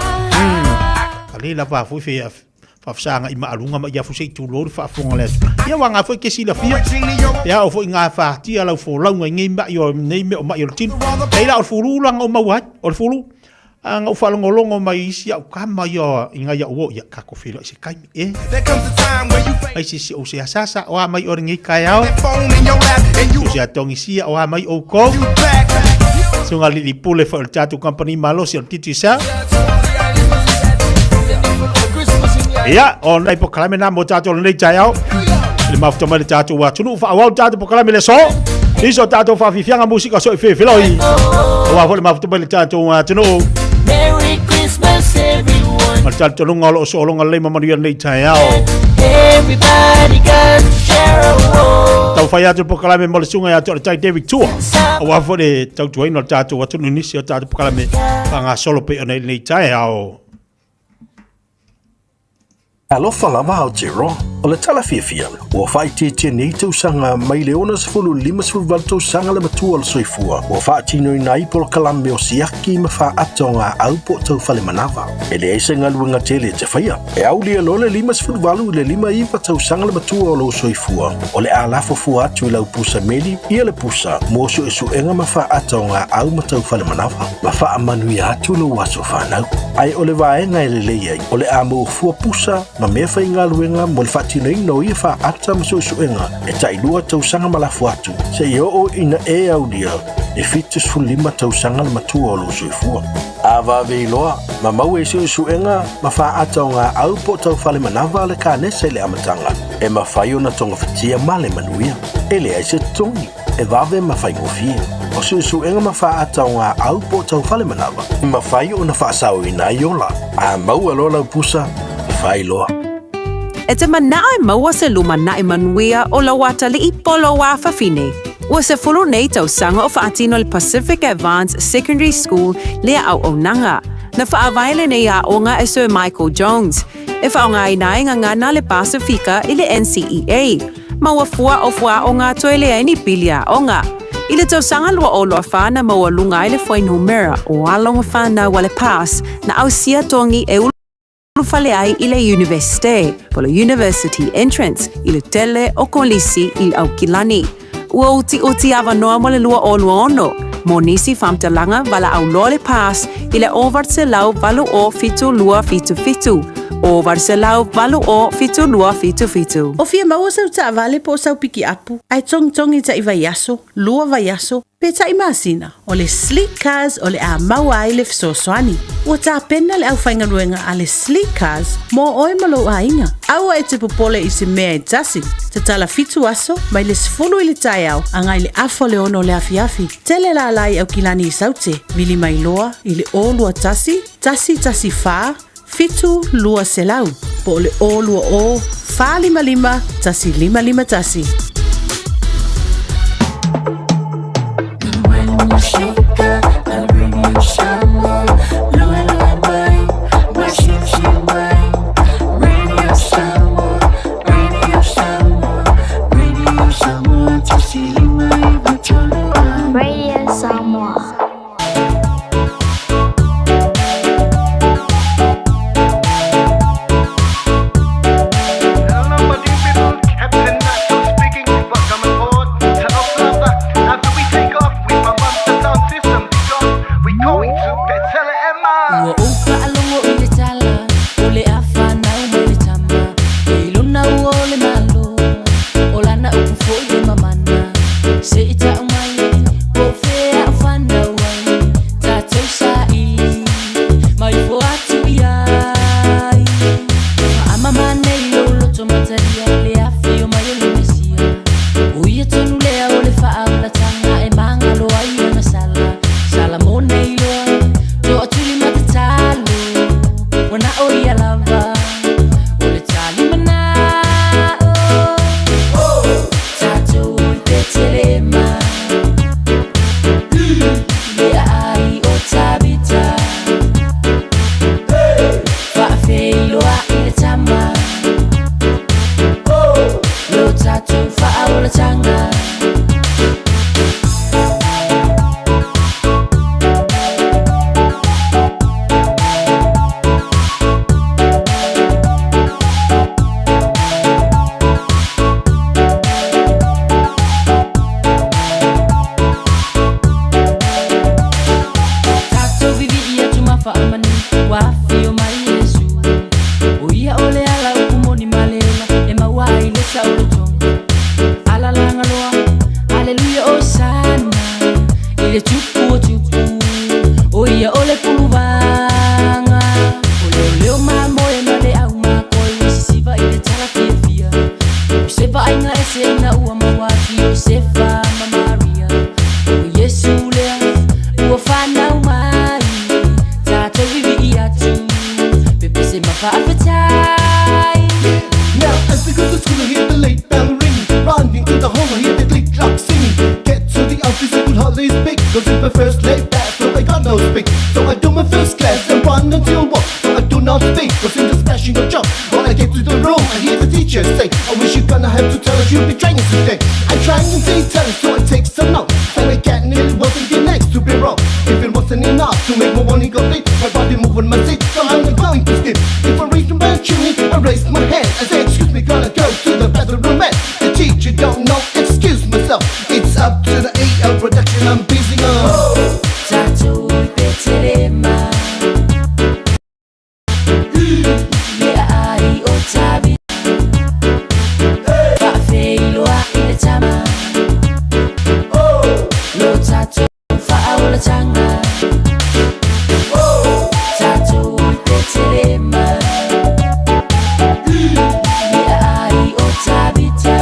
Ka le lava foi fe faafesagai maaluga ma ia fuse i tulou le faafofoga le atu. Ia ua ngā foi ke silafia. Ia o foi ngā whātia lau fōlauga i nei mai o nei mea o mai o le tino. Hei la o le fulu langa o maua ai, o le fulu. A nga u whaalongolongo mai isi au kama ia i ngai au o ia ka ko whiro i se kaimi e. Ai si si o se asasa o a mai o ringi kai ao. O se atongi sia o a mai o kou. Sunga lili pule fo o le tātou company malosi o le titi sa. Ia, o nei polokalame nā mō tātou lenei taeao. I le mafuta mai le tātou atunuu whaawau tātou polokalame le so. Iso tātou whawhiwhianga musika so i whiwhiloi. O wā foi le mafuta mai le tātou atunuu. Merry Christmas everyone Ma le talitonuga o loo soologa lelei ma manuia lenei taeao. Everybody got to share a woe Tau whai atu le polokalame mo le sunga ia te o le tai David Tua. Aua foi le tautuaina o le tātou atunuu nisi o tātou polokalame whangasolo pe o nei lenei taeao. Alofa lava Aotearoa, o le tala fiafia, ua faaitiitia nei tausaga mai le 60 58 tausaga le matua o le soifua ua faatinoina ai polokalame o siaki ma faata o gaau po o taufale manava. E leai se galuega tele e te faia. E aulia loa le 58 i le 59 tausaga le matua o lou soifua, o le a lafo fua atu i lau pusa meli ia le pusa mo suesuega ma faata o gaau ma taufale manava, ma faamanuia atu lou aso fanau. Ae o le vaega e lelei ai, o le a maua fua pusa ma mea faigaluega mo le faatinoina o ia faata ma suesuega e tailua tausaga ma lafo atu, seia oo ina e aulia e 75 tausaga le matua o lou soifua. A vave iloa, ma maua i suesuega ma faata o gaau po o taufale manava le kanesa i le amataga, e mafai ona togafitia ma le manuia. E leai se totogi, e vave ma faigofie. O suesuega ma faata o gaau po o taufale manava, e mafai ona faasaoina ai ola. A maua loa lau pusa, fai loa. E te manao e maua se lumanaʻi manuia o lau atalii po lou afafine. Ua 10 nei tausaga o faatino e le Pacific Advance Secondary School lea auaunaga. Na faavae lenei aoga e Sir Michael Jones, e faaaogaina ai gagana a le Pasifika i le NCEA, ma ua fua o fuaaoga toe leai ni pili aoga. I le tausaga 2024 na maualuga ai le fuainumera o alo ma fanau a le PASS na ausia togi e ulufale ai i le Iunivesite, po o le University Entrance, i le tele o kolisi i Aukilani. Ua utiuti avanoa mo le 2026 mo nisi faamatalaga valaau loa le PASS i le 980 7277, 980 7277. O fia maua sau taavale po o sau pikiapu, ae togitogi taʻi vaiaso, lua vaiaso, pe taʻi masina, o le Sleek Cars o le a maua ai le fesoasoani. Ua tapena le aufaigaluega a le Sleek Cars mo oe ma lou aiga. Aua e te popole i se mea e tasi. Tatala fitu aso, mai le 10 i le taeao agai le afa o le 6 o le afiafi. Tele lala i Aukilani i Saute, vili mai loa i le 021 114 7200 po o le 020 455 1551. Radio Samoa. Ua ou faalogo i le tala o le a fanau mai le tama E i lona ua o le Malo o lana upu foi e mamana Se i tau mai po o fea o fanau ai tatou saili mai fo atu i ai Faamama nei lou loto matalia i le afio mai o le Mesia O ia tonu lea o le faaulataga e magalo ai ana sala Sala mo nei loa toatuli ma tatalo Ua na o ia lava o le talimanao Tatou i Petelema Le aai o Tabita Faafeiloai le tama Lo tatou faaolataga. Tatou vivii atu ma faamanu ua afio mai Iesu O ia o le ala upu moni ma le ola e maua ai le saolotoga Alalaga loa Aleluia Osana i le tupu o tupu O ia o le puluvaga O leoleo mamoe ma le au makoe ua sisiva i le tala fiafia O se vaaiga ese ina ua maua atu Iosefa ma Maria O Iesu lea ua fanau mai tatou vivii atu pepese ma faafetai. Now as we go to school, I hear the late bell ringing. Running to the hall, I hear the click clock singing. Get to the office, I could hardly speak. Cause it's my first late back, so I got no speak. So I do my first class and run until one. So I do not speak, cause in the smashing of jump. When I get to the room, I hear the teacher say, I wish you're gonna have to tell us you'll be training today. I try and detail it, so I take some notes. And I get nearly wasn't the next to be wrong. If it wasn't enough to make my morning complete, my body move on my seat, so I'm not going to skip. If I reach my chimney, I raise my hand. I say, excuse me, gonna go to the bathroom man. The teacher don't know, excuse myself. It's up to the AL production, I'm busy on. Tatou i Petelema Le aai o Tabita Faafeiloai le tama Lo tatou faaolataga Tatou i Petelema Le aai o Tabita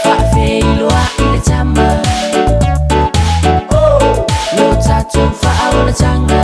Faafeiloai le tama Lo tatou faaolataga.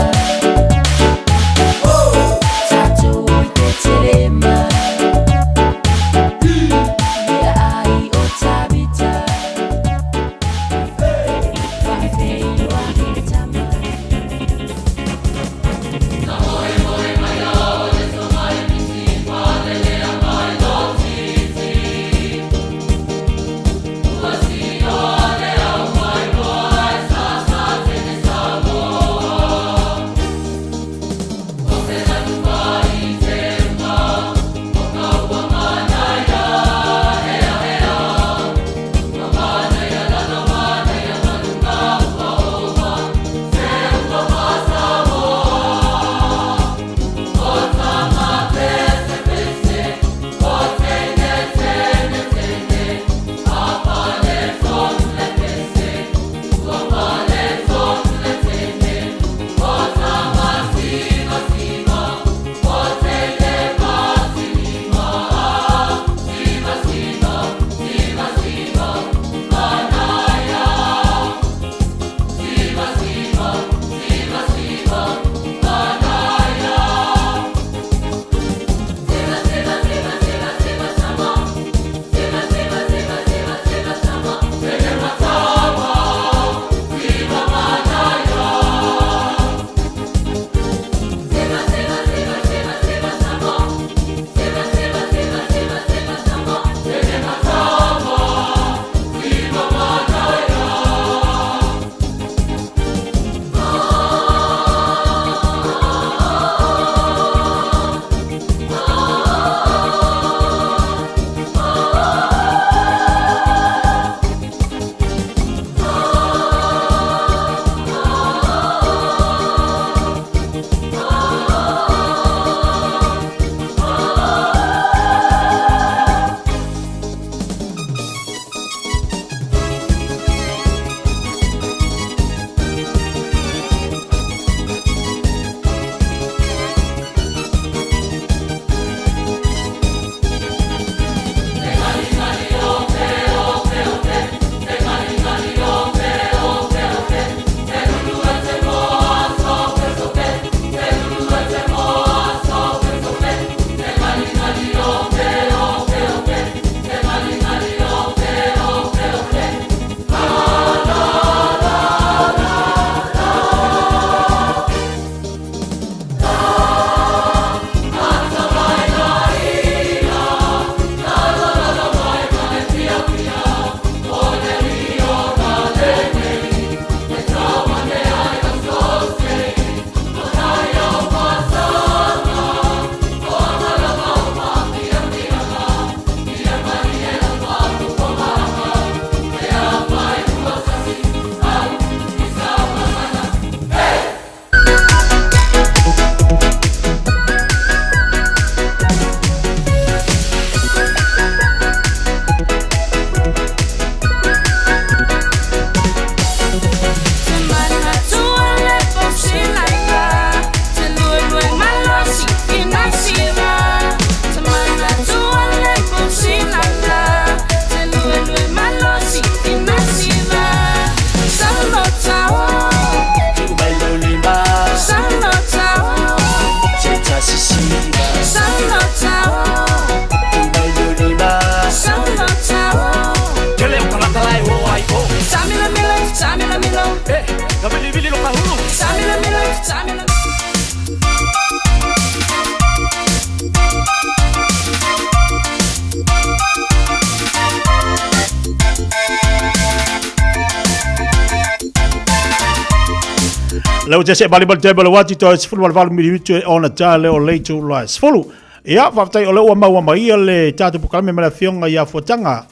Leo te se bali bali te bali wati to sefulu wale valu miliutu e ona ta leo leitu la sefulu. Ia, faafetai o lea ua maua mai ia le tatou polokalame ma le afioga ia Fuataga.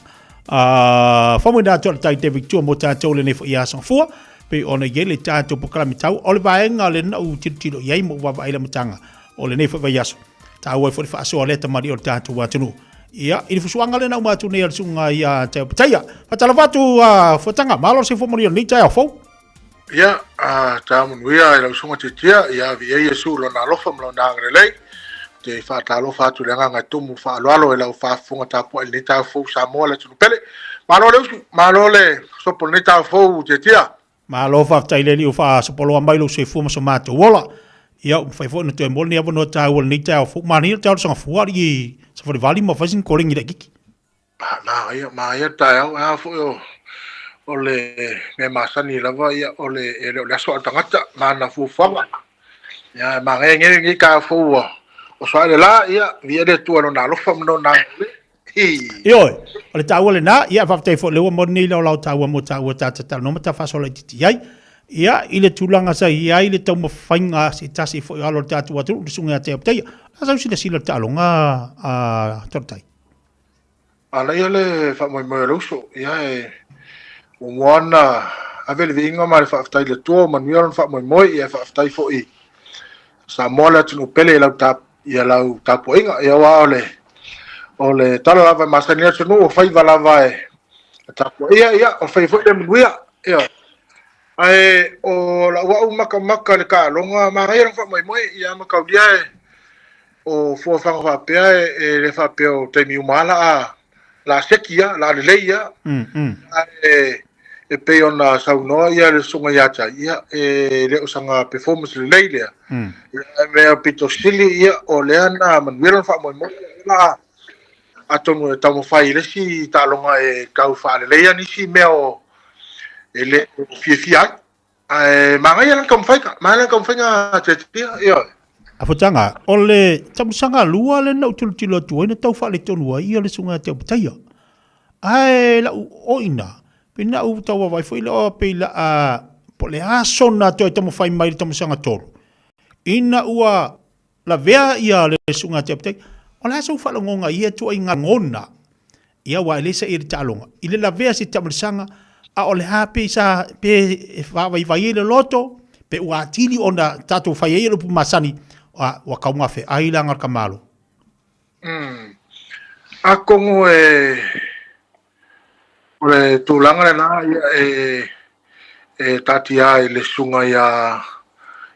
Faamanuia atu le tai David Tua mo tatou lenei foi aso Gafua. Pei ona i ai le tatou polokalame tau o le vaega lea na ou tilotilo i ai ma ou vaavaai i le amataga o lenei foi vaiaso. Taua ai foi le faasoa lea tamalii o le tatou atunuu. Ia, i le fusuaga lea na uma atu nei a le susuga ia Teo Petaia. Faatalofa atu Fuataga, malo le soifua manuia i lenei taeao fou. Ia, a taeao manuia i lau susuga Tiatia, ia ave i ai Iesu lona alofa ma lona agalelei. Ou te faatalofa atu i le agaga e tumu faaaloalo i lau faafofoga tapuai i lenei taeao fou Samoa le atunuu pele. Malo le usu, malo le sopo i lenei taeao fou Tiatia. Malo faafetai i le Alii ua faasopoloa mai lou soifua ma so matou ola. Ia, ua mafai foi ona toe maua lenei avanoa taua i lenei taeao fou. Manaia le taeao o le Sagafua alii Savalivali ma fai sina koleni laitiiti. Manaia, manaia le taeao. A foi o, o le mea masani lava, ia, o le, e le o le aso a le tagata, ma ana fuafuaga. Ia, e manaia nei lenei taeao fou ua oso ae le la, ia, viia le Atua i Lona alofa ma Lona agalelei. Ioe, o le taua lena, ia, faafetai foi o lea ua maua lenei laolao taua mo taua ta te talanoa ma ta faasoa laitiiti ai. Ia, i le tulaga sa i ai le taumafaiga a se tasi foi o alo o le tatou atunuu, le Susuga ia Tea Petaia, a sau silasila i le taaloga a Tolotai? Manaia le faamoemoe o le uso, ia e muamua ona ave le viiga ma le faafetai i le Atua ua manuia lona faamoemoe, ia e faafetai foi i Samoa le atunuu pele i lau i lau tapuaiga. Ia aua o le o le tala lava e masani ai le atunuu, o faiva lava e tapuaia, ia o faiva foi le manuia. Ia. Ae o lau au makamaka i le taaloga, manaia lona faamoemoe, ia mataulia e O fuafuaga faapea e le faapea o taimi uma lava la a seki ia, la a lelei ia. Ae e pei ona saunoa ia le susuga ia te ai, ia e le o sana performance lelei lea. Ia ae mea pito sili ia o lea na manuia lona faamoemoe la a atonu e taumafai i le isi taaloga e tau faaleleia nisi mea o e le o fiafia ai. Ae manaia lana taumafaiga, manaia lana taumafaiga Tiatia, ioe. Afotaga, o le tausaga lua lea na ou tilotilo atu ai na tau faaletonu ai ia le susuga ia Teopetaia. Ae lau oina, pei na ou tau vaavaai foi lea pei la a po o le a sona toe taumafai mai i le tausaga tolu ina ua lavea ia le susuga ia Teopetaia. O le a sou faalogoga i ia ituaiga lagona? Ia aua e le saʻi i le taaloga. I le lavea se taamilisaga, a o le a pe sa pe e faavaivai ai le loto, pe ua atili ona tatou fai ai le upu masani, a ua taugafeai la ka Malo. Atonu e o le tulaga lena ia e e taatia ai le susuga ia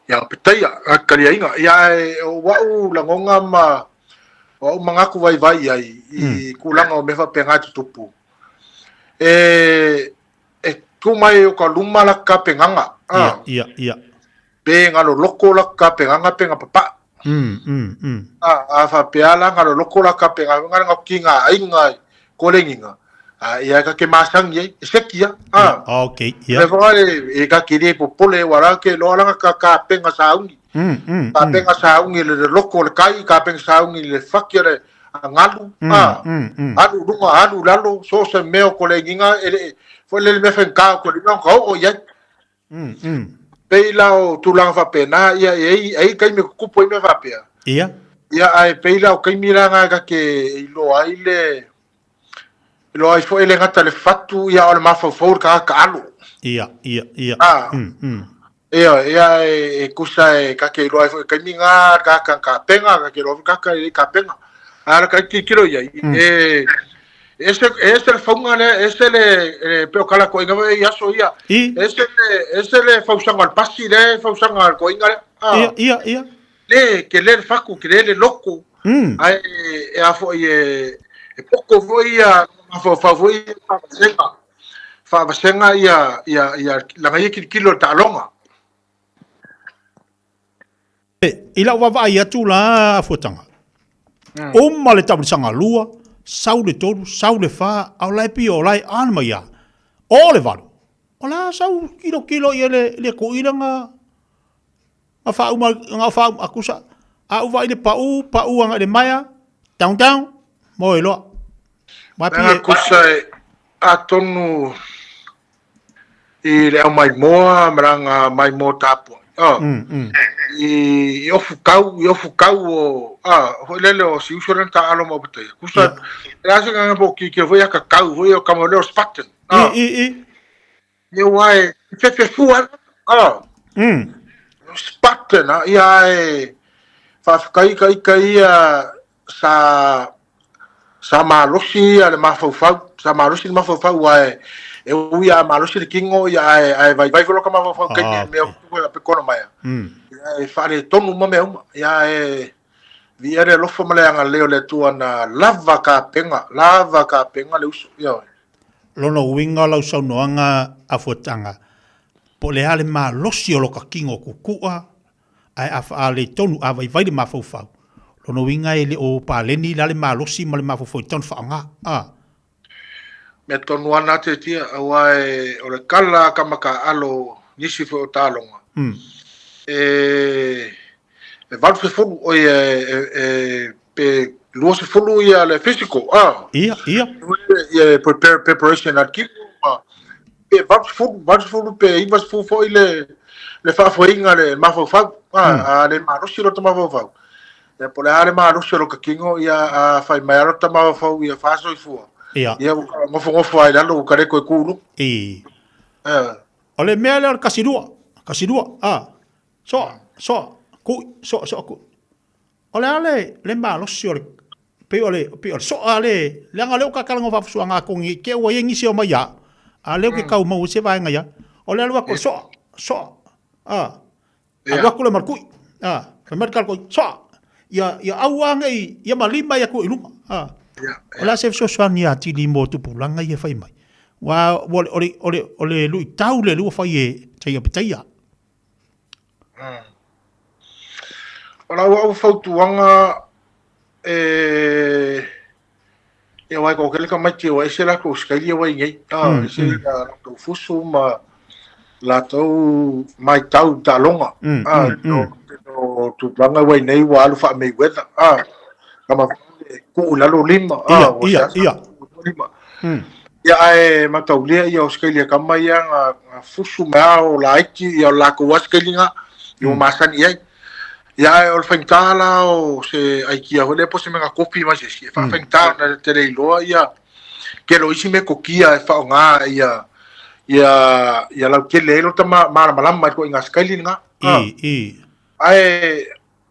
ia Petaia a taliaiga. Ia ae o a'u lagona ma o a'u manatu vaivai i ai i tulaga o mea faapena e tutupu, e e tu mai o ka luma la tapenaga, a. Ia, ia, ia. Pe ga loloko la tapenaga pe ga papaʻi. A, a faapea la ga loloko la tapenaga, ga ga ki ga aiga i kolegiga, a ia ka ke masagi ai, e seki ia, a. Okay, ia. Le whai e ka ki re popole wa la ke loa la ka ka penga saungi. Ka penga saungi le le loko le kai, ka penga saungi le faki le ngalu, a. Alu lunga, alu lalo, so se mea o kolegiga, e le, fo le mea whenka o kolegiga, ka o ia. Pei la o tulaga faapena, ia e ai, ai taimi e tutupu ai mea faapea. Ia. Ia, ae pei la o taimi la na ta te iloa ai le, iloa ai foi le gata le fatu, ia o le mafaufau o le tagata taalo. Ia, ia, ia. A. Ia, ia e, e tusa e ta te iloa ai foi taimi na le tagata na tapena, ta te iloa foi le tagata e le i tapena. A o le tilotilo i ai, e, ese, ese le fauga lea, ese le, e pei o talatoaiga foi i aso ia. I. Ese le, ese le fausaga o le pasi lea e fausaga a le toeaina lea. A. Ia, ia, ia. Le, tele le fatu, tele le loto. Ae, e a foi e, e poto foi ia, mafaufau foi ia faavasega, faavasega ia, ia, ia, lana ia tilotilo i le taaloga. I lau vaavaai atu la Fuataga, uma le taamilisaga lua, sau le tolu, sau le fa, a o la e pei o la e ana mai lava. O le valu, o la sau kilokilo i le le toeaina na na faauma na faauma atu sa, a ou vaai i le pau, pau agai i le maea, down down, moe loa. Ua pei e. Tusa e atonu i le aumaimoa ma lana maimoa tapuai. a. I i ofu kau, i ofu kau o, a, foi lele o si uso lena taalo ma opetaia. Kusa, e a se nganga po ki ki foi aka kau, foi o kama leo Spartan. A. I, i, i. Ia ua e fefe fua, a. Spartan, a, ia e whaafekai ka ika ia sa sa malosi ia le mafaufau, sa malosi le mafaufau ae e ui a malosi le kingo ia ae ae vaivai foi loka mafaufau kai ah, mea okay. pe kona mai. Ia e whare tonu ma mea uma. Ia e vi ere alofa ma le agalelei o le Atua na lava ka penga, lava ka penga le uso. Ia oe. Lona uiga o lau saunoaga afuataga, po o le a le malosi o loka kingo kukua ae a faaletonu, a vaivai le mafaufau, lona uiga e le o paleni la le malosi ma le mafaufau e tatau ona faaaoga. A. Mea tonu ana te tia, aua e, o le kala a ka makaalo nisi foi o taloga, e, e 80, oi e, e, e, pe 20 ia le physical, a. Ia, ia. Ia prepare, preparation a kino, ma, pe 80, 80 pe 90 foi le, le faafoeina le mafaufau, a, a le malosi lo ta mafaufau. Ia po o le a le malosi o lo ta kino, ia a fai mai lava lo ta mafaufau ia faasoifua. Ia. Ia ua nofonofo lava i lalo ua kaleko e ku i luga. I. O le mea lea o le kasilua, kasilua, a, soa, soa, kui, soa, soa, kui. O le a le, le malosi o le, pei o le, pei o le soa le, leaga o lea ua kakalaga faafusuaga a kongi i te ua i ai nisi o mai a, a lea ke kau mau se vaega ia. O le alu atu o le soa, soa, a, alu atu le ma le kui, a, fai mai le kala koi, soa, ia, ia aua nei, ia ma lima ia ku i luga, a. O le a se fesoasoani atili mo tupulaga ia e fai mai. Ua, o le, o le, o le, o le luitau lea ua fai e Taia Petaia. O lau au fautuaga e ia wai ko kele tamaiti ua ese latou sikaili ua i nei a ese latou fusu ma latou maitau taaloga a o tulaga ua i nei ua alu faa-Mayweather a kama tuu i lalo lima a ua ia lima ia ae mataulia ia o sikaili a kama ia nga fusu ma ao laiti ia o latou lava sikaili na ia ua masani i ai. Ia ae o le faigata la o se aikia foi lea po o se mea na kopi mai se isi, e faafaigata ona e te le iloa ia tele o isi metotia e faaaoga ia ia ia lautele ai lota malamalama i ituaiga sikaili lena. I, i. Ae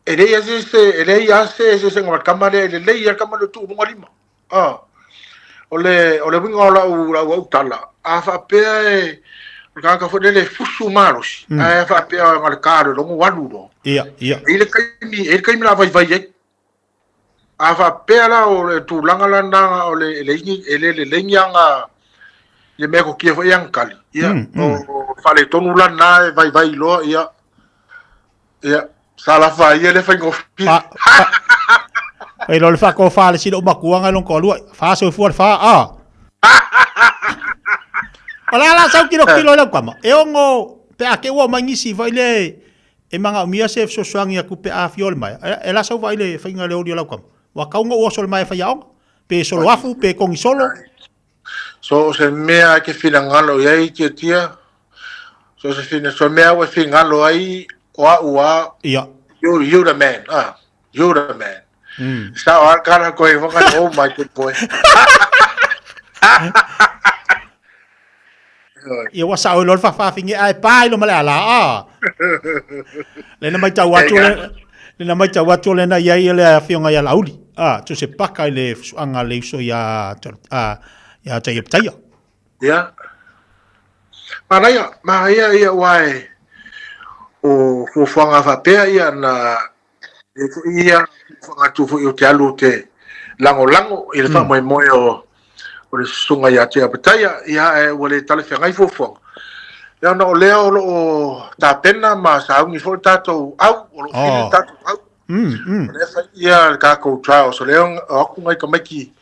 e leai lava se e leai lava se eseesega ma le tama lea, e lelei lava le tama lea e tuu i luga lima. A, o le, o le uiga o lau, lau au tala, a faapea e, o le tagata foi lele e fusu malosi, mm. ae faapea na le ka le logo alu loa. Ia, ia. E i le taimi, e i le taimi la vaivai ai. A faapea la o le tulaga la na o le, le ini, e le lelei ni aga, le mea kokia foi aga kali. Ia, o faaletonu la na e vaivai loa, ia, Ia, sa lafa ai ia le faigofie. Fa, fa, e lo le whakofa le sila umakuanga i longo alua. Fa soifua le fa, a. O le ala sau kilo kilo i lau kama. E ongo, pe a ke ua mai nisi vai le, e manga umia se fesoasoani aku pe a fio le mai. E, e la sau vai le whainga le oli o lau kama. Ua kaunga ua so le mai e whai aonga. Pe solo afu, pe kongi solo. So o se mea e te finagalo i ai Tiatia, so se fina, so mea ua fingalo ai o a'u a, Ia. you, you the man, ah, you the man. Sa o kara koe whanga, oh my good boy. Ia ua sao i loa le faafaafine ae pa i loma le ala a. Lena maitau atu le lena maitau atu lena i ai le afioga ia Laauli. A, tu se paka i le fusuaga a le uso ia a ia Taia Petaia. Ia. Manaia, manaia ia ua e o fuafuaga faapea ia na e foi ia fuafuaga atu foi o te alu o te lagolago i le faamoemoe o o le susuga ia Tea Petaia, ia ae ua le talafeagai fuafuaga. Ia ona o lea o lo o tapena ma sauni foi le tatou au, o lo o fili le tatou au. O lea fai ia le tatou trials, o lea o atu nai tamaiti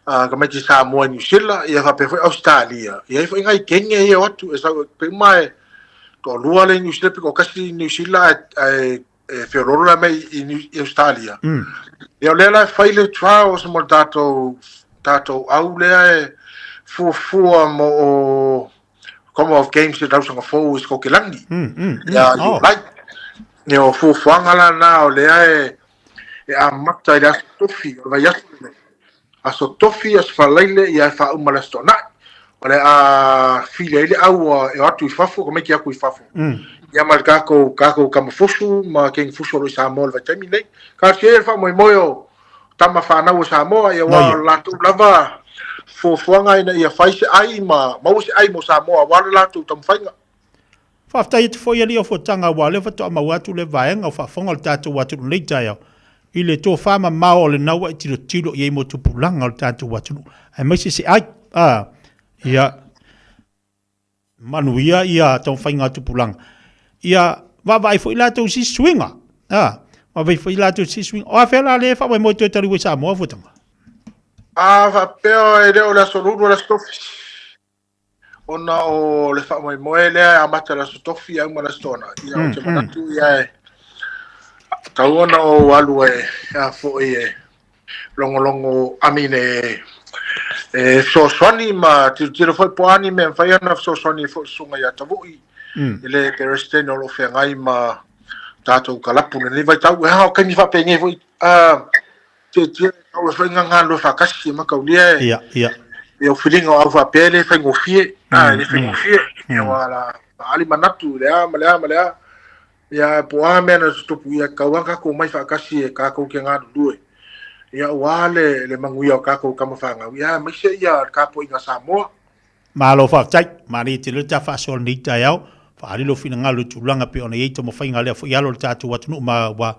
tamaiti Samoa i Niu Sila, ia faapea foi Ausetalia. E i ai foi nai kenge ia o atu, e sau pe uma e toalua le Niu Sila pe toatasi Niu Sila ae e feololo la mai i, i Australia. Ia o lea la e fai le trials mo le tatou, tatou au lea e fuafua mo o Commonwealth Games i le tausaga fou i Sikokelani. Ia Iulai. Ia o fuafuaga la na o lea e e amata i le aso tofi o le vaiaso lenei. Aso tofi, aso falaile, ia e faauma le aso toanai. O le a fili ai le au e o atu i fafo, tamaiti atu i fafo. Ia ma le tatou, tatou tama fusu ma teine fusu o lo o i Samoa i le vaitaimi lenei. Talosia ia le faamoemoe o tama fanau a Samoa, ia aua o le latou lava fuafuaga ina ia fai se ai ma maua se ai mo Samoa aua le latou taumafaiga. Faafetai atu foi alii o Fotaga aua o lea faatoa maua atu le vaega o faafofoga o le tatou atunuu nei taeao i le tofa mamao o lena ua e tilotilo i ai mo tupulaga o le tatou atunuu aemaise se ai a ia manuia ia taumafaiga a tupulaga ia vaavaai foi latou i sisi suiga a vaavaai foi latou i sisi suiga o afea la lea e faamoemoe toe taliu ai Samoa Fotaga? A faapea e le o le aso lulu o le aso tofi. Ona o le faamoemoe lea e amata i le Aso Tofi e uma i le Aso Toonai, ia ou te manatu ia e tatau ona ou alu e a foi e logologo, I mean e e fesoasoani ma tilotilo foi po o a ni mea e mafai ona fesoasoani ai foi i le susuga ia Tavui i le Peresetene o lo o feagai ma tatou kalapu i lenei vaitau. E a, o taimi faapenei foi, Tietie tau e whainga ngā lua whakasi e makaulia e. Ia, ia. Ia o whiringa o au whapea le whaingofie. Ah, le whaingofie. Ia wā la ali manatu le a ma le a ma le a. Ia po a mea na tutupu ia kau a kākou mai whakasi e kākou ke ngā lulue. Ia ua le, le manguia o kākou kama whangau. Ia maise ia le kāpo inga Samoa. Malo faafetai, malie tele le ta faasoa lenei taeao, faaali lou finagalo i tulaga pei ona i ai taumafaiga a lea foi alo o le tatou atunuu ma ua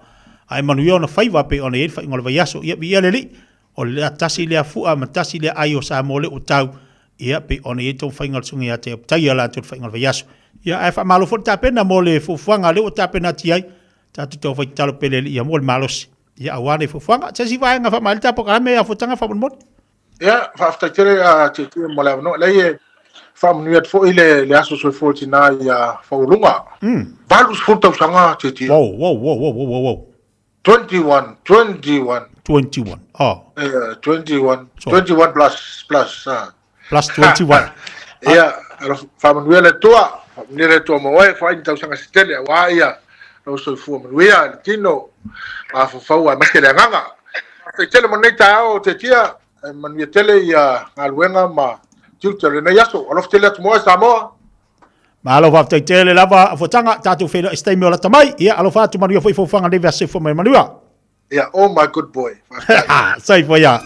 ae manuia ona faiva pei ona i ai le faaiuga o le vaiaso. Ia viia le Alii, o le tasi lea fua ma tasi lea ai o Samoa lea ua tau, ia pei ona i ai taumafaiga o le Susuga ia te Taia latou le faaiuga o le vaiaso. Ia ae faamalo foi le tapena mo le fuafuaga lea ua tapena atu i ai, tatou taufai tatalo pea i le Alii ia maua le malosi, ia aua nei fuafuaga. Se isi vaega faamaea le ta polokalame a Fotaga faamolemole. Ia, faafetai tele a Tietie mo le avanoa. Leai e faamanuia atu foi le, le aso soifua o tina ia Faualuga. 80 tausaga Tietie. Wow, wow, wow, wow, wow, wow, wow. 21, 21. 21, oh. Yeah, 21, so, 21 plus, plus. Plus 21. Ia, faamanuia le Atua, faamanuia le Atua mo oe, foai ni tausaga se tele, aua ia, lou soifua manuia, le tino, mafaufau aemaise le agaga. Faafetai tele mo lenei taeao Tetia, e manuia tele ia galuega ma tiute o lenei aso. Alofa tele atu mo oe Samoa. Malo faafetai tele lava Fotaga, tatou feiloai i se taimi o lata mai. Ia, alofa atu manuia foi fofoga nei vea soifua mai manuia. Yeah, oh my good boy. Faafetai. Soifua ia.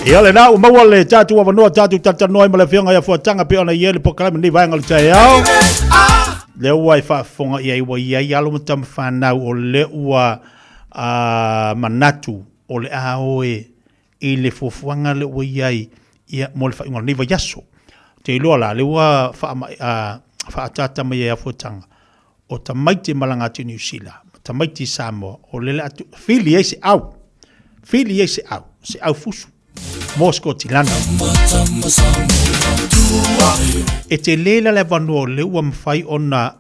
Ia lena ua maua le tatou avanoa tatou talatalanoa ai ma le Afioga ia Fuataga pei ona i ai le polokalame lenei vaega o le taeao. Lea ua e faafofoga i ai ua i ai alo ma tama fanau o lea ua manatu o le a o e i le fuafuaga lea ua i ai ia mo le faaiuga o lenei vaiaso. Ou te iloa la lea ua faaataata mai ai Fuataga o tamaiti e malaga atu i Niu Sila ma tamaiti i Samoa o lea o le a fili ai se au, fili ai se au, se au fusu mo Sikotilana. E tele la le avanoa o lea ua mafai ona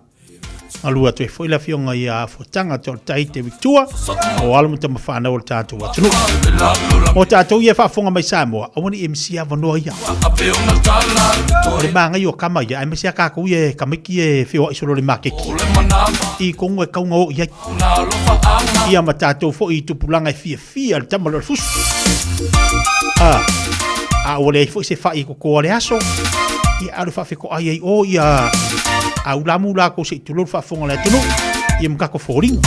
Galue atu ai foi le afioga ia Fuataga Toaletai Te Witua o alo ma tama fanau o le tatou atunuu. Mo tatou ia e faafofoga mai Samoa, aua ne i e misia avanoa ia. O le magaia o kama ia, aemaise a tatou ia e tamaiti ia e feoai solo i le maketi. I tonu e tatau ona o i ai. Ia ma tatou foi i tupulaga e fiafia le tama lea o le fusi. A, a ua leai foi se fai e totoa le aso, ia alu faafetoai ai o ia a ulamu latou se i tulou le faafofoga a le atunuu, ia ma tatou foliga.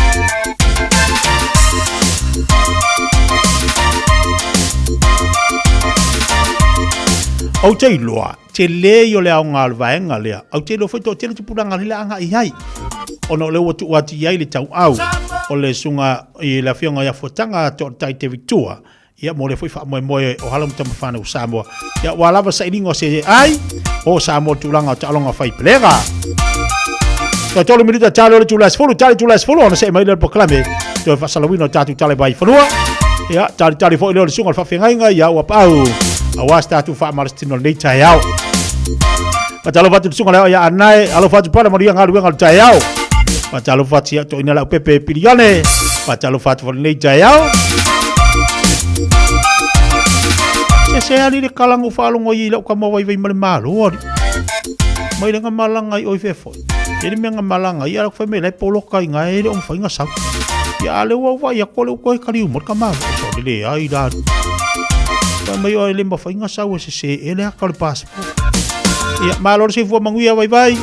Ou te iloa, tele ia o le aoga o le vaega lea. Ou te iloa foi toatele tupulaga lea agai i ai. Ona o lea ua tuu atu i ai le tauau o le susuga i le afioga ia Fuataga Toaletai Te Vitua, ia mo lea foi faamoemoe o alo ma tamafanau o Samoa. Ia ua lava sailiga o se ai o Samoa tulaga o taaloga fai pelega. Toe tolu minuta talo le tula 10, tali tula 10 ona see mai le polokalame. Toe faasalauina o tatou tala mai fanua. Ia, tali tali foi lea o le susuga o le faafeagaiga ia ua pau. Aua se tatou faamalositino lenei taeao. Faatalofa atu i le susuga lea ia Anae, alofa atu pala manuia galuega o le taeao. Faatalofa atu ia toina lau pepe pilione. Faatalofa atu foi lenei taeao. Se se ali le kalango faalogo i lau kama vaivai ma le malo ali. Mai le malaga i oi fefoi. E le mea nga malaga ia fai mai lai poloka i nga e le o mawhai nga sau. Ia ale ua ua ia kole uko e kari umor ka malo. So le le ai la. Fai mai o le mawhai nga sau e se se e le aka o le passport. Ia malo le soifua manuia vaivai.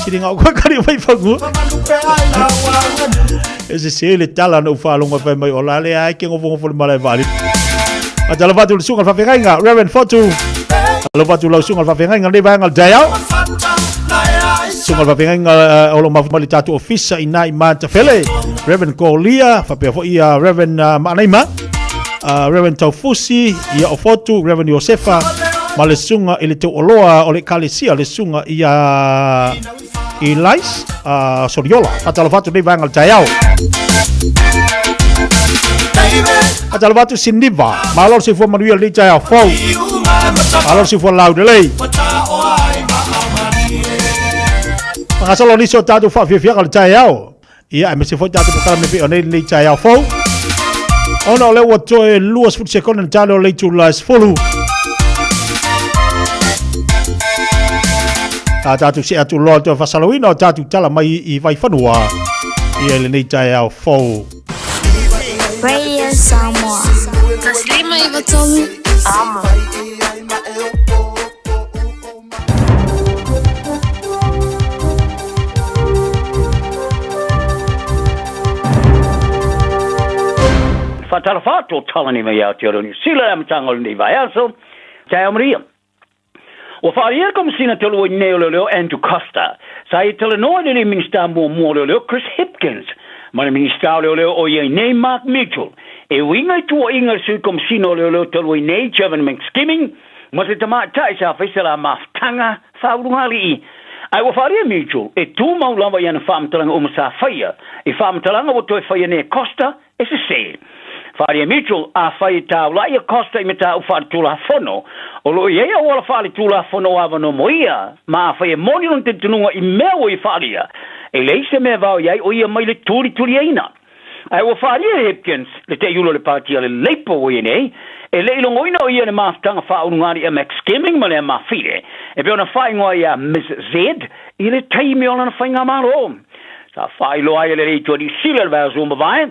Sili ngā koe kari mai whangua. E se se le tala na uwhaalongo whai mai o la le ai ke ngofo ngofo le malae vali. A tala fatu le sunga le whawhengainga, Reverend Fotu. Alo fatu lau sunga le whawhengainga, le vaenga le taeao. Sunga le whawhengainga o lo mafu mali tātou ofisa i nā i Mātafele. Reverend Kolia, whapea fo ia Reverend Maanaima. Reverend Taufusi, ia o Fotu, Reverend Iosefa, ma le sunga i le tauoloa o le ekalesia, le sunga ia Elais Soriola. Faatalofa atu nei vaega o le taeao. Faatalofa atu Siniva. Malo le soifua manuia lenei taeao fou. Malo le soifua laulelei. Fagasolo nisi o tatou faafiafiaga o le taeao. Ia, aemaise foi tatou polokalame pei ona i lenei taeao fou. Ona o lea ua toe 20 sekone na tale o le itula 10. A tatou see atu loa toe faasalauina o tatou tala mai i Vaifanua ia i lenei taeao fou. Radio Samoa. Taslima Ivatolu. Amo. Faatalofa atu o Talani mai Aotearoa Niu Sila le amataga o lenei vaiaso. Taeao Maria. Ua faaalia le Komesina talu ai nei o Leoleo Andrew Coster sa ia talanoa i le alii Minisita muamua o Leoleo Chris Hipkins ma le Minisita o Leoleo o i ai nei Mark Mitchell e uiga i tuuaiga a le Sui Komesina o Leoleo talu ai nei Jevan McSkimming ma se tamaitai sa fai se la mafutaga faaulugalii. Ae ua faaalia Mitchell e tumau lava i ana faamatalaga uma sa faia i faamatalaga ua toe faia nei e Coster e sese. Faaalia Mitchell, afai e taulai a Coster i mataupu faaletulafono, o lo o i ai auala faaletulafono o avanoa mo ia, ma afai e moni lona talitonuga i mea ua ia faaalia, e leai se mea e vao i ai o ia mai le tulituliaina. Ae ua faaalia e Hipkins, le teiula o le Pāti a le Labour ua i ai nei, e le i logoina o ia i le mafutaga faaulugalii a Max Skimming ma Lea Mafile, e pei ona faaigoa ai ia Ms Z i le taimi o lana faigamalo. Sa faailoa ai e le Leitu a Niu Sila i le vaiaso ua mavae,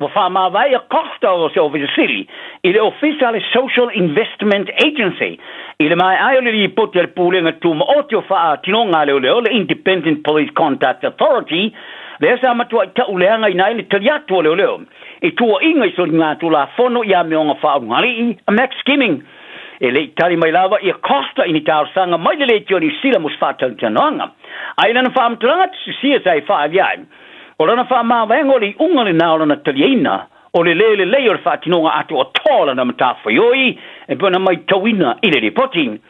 ua faamavae ia Costa o se Ofisa Sili i le Ofisa a le Social Investment Agency i le maea ai o le lipoti a le Pulega Tumaoti o Faatinoga a Leoleo, le Independent Police Conduct Authority, lea sa matuai tauleagaina ai le tali atu a leoleo i tuuaiga i soligatulafono i amioga faaulugalii a Max Skimming. E le i tali mai lava ia Costa i ni talosaga mai le Leitio a Niu Sila mo se faatalatalanoaga. A i lana faamatalaga tusisia sa e faaalia ai, o lana faamavaega o le iuga lena o lana taliaina o le lē lelei o le faatinoga atoatoa o lana matafaioi e pei ona maitauina i le lipoti.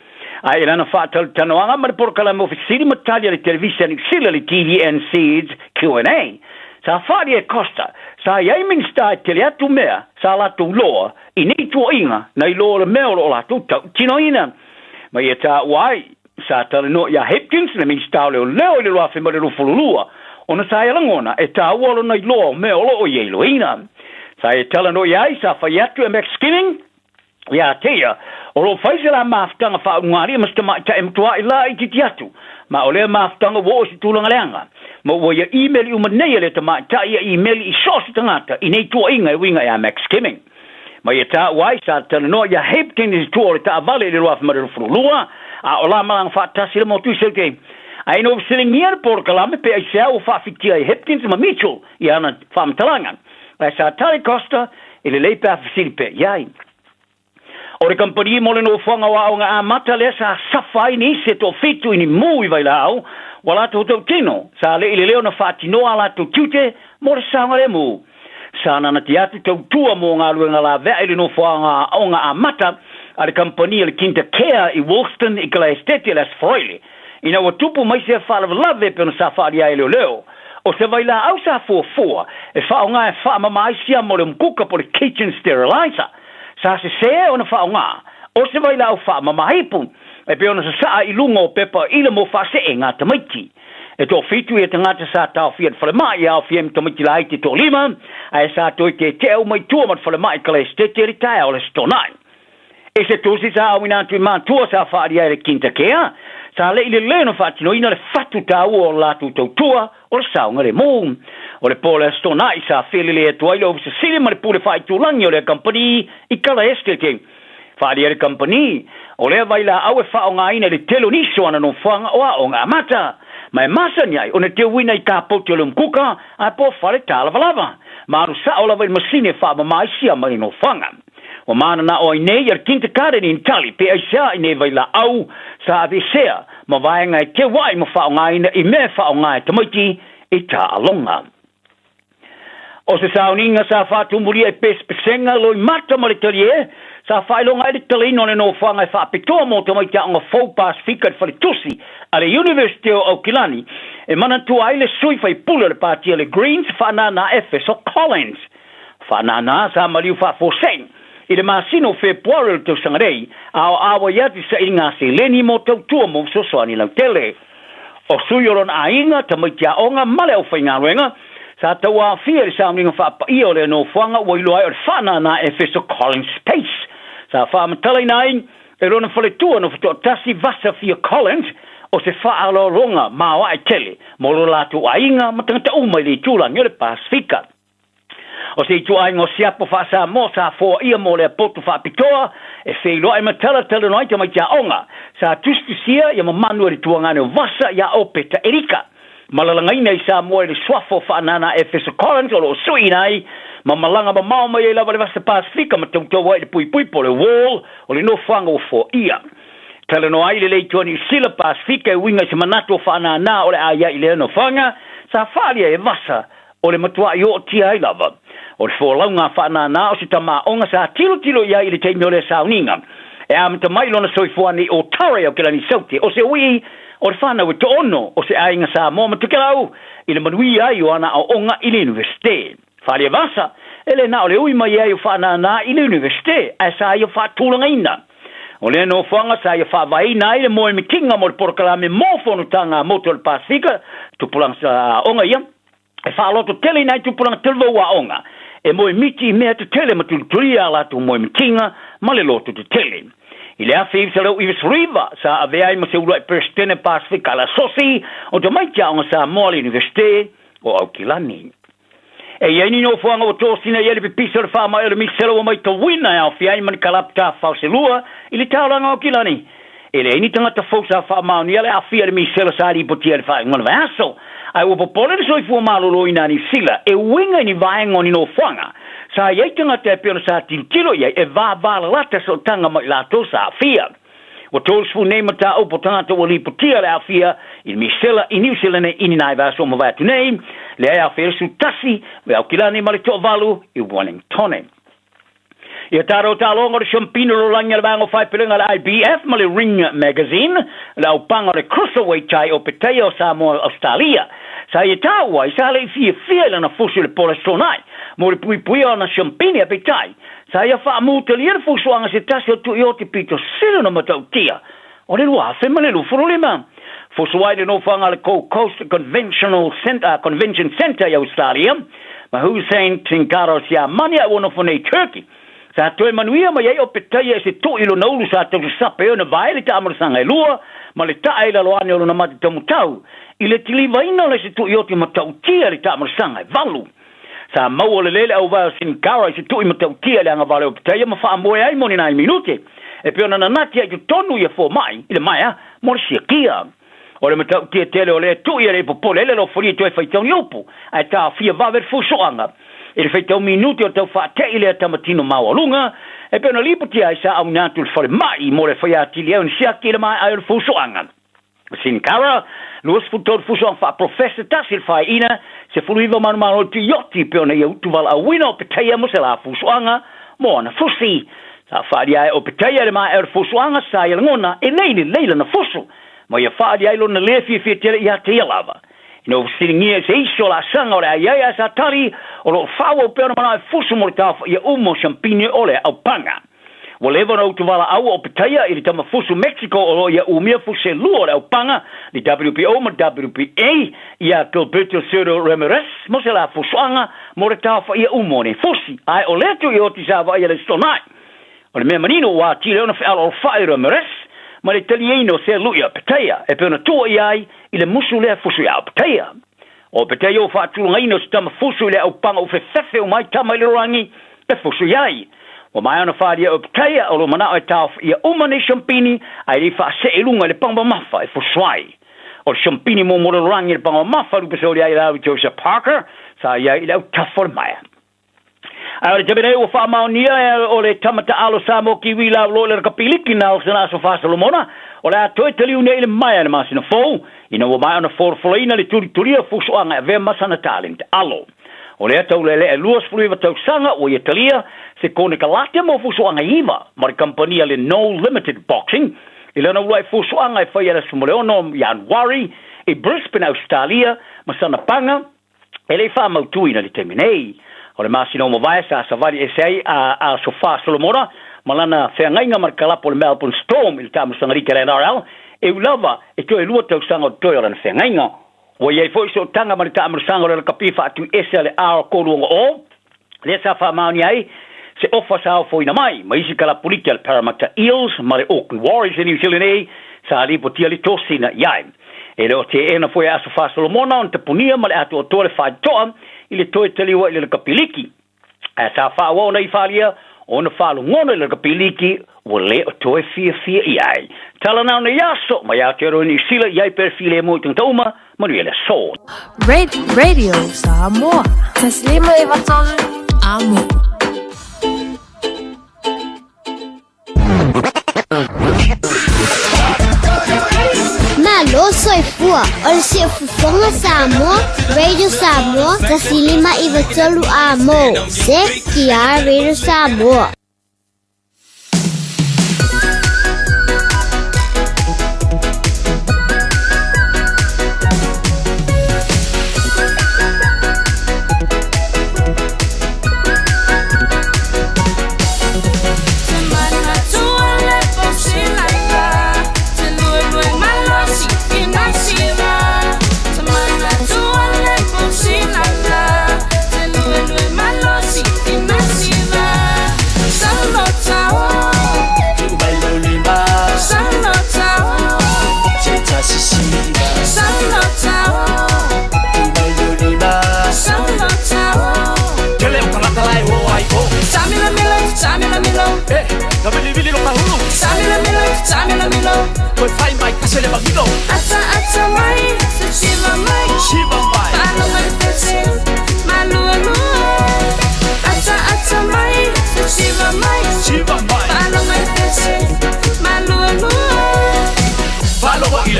A i lana faatalatalanoaga ma le polokalame o fesili ma tali a le televise a Niu Sila le TVNZ's Q&A, sa faaalia e Costa, sa i ai Minisita e tele atu mea sa latou loa i nei tuuaiga nai lo o le mea o lo o latou tautinoina. Ma ia taua ai, Sa talanoa iā Hipkins, le Minisita o Leoleo i le 2022, ona sa ia lagona e taua lona iloa o mea o lo o ia iloaina. Sa ia talanoa i ai, sa fai atu e Max Skinning iā te ia, o lo o fai se la mafutaga faaulugalia ma se tamaitai e matua'i laitiiti atu, ma o lea mafutaga ua oo i se tulaga leaga, ma ua ia imeli uma nei e lea tamaitai ia imeli i so o se tagata i nei tuuaiga e uiga iā Max Skimming. Ma ia taua ai, sa talanoa iā Hepton i le tua o le taavale i le 2022, a o la malaga faatasi le motu i Saute. Ae ina ua fesiligia le polokalame pe aisea ua faafitia ai Hepkins ma Mitchell i ana faamatalaga, ae sa tali Costa, E lelei pe a fesili pea i ai. O le kamupani mo le nofoaga o aoga amata lea sa safa ai nisi e toafitu i ni mū i Vailaau, ua latou tautino, sa le i lelei ona faatinoa a latou tiute mo le saogalemu. Sa nanati atu tautua mo galuega laveai i le nofoaga aoga amata a le kamupani a le Kinder Care i Wolston i Kalaesetete i le Aso Faraile, ina ua tupu mai se faalavelave e pei ona sa faaalia ai e leoleo. O se vailaau sa fuafua e faaaoga e faamama ai siama o le umukuka po o le kitchen sterilizer. Sa sese ona faaaoga o se vailaau faamama ipu e pei ona sasaa i luga o pepa ila mo faasee ngā tamaiti. E toafitu ia tagata sa taofia i le falemai e aofia ai ma tamaiti laiti e toalima, ae sa toe tetea uma i tua ma le falemai i Kalaesetete i le taeao o le Aso Toonai. I se tusi sa auina atu i matua sa faaalia ai le Kintakea, sa leʻi lelei ona faatinoina le fatu taua o le latou tautua o le saogalemu. O le po o le Aso Toonai sa felelei atu ai le Ofisa Sili ma le Pule Faaitulagi o lea kamupani i Kalaesetete. Faaalia le kamupani, o lea vailaau e faaaogaina i le tele o nisi o ana nofoaga o aoga amata, ma e masani ai ona teuina i kapote o le umukuka ae po o fale tālavalava, ma alu sao lava i le masini e faamama ai siama i le nofoaga. Ua mananao ai nei a le Kindergarten in Tali pe aisea i nei vailaau sa aveesea ma vaega e teu ai ma faaaogaina i mea e faaaoga e tamaiti i taaloga. O se sauniga sa faatumulia i pesepesega loimata ma le talie, sa faailoga ai le tatalaina o le nofoaga e faapitoa mo tamaiti aoga fou Pasefika i le faletusi a le Iunivesite o Aukilani, e manatua ai le sui faipule o le pāti a le Greens faanānā Efeso Collins. Faanānā sa maliu faafuasei i le masina o Fepuari o le tausaga nei, a o āwai atu i sailiga seleni mo tautua mo fesoasoani lautele. O sui o lona aiga, tamaiti aoga ma le aufaigaluega, sa tauaofia i le sauniga faapaia o lea nofoaga ua iloa ai o le faanānā Efeso Collins Space. Sa faamatalaina ai e lona faletua nofo toatasi Vasafia Collins o se faaaloaloga maoae tele mo lo latou aiga ma tagata uma i le itulagi o le Pasefika. O se ituaiga o siapo faa-Samoa sa foaia mo lea potu faapitoa e feiloai ma talatalanoa ai tamaiti aoga sa tusitusia ia mamanu e le tuagane o Vasa iā Opeta Erika ma lalagaina i Samoa i le suafa o Faanana Efeso Collins o lo o suiina ai ma malaga mamao mai ai lava le Vasa Pasefika ma toutou ai i le puipui po o le wall o le nofoaga ua foaia. Talanoa ai le Leitoa Niu Sila Pasefika e uiga i se manatu o Faanana o le a i ai i lea nofoaga sa faaalia e Vasa O le matuaʻi ootia ai lava o le folauga a Faanana o se tama aoga sa tilotilo i ai i le taimi o lea sauniga. E amata mai lona soifua nei o Tare o Kelani Saute, o se uii o le fanau e toono o se aiga Samoa ma Tokelau i le manuia ai o ana aooga i le Iunivesite. Falia Vasa, e le na o le ui mai ai o Faanana i le Iunivesite, ae sa ia faatulagaina. O lea nofoaga sa ia faavaeina ai le moemitiga mo le polokalame mo fonotaga a motu o le Pasefika, tupulaga aoga ia, e faaloto tele i nai tupulaga televou aoga, e moemiti i mea tetele ma tulitulia a latou moemitiga ma le loto tetele. I le 1999, sa avea ai ma se uluai Peresetene Pasefika a le Asosi o Tamaiti Aoga Samoa a le Iunivesite o Aukilani. E i ai ni nofoaga ua tosina i ai le pipisi o le faamai o le misela ua maitauina e aofia ai ma ni kalapu tafafao se lua i le taulaga o Aukilani. E leai ni tagata fou sa faamaonia le aafia i le misela sa lipotia i le faaiuga o le vaiaso, ae ua popole le soifua maloloina a Niu Sila e uiga i ni vaega o ni nofoaga sa i ai tagata e pei ona sa tilotilo i ai e vavalalata sootaga ma i latou sa aafia. Ua 30 nei mataupu o tagata ua lipotia le aafia i le misela i Niu Sila nei i ni nai vaiaso ua mavae atu nei, lea e aofia ai le 11 i Aukilani ma le toavalu i Wellingtone. Ia tātou tāloga o le Siampina o Lolagi a le Vaega o Faepelega a le IBF ma le Ring Magazine, le aupaga o le Cruiserweight Tai o Petaia o Samoa Ausetalia. Sa ia tāua ai, sa le i fiafia i lana fusi o le Pola Sonai mo le puipuia o ana siampini, a peitai, sa ia faamutalia le fusuaga se tasi o Tuioti pito sili ona matautia. o le 2025. Fusu ai le nofoaga a le Gold Coast Conventional Centre, Convention Centre i Ausetalia, ma Hussein Tinkara o Siamani a ua nofo nei i Turkey. Sa toe manuia mai ai o Petaia i se toʻi i lona ulu sa tausasape ai ona vae le taamalosaga e lua ma le taʻa i lalo ane o lona mate taumutau i le tilivaina o le isi tuʻi oti matautia i le taamalosaga e valu. Sa maua lelei le auvae o Sin Cara i se tuʻi matautia i le agavale o Petaia ma faamoe ai mo ni nai minute e pei ona nanati ai i totonu ia fomai i le maea mo le siakia. O le matautia tele o lea tuʻi e le i popole ai le lofolia i toe faitau ni upu ae taofia vave le fusoaga i le faitau minute o tau faateʻi lea tamatino maualuga e pei ona lipotia ai sa auina atu i le falemai mo le faia atili ai ona siaki i le maea ai o le fusoaga. Sin Cara, 23 fusoaga faaprofesa, tasi le faaiina, 19 manumalo i Tuioti pei ona ia utuvalaauina o Petaia mo se la fusoaga mo ana fusi. Sa faaalia ai o Petaia i le maea o le fusoaga sa ia lagona e lei lelei lana fusu ma ia faaalia ai lona lē fiafia tele ia te ia lava. Ina ua fesiligia i se isi o laasaga o le ai ai ae sa tali, o lo o faaauau pea ona manao e fusu mo le taofaia uma o siampini o le aupaga. Ua leva ona utuvalaau o Petaia i le tama fusu Mexico o lo o ia umia fusi e lua o le aupaga, le WBO ma le WBA, ia Gilberto Zurdo Ramirez mo se la fusuaga mo le taofaia uma o nei fusi. Ae o lea tuioti sa vaaia le Stonai. O le mea manino ua atili ai ona fealoalofa'i Ramirez ma le taliaina o sea lu'i a Petaia e pei ona tua i ai i le musu lea fusu ia Petaia. O Petaia ua faatulagaina o se tama fusu i le aupaga ua fefefe uma ai tama i le lolagi e fusu i ai. Ua maea ona faaalia e Petaia o lou manao e taofiia uma nei siampini ae le i faasee i luga i le paga mamafa e fusu ai. O le siampini muamua o le lolagi i le paga mamafa lupe soli ai Larry Joseph Parker sa i ai i le autafa o le maea. Ae o le taimi nei ua faamaonia o le tama taalo Samoa Kiwi lauloa i le rakapiliki na o sina aso Faa-Solomona, o le a toe taliu nei i le maea i le masina fou, ina ua maea ona folafolaina le tulitulia o fusoaga e avea ma sana taleni taalo. O lea taulealea e 29 tausaga ua ia talia se konekalate mo fusoaga e iva ma le kamupani a le No Limited Boxing i lana uluai fusoaga e faia i le aso 16 Ianuari i Brisbane, Ausetalia ma sana paga e le i faamautuina i le taimi nei. O le masina ua mavae sa savali ese ai a Asofa Solomona ma lana feagaiga ma le kalapu o le Melbourne Storm i le taamilosaga liki a le NRL, e ui lava e toe lua tausaga o totoe o lana feagaiga. Ua i ai foi sootaga ma le taamilosaga o le lakapi faatuiese a le R360, lea sa faamaonia ai se ofa sa ofoina mai ma isi kalapu liki a le Parramatta Eels ma le Auckland Warriors i New Zealand nei sa lipotia le tosina i ai. E le o teena foi e Aso Faa-Solomona ona tapunia ma le atoatoa le faitoa i le toe taliua i le lakapi liki. Ae sa faaauau ona ifalia ona faalogona i le lakapi liki ua le o toe fiafia i ai. Tala na ona i aso mai Aotearoa Niu Sila i ai pea le filemu i tagata uma, manuia le aso. Radio Samoa. Taslima Ivatolu. Amo. Malo soifua o le siufofoga Samoa, Radio Samoa, 153 Amo, CTR Radio Samoa.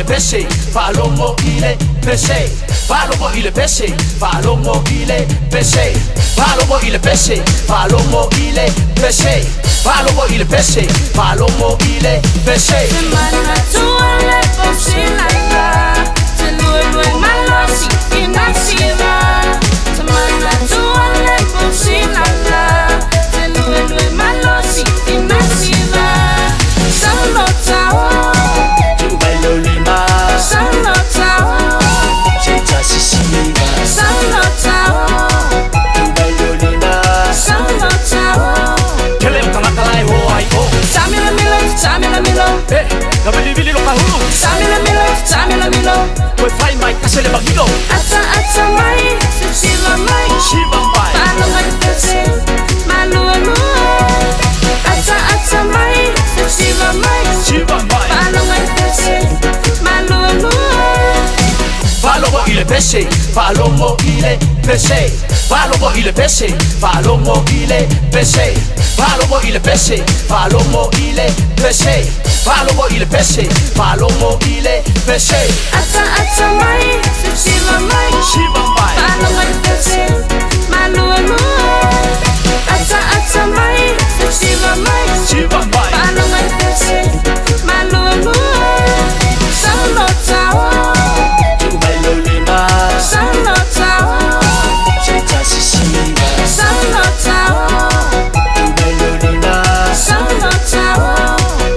Pese, faalogo i le pese, faalogo i le pese, faalogo i le pese, faalogo i le pese, faalogo i le pese, faalogo i le pese, faalogo i le pese. Faalogo i le pese Malualua Ataata mai Siva mai Faalogo i le pese Malualua Faalogo i le pese, faalogo i le pese, faalogo i le pese, faalogo i le pese, faalogo i le pese, faalogo i le pese, faalogo i le pese, faalogo i le pese. Ataata mai Siva mai Faalogo i le pese Malualua Ataata mai Siva mai Faalogo i le pese Malualua Saulo tau Saulo tau Saulo tau Saulo tau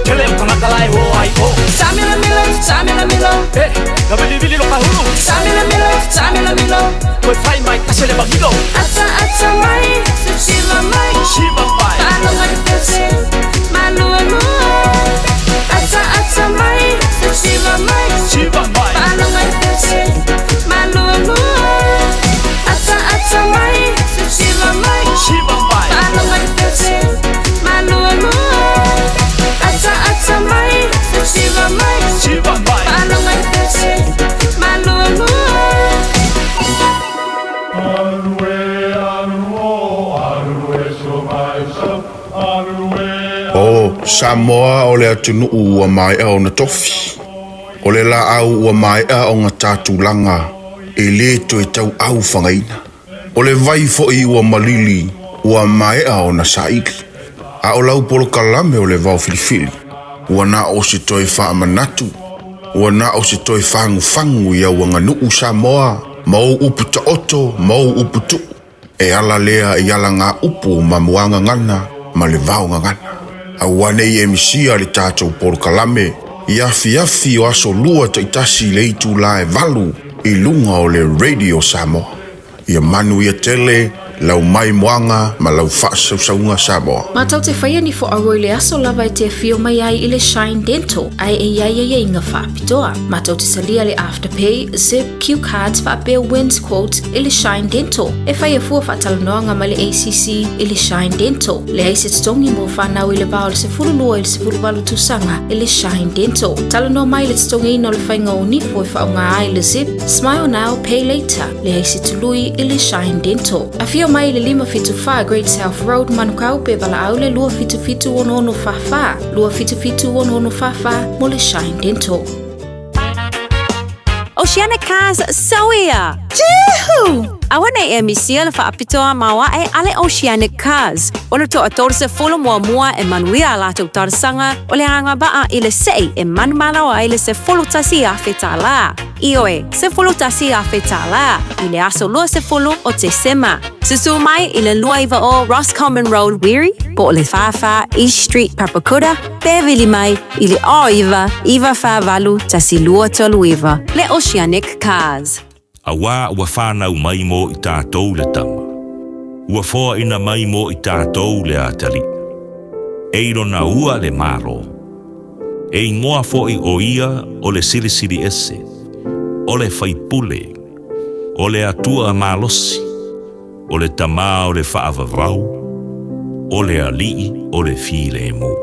Tele o tagata la e o ai o. Samila milo, samila milo. Eh, na vilivili lo kahulu. Samila milo, samila milo. Toe fai mai tasi le magilo. Ata ata mai, siva mai. Siva mai. Faalogo i le pese, malualua. Ata ata mai, siva mai. Siva mai. Faalogo i le pese, malualua. Ata ata mai, siva mai. Siva mai. Faalogo i le pese, malualua. Ata ata mai, siva mai. Siva mai. Faalogo i le pese, malualua. O Samoa o le atunuu ua maea ona tofi. O le laau ua maea ona ta tulaga e lē toe tauau fagaina. O le vai foi ua malili ua maea ona saili. A o lau polokalame o le vaofilifili, ua na o se toe faamanatu, ua na o se toe fagufagu i au aganuu Samoa ma ou upu taoto ma ou upu tuu. E ala lea i alagaupu ma muagagana ma le vaogagana. Aua ne i e misia le tatou polokalame i afiafi o aso Lua taitasi i le itulā e 8 i luga o le Radio Samoa. Ia manuia tele lau maimoaga ma lau faasausauga Samoa. Matou te faia ni fo'auo i le aso lava e te afio mai ai i le Shine Dental ae e i ai aiaiga faapitoa. Matou te talia le Afterpay, Zip, Cue cards faapea Wins Quote i le Shine Dental. E faia fua faatalanoaga ma le ACC i le Shine Dental. Leai se totogi mo fanau i le va o le 12 i le 18 tausaga i le Shine Dental. Talanoa mai i le totogiina o le faiga o nifo e faaaoga ai le Zip, Smile Now, Pay Later. Leai se tului i le Shine Dental. Afio mai i le 574 Great South Road, Manukau, pe valaau le 277 6644, 277 6644 mo le Shine Dental. Oceanic Cars Sauia! Juhu! Aua nei e misia le faapitoa maoae a le Oceanic Cars. O le toa 30 muamua e manuia a latou talosaga o le agavaa i le sei e manumalo ai le $11,000. Ioe, $11,000 i le aso 20 o Tesema. Susu mai i le 290 Roscommon Road, Wiri, po o le 44 East Street, Papakura, pe vili mai i le 09 948 1239 le Oceanic Cars. Auā ua whānau mai mō i tātou le tama. Ua foaina mai mō i tātou le atalii. E i lona ua le Malo. E ingoa foʻi o ia o le Silisili Ese, o le Faipule, o le Atua malosi, o le Tamā o le Faavavau, o le Alii o le Filemu.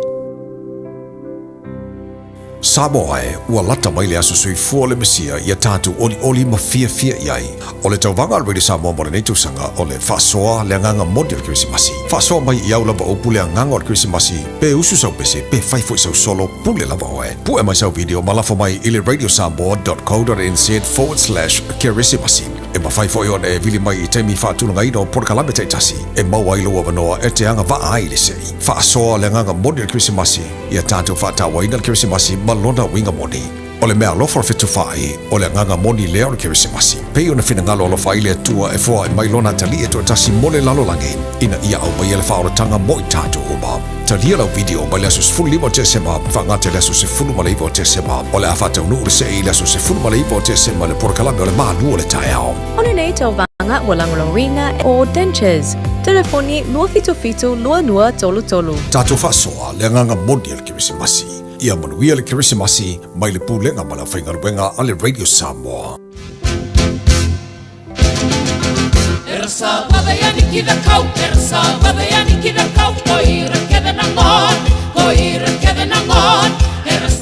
Samoa e, ua lata mai le aso soifua o le Mesia ia tatou olioli ma fiafia i ai. O le tauvaga a le Radio Samoa mo lenei tausaga o le faasoa le agaga moni o le Kerisimasi. Faasoa mai i au lava upu le agaga o le Kerisimasi, pe usu sau pese, pe fai foi sau solo, pule lava oe. Pue mai sau video ma lafo mai i le radiosamoa.co.nz/kerisimasi. E mafai foi ona e vili mai i taimi faatulagaina o polokalame taitasi e maua ai lou avanoa e te agavaa ai i le sei. Faasoa le agaga moni o le Kerisimasi, ia tatou faatauaina le Kerisimasi ma lona uiga moni. O le meaalofa o le fetufaai, o le agaga moni lea o le Kerisimasi. Pei ona finagalo alofa ai le Atua e foai mai lona atalii e toatasi mo le lalolagi, ina ia aumaia le faaolataga mo i tatou uma. Talia lau video mai le aso 15 o Tesema faagata i le aso 19 o Tesema. O le a faataunuu le sei i le aso 19 o Tesema i le polokalame o le Malu o le Taeao. O lenei tauvaga ua lagolagoina e o Dentures, telefoni 277 2233. Tatou faasoa le agaga moni o le Kerisimasi. Ia manuia le Kerisimasi mai le Pulega ma le Aufaigaluega a le Radio Samoa.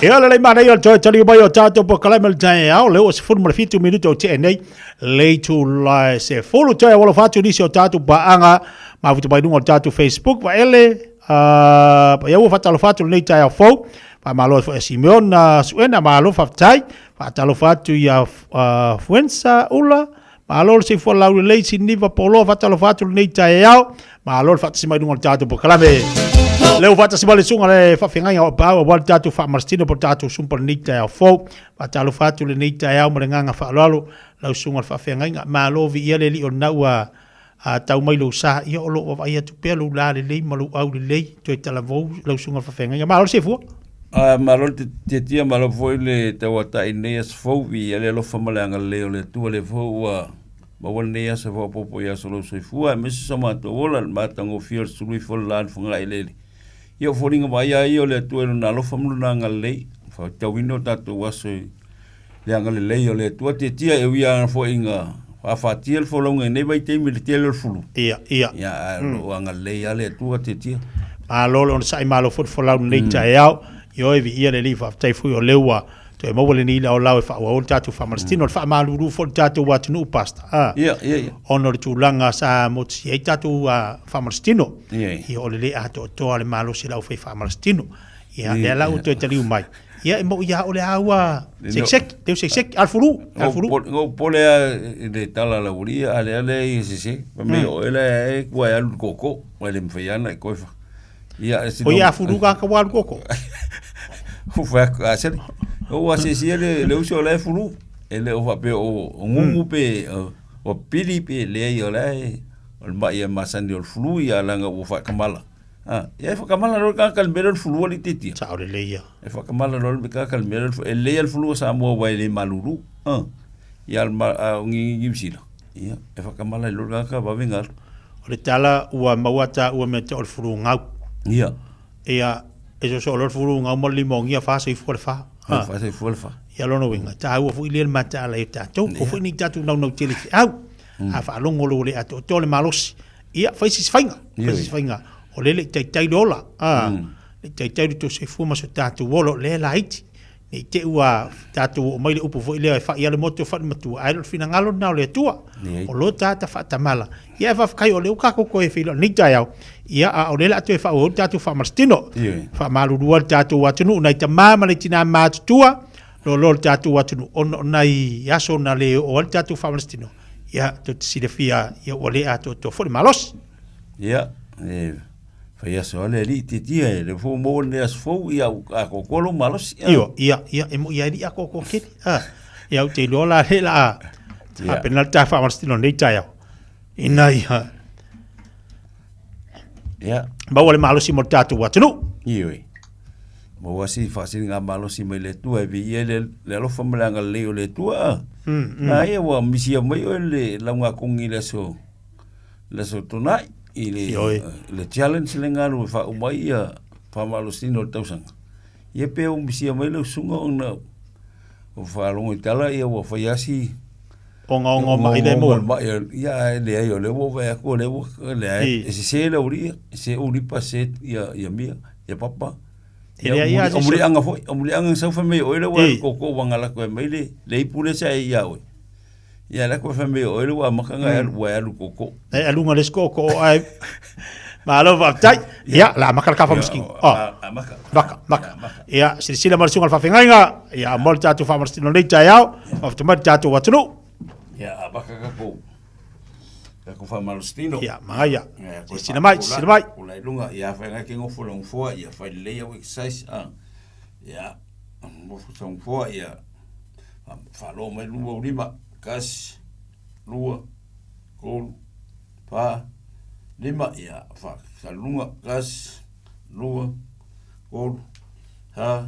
Ia le lei manaia o le toe taliu mai o tātou polokalame o le taeao, lea ua 17 minute o tea nei, le itula e 10 toe alofa atu nisi o tātou paaga mafuta mai luga o le tātou Facebook, Vaele, uh, ia ua faatalofa atu lenei taeao fou, faamalo ai foi a Simeon uh, Suena, malo faafetai, faatalofa atu ia uh, Fuensa Ula, Malo le soifua laulelei Siniva Poloa faatalofa atu lenei taeao. Malo le faatasi mai luga o le tatou polokalame. Lea ua faatasi mai le susuga le faafeagaiga o Pau aua le tatou faamalositino po o le tatou sumpa lenei taeao fou. Faatalofa atu lenei taeao ma le agaga faaaloalo lau susuga le faafeagaiga. Malo viia le Alii o lena ua a tau mai lou sa, ia o lo o vaavaai atu pea lou lalelei ma lou aulelei, toe talavou lau susuga le faafeagaiga. Malo le soifua. A malo le tiatia, malo foi le tauatai i lenei aso fou, viia le alofa ma le agalelei o le Atua, lea foi ua maua lenei aso e faaopoopo i aso o lou soifua, aemaise so matou ola, le matagofie o le sulu ifo o le la i le fogaeleele. Ia o foliga vaaia ai o le Atua i lona alofa ma lona agalelei, faitauina o tatou aso i le agalelei o le Atua. Tiatia e ui lava foi ina faafatia le folauga i nei vaitaimi i le tele o le fulu. Ia, ia. Ia, ae o lo o agalelei lava le Atua, tiatia. Malo le onosai, malo foi le folau lenei taeao. Ioe, viia le Alii, faafetai foi o lea ua toe maua lenei laolao e faaauau ai le tatou faamalositino. O le faamalulu foi i le tatou atunuu, Pastor, a, Ia, ia, ia. ona o le tulaga sa motusia ai tatou faamalositino. Ia, ia. Ia, o le le atoatoa o le malosi o le aufai faamalositino. Ia, lea la ua toe taliu mai. Ia, e moi lava o le a ua sekiseki, teu sekiseki, alfulu, alfulu. Gou pole a i le tala la ulia, a lea le i sese. Pa me o ele e kua e alu koko, wa le mwhai ana i koifa. Ia, e sino... O ia afuru ka ka walu koko. Ufa, a sele. O a sesi ele le uso le fulu. Ele o fa pe o ngungu pe o pili pe le i o le o le mai e masani o le fulu ia langa ua whakamala. Ah, ia e whakamala loa le tagata i le mea lea o le fulu alii tiatia. Sao lelei ia. E whakamala loa le tagata i le mea lea o le fulu. E lelei lava le fulu a Samoa aua e le malulu. Ah, ia le a o Niu Sila, ia, e whakamala ai loa le tagata vave galu. O le tala ua maua taua mea te o le fulu gau. Ia. Ia, e soosoo loa le fulu gau ma le limogia fa soifua le fa. Ah. Fa soifua le fa. Ia lona uiga, taua foi lea le mataala i o tatou. Aua foi ne i tatou naunau tele i feau. A faalogo loa ua le atoatoa le malosi. Ia, fai se isi faiga, fai se isi faiga. O lea e le i taitai le ola, a, le i taitai lo outou soifua ma so tatou ola, o lea e laiti. Ne i te i ua tatou oo mai le upu foi lea e fai lava le motu e fai le matua, ae le o le finagalo lena o le Atua. O lo tagata faatamala. Ia e faafetai o lea ua tatou toe feiloai lenei taeao, ia a o lea o le a toe faaauau le tatou faamalositino. Faamalulu ai le tatou atunuu, nai tama ma nai tina matutua, loaloa le tatou atunuu, ona o nai aso na le oo ai le tatou faamalositino, ia, tou te silafia, ia ua le atoatoa foi le malosi. Ia, e fai aso lava le alii tiatia e le fou maua lenei aso fou, ia atoatoa lou malosi. Io, ia, ia, e moi lava e lii atoatoa tele. A, ia, ou te iloa la lea o le a tapena le ta faamalositino i lenei taeao, ina ia Ia. maua le malosi mo le tatou atunuu. Ioe. Maua si faasiliga malosi mai le Atua e viia ai le, le alofa ma le agalelei o le Atua. A. Mm, mm. Na ia ua misia mai oe le laugakogi i le aso, le aso Tona'i i le, Ioe. le challenge le galu e faauma ai ia faamalosina o le tausaga. Ia pe ua misia mai lau susuga ona ua faalogo i tala ia ua fai lava si Ogaoga o ma'i lea e maua. Ma'i, ia ae leai o lea ua ou vaai atu o lea ua leai e sese le aualii ia, e sese Ulipa, sese ia ia Mia, ia Papa. E leai lava se. O Muliaga foi, o Muliaga na sau fai mai o oe lea ua alu koko ua galaku ai mai le le ipu lea sa e ia oe. Ia la koe fai mai o oe lea ua amata ona e alu ua e alu koko. E aluga le isi kookoo ae Malo faafetai. Ia, la amaka le kafa masikini. Oh. Amaka. Maka, maka. Ia, silasila mai le susuga i le faafeagaiga. Ia, mo le tatou faamalositino i lenei taeao. Faafetai mai le tatou atunuu. Ia, amaka tatou tatou faamalositino. Ia, magaia. Silasila mai, silasila mai. Pula i luga, ia fai ngai ke ngofo le ngofoa, ia fai lelei au exercise. Ah. Ia, ngofo sa ngofoa, ia faalogo mai lua ulima, kasi, lua, tolu, fa, lima, ia, fa, saluga, kasi, lua, tolu, ha,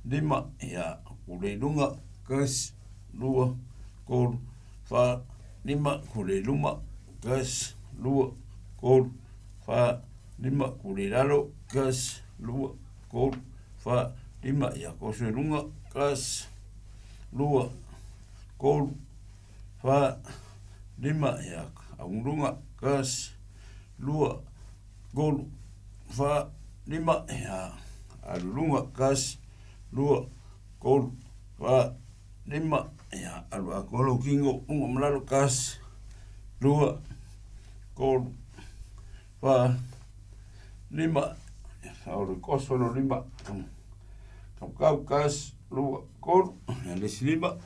lima, ia, kule i luga, kasi, lua, tolu, fa, lima, kule i luma, kasi, lua, tolu, fa, lima, kule i lalo, kasi, lua, tolu, fa, lima, ia, koso i luga, kasi, lua, tolu, fa, lima, ia, auguluga. Kasi, lua, tolu, fa, lima, ia, alu luga, kasi, lua, tolu, fa, lima, ia, alu atoa lou tino, luga ma lalo, kasi, lua, tolu, fa, lima, ia, o le koso lo lima, kaukau, kasi, lua, tolu, ia, le isi lima,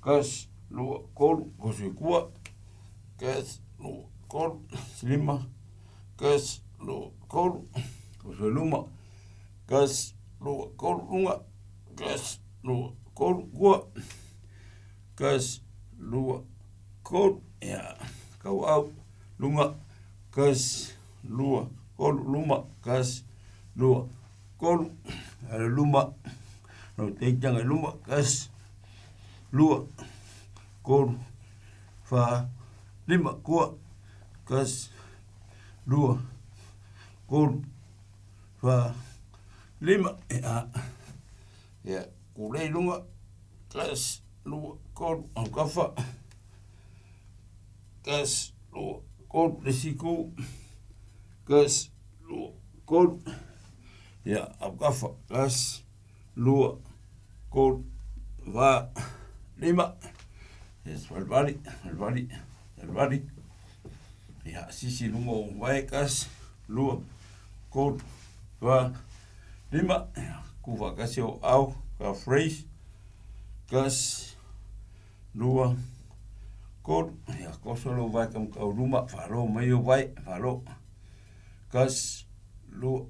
kasi, lua, tolu, koso i tua, kasi, lua, tolu, lima, kasi, lua, tolu, koso i luma, kasi, lua, tolu, luga, kasi, lua, tolu, tua, kasi, lua, tolu, ia, tauau, luga, kasi, lua, tolu, luma, kasi, lua, tolu, ale luma, lau teitaga i luma, kasi, lua, tolu, fa, lima, kua, kasi, lua, tolu, fa, lima, ia, ia, kulei luga, kasi, lua, tolu, aukafa, kasi, lua, tolu, le isi itu, kasi, lua, tolu, ia, aukafa, kasi, lua, tolu, fa, lima, ia, valivali, valivali, valivali, ia, sisi i luga o vae, kasi, lua, tolu, fa, lima, ia, kū faatasi o au, ka phrase, kasi, lua, tolu, ia, koso lou vae kamakau luma, faalo mai ou vae, faalo, kasi, lua,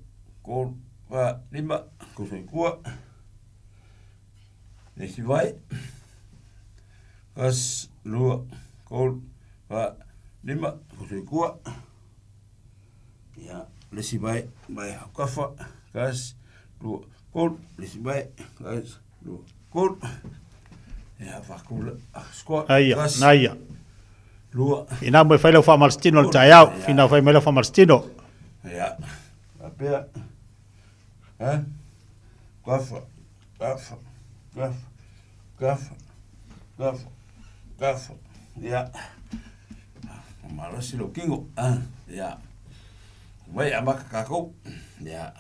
tolu, fa, lima, koso i tua, le isi vae, kasi, lua, tolu, fa, lima, koso i tua, ia, le isi vae, vae aukafa, kasi, lua, tolu, le isi vae, kasi, lua, tolu, ia, fakula, squat, Aia, kasi, naia. lua, Ina mo e fai lau faamalositino le taeao, finau fai mai lau faamalositino. Ia, faapea, ha, kafa, kafa, kafa, kafa, kafa, kafa, ia, malosi lou tino, a, ia, mai amata tatou, ia,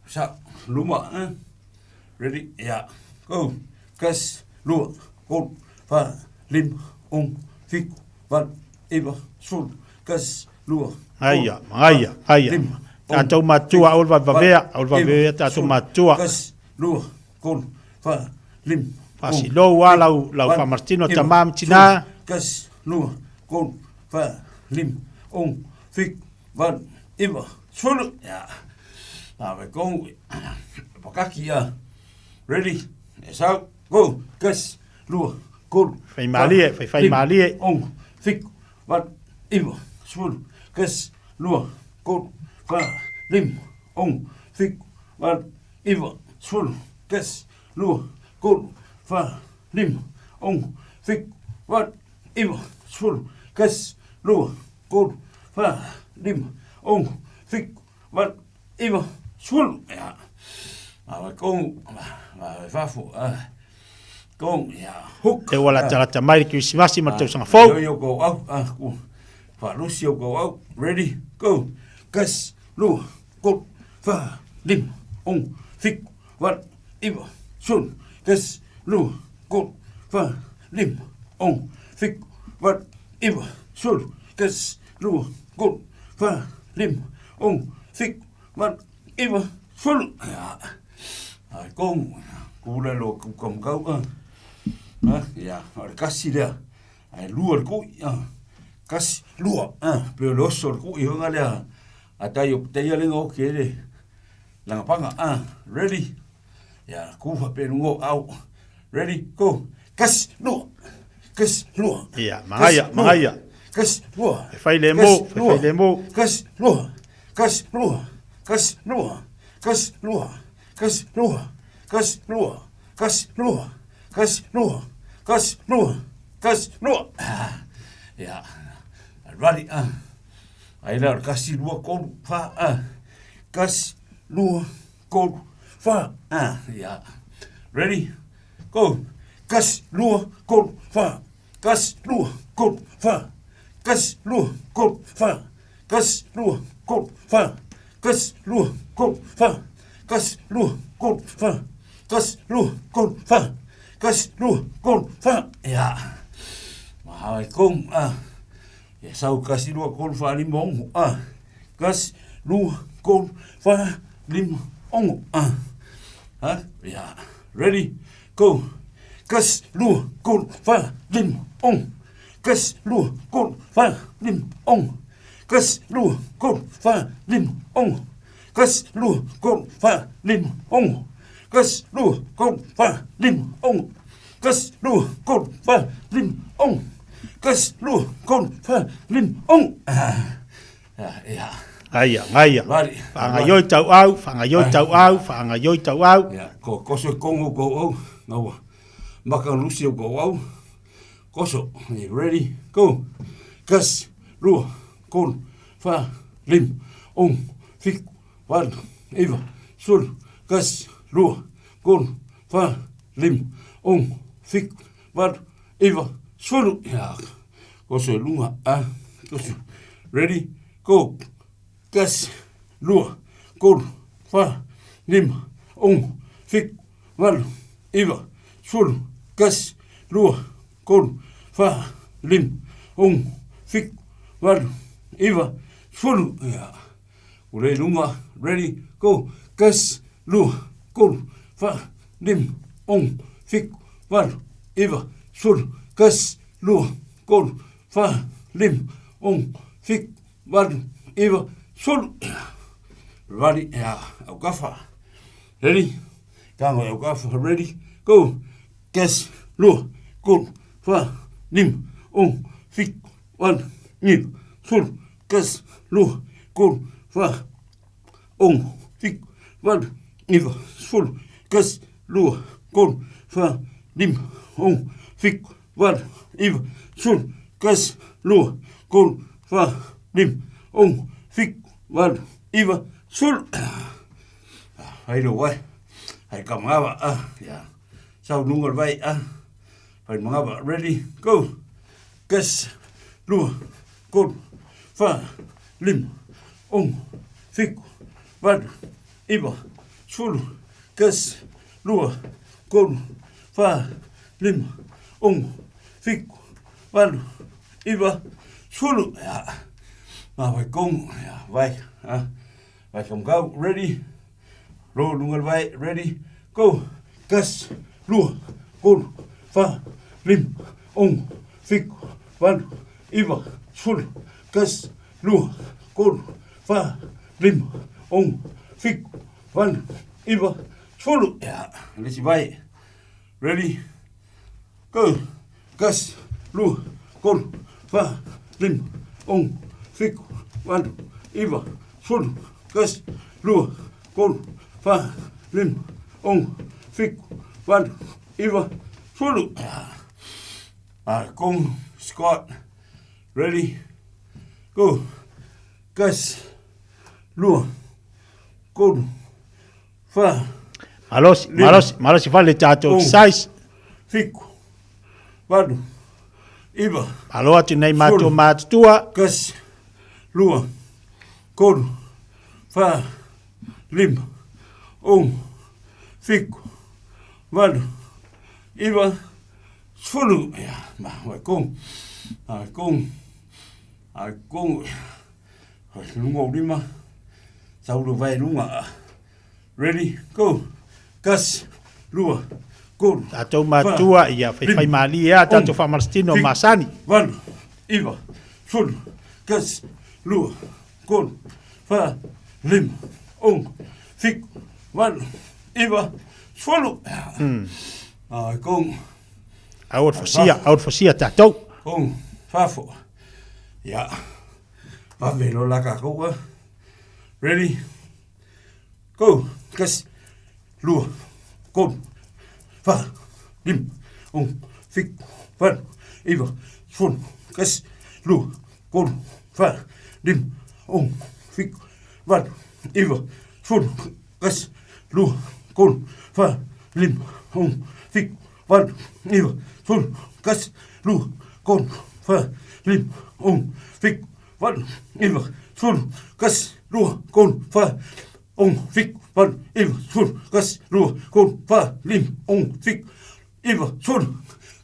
sa, luma, a, ready, ia, go, kasi, lua, tolu, fa, lima, ono, fitu, valu, iva, sefulu, kasi, lua, Aia, aia, aia. Tatou matutua, aua le vavevavea, aua le vavevavea tatou matutua. Kasi, lua, tolu, fa, lima, Faasilou lava lau, lau faamalositino tama ma tina. Kasi, lua, tolu, fa, lima, ono, fitu, valu, iva, sefulu. Ia, ave kou, pakaki ia. Ready, yes out, go, kasi, lua, tolu, Fai malie, fai fai malie. Ono, fitu, valu, iva, sefulu, kasi, lua, tolu, fa, lima, ono, fitu, valu, iva, sefulu, kasi, lua, tolu, fa, lima, ono, fitu, valu, iva, sefulu, kasi, lua, tolu, fa, lima, ono, fitu, valu, iva, sefulu. Ia, ave kou, ave fafo, kou, ia, hook. E ua latalata mai le Kerisimasi ma le tausaga fou. Io kou au, a, ku, faalusi o kou au, ready, go, kasi, lua, tolu, fa, lima, ono, fitu, valu, iva, sefulu, kasi, lua, tolu, fa, lima, ono, fitu, valu, iva, sefulu, kasi, lua, tolu, fa, lima, ono, fitu, valu, iva, sefulu. Ia, ai kou, kula lo ku kamakau, a, a, ia, o le kasi lea, ae lua le kui, a, kasi, lua, a, pe o le oso o le kui hoga lea, a tai o tai ale ngo ke le, langa panga, a, ready, ia, ku fa pe lungo, au, ready, go, kasi, lua, kasi, lua, Ia, magaia, magaia. kasi, lua, E fai le mo, fai fai le mo. kasi, lua, kasi, lua, kasi, lua, kasi, lua, kasi, lua, kasi, lua, kasi, lua, kasi, lua, kasi, lua, kasi, lua. Ia, ready, a. Ai lea o le kasi, lua, tolu, fa, a. Kasi, lua, tolu, fa, a. Ia, ready, go. Kasi, lua, tolu, fa. Kasi, lua, tolu, fa. Tasi, lua, tolu, fa. Tasi, lua, tolu, fa. Tasi, lua, tolu, fa. Tasi, lua, tolu, fa. Tasi, lua, tolu, fa. Tasi, lua, tolu, fa. Ia. Maha ai kong, a. Ia sau tasi, lua, tolu, fa, lima, ono, a. Tasi, lua, tolu, fa, lima, ono, a. Ha? Ia. Ready? Go. Tasi, lua, tolu, fa, lima, ono. Tasi, lua, tolu, fa, lima, ono. Tasi, lua, tolu, fa, lima, ono. Tasi, lua, tolu, fa, lima, ono. Tasi, lua, tolu, fa, lima, ono. Tasi, lua, tolu, fa, lima, ono. Tasi, lua, tolu, fa, lima, ono. Ah, ia. Aia, aia. Whaangaioi tau au, whaangaioi tau au, whaangaioi tau au. Ia, ko koso kongo ko au, ngawa. Maka lusi ko au. Koso, ready, go. Kasi, lua, kolu, fa, lima, ono, fitu, valu, iva, sefulu, kasi, lua, kolu, fa, lima, ono, fitu, valu, iva, sefulu. Ia, koso e luga, a, koso. Ready, go. Kasi, lua, kolu, fa, lima, ono, fitu, valu, iva, sefulu, kasi, lua, tolu, fa, lima, ono, fitu, valu, iva, sefulu. Ia. Ua lei luga, ready, go. Kasi, lua, tolu, fa, lima, ono, fitu, valu, iva, sefulu, kasi, lua, tolu, fa, lima, ono, fitu, valu, iva, sefulu. Ready, ia, aukafa. Ready? Tango e aukafa, ready, go. Kasi, lua, tolu, fa, lima, ono, fitu, valu, iva, sefulu, kasi, lua, tolu, fa, ono, fitu, valu, iva, sefulu, kasi, lua, tolu, fa, lima, ono, fitu, valu, iva, sefulu, kasi, lua, tolu, fa, lima, ono, fitu, valu, iva, sefulu. Ai lo wai, ai ka mangawa, ah, ia. Sau luga o le vai, ah. Fai mangawa, ready, go. Kasi, lua, tolu, fa, lima, ono, fitu, valu, iva, sefulu, kasi, lua, tolu, fa, lima, ono, fitu, valu, iva, sefulu. Ia, ma vai kongo, ia, vai, ah. Vai kamukau, ready, Lo luga le vai, ready, go. Kasi, lua, tolu, fa, lima, ono, fitu, valu, iva, sefulu, kasi, lua, tolu, fa, lima, ono, fitu, valu, iva, sefulu. Ia, le isi vai. Ready, go. Kasi, lua, tolu, fa, lima, ono, fitu, valu, iva, sefulu, kasi, lua, tolu, fa, lima, ono, fitu, valu, iva, sefulu. Ah, kong, squat, ready, go. Kasi, lua, tolu, fa, Malosi, malosi, malosi fale tatou exercise. Fitu, valu, iva. Malo atu nei mātou mātutua. Kasi, lua, tolu, fa, lima, ono, fitu, valu, iva, sefulu. Ia, ma, wai kong, ai kong, ai kong, ai luga o lima, saulu vai luga. Ready, go. Kasi, lua, tolu, Tatou matua ia faifai malie a tatou faamalositino masani. Valu, iva, sefulu, kasi, lua, tolu, fa, lima, ono, fitu, valu, iva, sefulu. Ai kong. Aua le fosia, aua le fosia tatou. Kong, fafo. Ia. Vave lo la kakou a. Ready? Go! Kasi, lua, tolu, fa, lima, ono, fitu, valu, iva, sefulu, kasi, lua, tolu, fa, lima, ono, fitu, valu, iva, sefulu, kasi, lua, tolu, fa, lima, ono, fitu, valu, iva, sefulu, kasi, lua, tolu, fa, lima, ono, fitu, valu, iva, sefulu, tasi, lua, tolu, fa, ono, fitu, valu, iva, sefulu, tasi, lua, tolu, fa, lima, ono, fitu, iva, sefulu,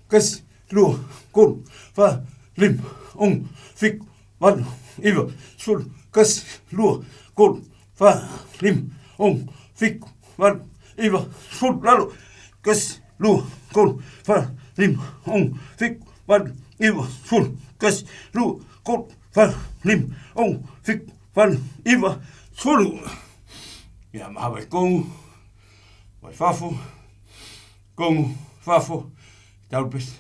tasi, lua, tolu, fa, lima, ono, fitu, valu, iva, sefulu, tasi, lua, tolu, fa, lima, ono, fitu, valu, iva, sefulu, lalo, tasi, lua, tolu, fa, lima, ono, fitu, valu, iva, sefulu, tasi, lua, tolu, fa, lima, ono, fitu, valu, iva, sefulu. Ia, mahawa i kongu, mai fafo, kongu, fafo, tau pesi.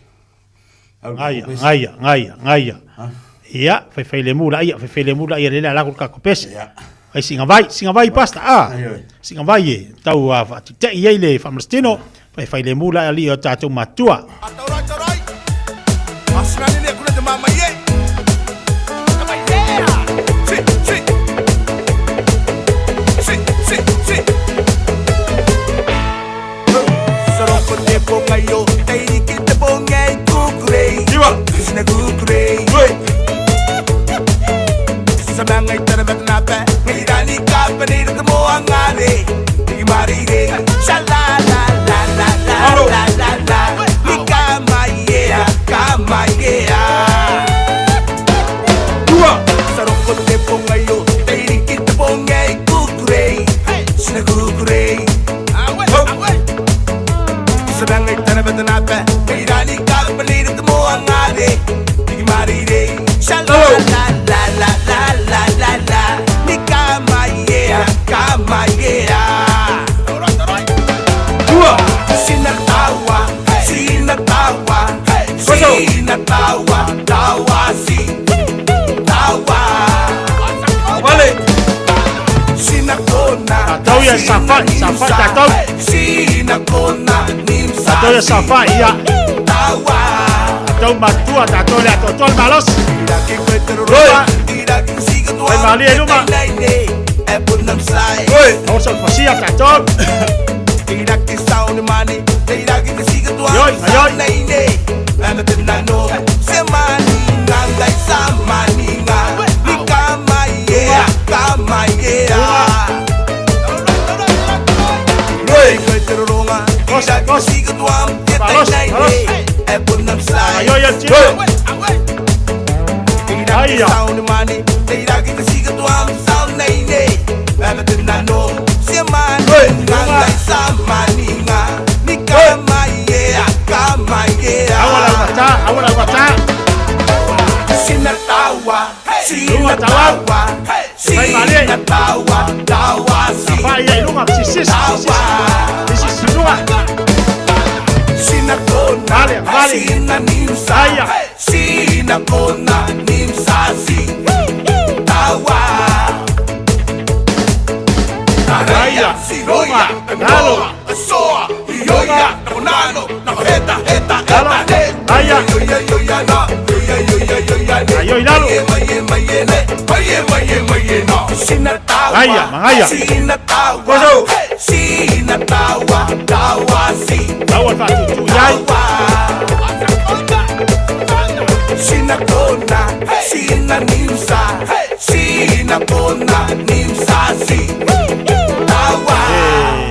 Gaia, gaia, gaia, gaia. Ia, faifai le mula ia, faifai le mula ia le la ko ka pese. Ai singa vai, singa vai pasta a. Singa vai e tau a fa te i ai le famalastino, faifai le mula ali o tatou matua. Tatau ia safai, safai tatau. Tatau ia safai ia. Tatau matua, tatau le atotoa le malosi. Oi, malie i luma. Aua sa fasia tatau. Ioi, aioi. Aya, magaia. Taua le faatutu i ai.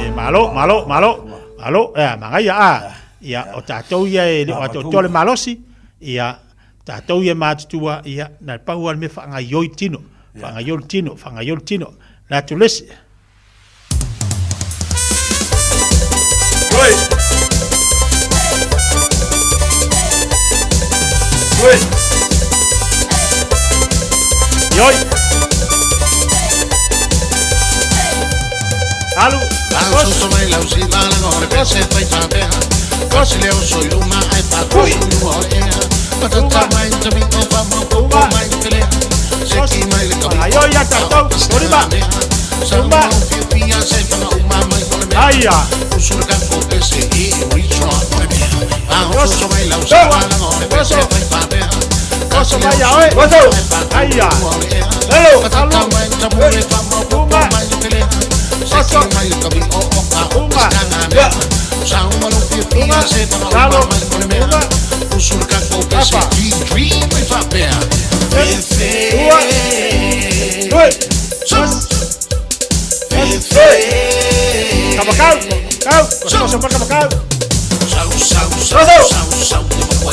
E, malo, malo, malo, malo, e, magaia a. Ia, o tatou ia e le o atoatoa le malosi, ia, tatou ia matutua, ia, na le pau le mea faagaioi tino, faagaioi le tino, faagaioi le tino. Le atu lesi. Ioi. Alu. Aioi ia tatou. Orima. Tumba. Aia. Oso vai oi. Aia. Hello. Alu. Tumba. Oso. Tumba. Tumba. Alo. Tumba. Apa. Kamakau, kau, koso pa kamakau. Sau, sau, sau, sau, sau,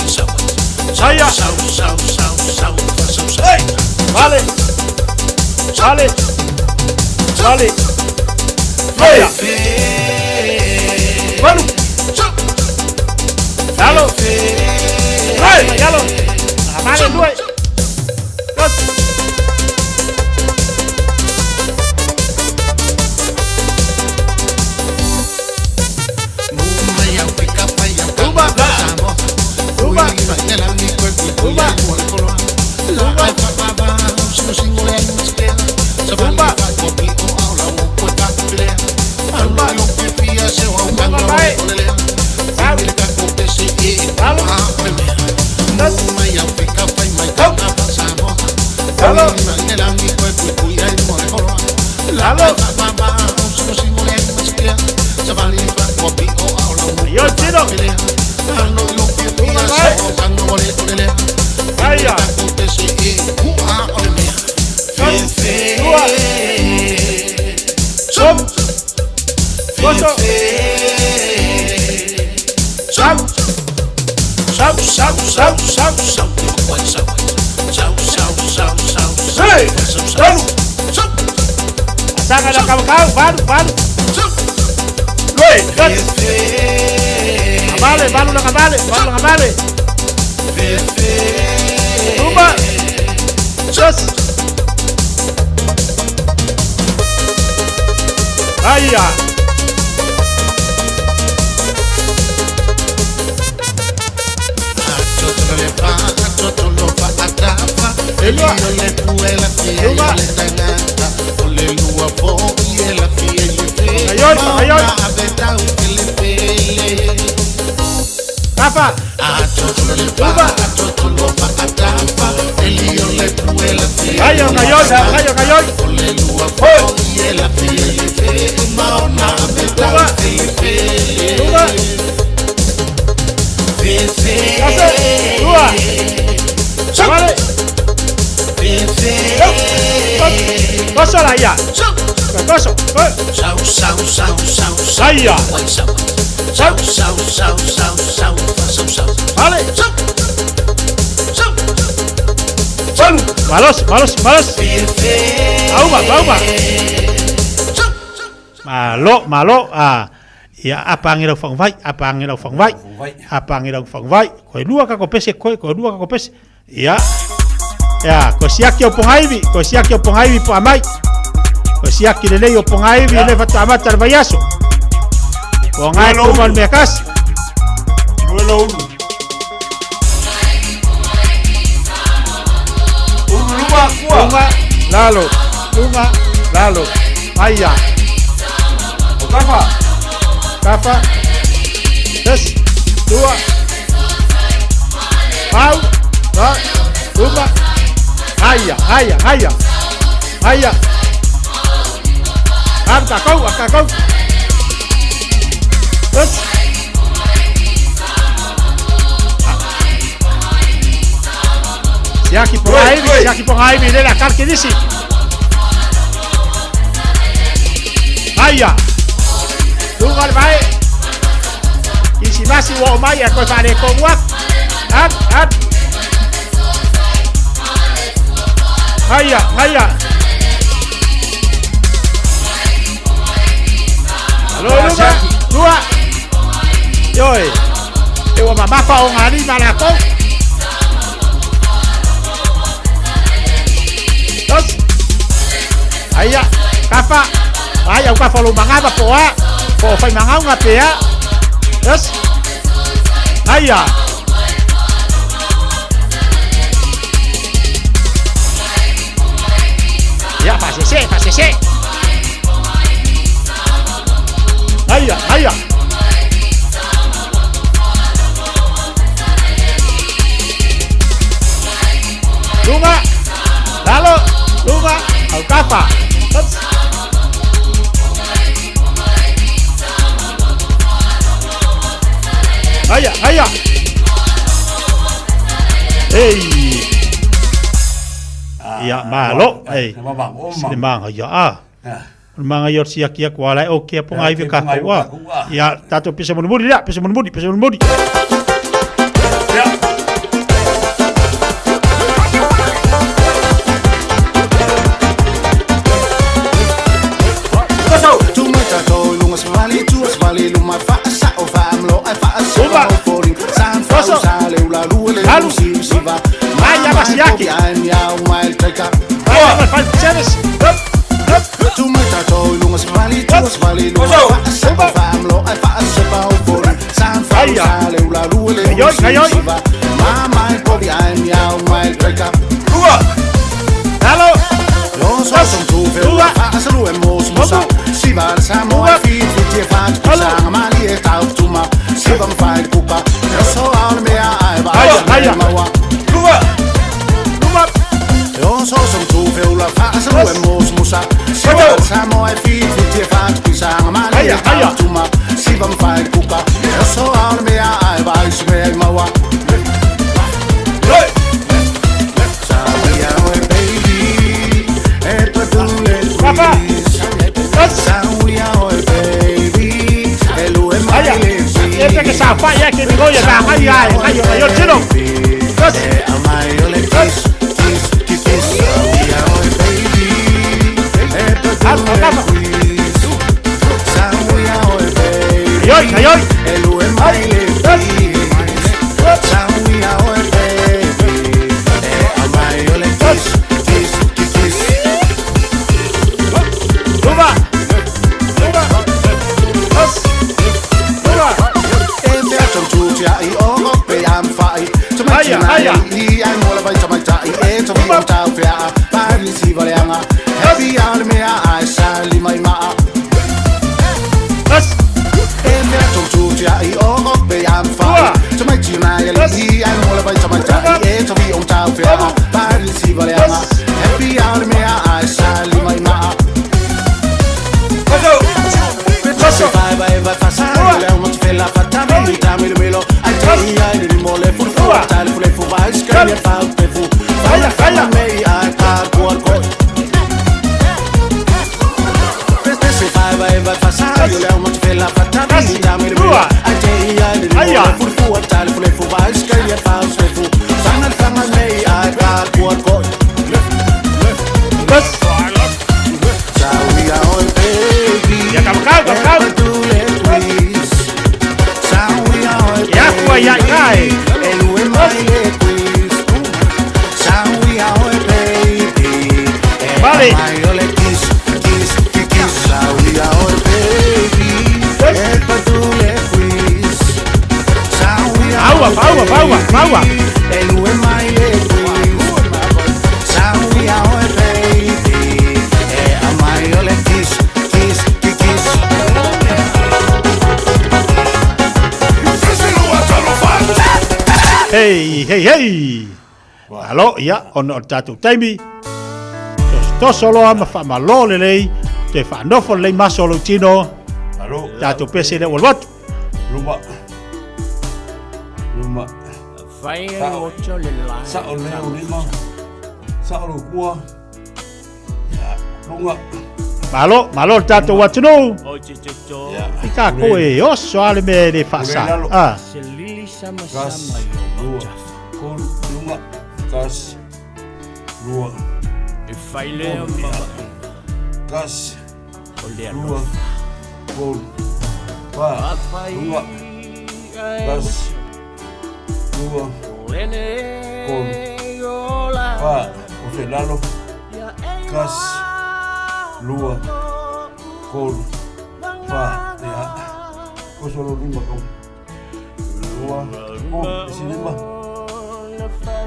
sau, Saya. Sau, sau, sau, sau, sau, sau. Hey, vale. Vale. Vale. Vaya. Bueno. Lalo. Hey, yalo. Amale dua. Dos. Vale, vale. Uma. Dos. Aia. Rafa. Uba. Gallo, gallo, gallo, gallo. Uba. Uba. Uba. Vale. Koso la ya. Koso. Saya. Vale. Malos, malos, malos. Auma, auma. Malo, malo. Ah. Ia apangi lau whangwai, apangi lau whangwai, apangi lau whangwai. Koe lua kako pese, koe lua kako pese. Ia. Ia, ko siaki o pongaivi, ko siaki o pongaivi po amai. Ko siaki lelei o pongaivi, le whata amata le vaiaso. Pongai kuma le mea kasi. Luelo ulu. Ulu luma kua. Lunga, lalo, lunga, lalo. Aia. O kafa. Kafa. Tres, dua. Pau, ra, luma. Aia, aia, aia. Aia. Am kakau, kakau. Tres. Siaki pongaivi, siaki pongaivi, lela karki disi. Aia. Lunga le vai. Isimasi wa omai a koe whare konguak. At, at. Aia, aia. Alo, lunga, lua. Yoi. E ua mamafa o ngā rima la kou. Dos. Aia, kafa. Aia, ukafa lo mangava po a. Po whai mangaunga pea. Dos. Aia. Ia, pasese, pasese. Aia, aia. Lunga. Lalo, lunga, aukafa. Dos. Aia, aia. Ei. Ia, malo, ei. Se le manga ia a. O le manga ia o siaki aku ala e o kia ponga iwi kākou a. Ia, tātou pese mulimuli la, pese mulimuli, pese mulimuli. Masiaki. Hey, hey, hey! Alo, ia, ona o le tatou taimi. Toso loa ma whaamalo lelei, te whaanofo lelei maso o lou tino. Alo. Tatou pese le ua atu. Luma. Luma. Sao leo lima. Sao lo kua. Lunga. Malo, malo le tatou atunuu. I kākou e oso a le mea e le faasa. Ah. Kas, lua, kolu, luma, kas, lua, kas, lua, kolu, pa, luma, kas, lua, kolu, pa, o lalo, kas, lua, kolu, pa, ia, kosolo lima kau. Lua, kolu, isi lima.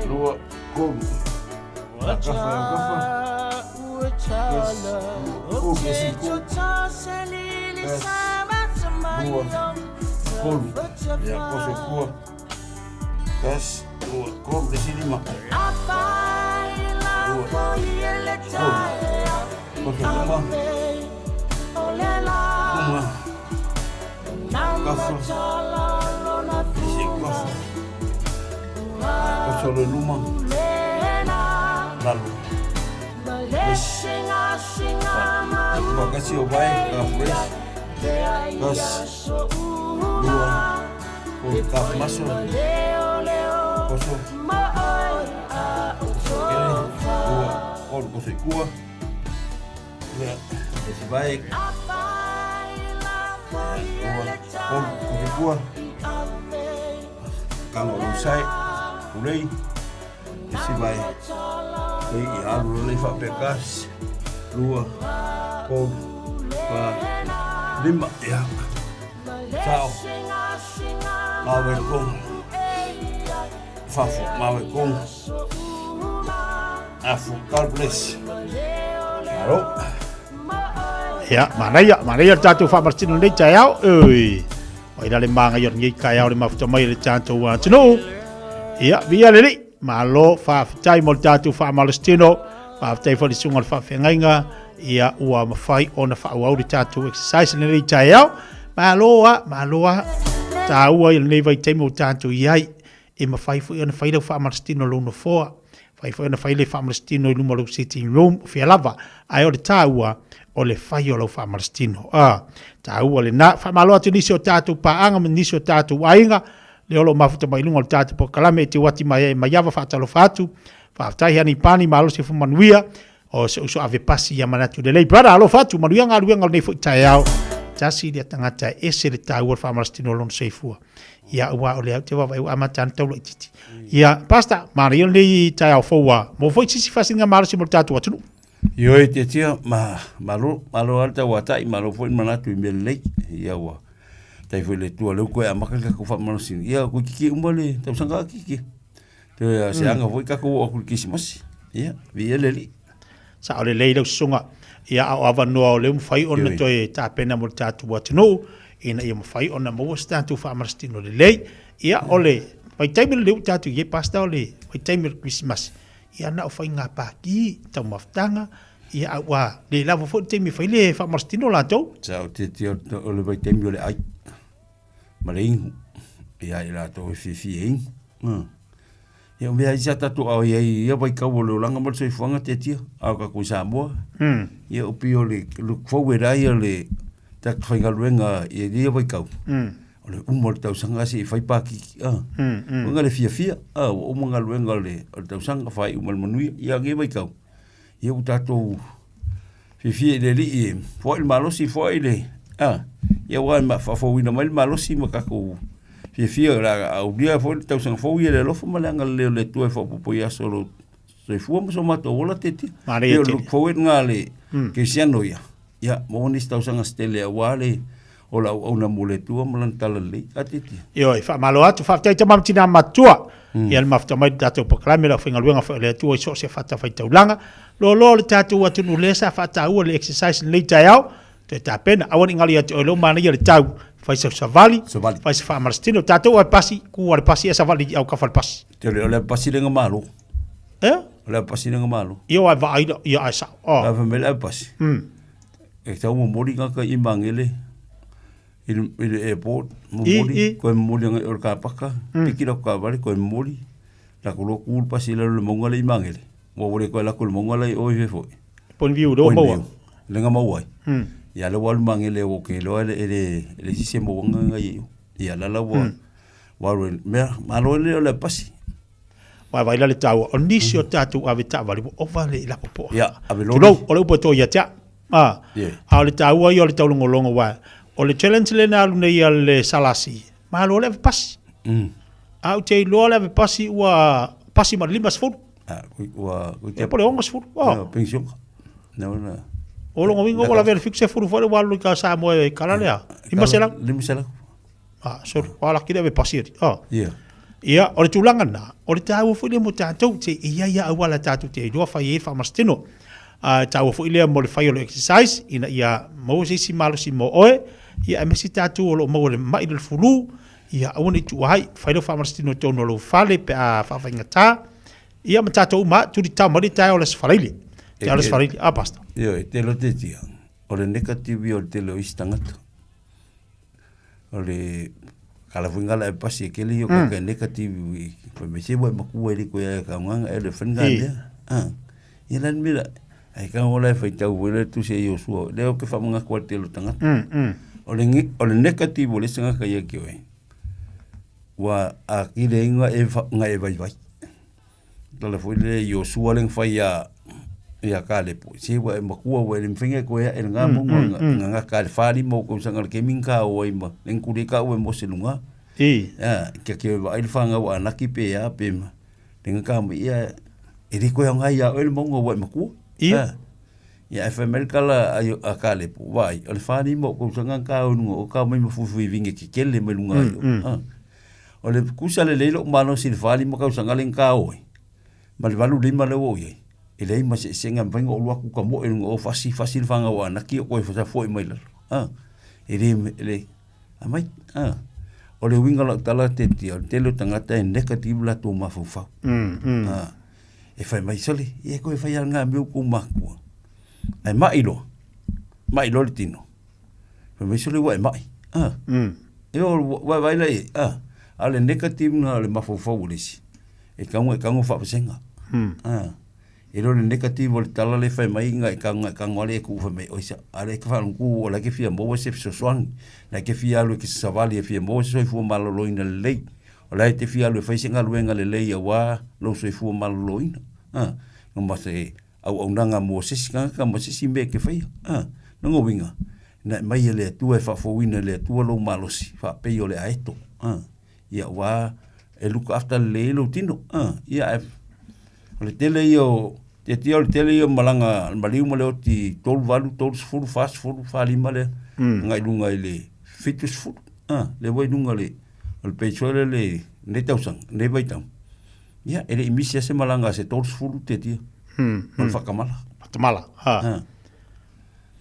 Lua, kolu. Kafa, kafa. Kas, kolu, isi kolu. Kas, lua, kolu. Ia, koso kua. Kas, lua, kolu, isi lima. Lua, kolu. Koso lima. Luma. Kafa. Isi kafa. Koso le luma. Lalo. Esi, Makasi o vai, calf raise. Kasi, lua, tolu calf muscle. Koso, koso kele, lua, tolu koso i kua. Ia, esi vai. Lua, tolu koso i kua. Kalo o sai, ulei. Isi vai. Ei, i alu loa lei faapea kasi, lua, tolu, fa, lima, ia. Sao. Mawe kong. Fafo, mawe kong. Afu, God bless. Malo. Ia, manaia, manaia le tātou whaamartino nei taeao. Ui. Mai la le māngai o lenei taeao le mafuta mai le tātou atunuu. Ia, via le lii. Malo, faafetai mo le tātou faamalositino. Faafetai foi le susuga o le faafeagaiga. Ia, ua mafai ona faaauau le tātou exercise lenei taeao. Malo a, malo a. Tāua i lenei vaitaimi o tātou i ai. E mafai foi ona fai lau faamalositino lou nofoa. Fai foi ona fai le faamalositino i luma o lou sitting room, o fea lava. Ae o le tāua, o le fai o lau faamalositino. A, tāua lena. Faamalo atu nisi o tātou paaga ma nisi o tātou aiga, le o lo o mafuta mai luga o le tātou polokalame e te uati mai ai Maiava faatalofa atu. Faafetai Hani Pani, malosi fo manuia. O se uso ave pasi ia manatu lelei. Brother, alofa atu, manuia galuega o lenei foi taeao. Tasi lea tagata e ese le taua o le faamalositino o lona soifua. Ia, aua o lea ou te vaavaai ua amata ana taula itiiti. Ia, Pastor, manaia lenei taeao fou a maua foi se isi faasiliga malosi mo le tatou atunuu. Ioe tiatia, ma, malo, malo lava le tauatai, malo foi le manatu i mea lelei. Ia ua tai foi le Atua lea ua toe amata le tatou faamalosina. Ia, ua kiki uma le tausaga a kiki. Toe se aga foi tatou oo atu i le Kerisimasi. Ia, viia le Alii. Sao lelei lau susuga. Ia, a o avanoa o lea ua mafai ona toe tapena mo le tatou atunuu, ina ia mafai ona maua se tatou faamalositino lelei. Ia, o le vaitaimi lenei ua tatou i ai, Pastor, o le vaitaimi o le Kerisimasi, ia na o faiga paki, taumafataga, ia a ua le lava foi le taimi e fai le faamalositino latou. Sao tiatia o le vaitaimi o le ai ma le inu ia i latou e fiafia e inu. Ia o mea ai sa tatou ao i ai i ia vaitau o le olaga ma le soifuaga tiatia, a o tatou i Samoa. Ia o pei o le look forward lava ia o le tatou faigaluega i ia vaitau, o le uma o le tausaga se i fai pakiki, a. Uiga le fiafia, a, ua uma galuega o le tausaga, faaiu ma le manuia, ia lenei vaitau, ia ua tatou fiafia i le Alii e foai le malosi, foai le, a, ia aua e faafouina mai le malosi ma tatou fiafia o le a aulia foi le tausaga fou ia i le alofa ma le agalelei o le Atua e faaopoopo i aso o lou soifua ma so matou ola tiatia. Manaia Pei o le tele. look forward lena a le kerisiano ia, ia maua nisi tausaga se tele aua le ola auauna mo le Atua ma Lana talalelei. A tiatia. Ioe, faamalo atu, faafetai tama ma tina matua. Ia le mafuta mai le tatou polokalame le aufaigaluega foi a le Atua i so o se fatafaitaulaga. Loaloa o le tatou atunuu lea sa faataua le exercise i lenei taeao, toe tapena. Aua ne i galo ia te oe lea ua manaia le tau, fai sau savali, fai se faamalositino. Tatou a pasi, ku a le pasi e savali i aukafa le pasi. Tele o le pasi lenga malo. E? O le pasi lenga malo. Ia wa vaai ia ai sa. Oh. La fa mele pasi. E tau momoli ngaka i mangele. I le, i le airport, momoli, I, i. koe momoli anga i o le kapaka, piki la ku kavale, koe momoli, la ku loa ku le pasi i lalo le maunga le i Mangere. Ua ua le koe lako i le maunga la i o i fefo i. Point View, le ua Point maua. View. Le nga maua ai. Ia le ua alu Mangere ua ke loa le, le, le isi se mauanga nga i o. Ia la la ua, ua alu e, mea, malo le o le pasi. Ua vaai la le taua, o nisi o tatou ave taavale ua ova le lapopoa. Ia, ave loli. Tulou, o le upu e to ia te au. A, a o le taua ia o le taulogologo aua o le challenge lea na alu nei a le SLC, malo le ave pasi. A ou te iloa le ave pasi ua pasi ma le 50. A, ua, ua, Ia po o le 60. Oh. Pension. No, na. O lona uiga ua lavea le 70 foi le ua alu i ka Samoa e kala lea. 500. 500. Ah, sorry, ua laki le ave pasi ali. Oh. Yeah. Ia, o le tulaga lena, o le taua foi lea mo tatou, te e i ai lava auala tatou te iloa fai ai le faamasitino. A e taua foi lea mo le fai o le exercise, ina ia maua se isi malosi mo oe, ia aemaise tatou o lo o maua i le mai le fulu, ia aua ne i tuua ai, fai lau faamalositino i totonu o lou fale pe a faafaigata, ia ma tatou uma lava, tuli tatao mai le taeao o le Aso Faraile. Taeao o le Aso Faraile, a Pastor? Ioe, te iloa te tia, o le negative ia o le tele o isi tagata. O le kala foi ngala e pasi e kele io ka negative i fai mai se wai makua e le koe ai ka nganga e le whanga lea. Ah. Ia lan mira. Ai ka ola e faitau foi le tusi a Iosua, lea ou te faamanatu ai le tele o tagata. O le, o le negative o le isi tagata ia te oe, ua atili ai na e, na e vaivai. Tala foi le Iosua le na fai ia, ia Kalepo, se ua e matua ua e le mafai ona e toe ae i lena mauga na gata i le 45 o tausaga i le taimi na ta o ai ma le na tuli ai tau e Mose i luga. A, kia ke vaai le fanau a Anaki pe a pe ma, le na ta mai ia, e le toe aoga ia oe le mauga ua e matua. Ia. Ia, ae fai mai le tala a Kalepo, vaai, o le 45 o tausaga na ta o i luga o ta mai ma fuifui vine tetele mai luga ai o. O le kusa lelei lou malosi i le 45 tausaga lea na ta o ai, ma le 85 lea ua ou i ai, e leai ma se eseesega e mafai ona ou alu atu ta moe i luga o fasi, fasi le fanau a Anaki o toe foi mai lalo. A, e le, e le, aumai, a. O le uiga o lau tala Tetia, o le tele o tagata e negative o latou mafaufau. A, e fai mai, sole, ia e toe fai lava lena mea ua outou matutua. Ae mai loa, mai loa le tino. Fai mai sole ua e mai. Ah. E o ua vai la i. Ah. A le negative na le mafaufau o le isi. E kaunga e kaunga faavasega. Ah. E le o le negative o le tala le fai mai nga e kaunga e kaunga le ku fai mai oisa. A le ke whalungu o la ke fia maua se fesoasoani. La ke fia alu e ke savali e fia maua se soifua maloloina lelei. O la e te fia alu e fai se galuega lelei auā lou soifua maloloina. Ah. No ma se auaunaga mo se isi tagata ma se isi mea e te faia. A, lona uiga, na e mai e le Atua e faafouina e le Atua lou malosi, faapei o le aeto. A, ia ua e look after lelei ai lou tino. A, ia ae o le tele ia o tiatia o le tele ia o malaga a le maliu ma le oti 38, 30, 40, 45 lea, agai i luga i le 70. A, lea ua i luga o le o le page foi lele i lenei tausaga, lenei vaitau. Ia, e le i misi lava se malaga a se 30 tiatia. O le faatamala. Faatamala, ha. Ha.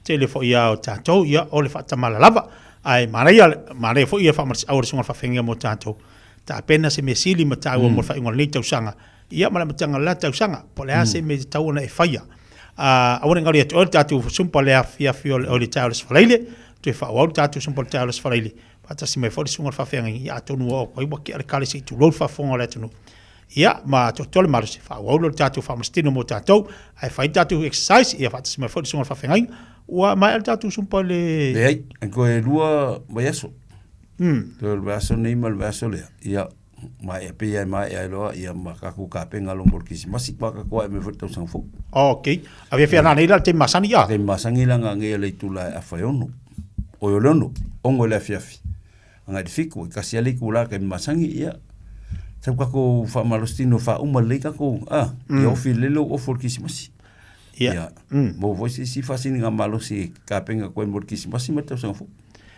Tele foi ia o tatou, ia, o le faatamala lava. Ae manaia, manaia foi ia faamalosiau a le Susuga i le Faafeagaiga mo tatou. Tapena se mea sili ma taua mo le faaiuga o lenei tausaga. Ia, ma le amataga o le la tausaga. Po o le a se mea e tatau ona e faia. Aua ne i galo ia te oe le tatou sumpa o le afiafi o le taeao o le Aso Faraile. Toe faaauau le tatou sumpa o le taeao o le Aso Faraile. Faatasi mai foi le susuga i le faafeagaiga, ia atonu ua oo atu ai ua tea le kale se i tulou le faafofoga o le atunuu. Ia, ma atoatoa le malosi, faaauau lea o le tatou faamasino mo tatou, ae fai le tatou exercise, ia faatasi mai foi le susuga i le faafeagaiga, ua maea le tatou sumpa i le... Leai, e toe lua vaiaso. Toe o le vaiaso nei ma le vaiaso lea, ia, maea pei lava e maea ai loa, ia ma tatou tapena loa mo le Kerisimasi, aua tatou ae mai foi i le tausaga fou. Ok. Afiafi ana nei la le taimi masani, ia? Taimi masani la na nei a le itula e afa e ono. Oi o le ono, ono i le afiafi. Agai i le fitu, e tasi lava le itula taimi masani, ia. Sau tatou faamalositino faauma lelei tatou, a, ia ofi lelei lou ofo i le Kerisimasi. Ia. Maua foi se isi faasiliga malosi e tapena atu ai mo le Kerisimasi ma le tausaga fou.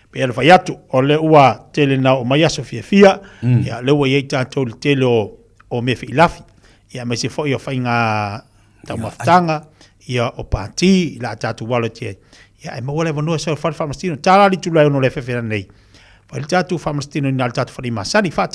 Pei ona fai atu, o lea ua tele na oo mai aso fiafia, ia, lea ua i ai tatou i le tele o mea feilafi, ia, aemaise foi o faiga taumafataga, ia, o pati, i la tatou alo atu ai. Ia, ae maua le avanoa e sau e fai le faamasino. $1 le itula e 6 i le afiafi nei. Fai le tatou faamasino i na le tatou fale masani. $4,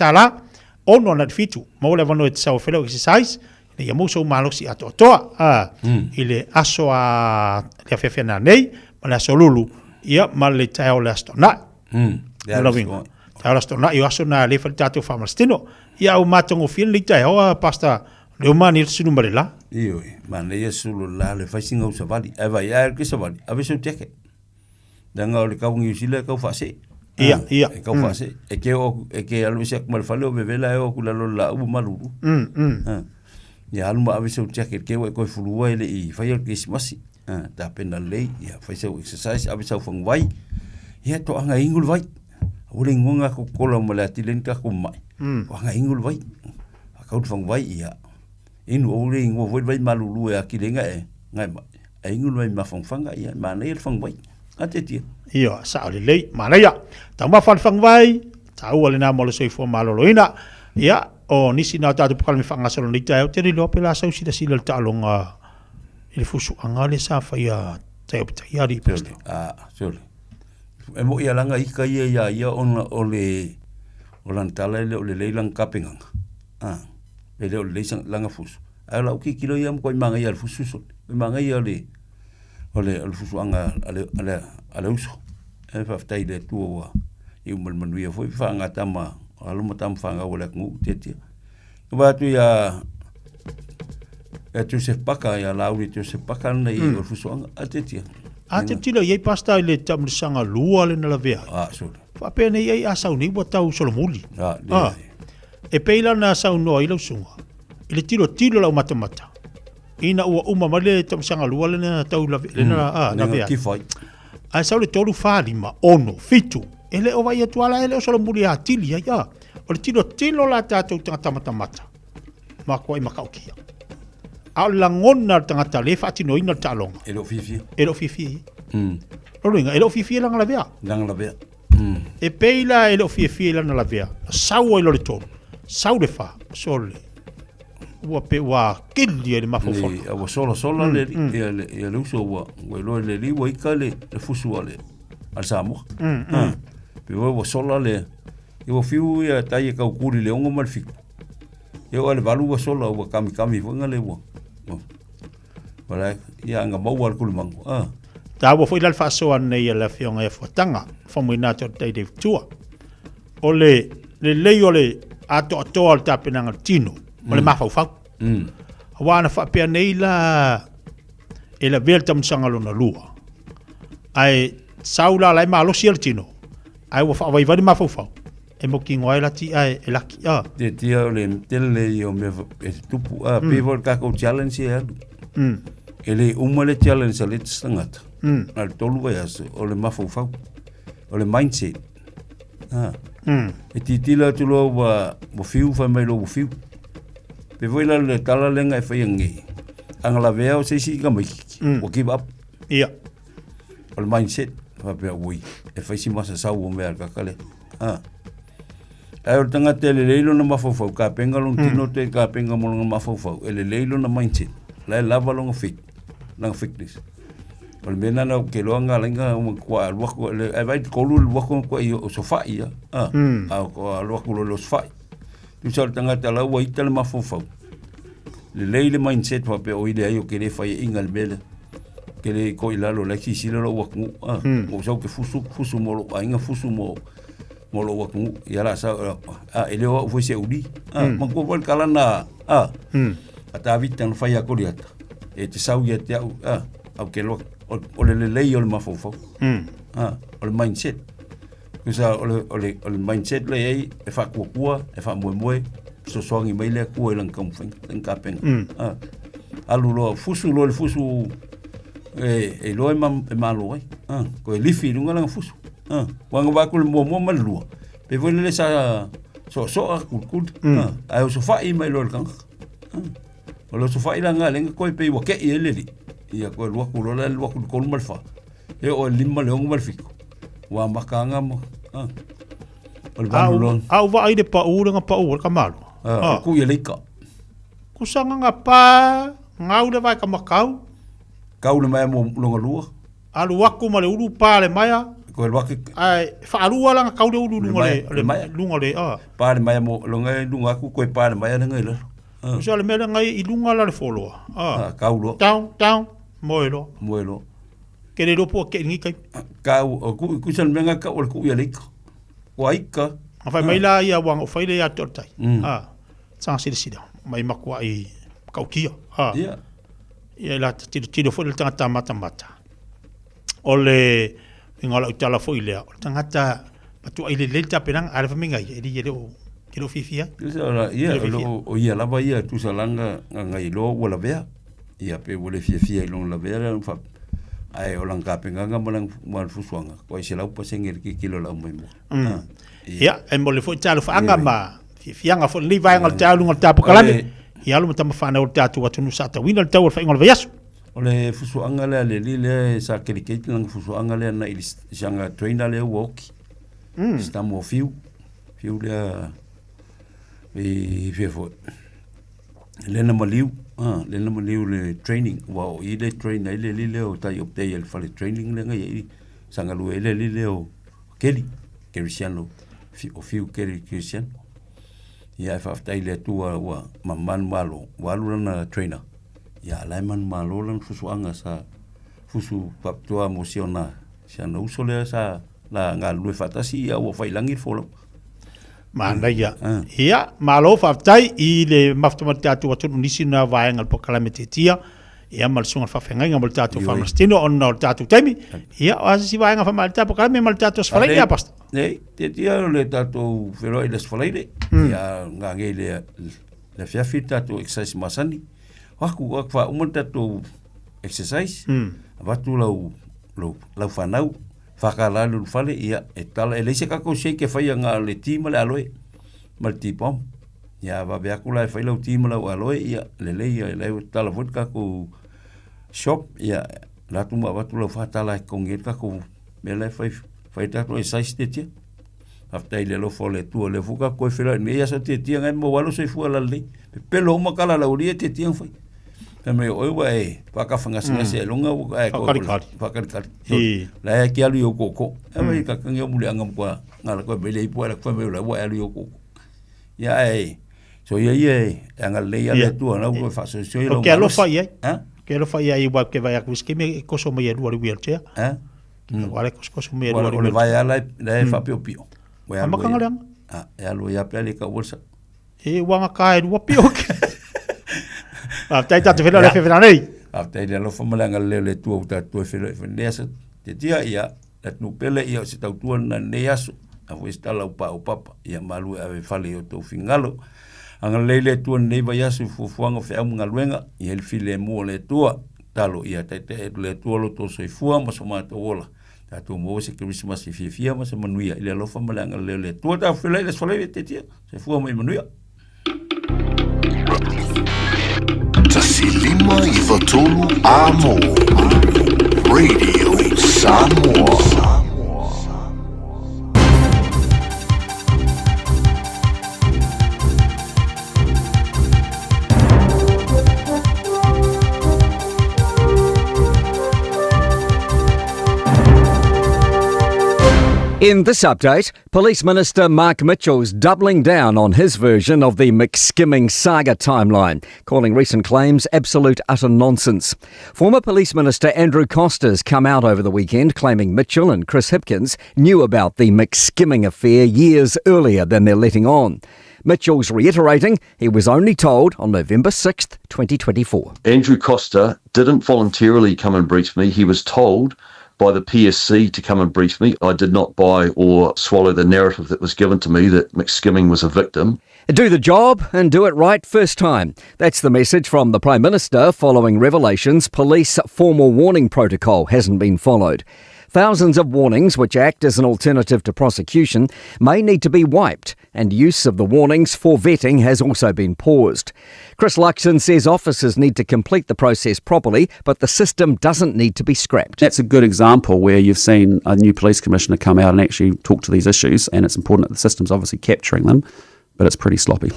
6 ana i le 7. Maua le avanoa e te sau e fai lau exercise, ina ia maua sou malosi atoatoa a, i le aso a le afiafi ana nei, ma le aso lulu, ia, ma le taeao o le Aso Toonai. Le Aso Toonai. Taeao o le Aso Toonai, o aso na le fai le tatou faamalositino. Ia, ua matagofie lenei taeao a, Pastor, lea ua manaia le sulu ma le la. Ioe, manaia sulu la le fai sina au savali. Ae vaai, a alu ke savali, ave sau jacket. Leaga o le kau Niu Sila e kau faasee. Ia, ia. E kau faasee. E ke o, e ke alu ese atu ma le fale o vevela e o atu i lalo o le laau ua malulu. Ia alu ma ave sau jacket ke ua e toe fulua e le i faia le Kerisimasi. Tapena lelei, ia fai sau exercise, ave sau faguvai. Ia toaga e inu le vai. Aua le inua ngā Coca-Cola ma le atili ai ni tatou mamai. Toaga e inu le vai. Faatau le faguvai, ia inu aua le inua foi le vai malulu e atili ai na e, na e mai. Ae inu le vai mafanafana, ia manaia le faguvai. A te tia. Ia, sao lelei, manaia. Taumafa le faguvai, taua lena mo le soifua maloloina. Ia, o nisi na o tatou polokalame faagasolo nei taeao, te le iloa pe la sau silasila i le taaloga i le fusuaga lea sa faia tai o Pitaia alii Pastor. A, sole. E moi a langa ika ia ia ia ona o le o lana tala e le o lelei lana tapenaga. A, e le o lelei lana fusu. Ae o lau tilotilo ia matua manaia le fusu sole. Manaia o le o le o le fusuaga a le a le a le uso. E faafetai i le Atua ua iu ma le manuia foi faagatama o alo ma tama fanau a le atunuu tiatia. Vaai atu ia. Ia Joseph Paka, ia Laauli Joseph Paka lena i o le fusuaga. A tiatia. A tilotilo i ai Pastor i le taamilosaga lua lena lavea ai. A, sole. Faapea nei ai a sau nei ua tau solomuli. A, leai. E pei la na saunoa ai lau susuga, i le tilotilo lau matamata, ina ua uma mai le taamilosaga lua lena na tau lave, lena a, lavea ai. Lena Ae sau le 3, 4, 5, 6, 7, e le o vaai atu lava la e le o solomuli atili ai, a. O le tilotilo la a tatou tagata matamata, matuai matautia. A o le lagona o le tagata le faatinoina le taaloga. E le o fiafia. E le o fiafia ia. Lona uiga, e le o fiafia i lana lavea. Lana lavea. E pei la e le o fiafia i lana lavea, na sau ai loa le tolu, sau le fa, sole. Ua pe ua kili ai le mafaufau. Nei, ua solasola le, ia le, ia le uso ua, ua iloa i le alii ua ika le, le fusu a le, a le Samoa. Ha. Pe ua ua sola le, ia ua fiu ia tai e kaukuli le 6 ma le 7. Ia ua le 8 ua sola ua kamikami foi nga le ua. Ua la, ia anga maua le kulumangu. Ah. Taua foi la le faasoa nei a le afioga ia Fuataga, famuina atu o le tai Tua. O le lelei o le atoatoa o le tapenaga o le tino, o le mafaufau. Aua ana faapea nei la e lavea le taamilosaga lona lua, ae sau la la e malosi le tino, ae ua faavaivai le mafaufau, e mautinoa ai la ti'a e laki a. Tiatia o le tele ia o mea e tupu a pei foi le tatou challenge e alu. E le uma le challenge a le isi tagata. Na o le 3 vaiaso o le mafaufau, o le mindset. A. E tilotilo atu loa ua ua fiu fai mai loa ua fiu. Pei foi la le tala lea na e faia nei, a na lavea o se isi tamaititi, ua give up. Ia. O le mindset, faapea ui, e fai si masasau o mea a le kaka lea. Ah. Ae o le tagata e lelei lona mafaufau, kapenga lona tino te kapenga mo lona mafaufau, e lelei lona mindset, la e lava lona fit, lona fitness. O le mea lena ou te iloa na ala ai ona matua alu atu, ae vaai i le 3 alu atu matua i osofai ia. Ah. A alu atu loa i le osofai. Tusa o le tagata la ua ita le mafaufau. Lelei le mindset faapea oi leai ou te le faiaina le mea lea. Ke le ko i lalo la silasila lou atunuu. Ah, mm. Sau ke fusu, fusu mo lou aiga, fusu mo mo lou atunuu. Ia la sa ah, e le o au foi se uli. Ah, mm. Matua foi le kalana ah. A Tavita na fai a Koliata. E te sau ia te au, ah, au ke loa o le lelei o le mafaufau. Ah, o le mindset. Tusa o le, o le, o le mindset lea e i ai, e faakuakua, e faamoemoe, fesoasoani mai le Atua i lana taumafaiga, lana tapena. Ah, alu loa, fusu loa i le fusu e, e iloa e, ma, e malo ai. Ah, toe lifi i luga lana fusu. Ah, ua na vaai atu i le muamua ma le lua, pei foi lele sa soasoa kulikuli. Ah, ae osofai mai loa i le tagata. Ah, o le osofai la lena lea na toe pei ua tei ai le alii. Ia toe alu atu loa la, alu atu i le tolu ma le fa. E oo i le lima, le ono ma le fitu. Ua amata anga ma ah. O le valu loa. A u vaai i le pau le na pau o le kamalu. Ah, o ku ia leika. Kusa nga pa ngau le vai ka makau. Kau le mai mo longa lua. Alu aku ma le ulu pa le maia. Ko le waki. Ai whaalua la kau le ulu lunga le le lunga le ah. Pa le maia mo longa lunga aku koe pa le maia le ngai lalo. Ah. Kusa le mea le ngai i lunga la le foloa. Ah. Ah, kau loa. Down, down, moe loa. Moe loa. Ke le iloa po o keʻi lenei taimi. Kau, o ku, ku sa le mea nga kau o le ku ia le ika. Kua ika. A fai mai la ia ua fai le ia te o le tai. A, sanga silasila, mai makuaʻi matautia. A, Ia. Ia i la ta tilotilo foi le tagata matamata. O le uiga o lau tala foi lea, o le tagata matuai lelei le tapenaga, a le fai mai ngai, e le ia le o, ke le o fiafia ai. Tusa la, ia, o, lo, o ia lava ia, tusa langa, nga ngai loa ua lavea. Ia, pe ua le fiafia i lona lavea lea, fa, ae o lana tapenaga ma lana, ma le fusuaga, toai 100% le tilotilo a le aumai mua. Ia, e momoli foi talofaga ma fiafiaga foi lenei vaega o le taeao i luga o le tapukalame, i alo ma tama fanau o le tatou atunuu sa tauina le tau o le faaiuga o le vaiaso. O le fusuaga lea a le alii lea sa kelikei lana fusuaga lea na i le siaga trainer lea ua oki. Si tama o Fiu, Fiu lea i fea foi. Lea na maliu, ah, lea na maliu le training, ua o i le train ai le alii lea o tai o le fale training lea na i ai, sa galue ai le alii lea o Keli, Kerisiano, o Fiu Keli Kerisiano. Ia e faafetai i le Atua ua manumalo, ua alu lana trainer. Ia la e manumalo lana fusuaga sa fusu faapitoa mo si ona, si ana uso lea sa la galulue faatasi ia ua fai i lagi le folauga. Manaia. Ia, malo faafetai i le mafuta ma le tatou atunuu nisi na vaega o le polokalame tiatia. Ia ma le susuga i le faafeagaiga ma le tatou faamasino ona o le tatou taimi. Ia, o a se isi vaega faamaea le tatou polokalame ma le tatou Aso Faraile, Pastor? Nei, tiatia o le tatou feloai i le Aso Faraile. Ia, gagei le le afiafi le tatou exercise masani. O aku, aku faauma le tatou exercise, avatu lau, lau, lau fanau, whakala le ulufale, ia, e tala, e leai se tatou shake e faia na o le ti ma le aloe, ma le ti bomb. Ia, vave atu la e fai lau ti ma lau aloe, ia, lelei ia, la e tala foi le tatou shop, ia, la atu ma avatu lau whātala e kongi e le tatou mea la e fai, fai tatou e size te tia. Faafetai i le alofa o le Atua, lea foi tatou toe feiloai i lenei aso tiatia ngai maua ai lou soifua lalelei. Pepelo uma tala a le aualii ia tiatia na fai. Fai mai o oe ua e faatafagasegase ai loga ua e Faakalikali. Faakalikali. La e ke alu i ou tootoo. E mai ka kangi o muliaga matua ngala koe mai le ipu ai la fai mai o la ua e alu i ou tootoo. Ia ae so ia ia e agalelei a le Atua na ua faasoesoe lau Ke alofa i ai. Ke alofa i ai ua ke vai aku ski me koso mai e lua le wheelchair. Ha? Ua le kosokoso mai e lua le O le vae ala e faapiopio. Ua alu ai. Leaga. Ah, e alu ai a pea le ka ua sa. E ua ngaka e lua pio. Faafetai tatou feiloai i le afiafi nei. Faafetai i le alofa ma le agalelei o le Atua ua tatou toe feiloai foi i lenei aso. Tiatia ia, le atunuu pele ia o se tautua lena i lenei aso. A foi se tala ua paopapa, ia malu e ave i fale i o outou finagalo. Agalelei le Atua i lenei vaiaso i fuafuaga o feau ma galuega, ia i le filemu o le Atua. Talo ia taitai atu le Atua lo outou soifua ma so matou ola. Tatou maua se Kerisimasi fiafia ma se manuia i le alofa ma le agalelei o le Atua. Tatou feiloai i le Aso Faraile tiatia. Soifua ma ia manuia. 1 5 9 3 Amo Radio Samoa. In this update, Police Minister Mark Mitchell's doubling down on his version of the McSkimming saga timeline, calling recent claims absolute utter nonsense. Former Police Minister Andrew Coster's come out over the weekend claiming Mitchell and Chris Hipkins knew about the McSkimming affair years earlier than they're letting on. Mitchell's reiterating he was only told on November 6th, 2024. Andrew Coster didn't voluntarily come and brief me. He was told by the PSC to come and brief me. I did not buy or swallow the narrative that was given to me that McSkimming was a victim. Do the job and do it right first time. That's the message from the Prime Minister following revelations police formal warning protocol hasn't been followed. Thousands of warnings, which act as an alternative to prosecution, may need to be wiped, and use of the warnings for vetting has also been paused. Chris Luxon says officers need to complete the process properly, but the system doesn't need to be scrapped. That's a good example where you've seen a new police commissioner come out and actually talk to these issues, and it's important that the system's obviously capturing them, but it's pretty sloppy.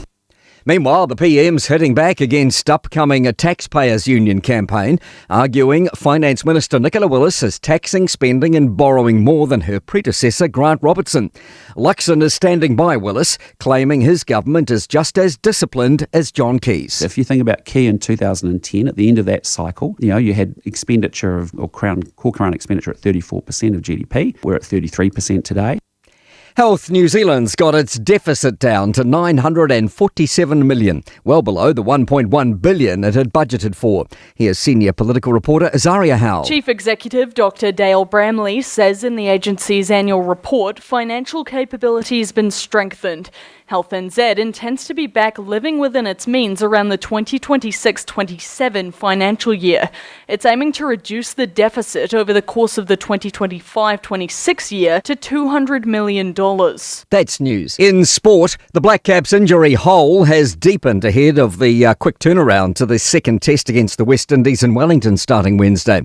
Meanwhile, the PM's hitting back against upcoming a taxpayers union campaign, arguing Finance Minister Nicola Willis is taxing, spending and borrowing more than her predecessor Grant Robertson. Luxon is standing by Willis, claiming his government is just as disciplined as John Key's. If you think about Key in 2010, at the end of that cycle, you know, you had expenditure of, or crown, core crown expenditure at 34% of GDP. We're at 33% today. Health New Zealand's got its deficit down to 947 million, well below the 1.1 billion it had budgeted for. Here's senior political reporter Azaria Howe. Chief Executive Dr. Dale Bramley says in the agency's annual report, financial capability has been strengthened. Health NZ intends to be back living within its means around the 2026-27 financial year. It's aiming to reduce the deficit over the course of the 2025-26 year to $200 million. That's news. In sport, the Black Caps injury hole has deepened ahead of the uh, quick turnaround to the second test against the West Indies in Wellington starting Wednesday.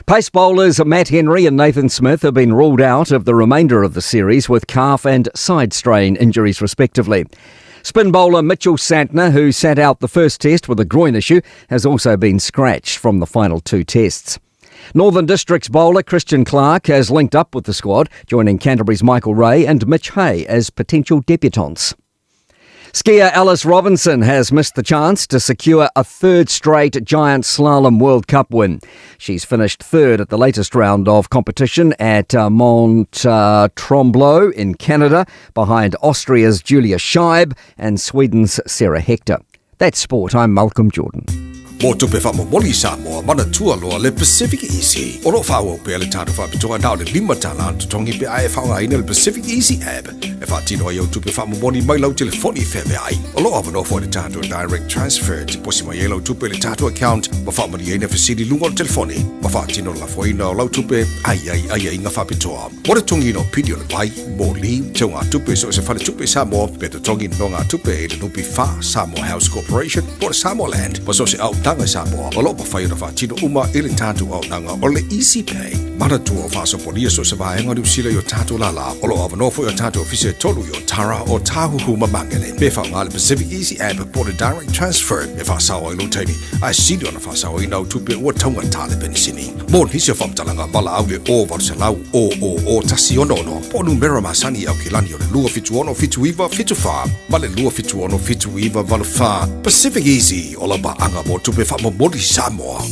Pace bowlers Matt Henry and Nathan Smith have been ruled out of the remainder of the series with calf and side strain injuries respectively. Spin bowler Mitchell Santner, who sat out the first test with a groin issue, has also been scratched from the final two tests. Northern District's bowler Christian Clark has linked up with the squad, joining Canterbury's Michael Ray and Mitch Hay as potential debutants. Skier Alice Robinson has missed the chance to secure a third straight Giant Slalom World Cup win. She's finished third at the latest round of competition at Mont Tremblant in Canada, behind Austria's Julia Scheib and Sweden's Sarah Hector. That's sport. I'm Malcolm Jordan. Mo tupe faamomoli i Samoa, manatua loa le Pacific Easy. O lo o faaauau pea le tatou faapitoa na o le $5 le totogi pe a e faaaogaina le Pacific Easy app e faatino ai au tupe faamomoli mai lau telefoni feaveai. O lo o avanoa foi le tatou Direct Transfer e tiposi mai ai lau tupe i le tatou account ma faamalieina fesili i luga o le telefoni ma faatino le lafoina o lau tupe a i ai aiaiga faapitoa. Mo le totogiina o pili o le vai, moli, teugatupe i so o se faletupe i Samoa, pe totogi nonogatupe i le NPF, Samoa House Corporation, po o le Samoa Land, ma so o se auaunaga i Samoa, o lo o mafai ona faatino uma i le tatou auaunaga o le Easy Pay. Manatua o faasopolia so o se vaega o Niu Sila i o tatou lālā. O lo o avanoa foi o tatou ofisa e tolu i Otara, Ōtāhuhu ma Māngere. Pe faaaoga le Pacific Easy App po o le Direct Transfer e faasao ai lou taimi, ae sili ona faasaoina au tupe ua taugata le penisini. Mo nisi o faamatalaga, valaau i le 0800 000 166 po o numera masani i Aukilani o le 276 79 74 ma le 276 79 84. Pacific Easy, o lau paaga mo tupe faamomoli Samoa.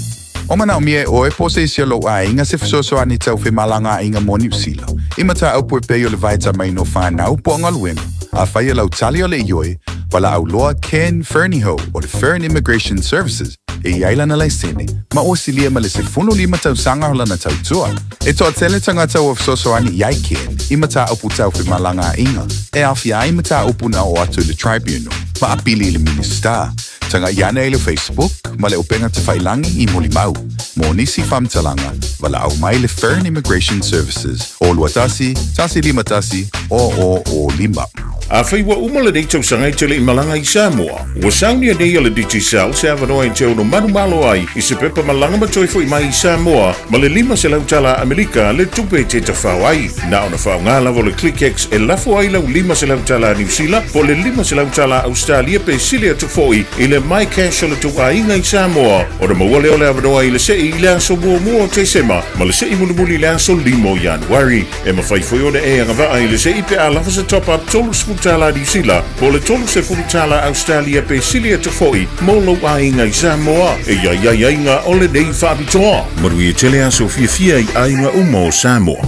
O manaomia e oe po o se isi o lou aiga se fesoasoani tau femalagaaiga mo Niu Sila, i mataupu e pei o le vaetamaina o fanau po o galuega. Afai e lau tali o le ioe, valaau loa Ken Fernihough o le Fern Immigration Services e i ai lana laisene, ma ua silia ma le 15 tausaga o lana tautua. E toatele tagata ua fesoasoani i ai Ken i mataupu tau femalagaaiga e aofia ai mataupu na oo atu i le Tribunal ma apili i le Minisita. Tagai ane i le Facebook ma le upega tafailangi i molimau. Mo nisi faamatalaga, valaau mai le Fern Immigration Services o 21 151 0005. Afai ua uma lenei tausaga e te le i malaga i Samoa, ua saunia nei e le Digicel se avanoa e te ono manumalo ai i se pepa malaga ma toe foi mai i Samoa ma le $500 Amerika le tupe e te tafao ai. Na ona faaaoga lava o le ClickX e lafo ai lau $500 Niu Sila po o le $500 Ausetalia pe sili atu foi i le MyCash o le tou aiga i Samoa ona maua lea o le avanoa i le sei i le aso muamua o Tesema ma le sei mulimuli i le aso 5 o Ianuari. E mafai foi ona e agavaa i le sei pe a lava se top-up $30 Niu Sila po o le $30 Ausetalia pe sili atu foi mo lou aiga i Samoa. E i ai aiaiga o lenei faapitoa. Manuia tele aso fiafia i aiga uma o Samoa.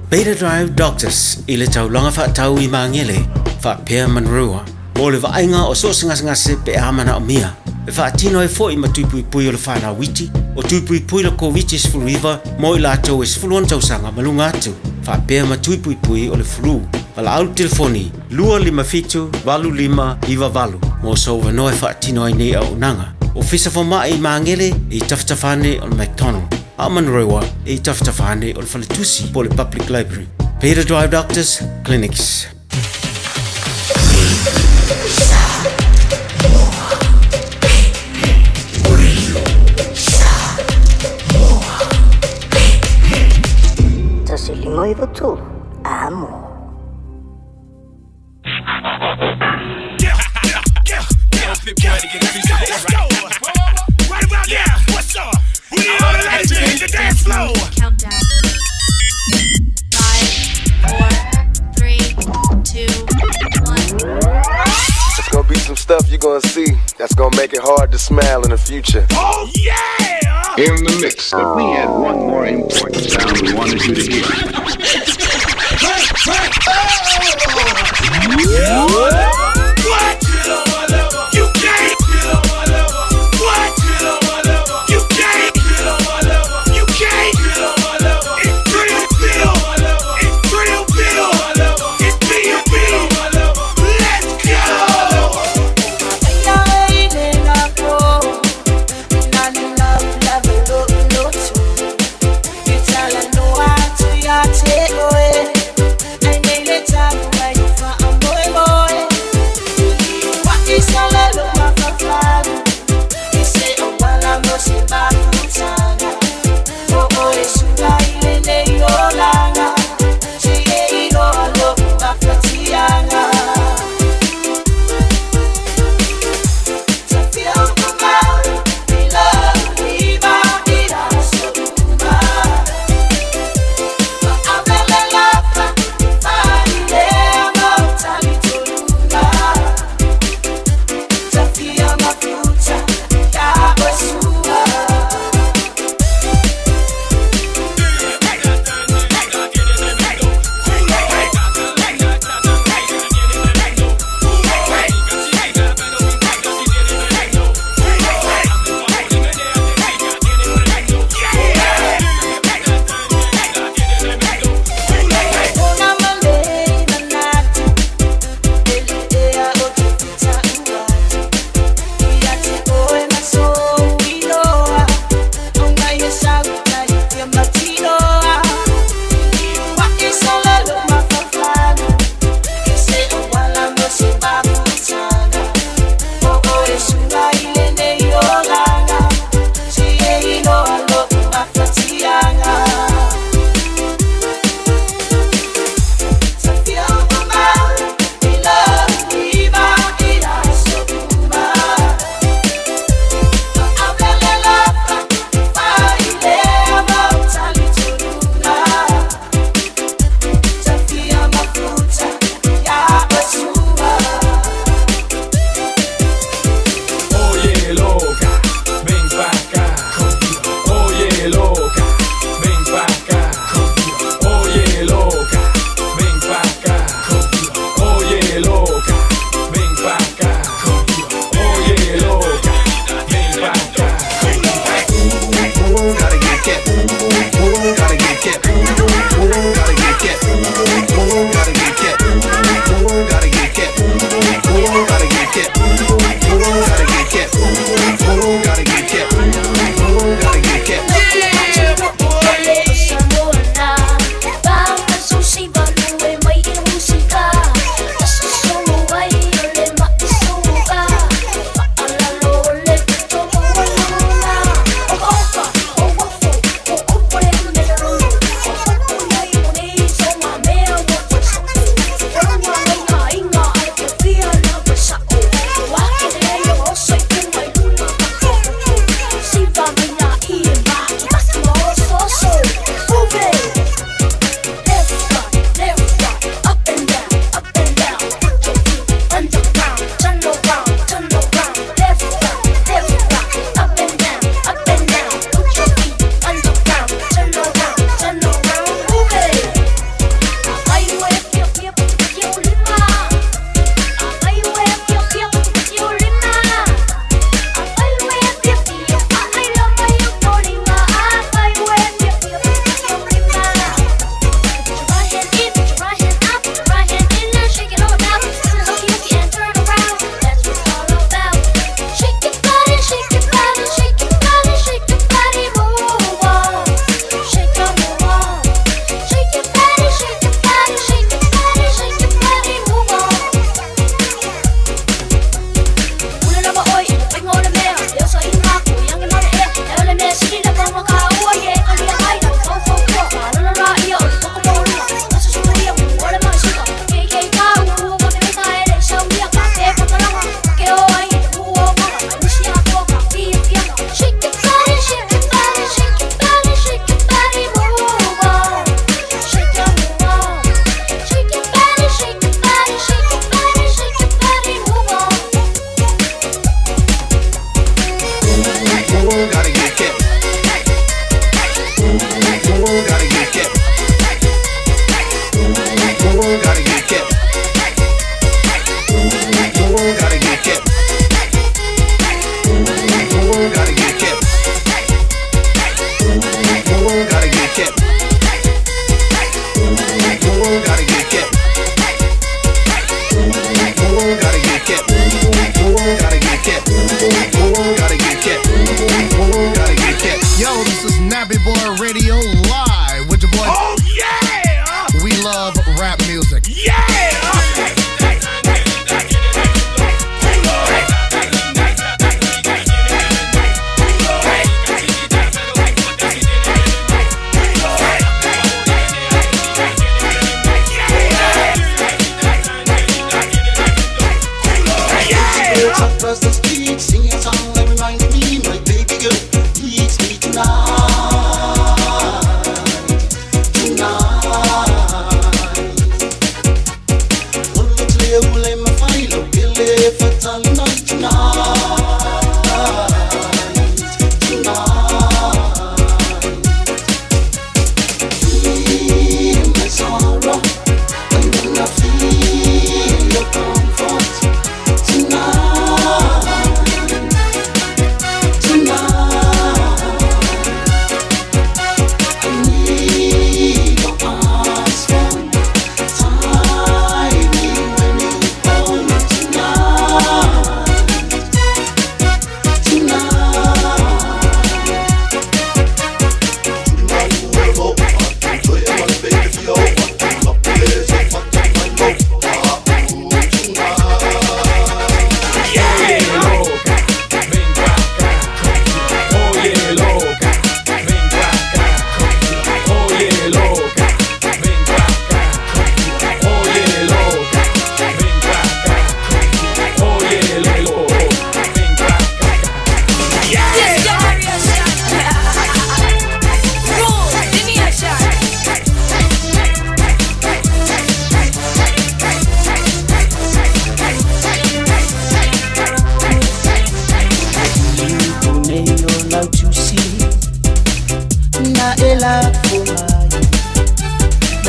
Beta Drive Doctors i le taulaga faatau i Magele, faapea Manurewa, mo le vaaiga o so o se gasegase pe a manaomia. E faatino ai foi ma tui puipui o le whanau iti, o tui puipui le Koviti-19 mo i latou e 16 tausaga ma luga atu, faapea ma tui puipui o le flu. Valaau le telefoni 257 8598 mo sou avanoa e faatino ai nei auaunaga. Ofisa Fomai i Magele i tafatafa ane o le McDonald, a o Manurewa i tafatafa ane o le Faletusi po o le Public Library. Peter Drive Doctors Clinics. 1593, amo. Countdown. 5, 4, 3, 2, 1. It's gonna be some stuff you're gonna see that's gonna make it hard to smile in the future. Oh, yeah! In the mix. But we had one more important sound we wanted you to hear. What? You can't. What? You can't. You can't. It's Trill Bill. It's Trill Bill. It's B&B. Let's go.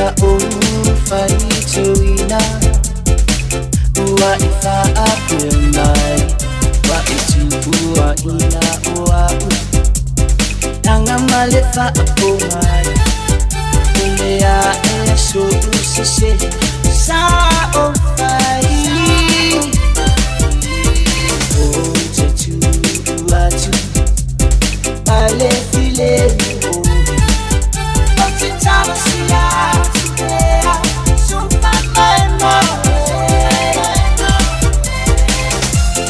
Na o faitauina Ua i whaapea mai Wa i tupua ina o au Tanga ma le whaapo mai O le a e so usese Sa o whai O te tūru atu Ma le file o O te tama si atu ea Sufa mai mo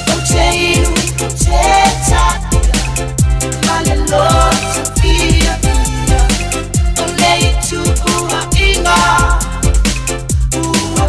O te inu te taia Ma le loto fia fia O le i tuua inga Ua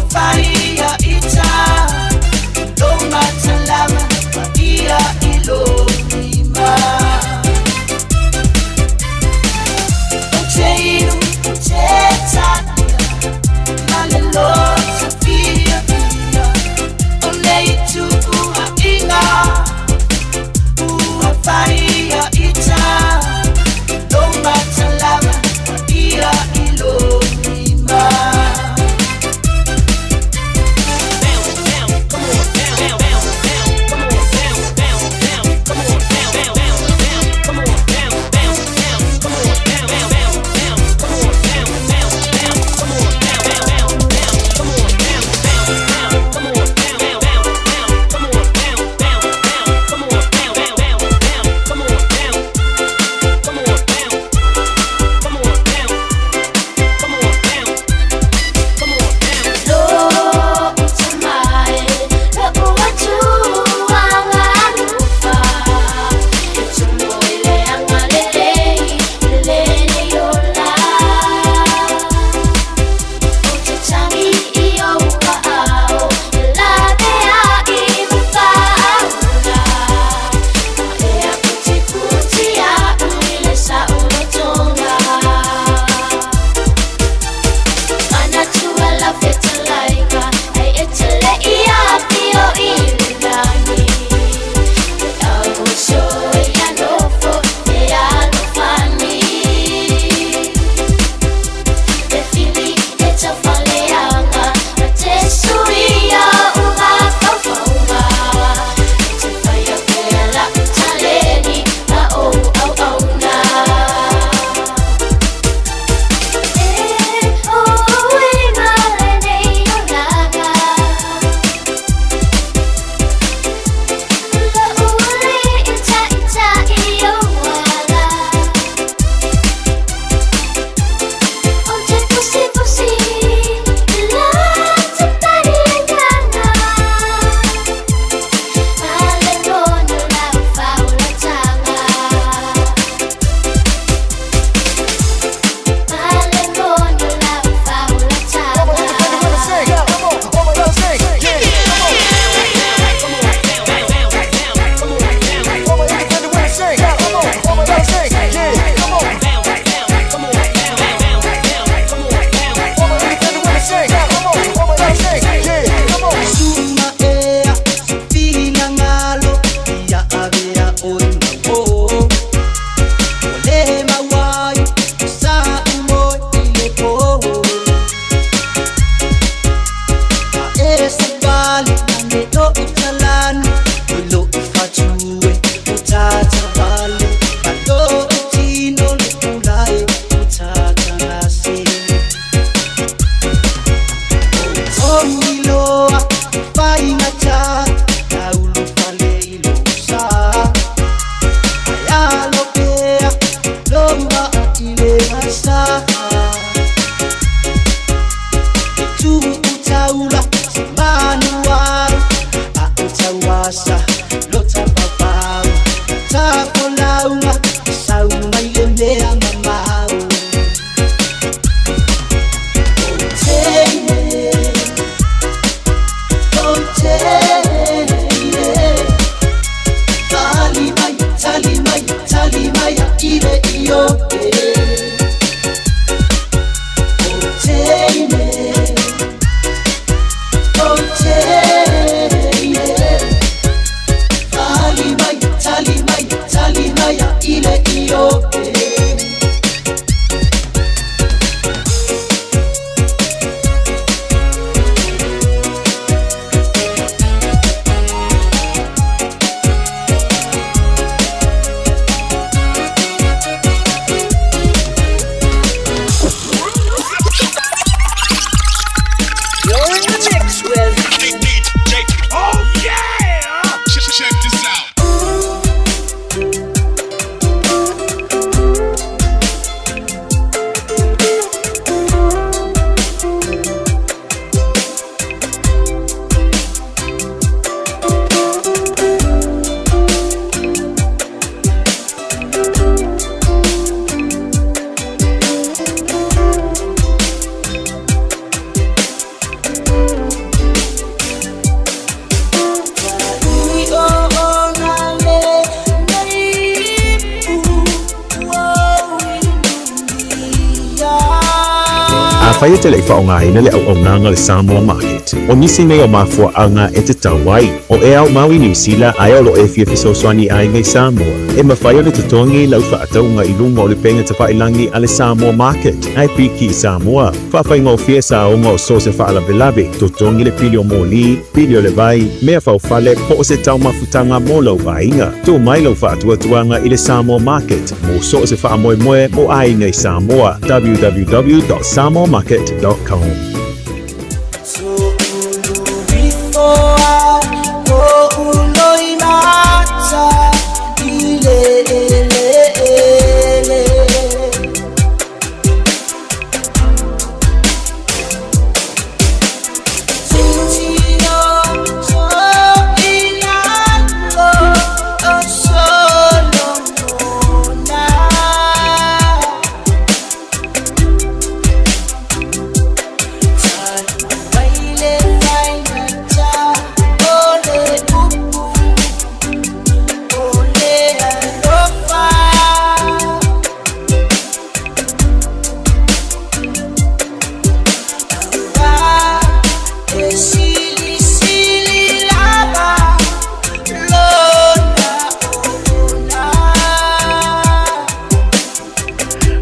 Afai e te le i faaaogaina le auaunaga a le Samoa Market, o nisi nei o mafuaaga e tatau ai, o e aumau i Niu Sila ae o lo o e fia fesoasoani i aiga i Samoa, e mafai ona totogi lau faatauga i luga o le upega tafailagi a le Samoa Market ae piki i Samoa. Faafaigofie saoga o so o se faalavelave, totogi le pili o moli, pili o le vai, mea faufale po o se taumafutaga mo lou aiga. Tuu mai lau faatuatuaga i le Samoa Market mo so o se faamoemoe mo aiga i Samoa, www.samoamarket.com.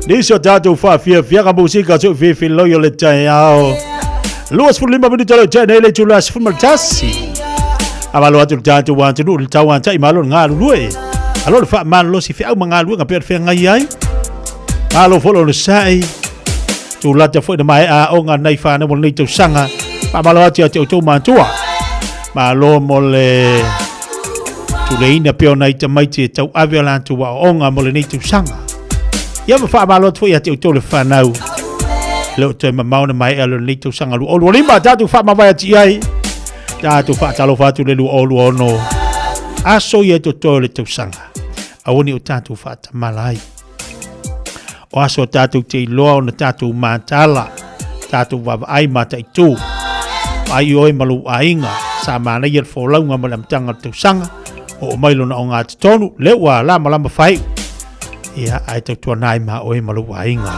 Nisi o tatou faafiafiaga musika se fifiloi o le taeao. 25 minute o le tae nei le itula 11. Avalo atu le tatou atunuu le tauatai malo le galulue. Alo le faamalolosi feau ma galuega pei ona feagai ai. Malo foi le onosai. Tulata foi na maea aoga nai whanau mo lenei tausaga. Faamalo atu ia te outou matua. Malo mo le tuleina pea o nai tamaiti e tauave o latou aoaoga mo lenei tausaga. Ia ma faamalo atu foi ia te outou le whanau. Le o toe mamao na maea lo lenei tausaga 2025. Tatou faamavae atu i ai. Tatou faatalofa atu le 2026. Aso ia e totoe o le tausaga. Aua ne i o tatou faatamala ai. O aso tatou te iloa ona tatou mataala, tatou vaavaai mataitu. Vaai oe ma lou aiga, sa manaia le folauga ma le amataga o le tausaga, oo mai lona ogatotonu, lea ua lamalama faaiu. Ia, ae tautuana ai ma oe ma lou aiga.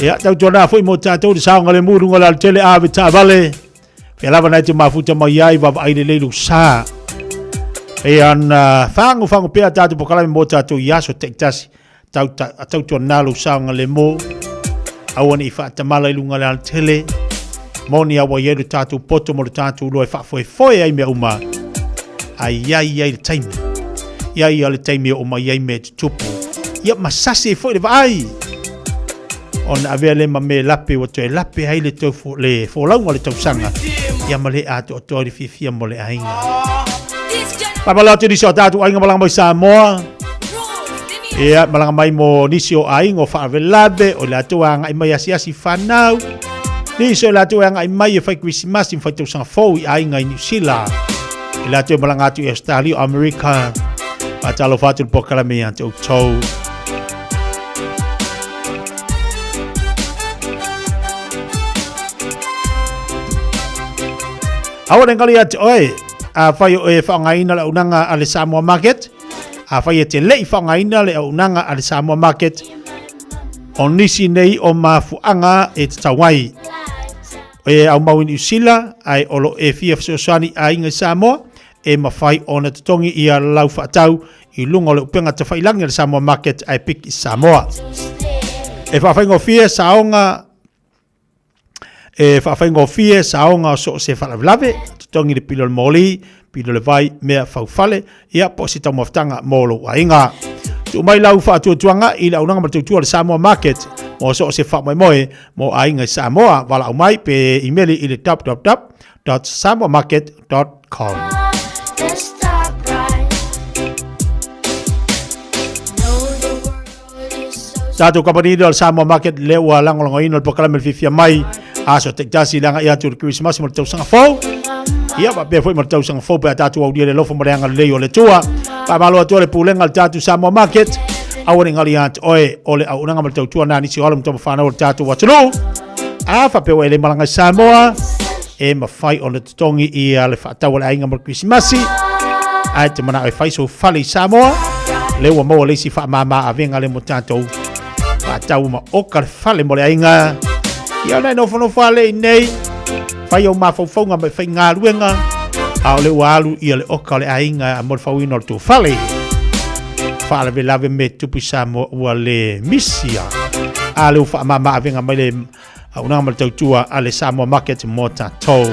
Ia, tautuana foi mo tatou le saogalemu i luga o le alatele ave taavale. Pea lava nai te mafuta mai ai vaavaai lelei lou sa. E ana fagofago pea tatou pokalame mo tatou i aso taitasi. Tau, ta, tautuana lou saogalemu. Aua ne i faatamala i luga o le alatele. Moni a ua i ai lo tatou poto mo le tatou loa e faafoefoe ai mea uma. Ai ai ai le taimi. Ia ia le taimi e oo mai ai mea e tutupu. Ia ma sasi ai foi le vaai. Ona avea lea ma mea lape ua toe lape ai le, tau, le folauga o le tausaga. Ia ma le atoatoa i le fiafia mo le aiga. Faamalo atu nisi o tatou aiga malaga mai Samoa. Ia, malaga mai mo nisi o aiga o faalavelave, o i latou e agai mai asiasi whanau. Nisi o i latou e agai mai e fai Krisimasi ma fai tausaga fou i aiga i Niu Sila. I latou e malaga atu i Australia o Amerika. Faatalofa atu le polokalame ia te outou. Aua ne ngali ia te oe, afai o e faaaogaina le auaunaga a le Samoa Market, afai e te le i faaaogaina le auaunaga a le Samoa Market, o nisi nei o mafuaaga e tatau ai. E aumau i Niu Sila, ae o lo o e fia fesoasoani i aiga i Samoa, e mafai ona totogi ia lau faatau i luga o le upega tafailagi a le Samoa Market ae piki i Samoa. E faafaigofie saoga e faafaigofie saoga o so o se faalavelave, totogi le pili o le moli, pili o le vai, mea faufale, ia po o se taumafataga mo lou aiga. Tuu mai lau faatuatuaga i le auaunaga ma le tautua a le Samoa Market mo so o se faamoemoe mo aiga i Samoa. Valaau mai pe imeli i le www.samoamarket.com. Tatou kamupani o le Samoa Market lea ua lagolagoina le polokalame le fiafia mai aso taitasi le agai atu i le Kerisimasi ma le tausaga fou. Ia faapea foi ma le tausaga fou pe a tatou aulia le alofa ma le agalelei o le Atua. Faamalo atu le pulega o le tatou Samoa Market. Aua ne i gali ia te oe o le auaunaga ma le tautua na nisi o alo ma tama fanau o le tatou atunuu. A faapea ua e le malaga i Samoa, e mafai ona totogi ia le faatau a le aiga mo le Kerisimasi. Ae te manao e fai sou fale i Samoa, lea ua maua le isi faamama avega lea mo tatou faatau ma oka le fale mo le aiga. Ia ona e nofonofo lava lea i inei, fai ou mafaufauga ma e faigaluega, a o lea ua alu ia le oka o le aiga mo le fauina o le tou fale. Faalavelave me tupu i Samoa ua le misia. A lea ua faamama avega mai le auaunaga ma le tautua a le Samoa Market mo tatou.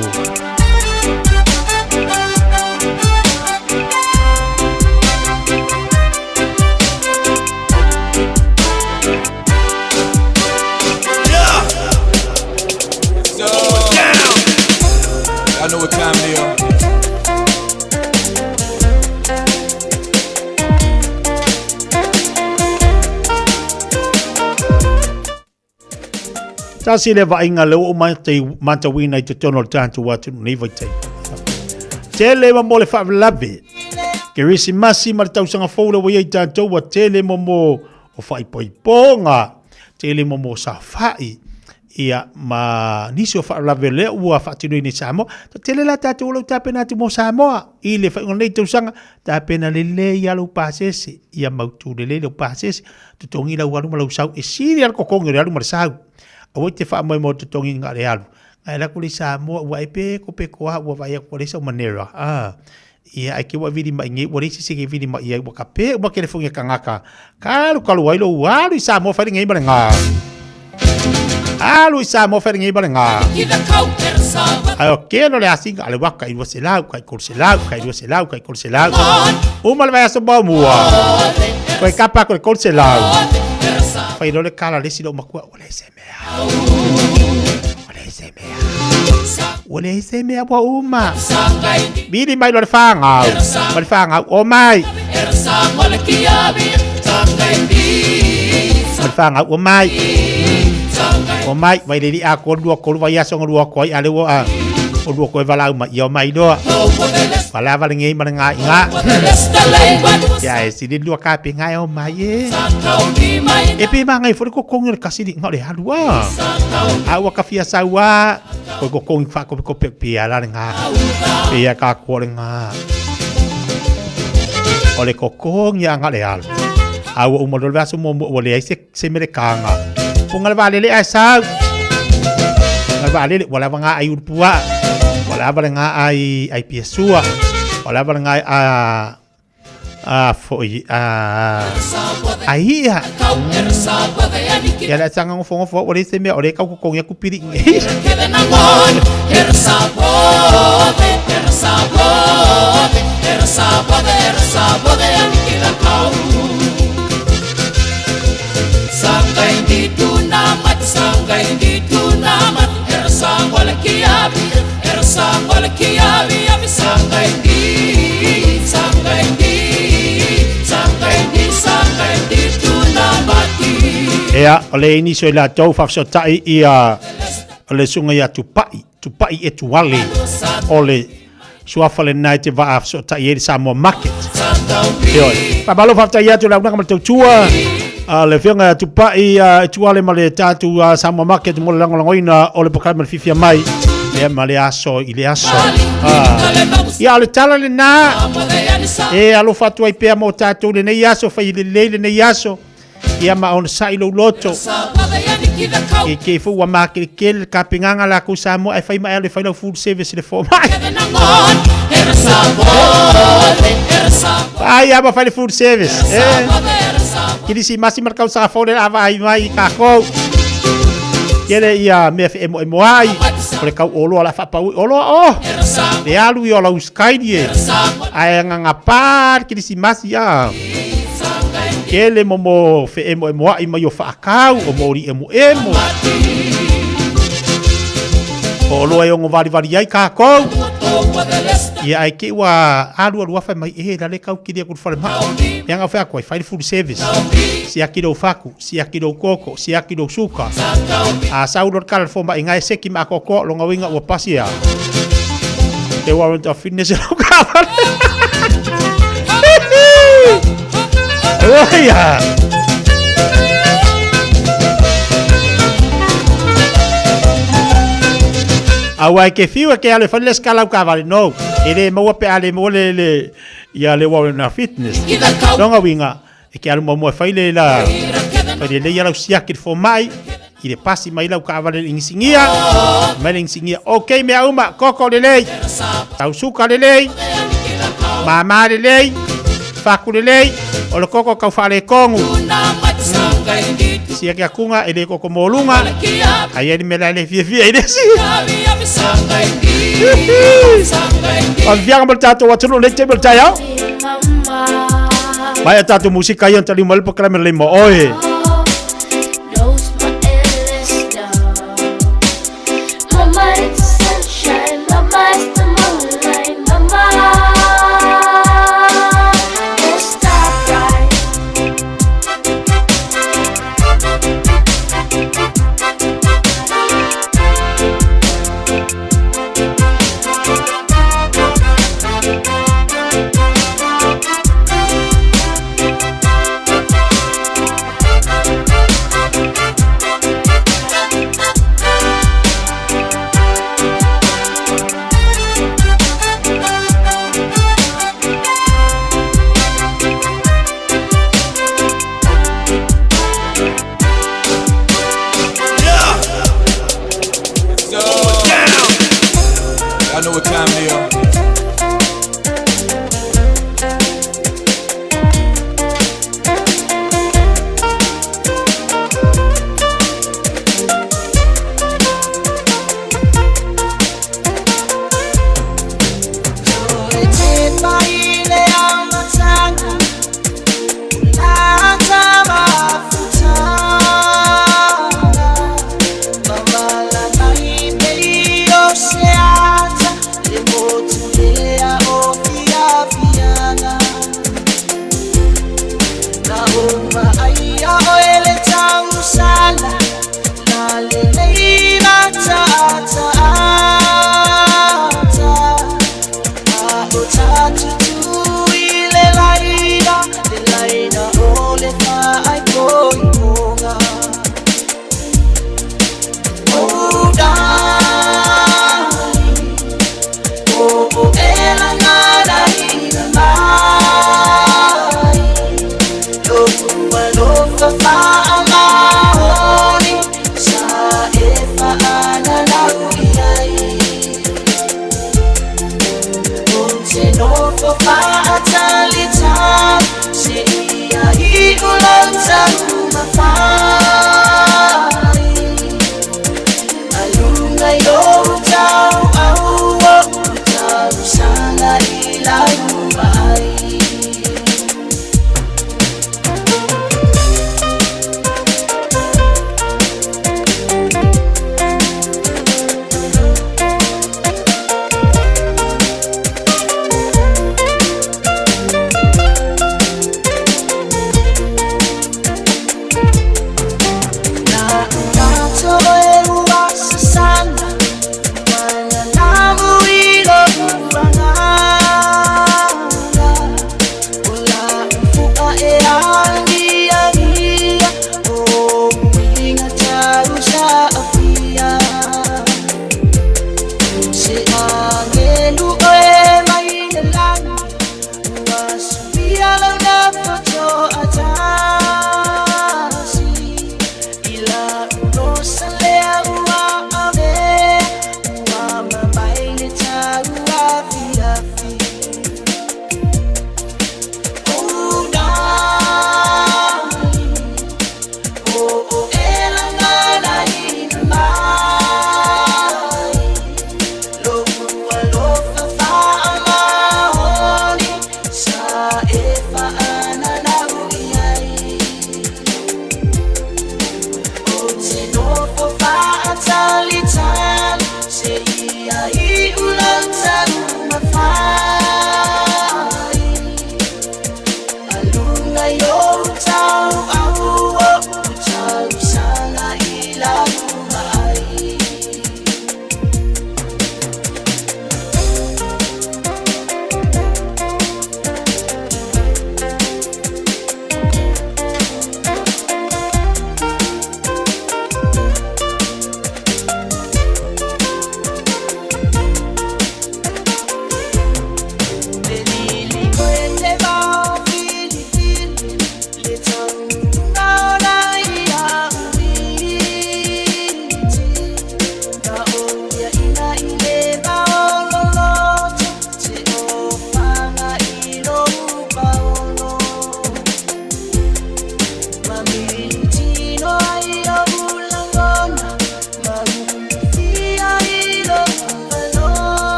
I know what time it is. Tasi le vaaiga lea ua uma matauina i totonu o le tatou atunuu nei vaitaimi. Tele ma mo le faalavelave. Kerisimasi ma le tausaga fou lea ua i ai tatou ua tele mo mo o faaipoipoga, tele mo mo saofai, ia ma nisi o faalavelave lea ua faatinoina i Samoa. Tele la tatou o lo o tapena atu mo Samoa i le faaiuga o lenei tausaga, tapena lelei lava lou pasese, ia mautu lelei lou pasese, totogi lau alu ma lau sau, e sili lava le totogi o le alu ma le sau. Aua e te faamoemoe i le totogi na o le alu. Ae alu atu lea i Samoa ua e peko peko lava ua vaai atu ua leai sau manera. Ia ae te i ua e vili mai i inei ua leai se isi e te vili mai i ai ua tape uma telefoni a tagata. Talu talu ai lou alu i Samoa fai lenei ma lena. Alu i Samoa fai lenei ma lena. Ae o kelo le asiga a le waka i 200, kai 300, kai 200, kai 300. Uma le vaiaso muamua. Koe kapa aku i le 300. Fai loa le kala a le isi lou matua, ua leai se mea. Ua leai se mea. Ua leai se mea ua uma. Vili mai loa le fanau. Ma le fanau, o mai. Ma le fanau, o mai. O mai, vai le li a ko lua kolu vai aso lua ko ai ale ua a. O lua ko e valau mai, ia o mai loa. Valava le ngei ma le ngā i ngā. Ia e sili lua ka pe ngā e o mai e. E pe mangai fo le kokongi o le kasili ngā o le alu a. A ua ka fia sau a. Ko kokongi whakopekope pia la le ngā. Pia ka kua le ngā. O le kokongi a ngā le alu. A ua uma loa le aso muamua ua leai se se mele kanga. O ngā le vaalele ae sau. Ngā le vaalele, ua lava ngā ai urupua. Ua lava le ngā ai, ai piasua. Ua lava le ngā a, a foi, a, ai ia. Ia le sanga ngofo ngofo, ua le se mea, o le kau kokongi aku piri. Ea, o le nisi o i latou faafesootai ia o le susuga ia Tupai, Tupai Etuale, o le suafa lena e te vaa fesootai ai le Samoa Market. Ioe. Faamalo faafetai atu i le auaunaga ma le tautua a le Afioga ia Tupai Etuale ma le tatou Samoa Market mo le lagolagoina o le polokalame ma le fiafia mai ia ma le aso i le aso. Ia, o le tala lena e alofa atu ai pea mo tatou lenei aso, fai lelei lenei aso. Ia ma onosai lou loto. I te fo ua makelikeli le kapengaga lakou Samoa ae fai ma e alu e fai lau full service i le fomai. Ai ama fai le full service. Eh. Kirisimasi ma le tausaga fou le a vaai mai i takou. Kele ia mea feemoemoai ai. O le tau oloa la faapau oloa o. Le alu i o lau skaini e. Ae ngangapa le kirisimasi a. Kele momo feemoemoai mai o faakau o moli emoemo. O oloa e ono valivali ai kākou. Ia ai ke ua alu alu afa mai e la le kau kiri aku le fale maa. Ia ngau whea koe, whai le full service. Siaki lou faku, siaki lou koko, siaki lou suka. A sau lo kala fo mai ngai seki ma koko longa winga ua pasi a. Te warrant of fitness lau kawale. Oh ia. Aua e ke fiu e ke alu e fai le skala au kavale. No. E le maua pe a le maua le, le. Ia le ua na fitness. Longa winga e ke alu muamua e fai le la fai le lei lau siaki le fomai i le pasi mai lau kaavale le ingisingia mai le ingisingia ok mea uma koko lelei tausuka lelei mama lelei faku lelei o le koko kau faaletonu siaki akunga e le koko moluga ai ai le mea la e le fiafia i le si Afiaga ma le tatou atunuu nei taimi o le taeao. Mai a tatou musika ia na taliu mai le polokalame lelei mo oe. Mama, it's the sunshine. Mama, it's the moonlight. Mama, won't stop right. I know what time it is.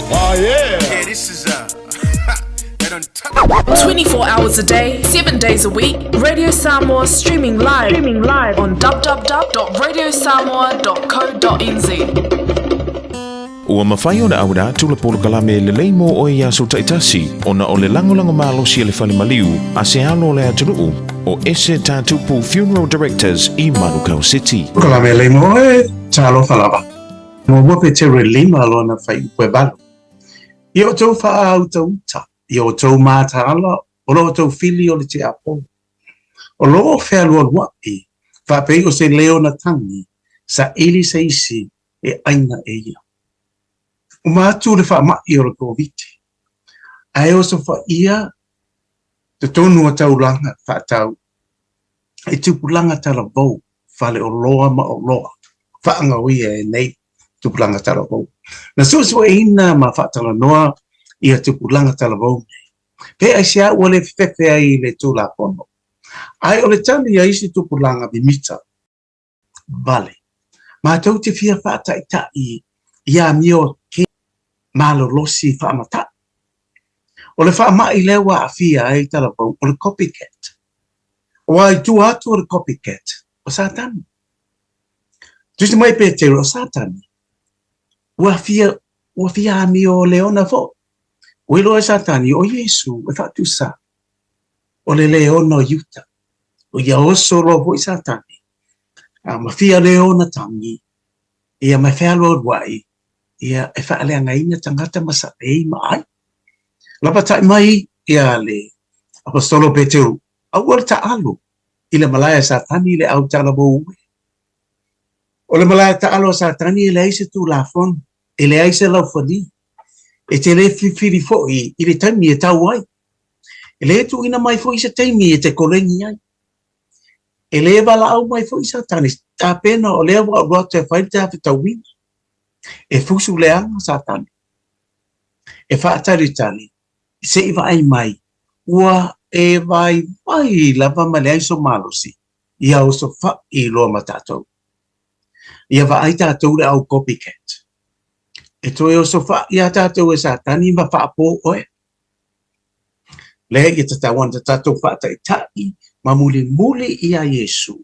Oh yeah. Yeah, this is 24 hours a day, 7 days a week, Radio Samoa streaming live, on www.radiosamoa.co.nz. Ua mafai ona auina atu le polokalame lelei mo oe i aso taitasi ona o le lagolago malosi a le fale maliu a se alo o le atunuu o Ese Tatupu Funeral Directors i Manukau City. Polokalame lelei mo oe, talofa lava. Muamua Petero e lima lona fuaiupu e valu. Ia outou faautauta, ia outou mataala o lo outou fili o le tiapolo. O lo o fealualuaʻi, faapei o se leo na tagi, saili se isi e ʻaina e ia. Uma atu le faamaʻi o le Koviti, ae osofaia totonu o taulaga faatau i tupulaga talavou, faleoloa ma oloa faagaoia e nei tupulaga talavou. Na suesueina ma faatalanoa ia tupulaga talavou nei, pe aisea ua le fefefe ai i le Tulafono, ae o le tali a isi tupulaga mimita vale. Matou te fia faataitaʻi i amio ke malolosi faamataʻi. O le faamaʻi lea ua aafia ai talavou o le copycat. Aua i tua atu o le copycat, o Satani. Tusi mai Petero, o Satani, ua fia, ua fia amio leona foʻi. Ua iloa e Satani, o Iesu e faatusa, o le leona o Iuta. O ia oso loa foʻi Satani, a ma fia leona tagi, ia ma fealualuaʻi, ia e faaleagaina tagata ma saʻei ma ʻai. Lapataʻi mai ia le Aposetolo Peteru, aua le taʻalo i le malae a Satani i le au talavou e. O le malae taʻalo a Satani e leai se Tulafono, e leai se laufali, e te le filifili foʻi i le taimi e tau ai. E le tuuina mai foʻi se taimi e te koleni ai. E le valaau mai foʻi Satani, tapena o lea ua alu atu e fai le tafetauina. E fusu leaga Satani, e faatalitali se i vaai mai, ua e vaivai lava ma leai so malosi, ia osofaʻi loa ma tatou. Ia vaai tatou le au copycat. E toe osofaʻi iā tatou e Satani ma faapō oe. Lea ia tatau ana tatou faataʻitaʻi ma mulimuli iā Iesu,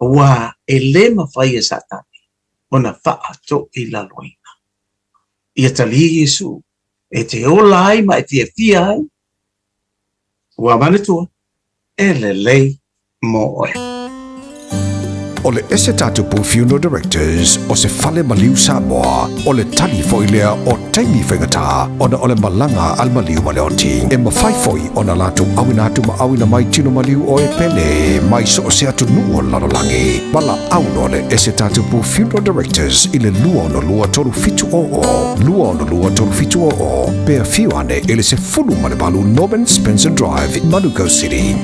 auā e le mafai e Satani ona faatoilaloina. Ia talia Iesu e te ola ai ma e fiafia ai, ua manatua, e lelei mo oe. O le Ese Tatupu Funeral Directors o se fale maliu Samoa, o le tali foi lea o taimi faigata ona o le malaga a le maliu ma le oti. E mafai foi ona latou auina atu ma auina mai tino maliu o e pele mai so o se atunuu o le lalolagi. Valaau loa le Ese Tatupu Funeral Directors i le 262 3700, 262 3700, pe afio ane i le 18 Norman Spencer Drive, Manukau City.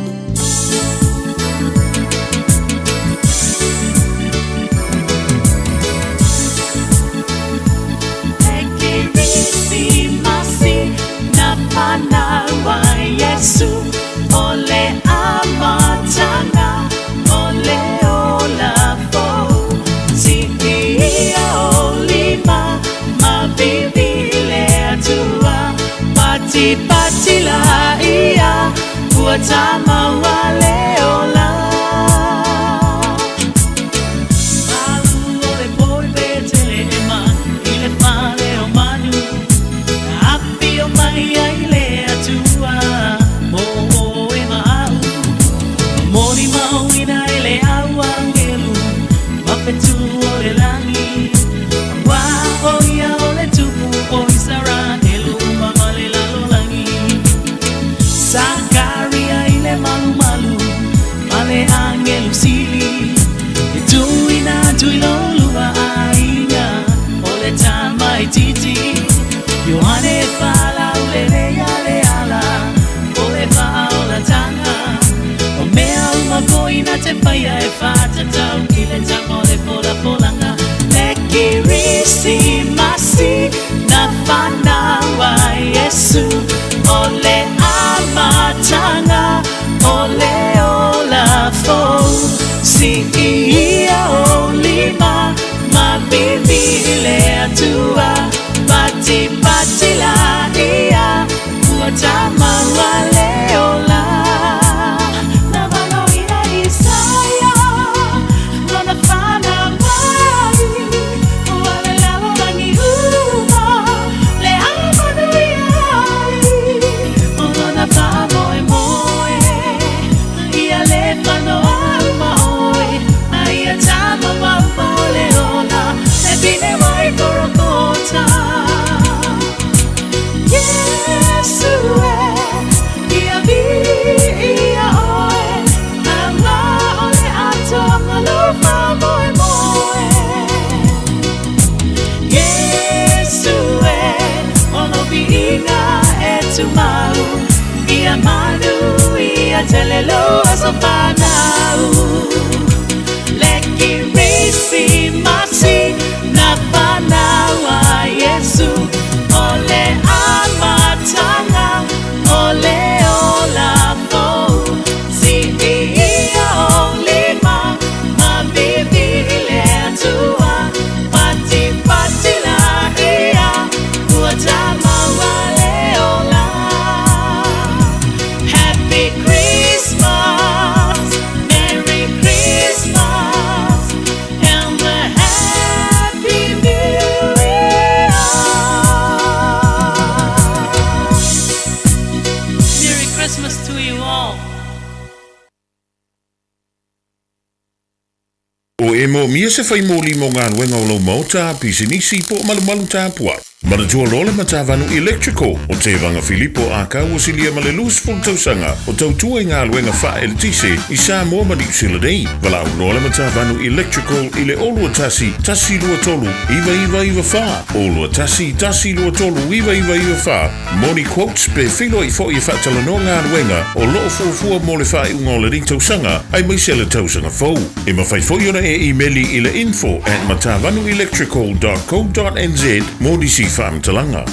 faamoemoe. Iesu e, o lou viiga e tumau, ia manuia tele loa so fanau. Le Kerisimasi na fanau ai Iesu, o le amataga o le ola fou. Siia ou lima ma viivii i le Atua, patipati laia ua tamaua le ola. Happy Christmas, Merry Christmas, and a Happy New Year. Merry Christmas to you all. O e moomia se fai moli mo galuega o lou maota, pisinisi po o malumalu tapuai. Manatua loa le Matavanu Electrical o Tevaga Filipo Ākau ua silia ma le 20 tausaga o tautua i galuega faaeletise i Samoa ma Niu Sila nei. Valaau loa le Matavanu Electrical i le 021 123 9994, 021 123 9994 mo ni quotes pe feiloai foi e faatalanoa galuega o lo o fuafua mo le faaiuga o lenei tausaga aemaise le tausaga fou. E mafai foi ona e imeli i le info at matavanuelectrical dot co dot nz mo nisi faamatalaga.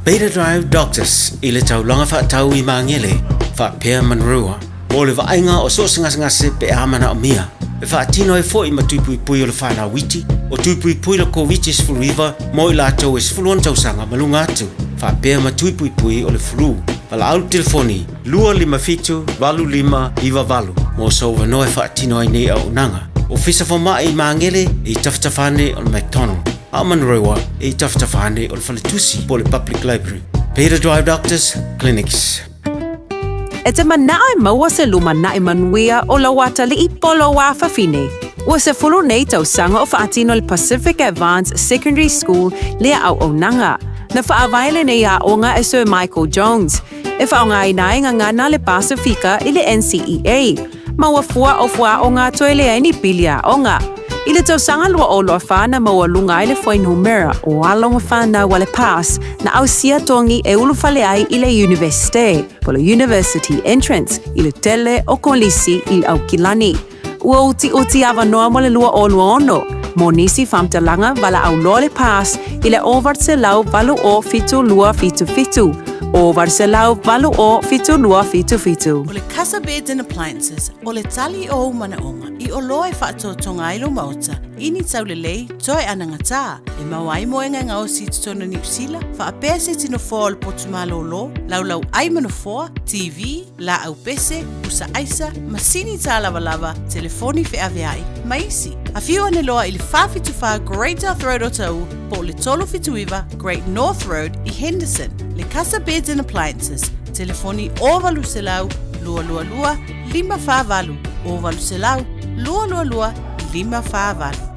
Beta Drive Doctors i le taulaga faatau i Magele, faapea Manrua, mo le vaaiga o so o se gasegase pe a manaomia. E faatino ai foi ma tuipuipui o le fanau iti, o tuipuipui le Koviti-19 mo i latou e 16 tausaga ma luga atu, faapea ma tuipuipui o le flu. Valaau le telefoni 257 8598 mo sou avanoa e faatino ai nei auaunaga. Ofisa Fomai i Magele e i tafatafa ane o le McDonald, a o Manurewa e i tafatafa ane o le Faletusi po o le Public Library. Beta Drive Doctors Clinics. E te manao e maua se lumanai manuia o lou atalii po o lou afafine. Ua 10 nei tausaga o faatino le Pacific Advance Secondary School lea auaunaga. Na faavae lenei aoga e Sir Michael Jones, e faaaogaina ai gagana le Pasifika i le NCEA, ma ua fua o fuaaoga toe leai ni pili aoga. I le tausaga 2024 na maualuga ai le fuainumera o alo ma fanau a le PASS na ausia togi e ulufale ai i le Iunivesite, po le University Entrance, i le tele o kolisi i Aukilani. Ua utiuti avanoa mo le 2026, mo nisi faamatalaga valaau loa le PASS i le 808 072 77, 808 7277. O le Casa Beds and Appliances, o le tali o ou manaoga i oloa e faatoatoga ai lou maota i ni taulelei toe anagatā e maua ai moega e gaosi i totonu o Niu Sila, faapea se tino foa o le potu malōlō, laulau ai ma nofoa, TV, laau pese, pusa aisa, masini tālavalava, telefoni feaveai, ma isi. Afio ane loa i le 474 Great South Road o Tauu po o le 379 Great North Road i Henderson. Le Casa Beds and Appliances, telefoni 0800 222 548, 0800 222 548.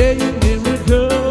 Say you miracle.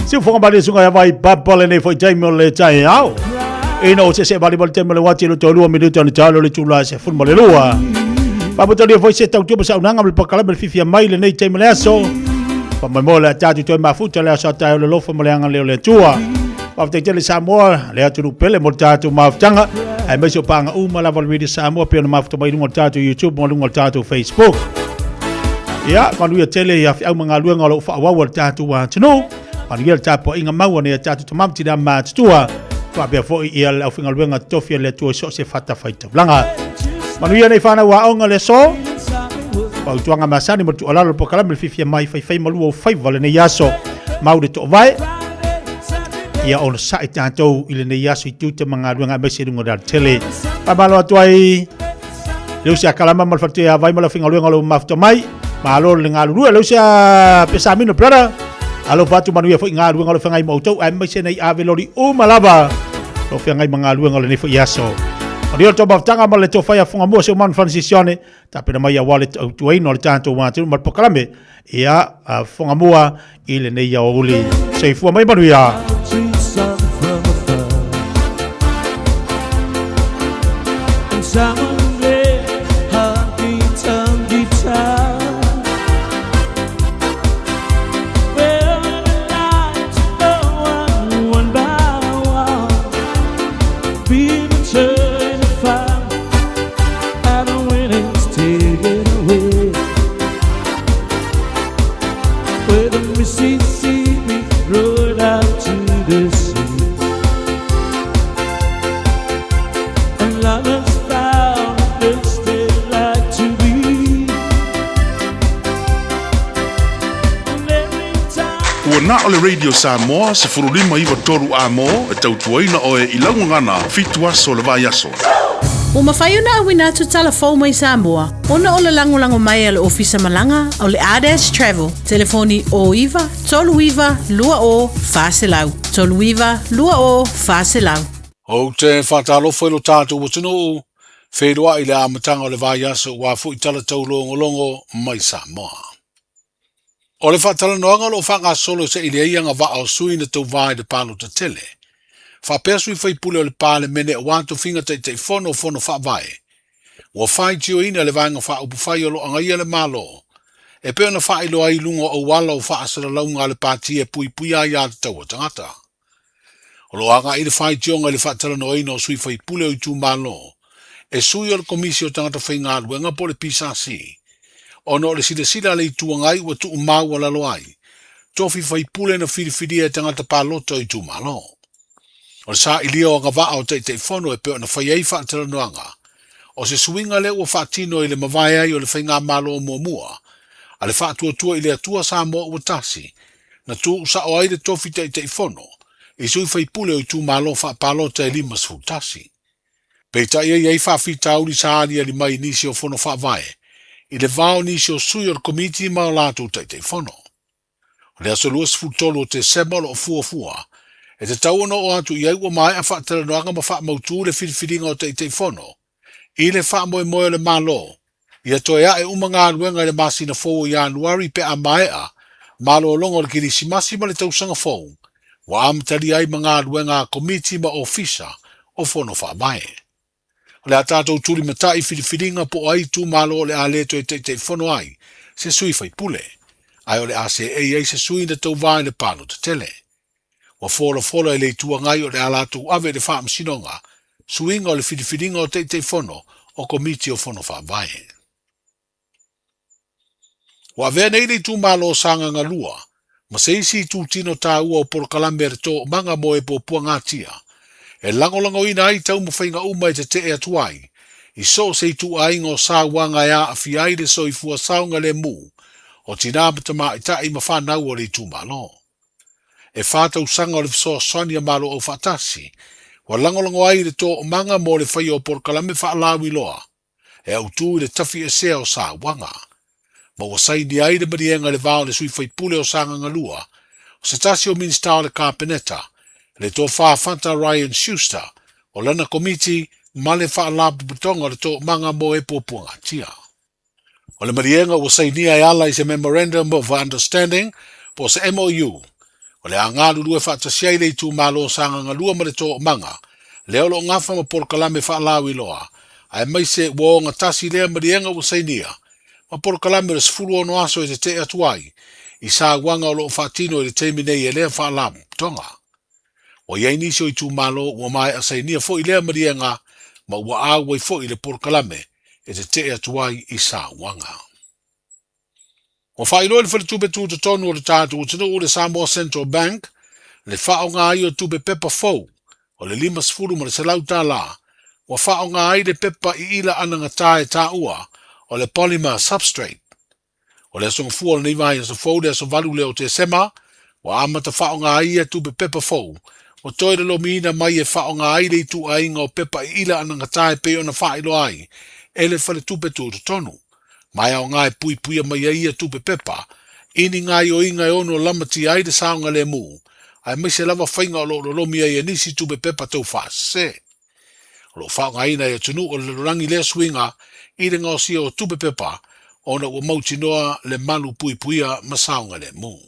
Siu fonga mali sunga ya vai papa le nei foi taimi o le tai ao. Ina o se se vali vali taimi o le wati lo tolua minuta ni talo le tula se fun ma le lua. Papo tali foi se tau tupa sa unanga me pakala me fifia mai le nei taimi le aso. Pa mai mo le tatu toi mafuta le aso tai o le lofa mo le anga le o le tua. Whafetai tele Samoa, le atu pele mo le tātou mafutaga. Ai mai so panga uma lava le Radio Samoa pe ona mafuta mai lunga o le tātou YouTube mo lunga o le tātou Facebook. Ia, manuia tele ia whiau mga luenga o lou whaawau le tātou atunuu. Manuia le tapuaiga maua nei a tātou tamamti na matutua. Faapea foi ia le aufaigaluega tofi a le Atua i so o se fatafaitaulaga. Manuia nei whanau aoga le aso. Fautuaga masani mo le tuualalo le polokalame le fiafia mai faifai ma lua o faiva lenei aso. Mau le toovae. Ia ona sa'i tatou i lenei aso i tiute ma galuega aemaise i luga o le alatele. Faamalo atu ai le usi a Kalama ma le faletua ia Vai ma le aufaigaluega o lo o mafuta mai. Malo le galulue le usi a Pesamino brother. Alofa atu manuia foi galuega o lo o feagai ma outou aemaise nei ave loli uma lava o feagai ma galuega o lenei foi aso. Manuia le tou mafutaga ma le tofai a Fugamua se umanu Francis Sione tapena mai aua le tautuaina o le tatou atunuu ma le polokalame ia a Fugamua i lenei aoauli. Soifua mai manuia. Ua na o le Radio Samoa 1593 amo e tautuaina oe i lau gagana 7 aso o le vaiaso. Ua mafai ona auina atu tala fou mai Samoa ona o le lagolago mai a le Ofisa Malaga o le Ardash Travel. Telefoni 09 39 20 400, 39 20 400. Ou te faatalofa i lo tatou atunuu, feiloai i le amataga o le vaiaso aua foi tala taulogologo mai Samoa. O le faatalanoaga o lo o faagasolo se i leai agavaa o sui na tauva i le palota tele, faapea sui faipule o le Palemene aua tofiga Taitaifono o Fono Faavae, ua faitioina le Vaega Faaupufai o lo o agaia le Malo e pei ona faailoa ai i luga o auala o faasalalauga a le Pati e puipuia ai aiatatau a tagata. O lo o agai le faitioga i le faatalanoaina o sui faipule o itumalo e sui o le Komisi o Tagata Faigaluega po o le PSC, ona o le silasila a le Itu Agai ua tuumaualalo ai tofi faipule na filifilia e tagata palota o itumalo. O le sailia o agavaa o Taitaifono e pei ona fai ai faatalanoaga, o se suiga lea ua faatino i le mavae ai o le Faigamalo muamua a le Faatuatua i le Atua Samoa ua tasi, na tuusao ai le tofi Taitaifono i sui faipule o itumalo faapalota e 51. Peitai e i ai faafitauli sa aliali mai i nisi o Fono Faavae i le va o nisi o sui o le Komiti ma o latou Taitaifono. O le aso 23 o Tesema o lo o fuafua e tatau ona oo atu i ai ua maea faatalanoaga ma faamautū le filifiliga o Taitaifono i le faamoemoe o le Malo ia toe ae uma galuega i le masina fou o Ianuari pe a maea malologa o le Kerisimasi ma le tausaga fou ua amatalia ai ma galuega a Komiti ma Ofisa o Fono Faavae. O le a tatou tulimatai filifiliga po o ai itumalo o le a le toe Taitaifono ai se sui faipule, ae o le a seei ai se sui na tauva i le palota tele. Ua folafola e le Itu Agai o le a latou ave i le Faamasinoga suiga o le filifiliga o Taitaifono o Komiti o Fono Faavae. Ua avea nei le itumalo o Sagaga 2 ma se isi itutino taua o polokalame a le Toomaga mo e Puapuagatia. e lagolagoina ai taumafaiga uma e tetee atu ai i so o se ituaiga o sauaga e aafia ai le soifua saogalemu o tinā ma tamaitai ma fanau o le itumalo. E 4 tausaga o le fesoasoani a Malo Aufaatasi ua lagolago ai i le toomaga mo le faia o polokalame faalauiloa e autū i le tafiesea o sauaga, ma ua saini ai le maliega i le va o le sui faipule o Sagaga 2, o se tasi o Minisita o le Kapeneta, le Tofa Fata Ryan Schuster, o lana Komiti ma le Faalapotopotoga o le Toomaga mo e Puapuagatia. O le maliega ua sainia e ala i se Memorandum of Understanding po o se MOU, o le a galulue faatasi ai le itumalo o Sagaga 2 ma le Toomaga lea o lo o gafa ma polokalame faalauiloa, aemaise ua ogatasi lea maliega ua sainia ma polokalame o le 16 aso e tetee atu ai i sauaga o lo o faatino i le taimi nei e lea faalapotopotoga. Ua i ai nisi o itumalo ua maea sainia foi lea maliega ma ua auai foi i le polokalame e tetee atu ai i sauaga. Ua faailoa e le Faletupe Tutotonu o le tatou atunuu le Samoa Central Bank le faaaoga ai o tupe pepa fou o le 50 ma le 100 tala ua faaaoga ai le pepa iila anagata e taua o le polymer substrate. O le aso Gafua o lenei vaiaso fou le aso 8 lea o Tesema ua amata faaaoga ai ia tupe pepa fou ua toe lolomiina mai e faaaoga ai le ituaiga o pepa iila anagata e pei ona faailoa ai e le Faletupe Tutotonu, ma e aoga e puipuia mai ai ia tupe pepa i ni gaoioiga e ono lamatia ai le saogalemu, aemaise lava faiga o lo o lolomi ai e nisi tupe pepa taufaasese. O lo o faaaogaina e atunuu o le lalolagi lea suiga i le gaosia o tupe pepa ona ua mautinoa le malu puipuia ma saogalemu.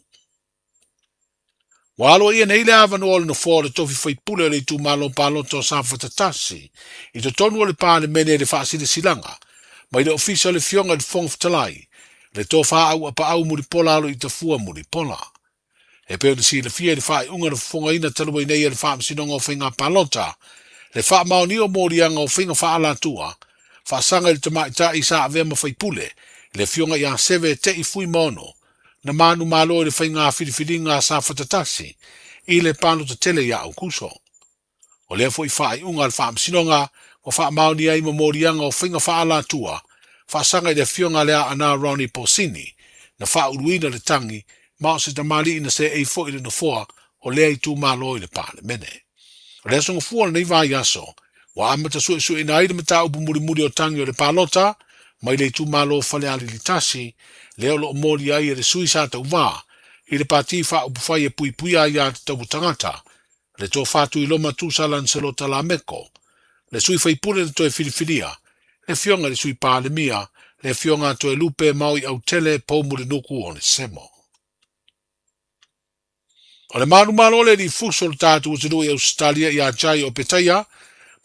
Ua aloaia nei le avanoa o le nofoa o le tofi faipule o le itumalo palota o Safata 1 i totonu o le Palemene i le faasilasilaga mai le Ofisa o le Afioga i le Fofoga Fetalai, le Tofa Auapaau Mulipola Aloitafua Mulipola. E pei ona silafia i le faaiuga na fofogaina talu ai nei e le Faamasinoga o Faiga Palota le faamaonia o moliaga o faiga faaalatua faasaga i le tamaitai sa avea ma faipule, le Afioga ia Seve Te'i Fuimaono, na manumalo i le faiga filifiliga a Safata 1 i le palota tele ia Aokuso. O lea foi faaiuga a le Faamasinoga ua faamaonia ai ma moliaga o faiga faaalatua faasaga i le Afioga lea Ana Ronnie Posini na faauluina le tagi ma o se tamalii na seei foi i le nofoa o lea itumalo i le Palemene. O le aso Gafua o lenei vaiaso, ua amata suesueina ai le mataupu mulimuli o tagi o le palota mai le itumalo o Falealili 1, lea o lo o molia ai e le sui sa tauvā i le Pati Faaupufai e Puipuia Aiatatau a Tagata, le Tofa Tuiloma Tusa Lancelota Lameko, le sui faipule na toe filifilia, le Afioga i le Sui Palemia, le Afioga a Toelupe Maoi Autele Poumulinuku Onesemo. O le manumalo le alii fuso o le tatou atunuu i Ausetalia ia Jai Opetaia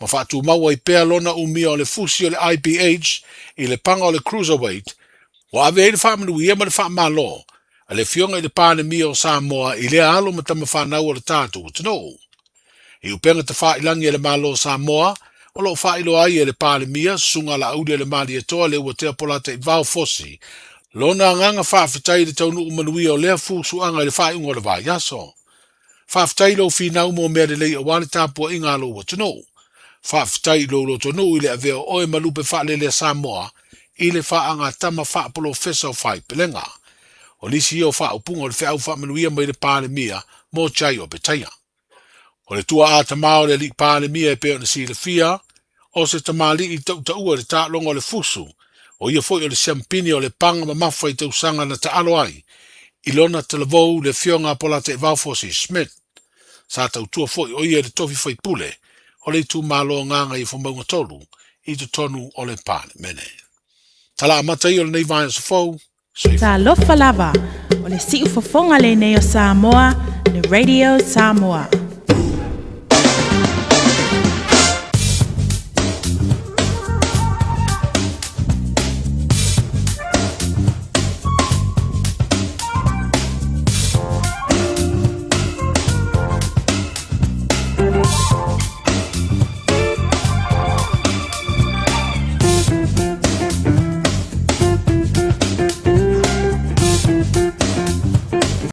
ma faatumau ai pea lona umia o le fusi o le IBH i le paga o le Cruiserweight ua ave ai le faamanuia ma le faamalo a le Afioga i le Palemia o Samoa i lea alo ma tama fanau o le tatou atunuu. I upega tafailagi a le Malo o Samoa, o lo o faailoa ai e le Palemia, Susuga Laauli-a-le-Malietoa Leuatea Polataivao Fosi, lona agaga faafetai i le taunuu manuia o lea fusuaga i le faaiuga o le vaiaso. Faafetai i lou finau mo mea lelei aua le tapuaiga a lou atunuu. Faafetai i lou lotonuu i le avea o oe ma lupe faalele a Samoa i le faagatama faapolofesa o Faipelega. O nisi ia o faaupuga o le feau faamanuia mai le Palemia mo Jai Opetaia. O le tuaa tama o le alii Palemia e pei ona silafia, o se tamalii tautaua i le taaloga o le fusu, o ia foi o le siampini o le paga mamafa i tausaga na taalo ai i lona talavou le Afioga a Polataivao Fosi Smith. Sa tautua foi o ia i le tofi faipule o le itumalo Gagaifomauga 3 i totonu o le Palemene. Tala amata ia o lenei vaiaso fou. Talofa lava, o le siufofoga lenei o Samoa, le Radio Samoa.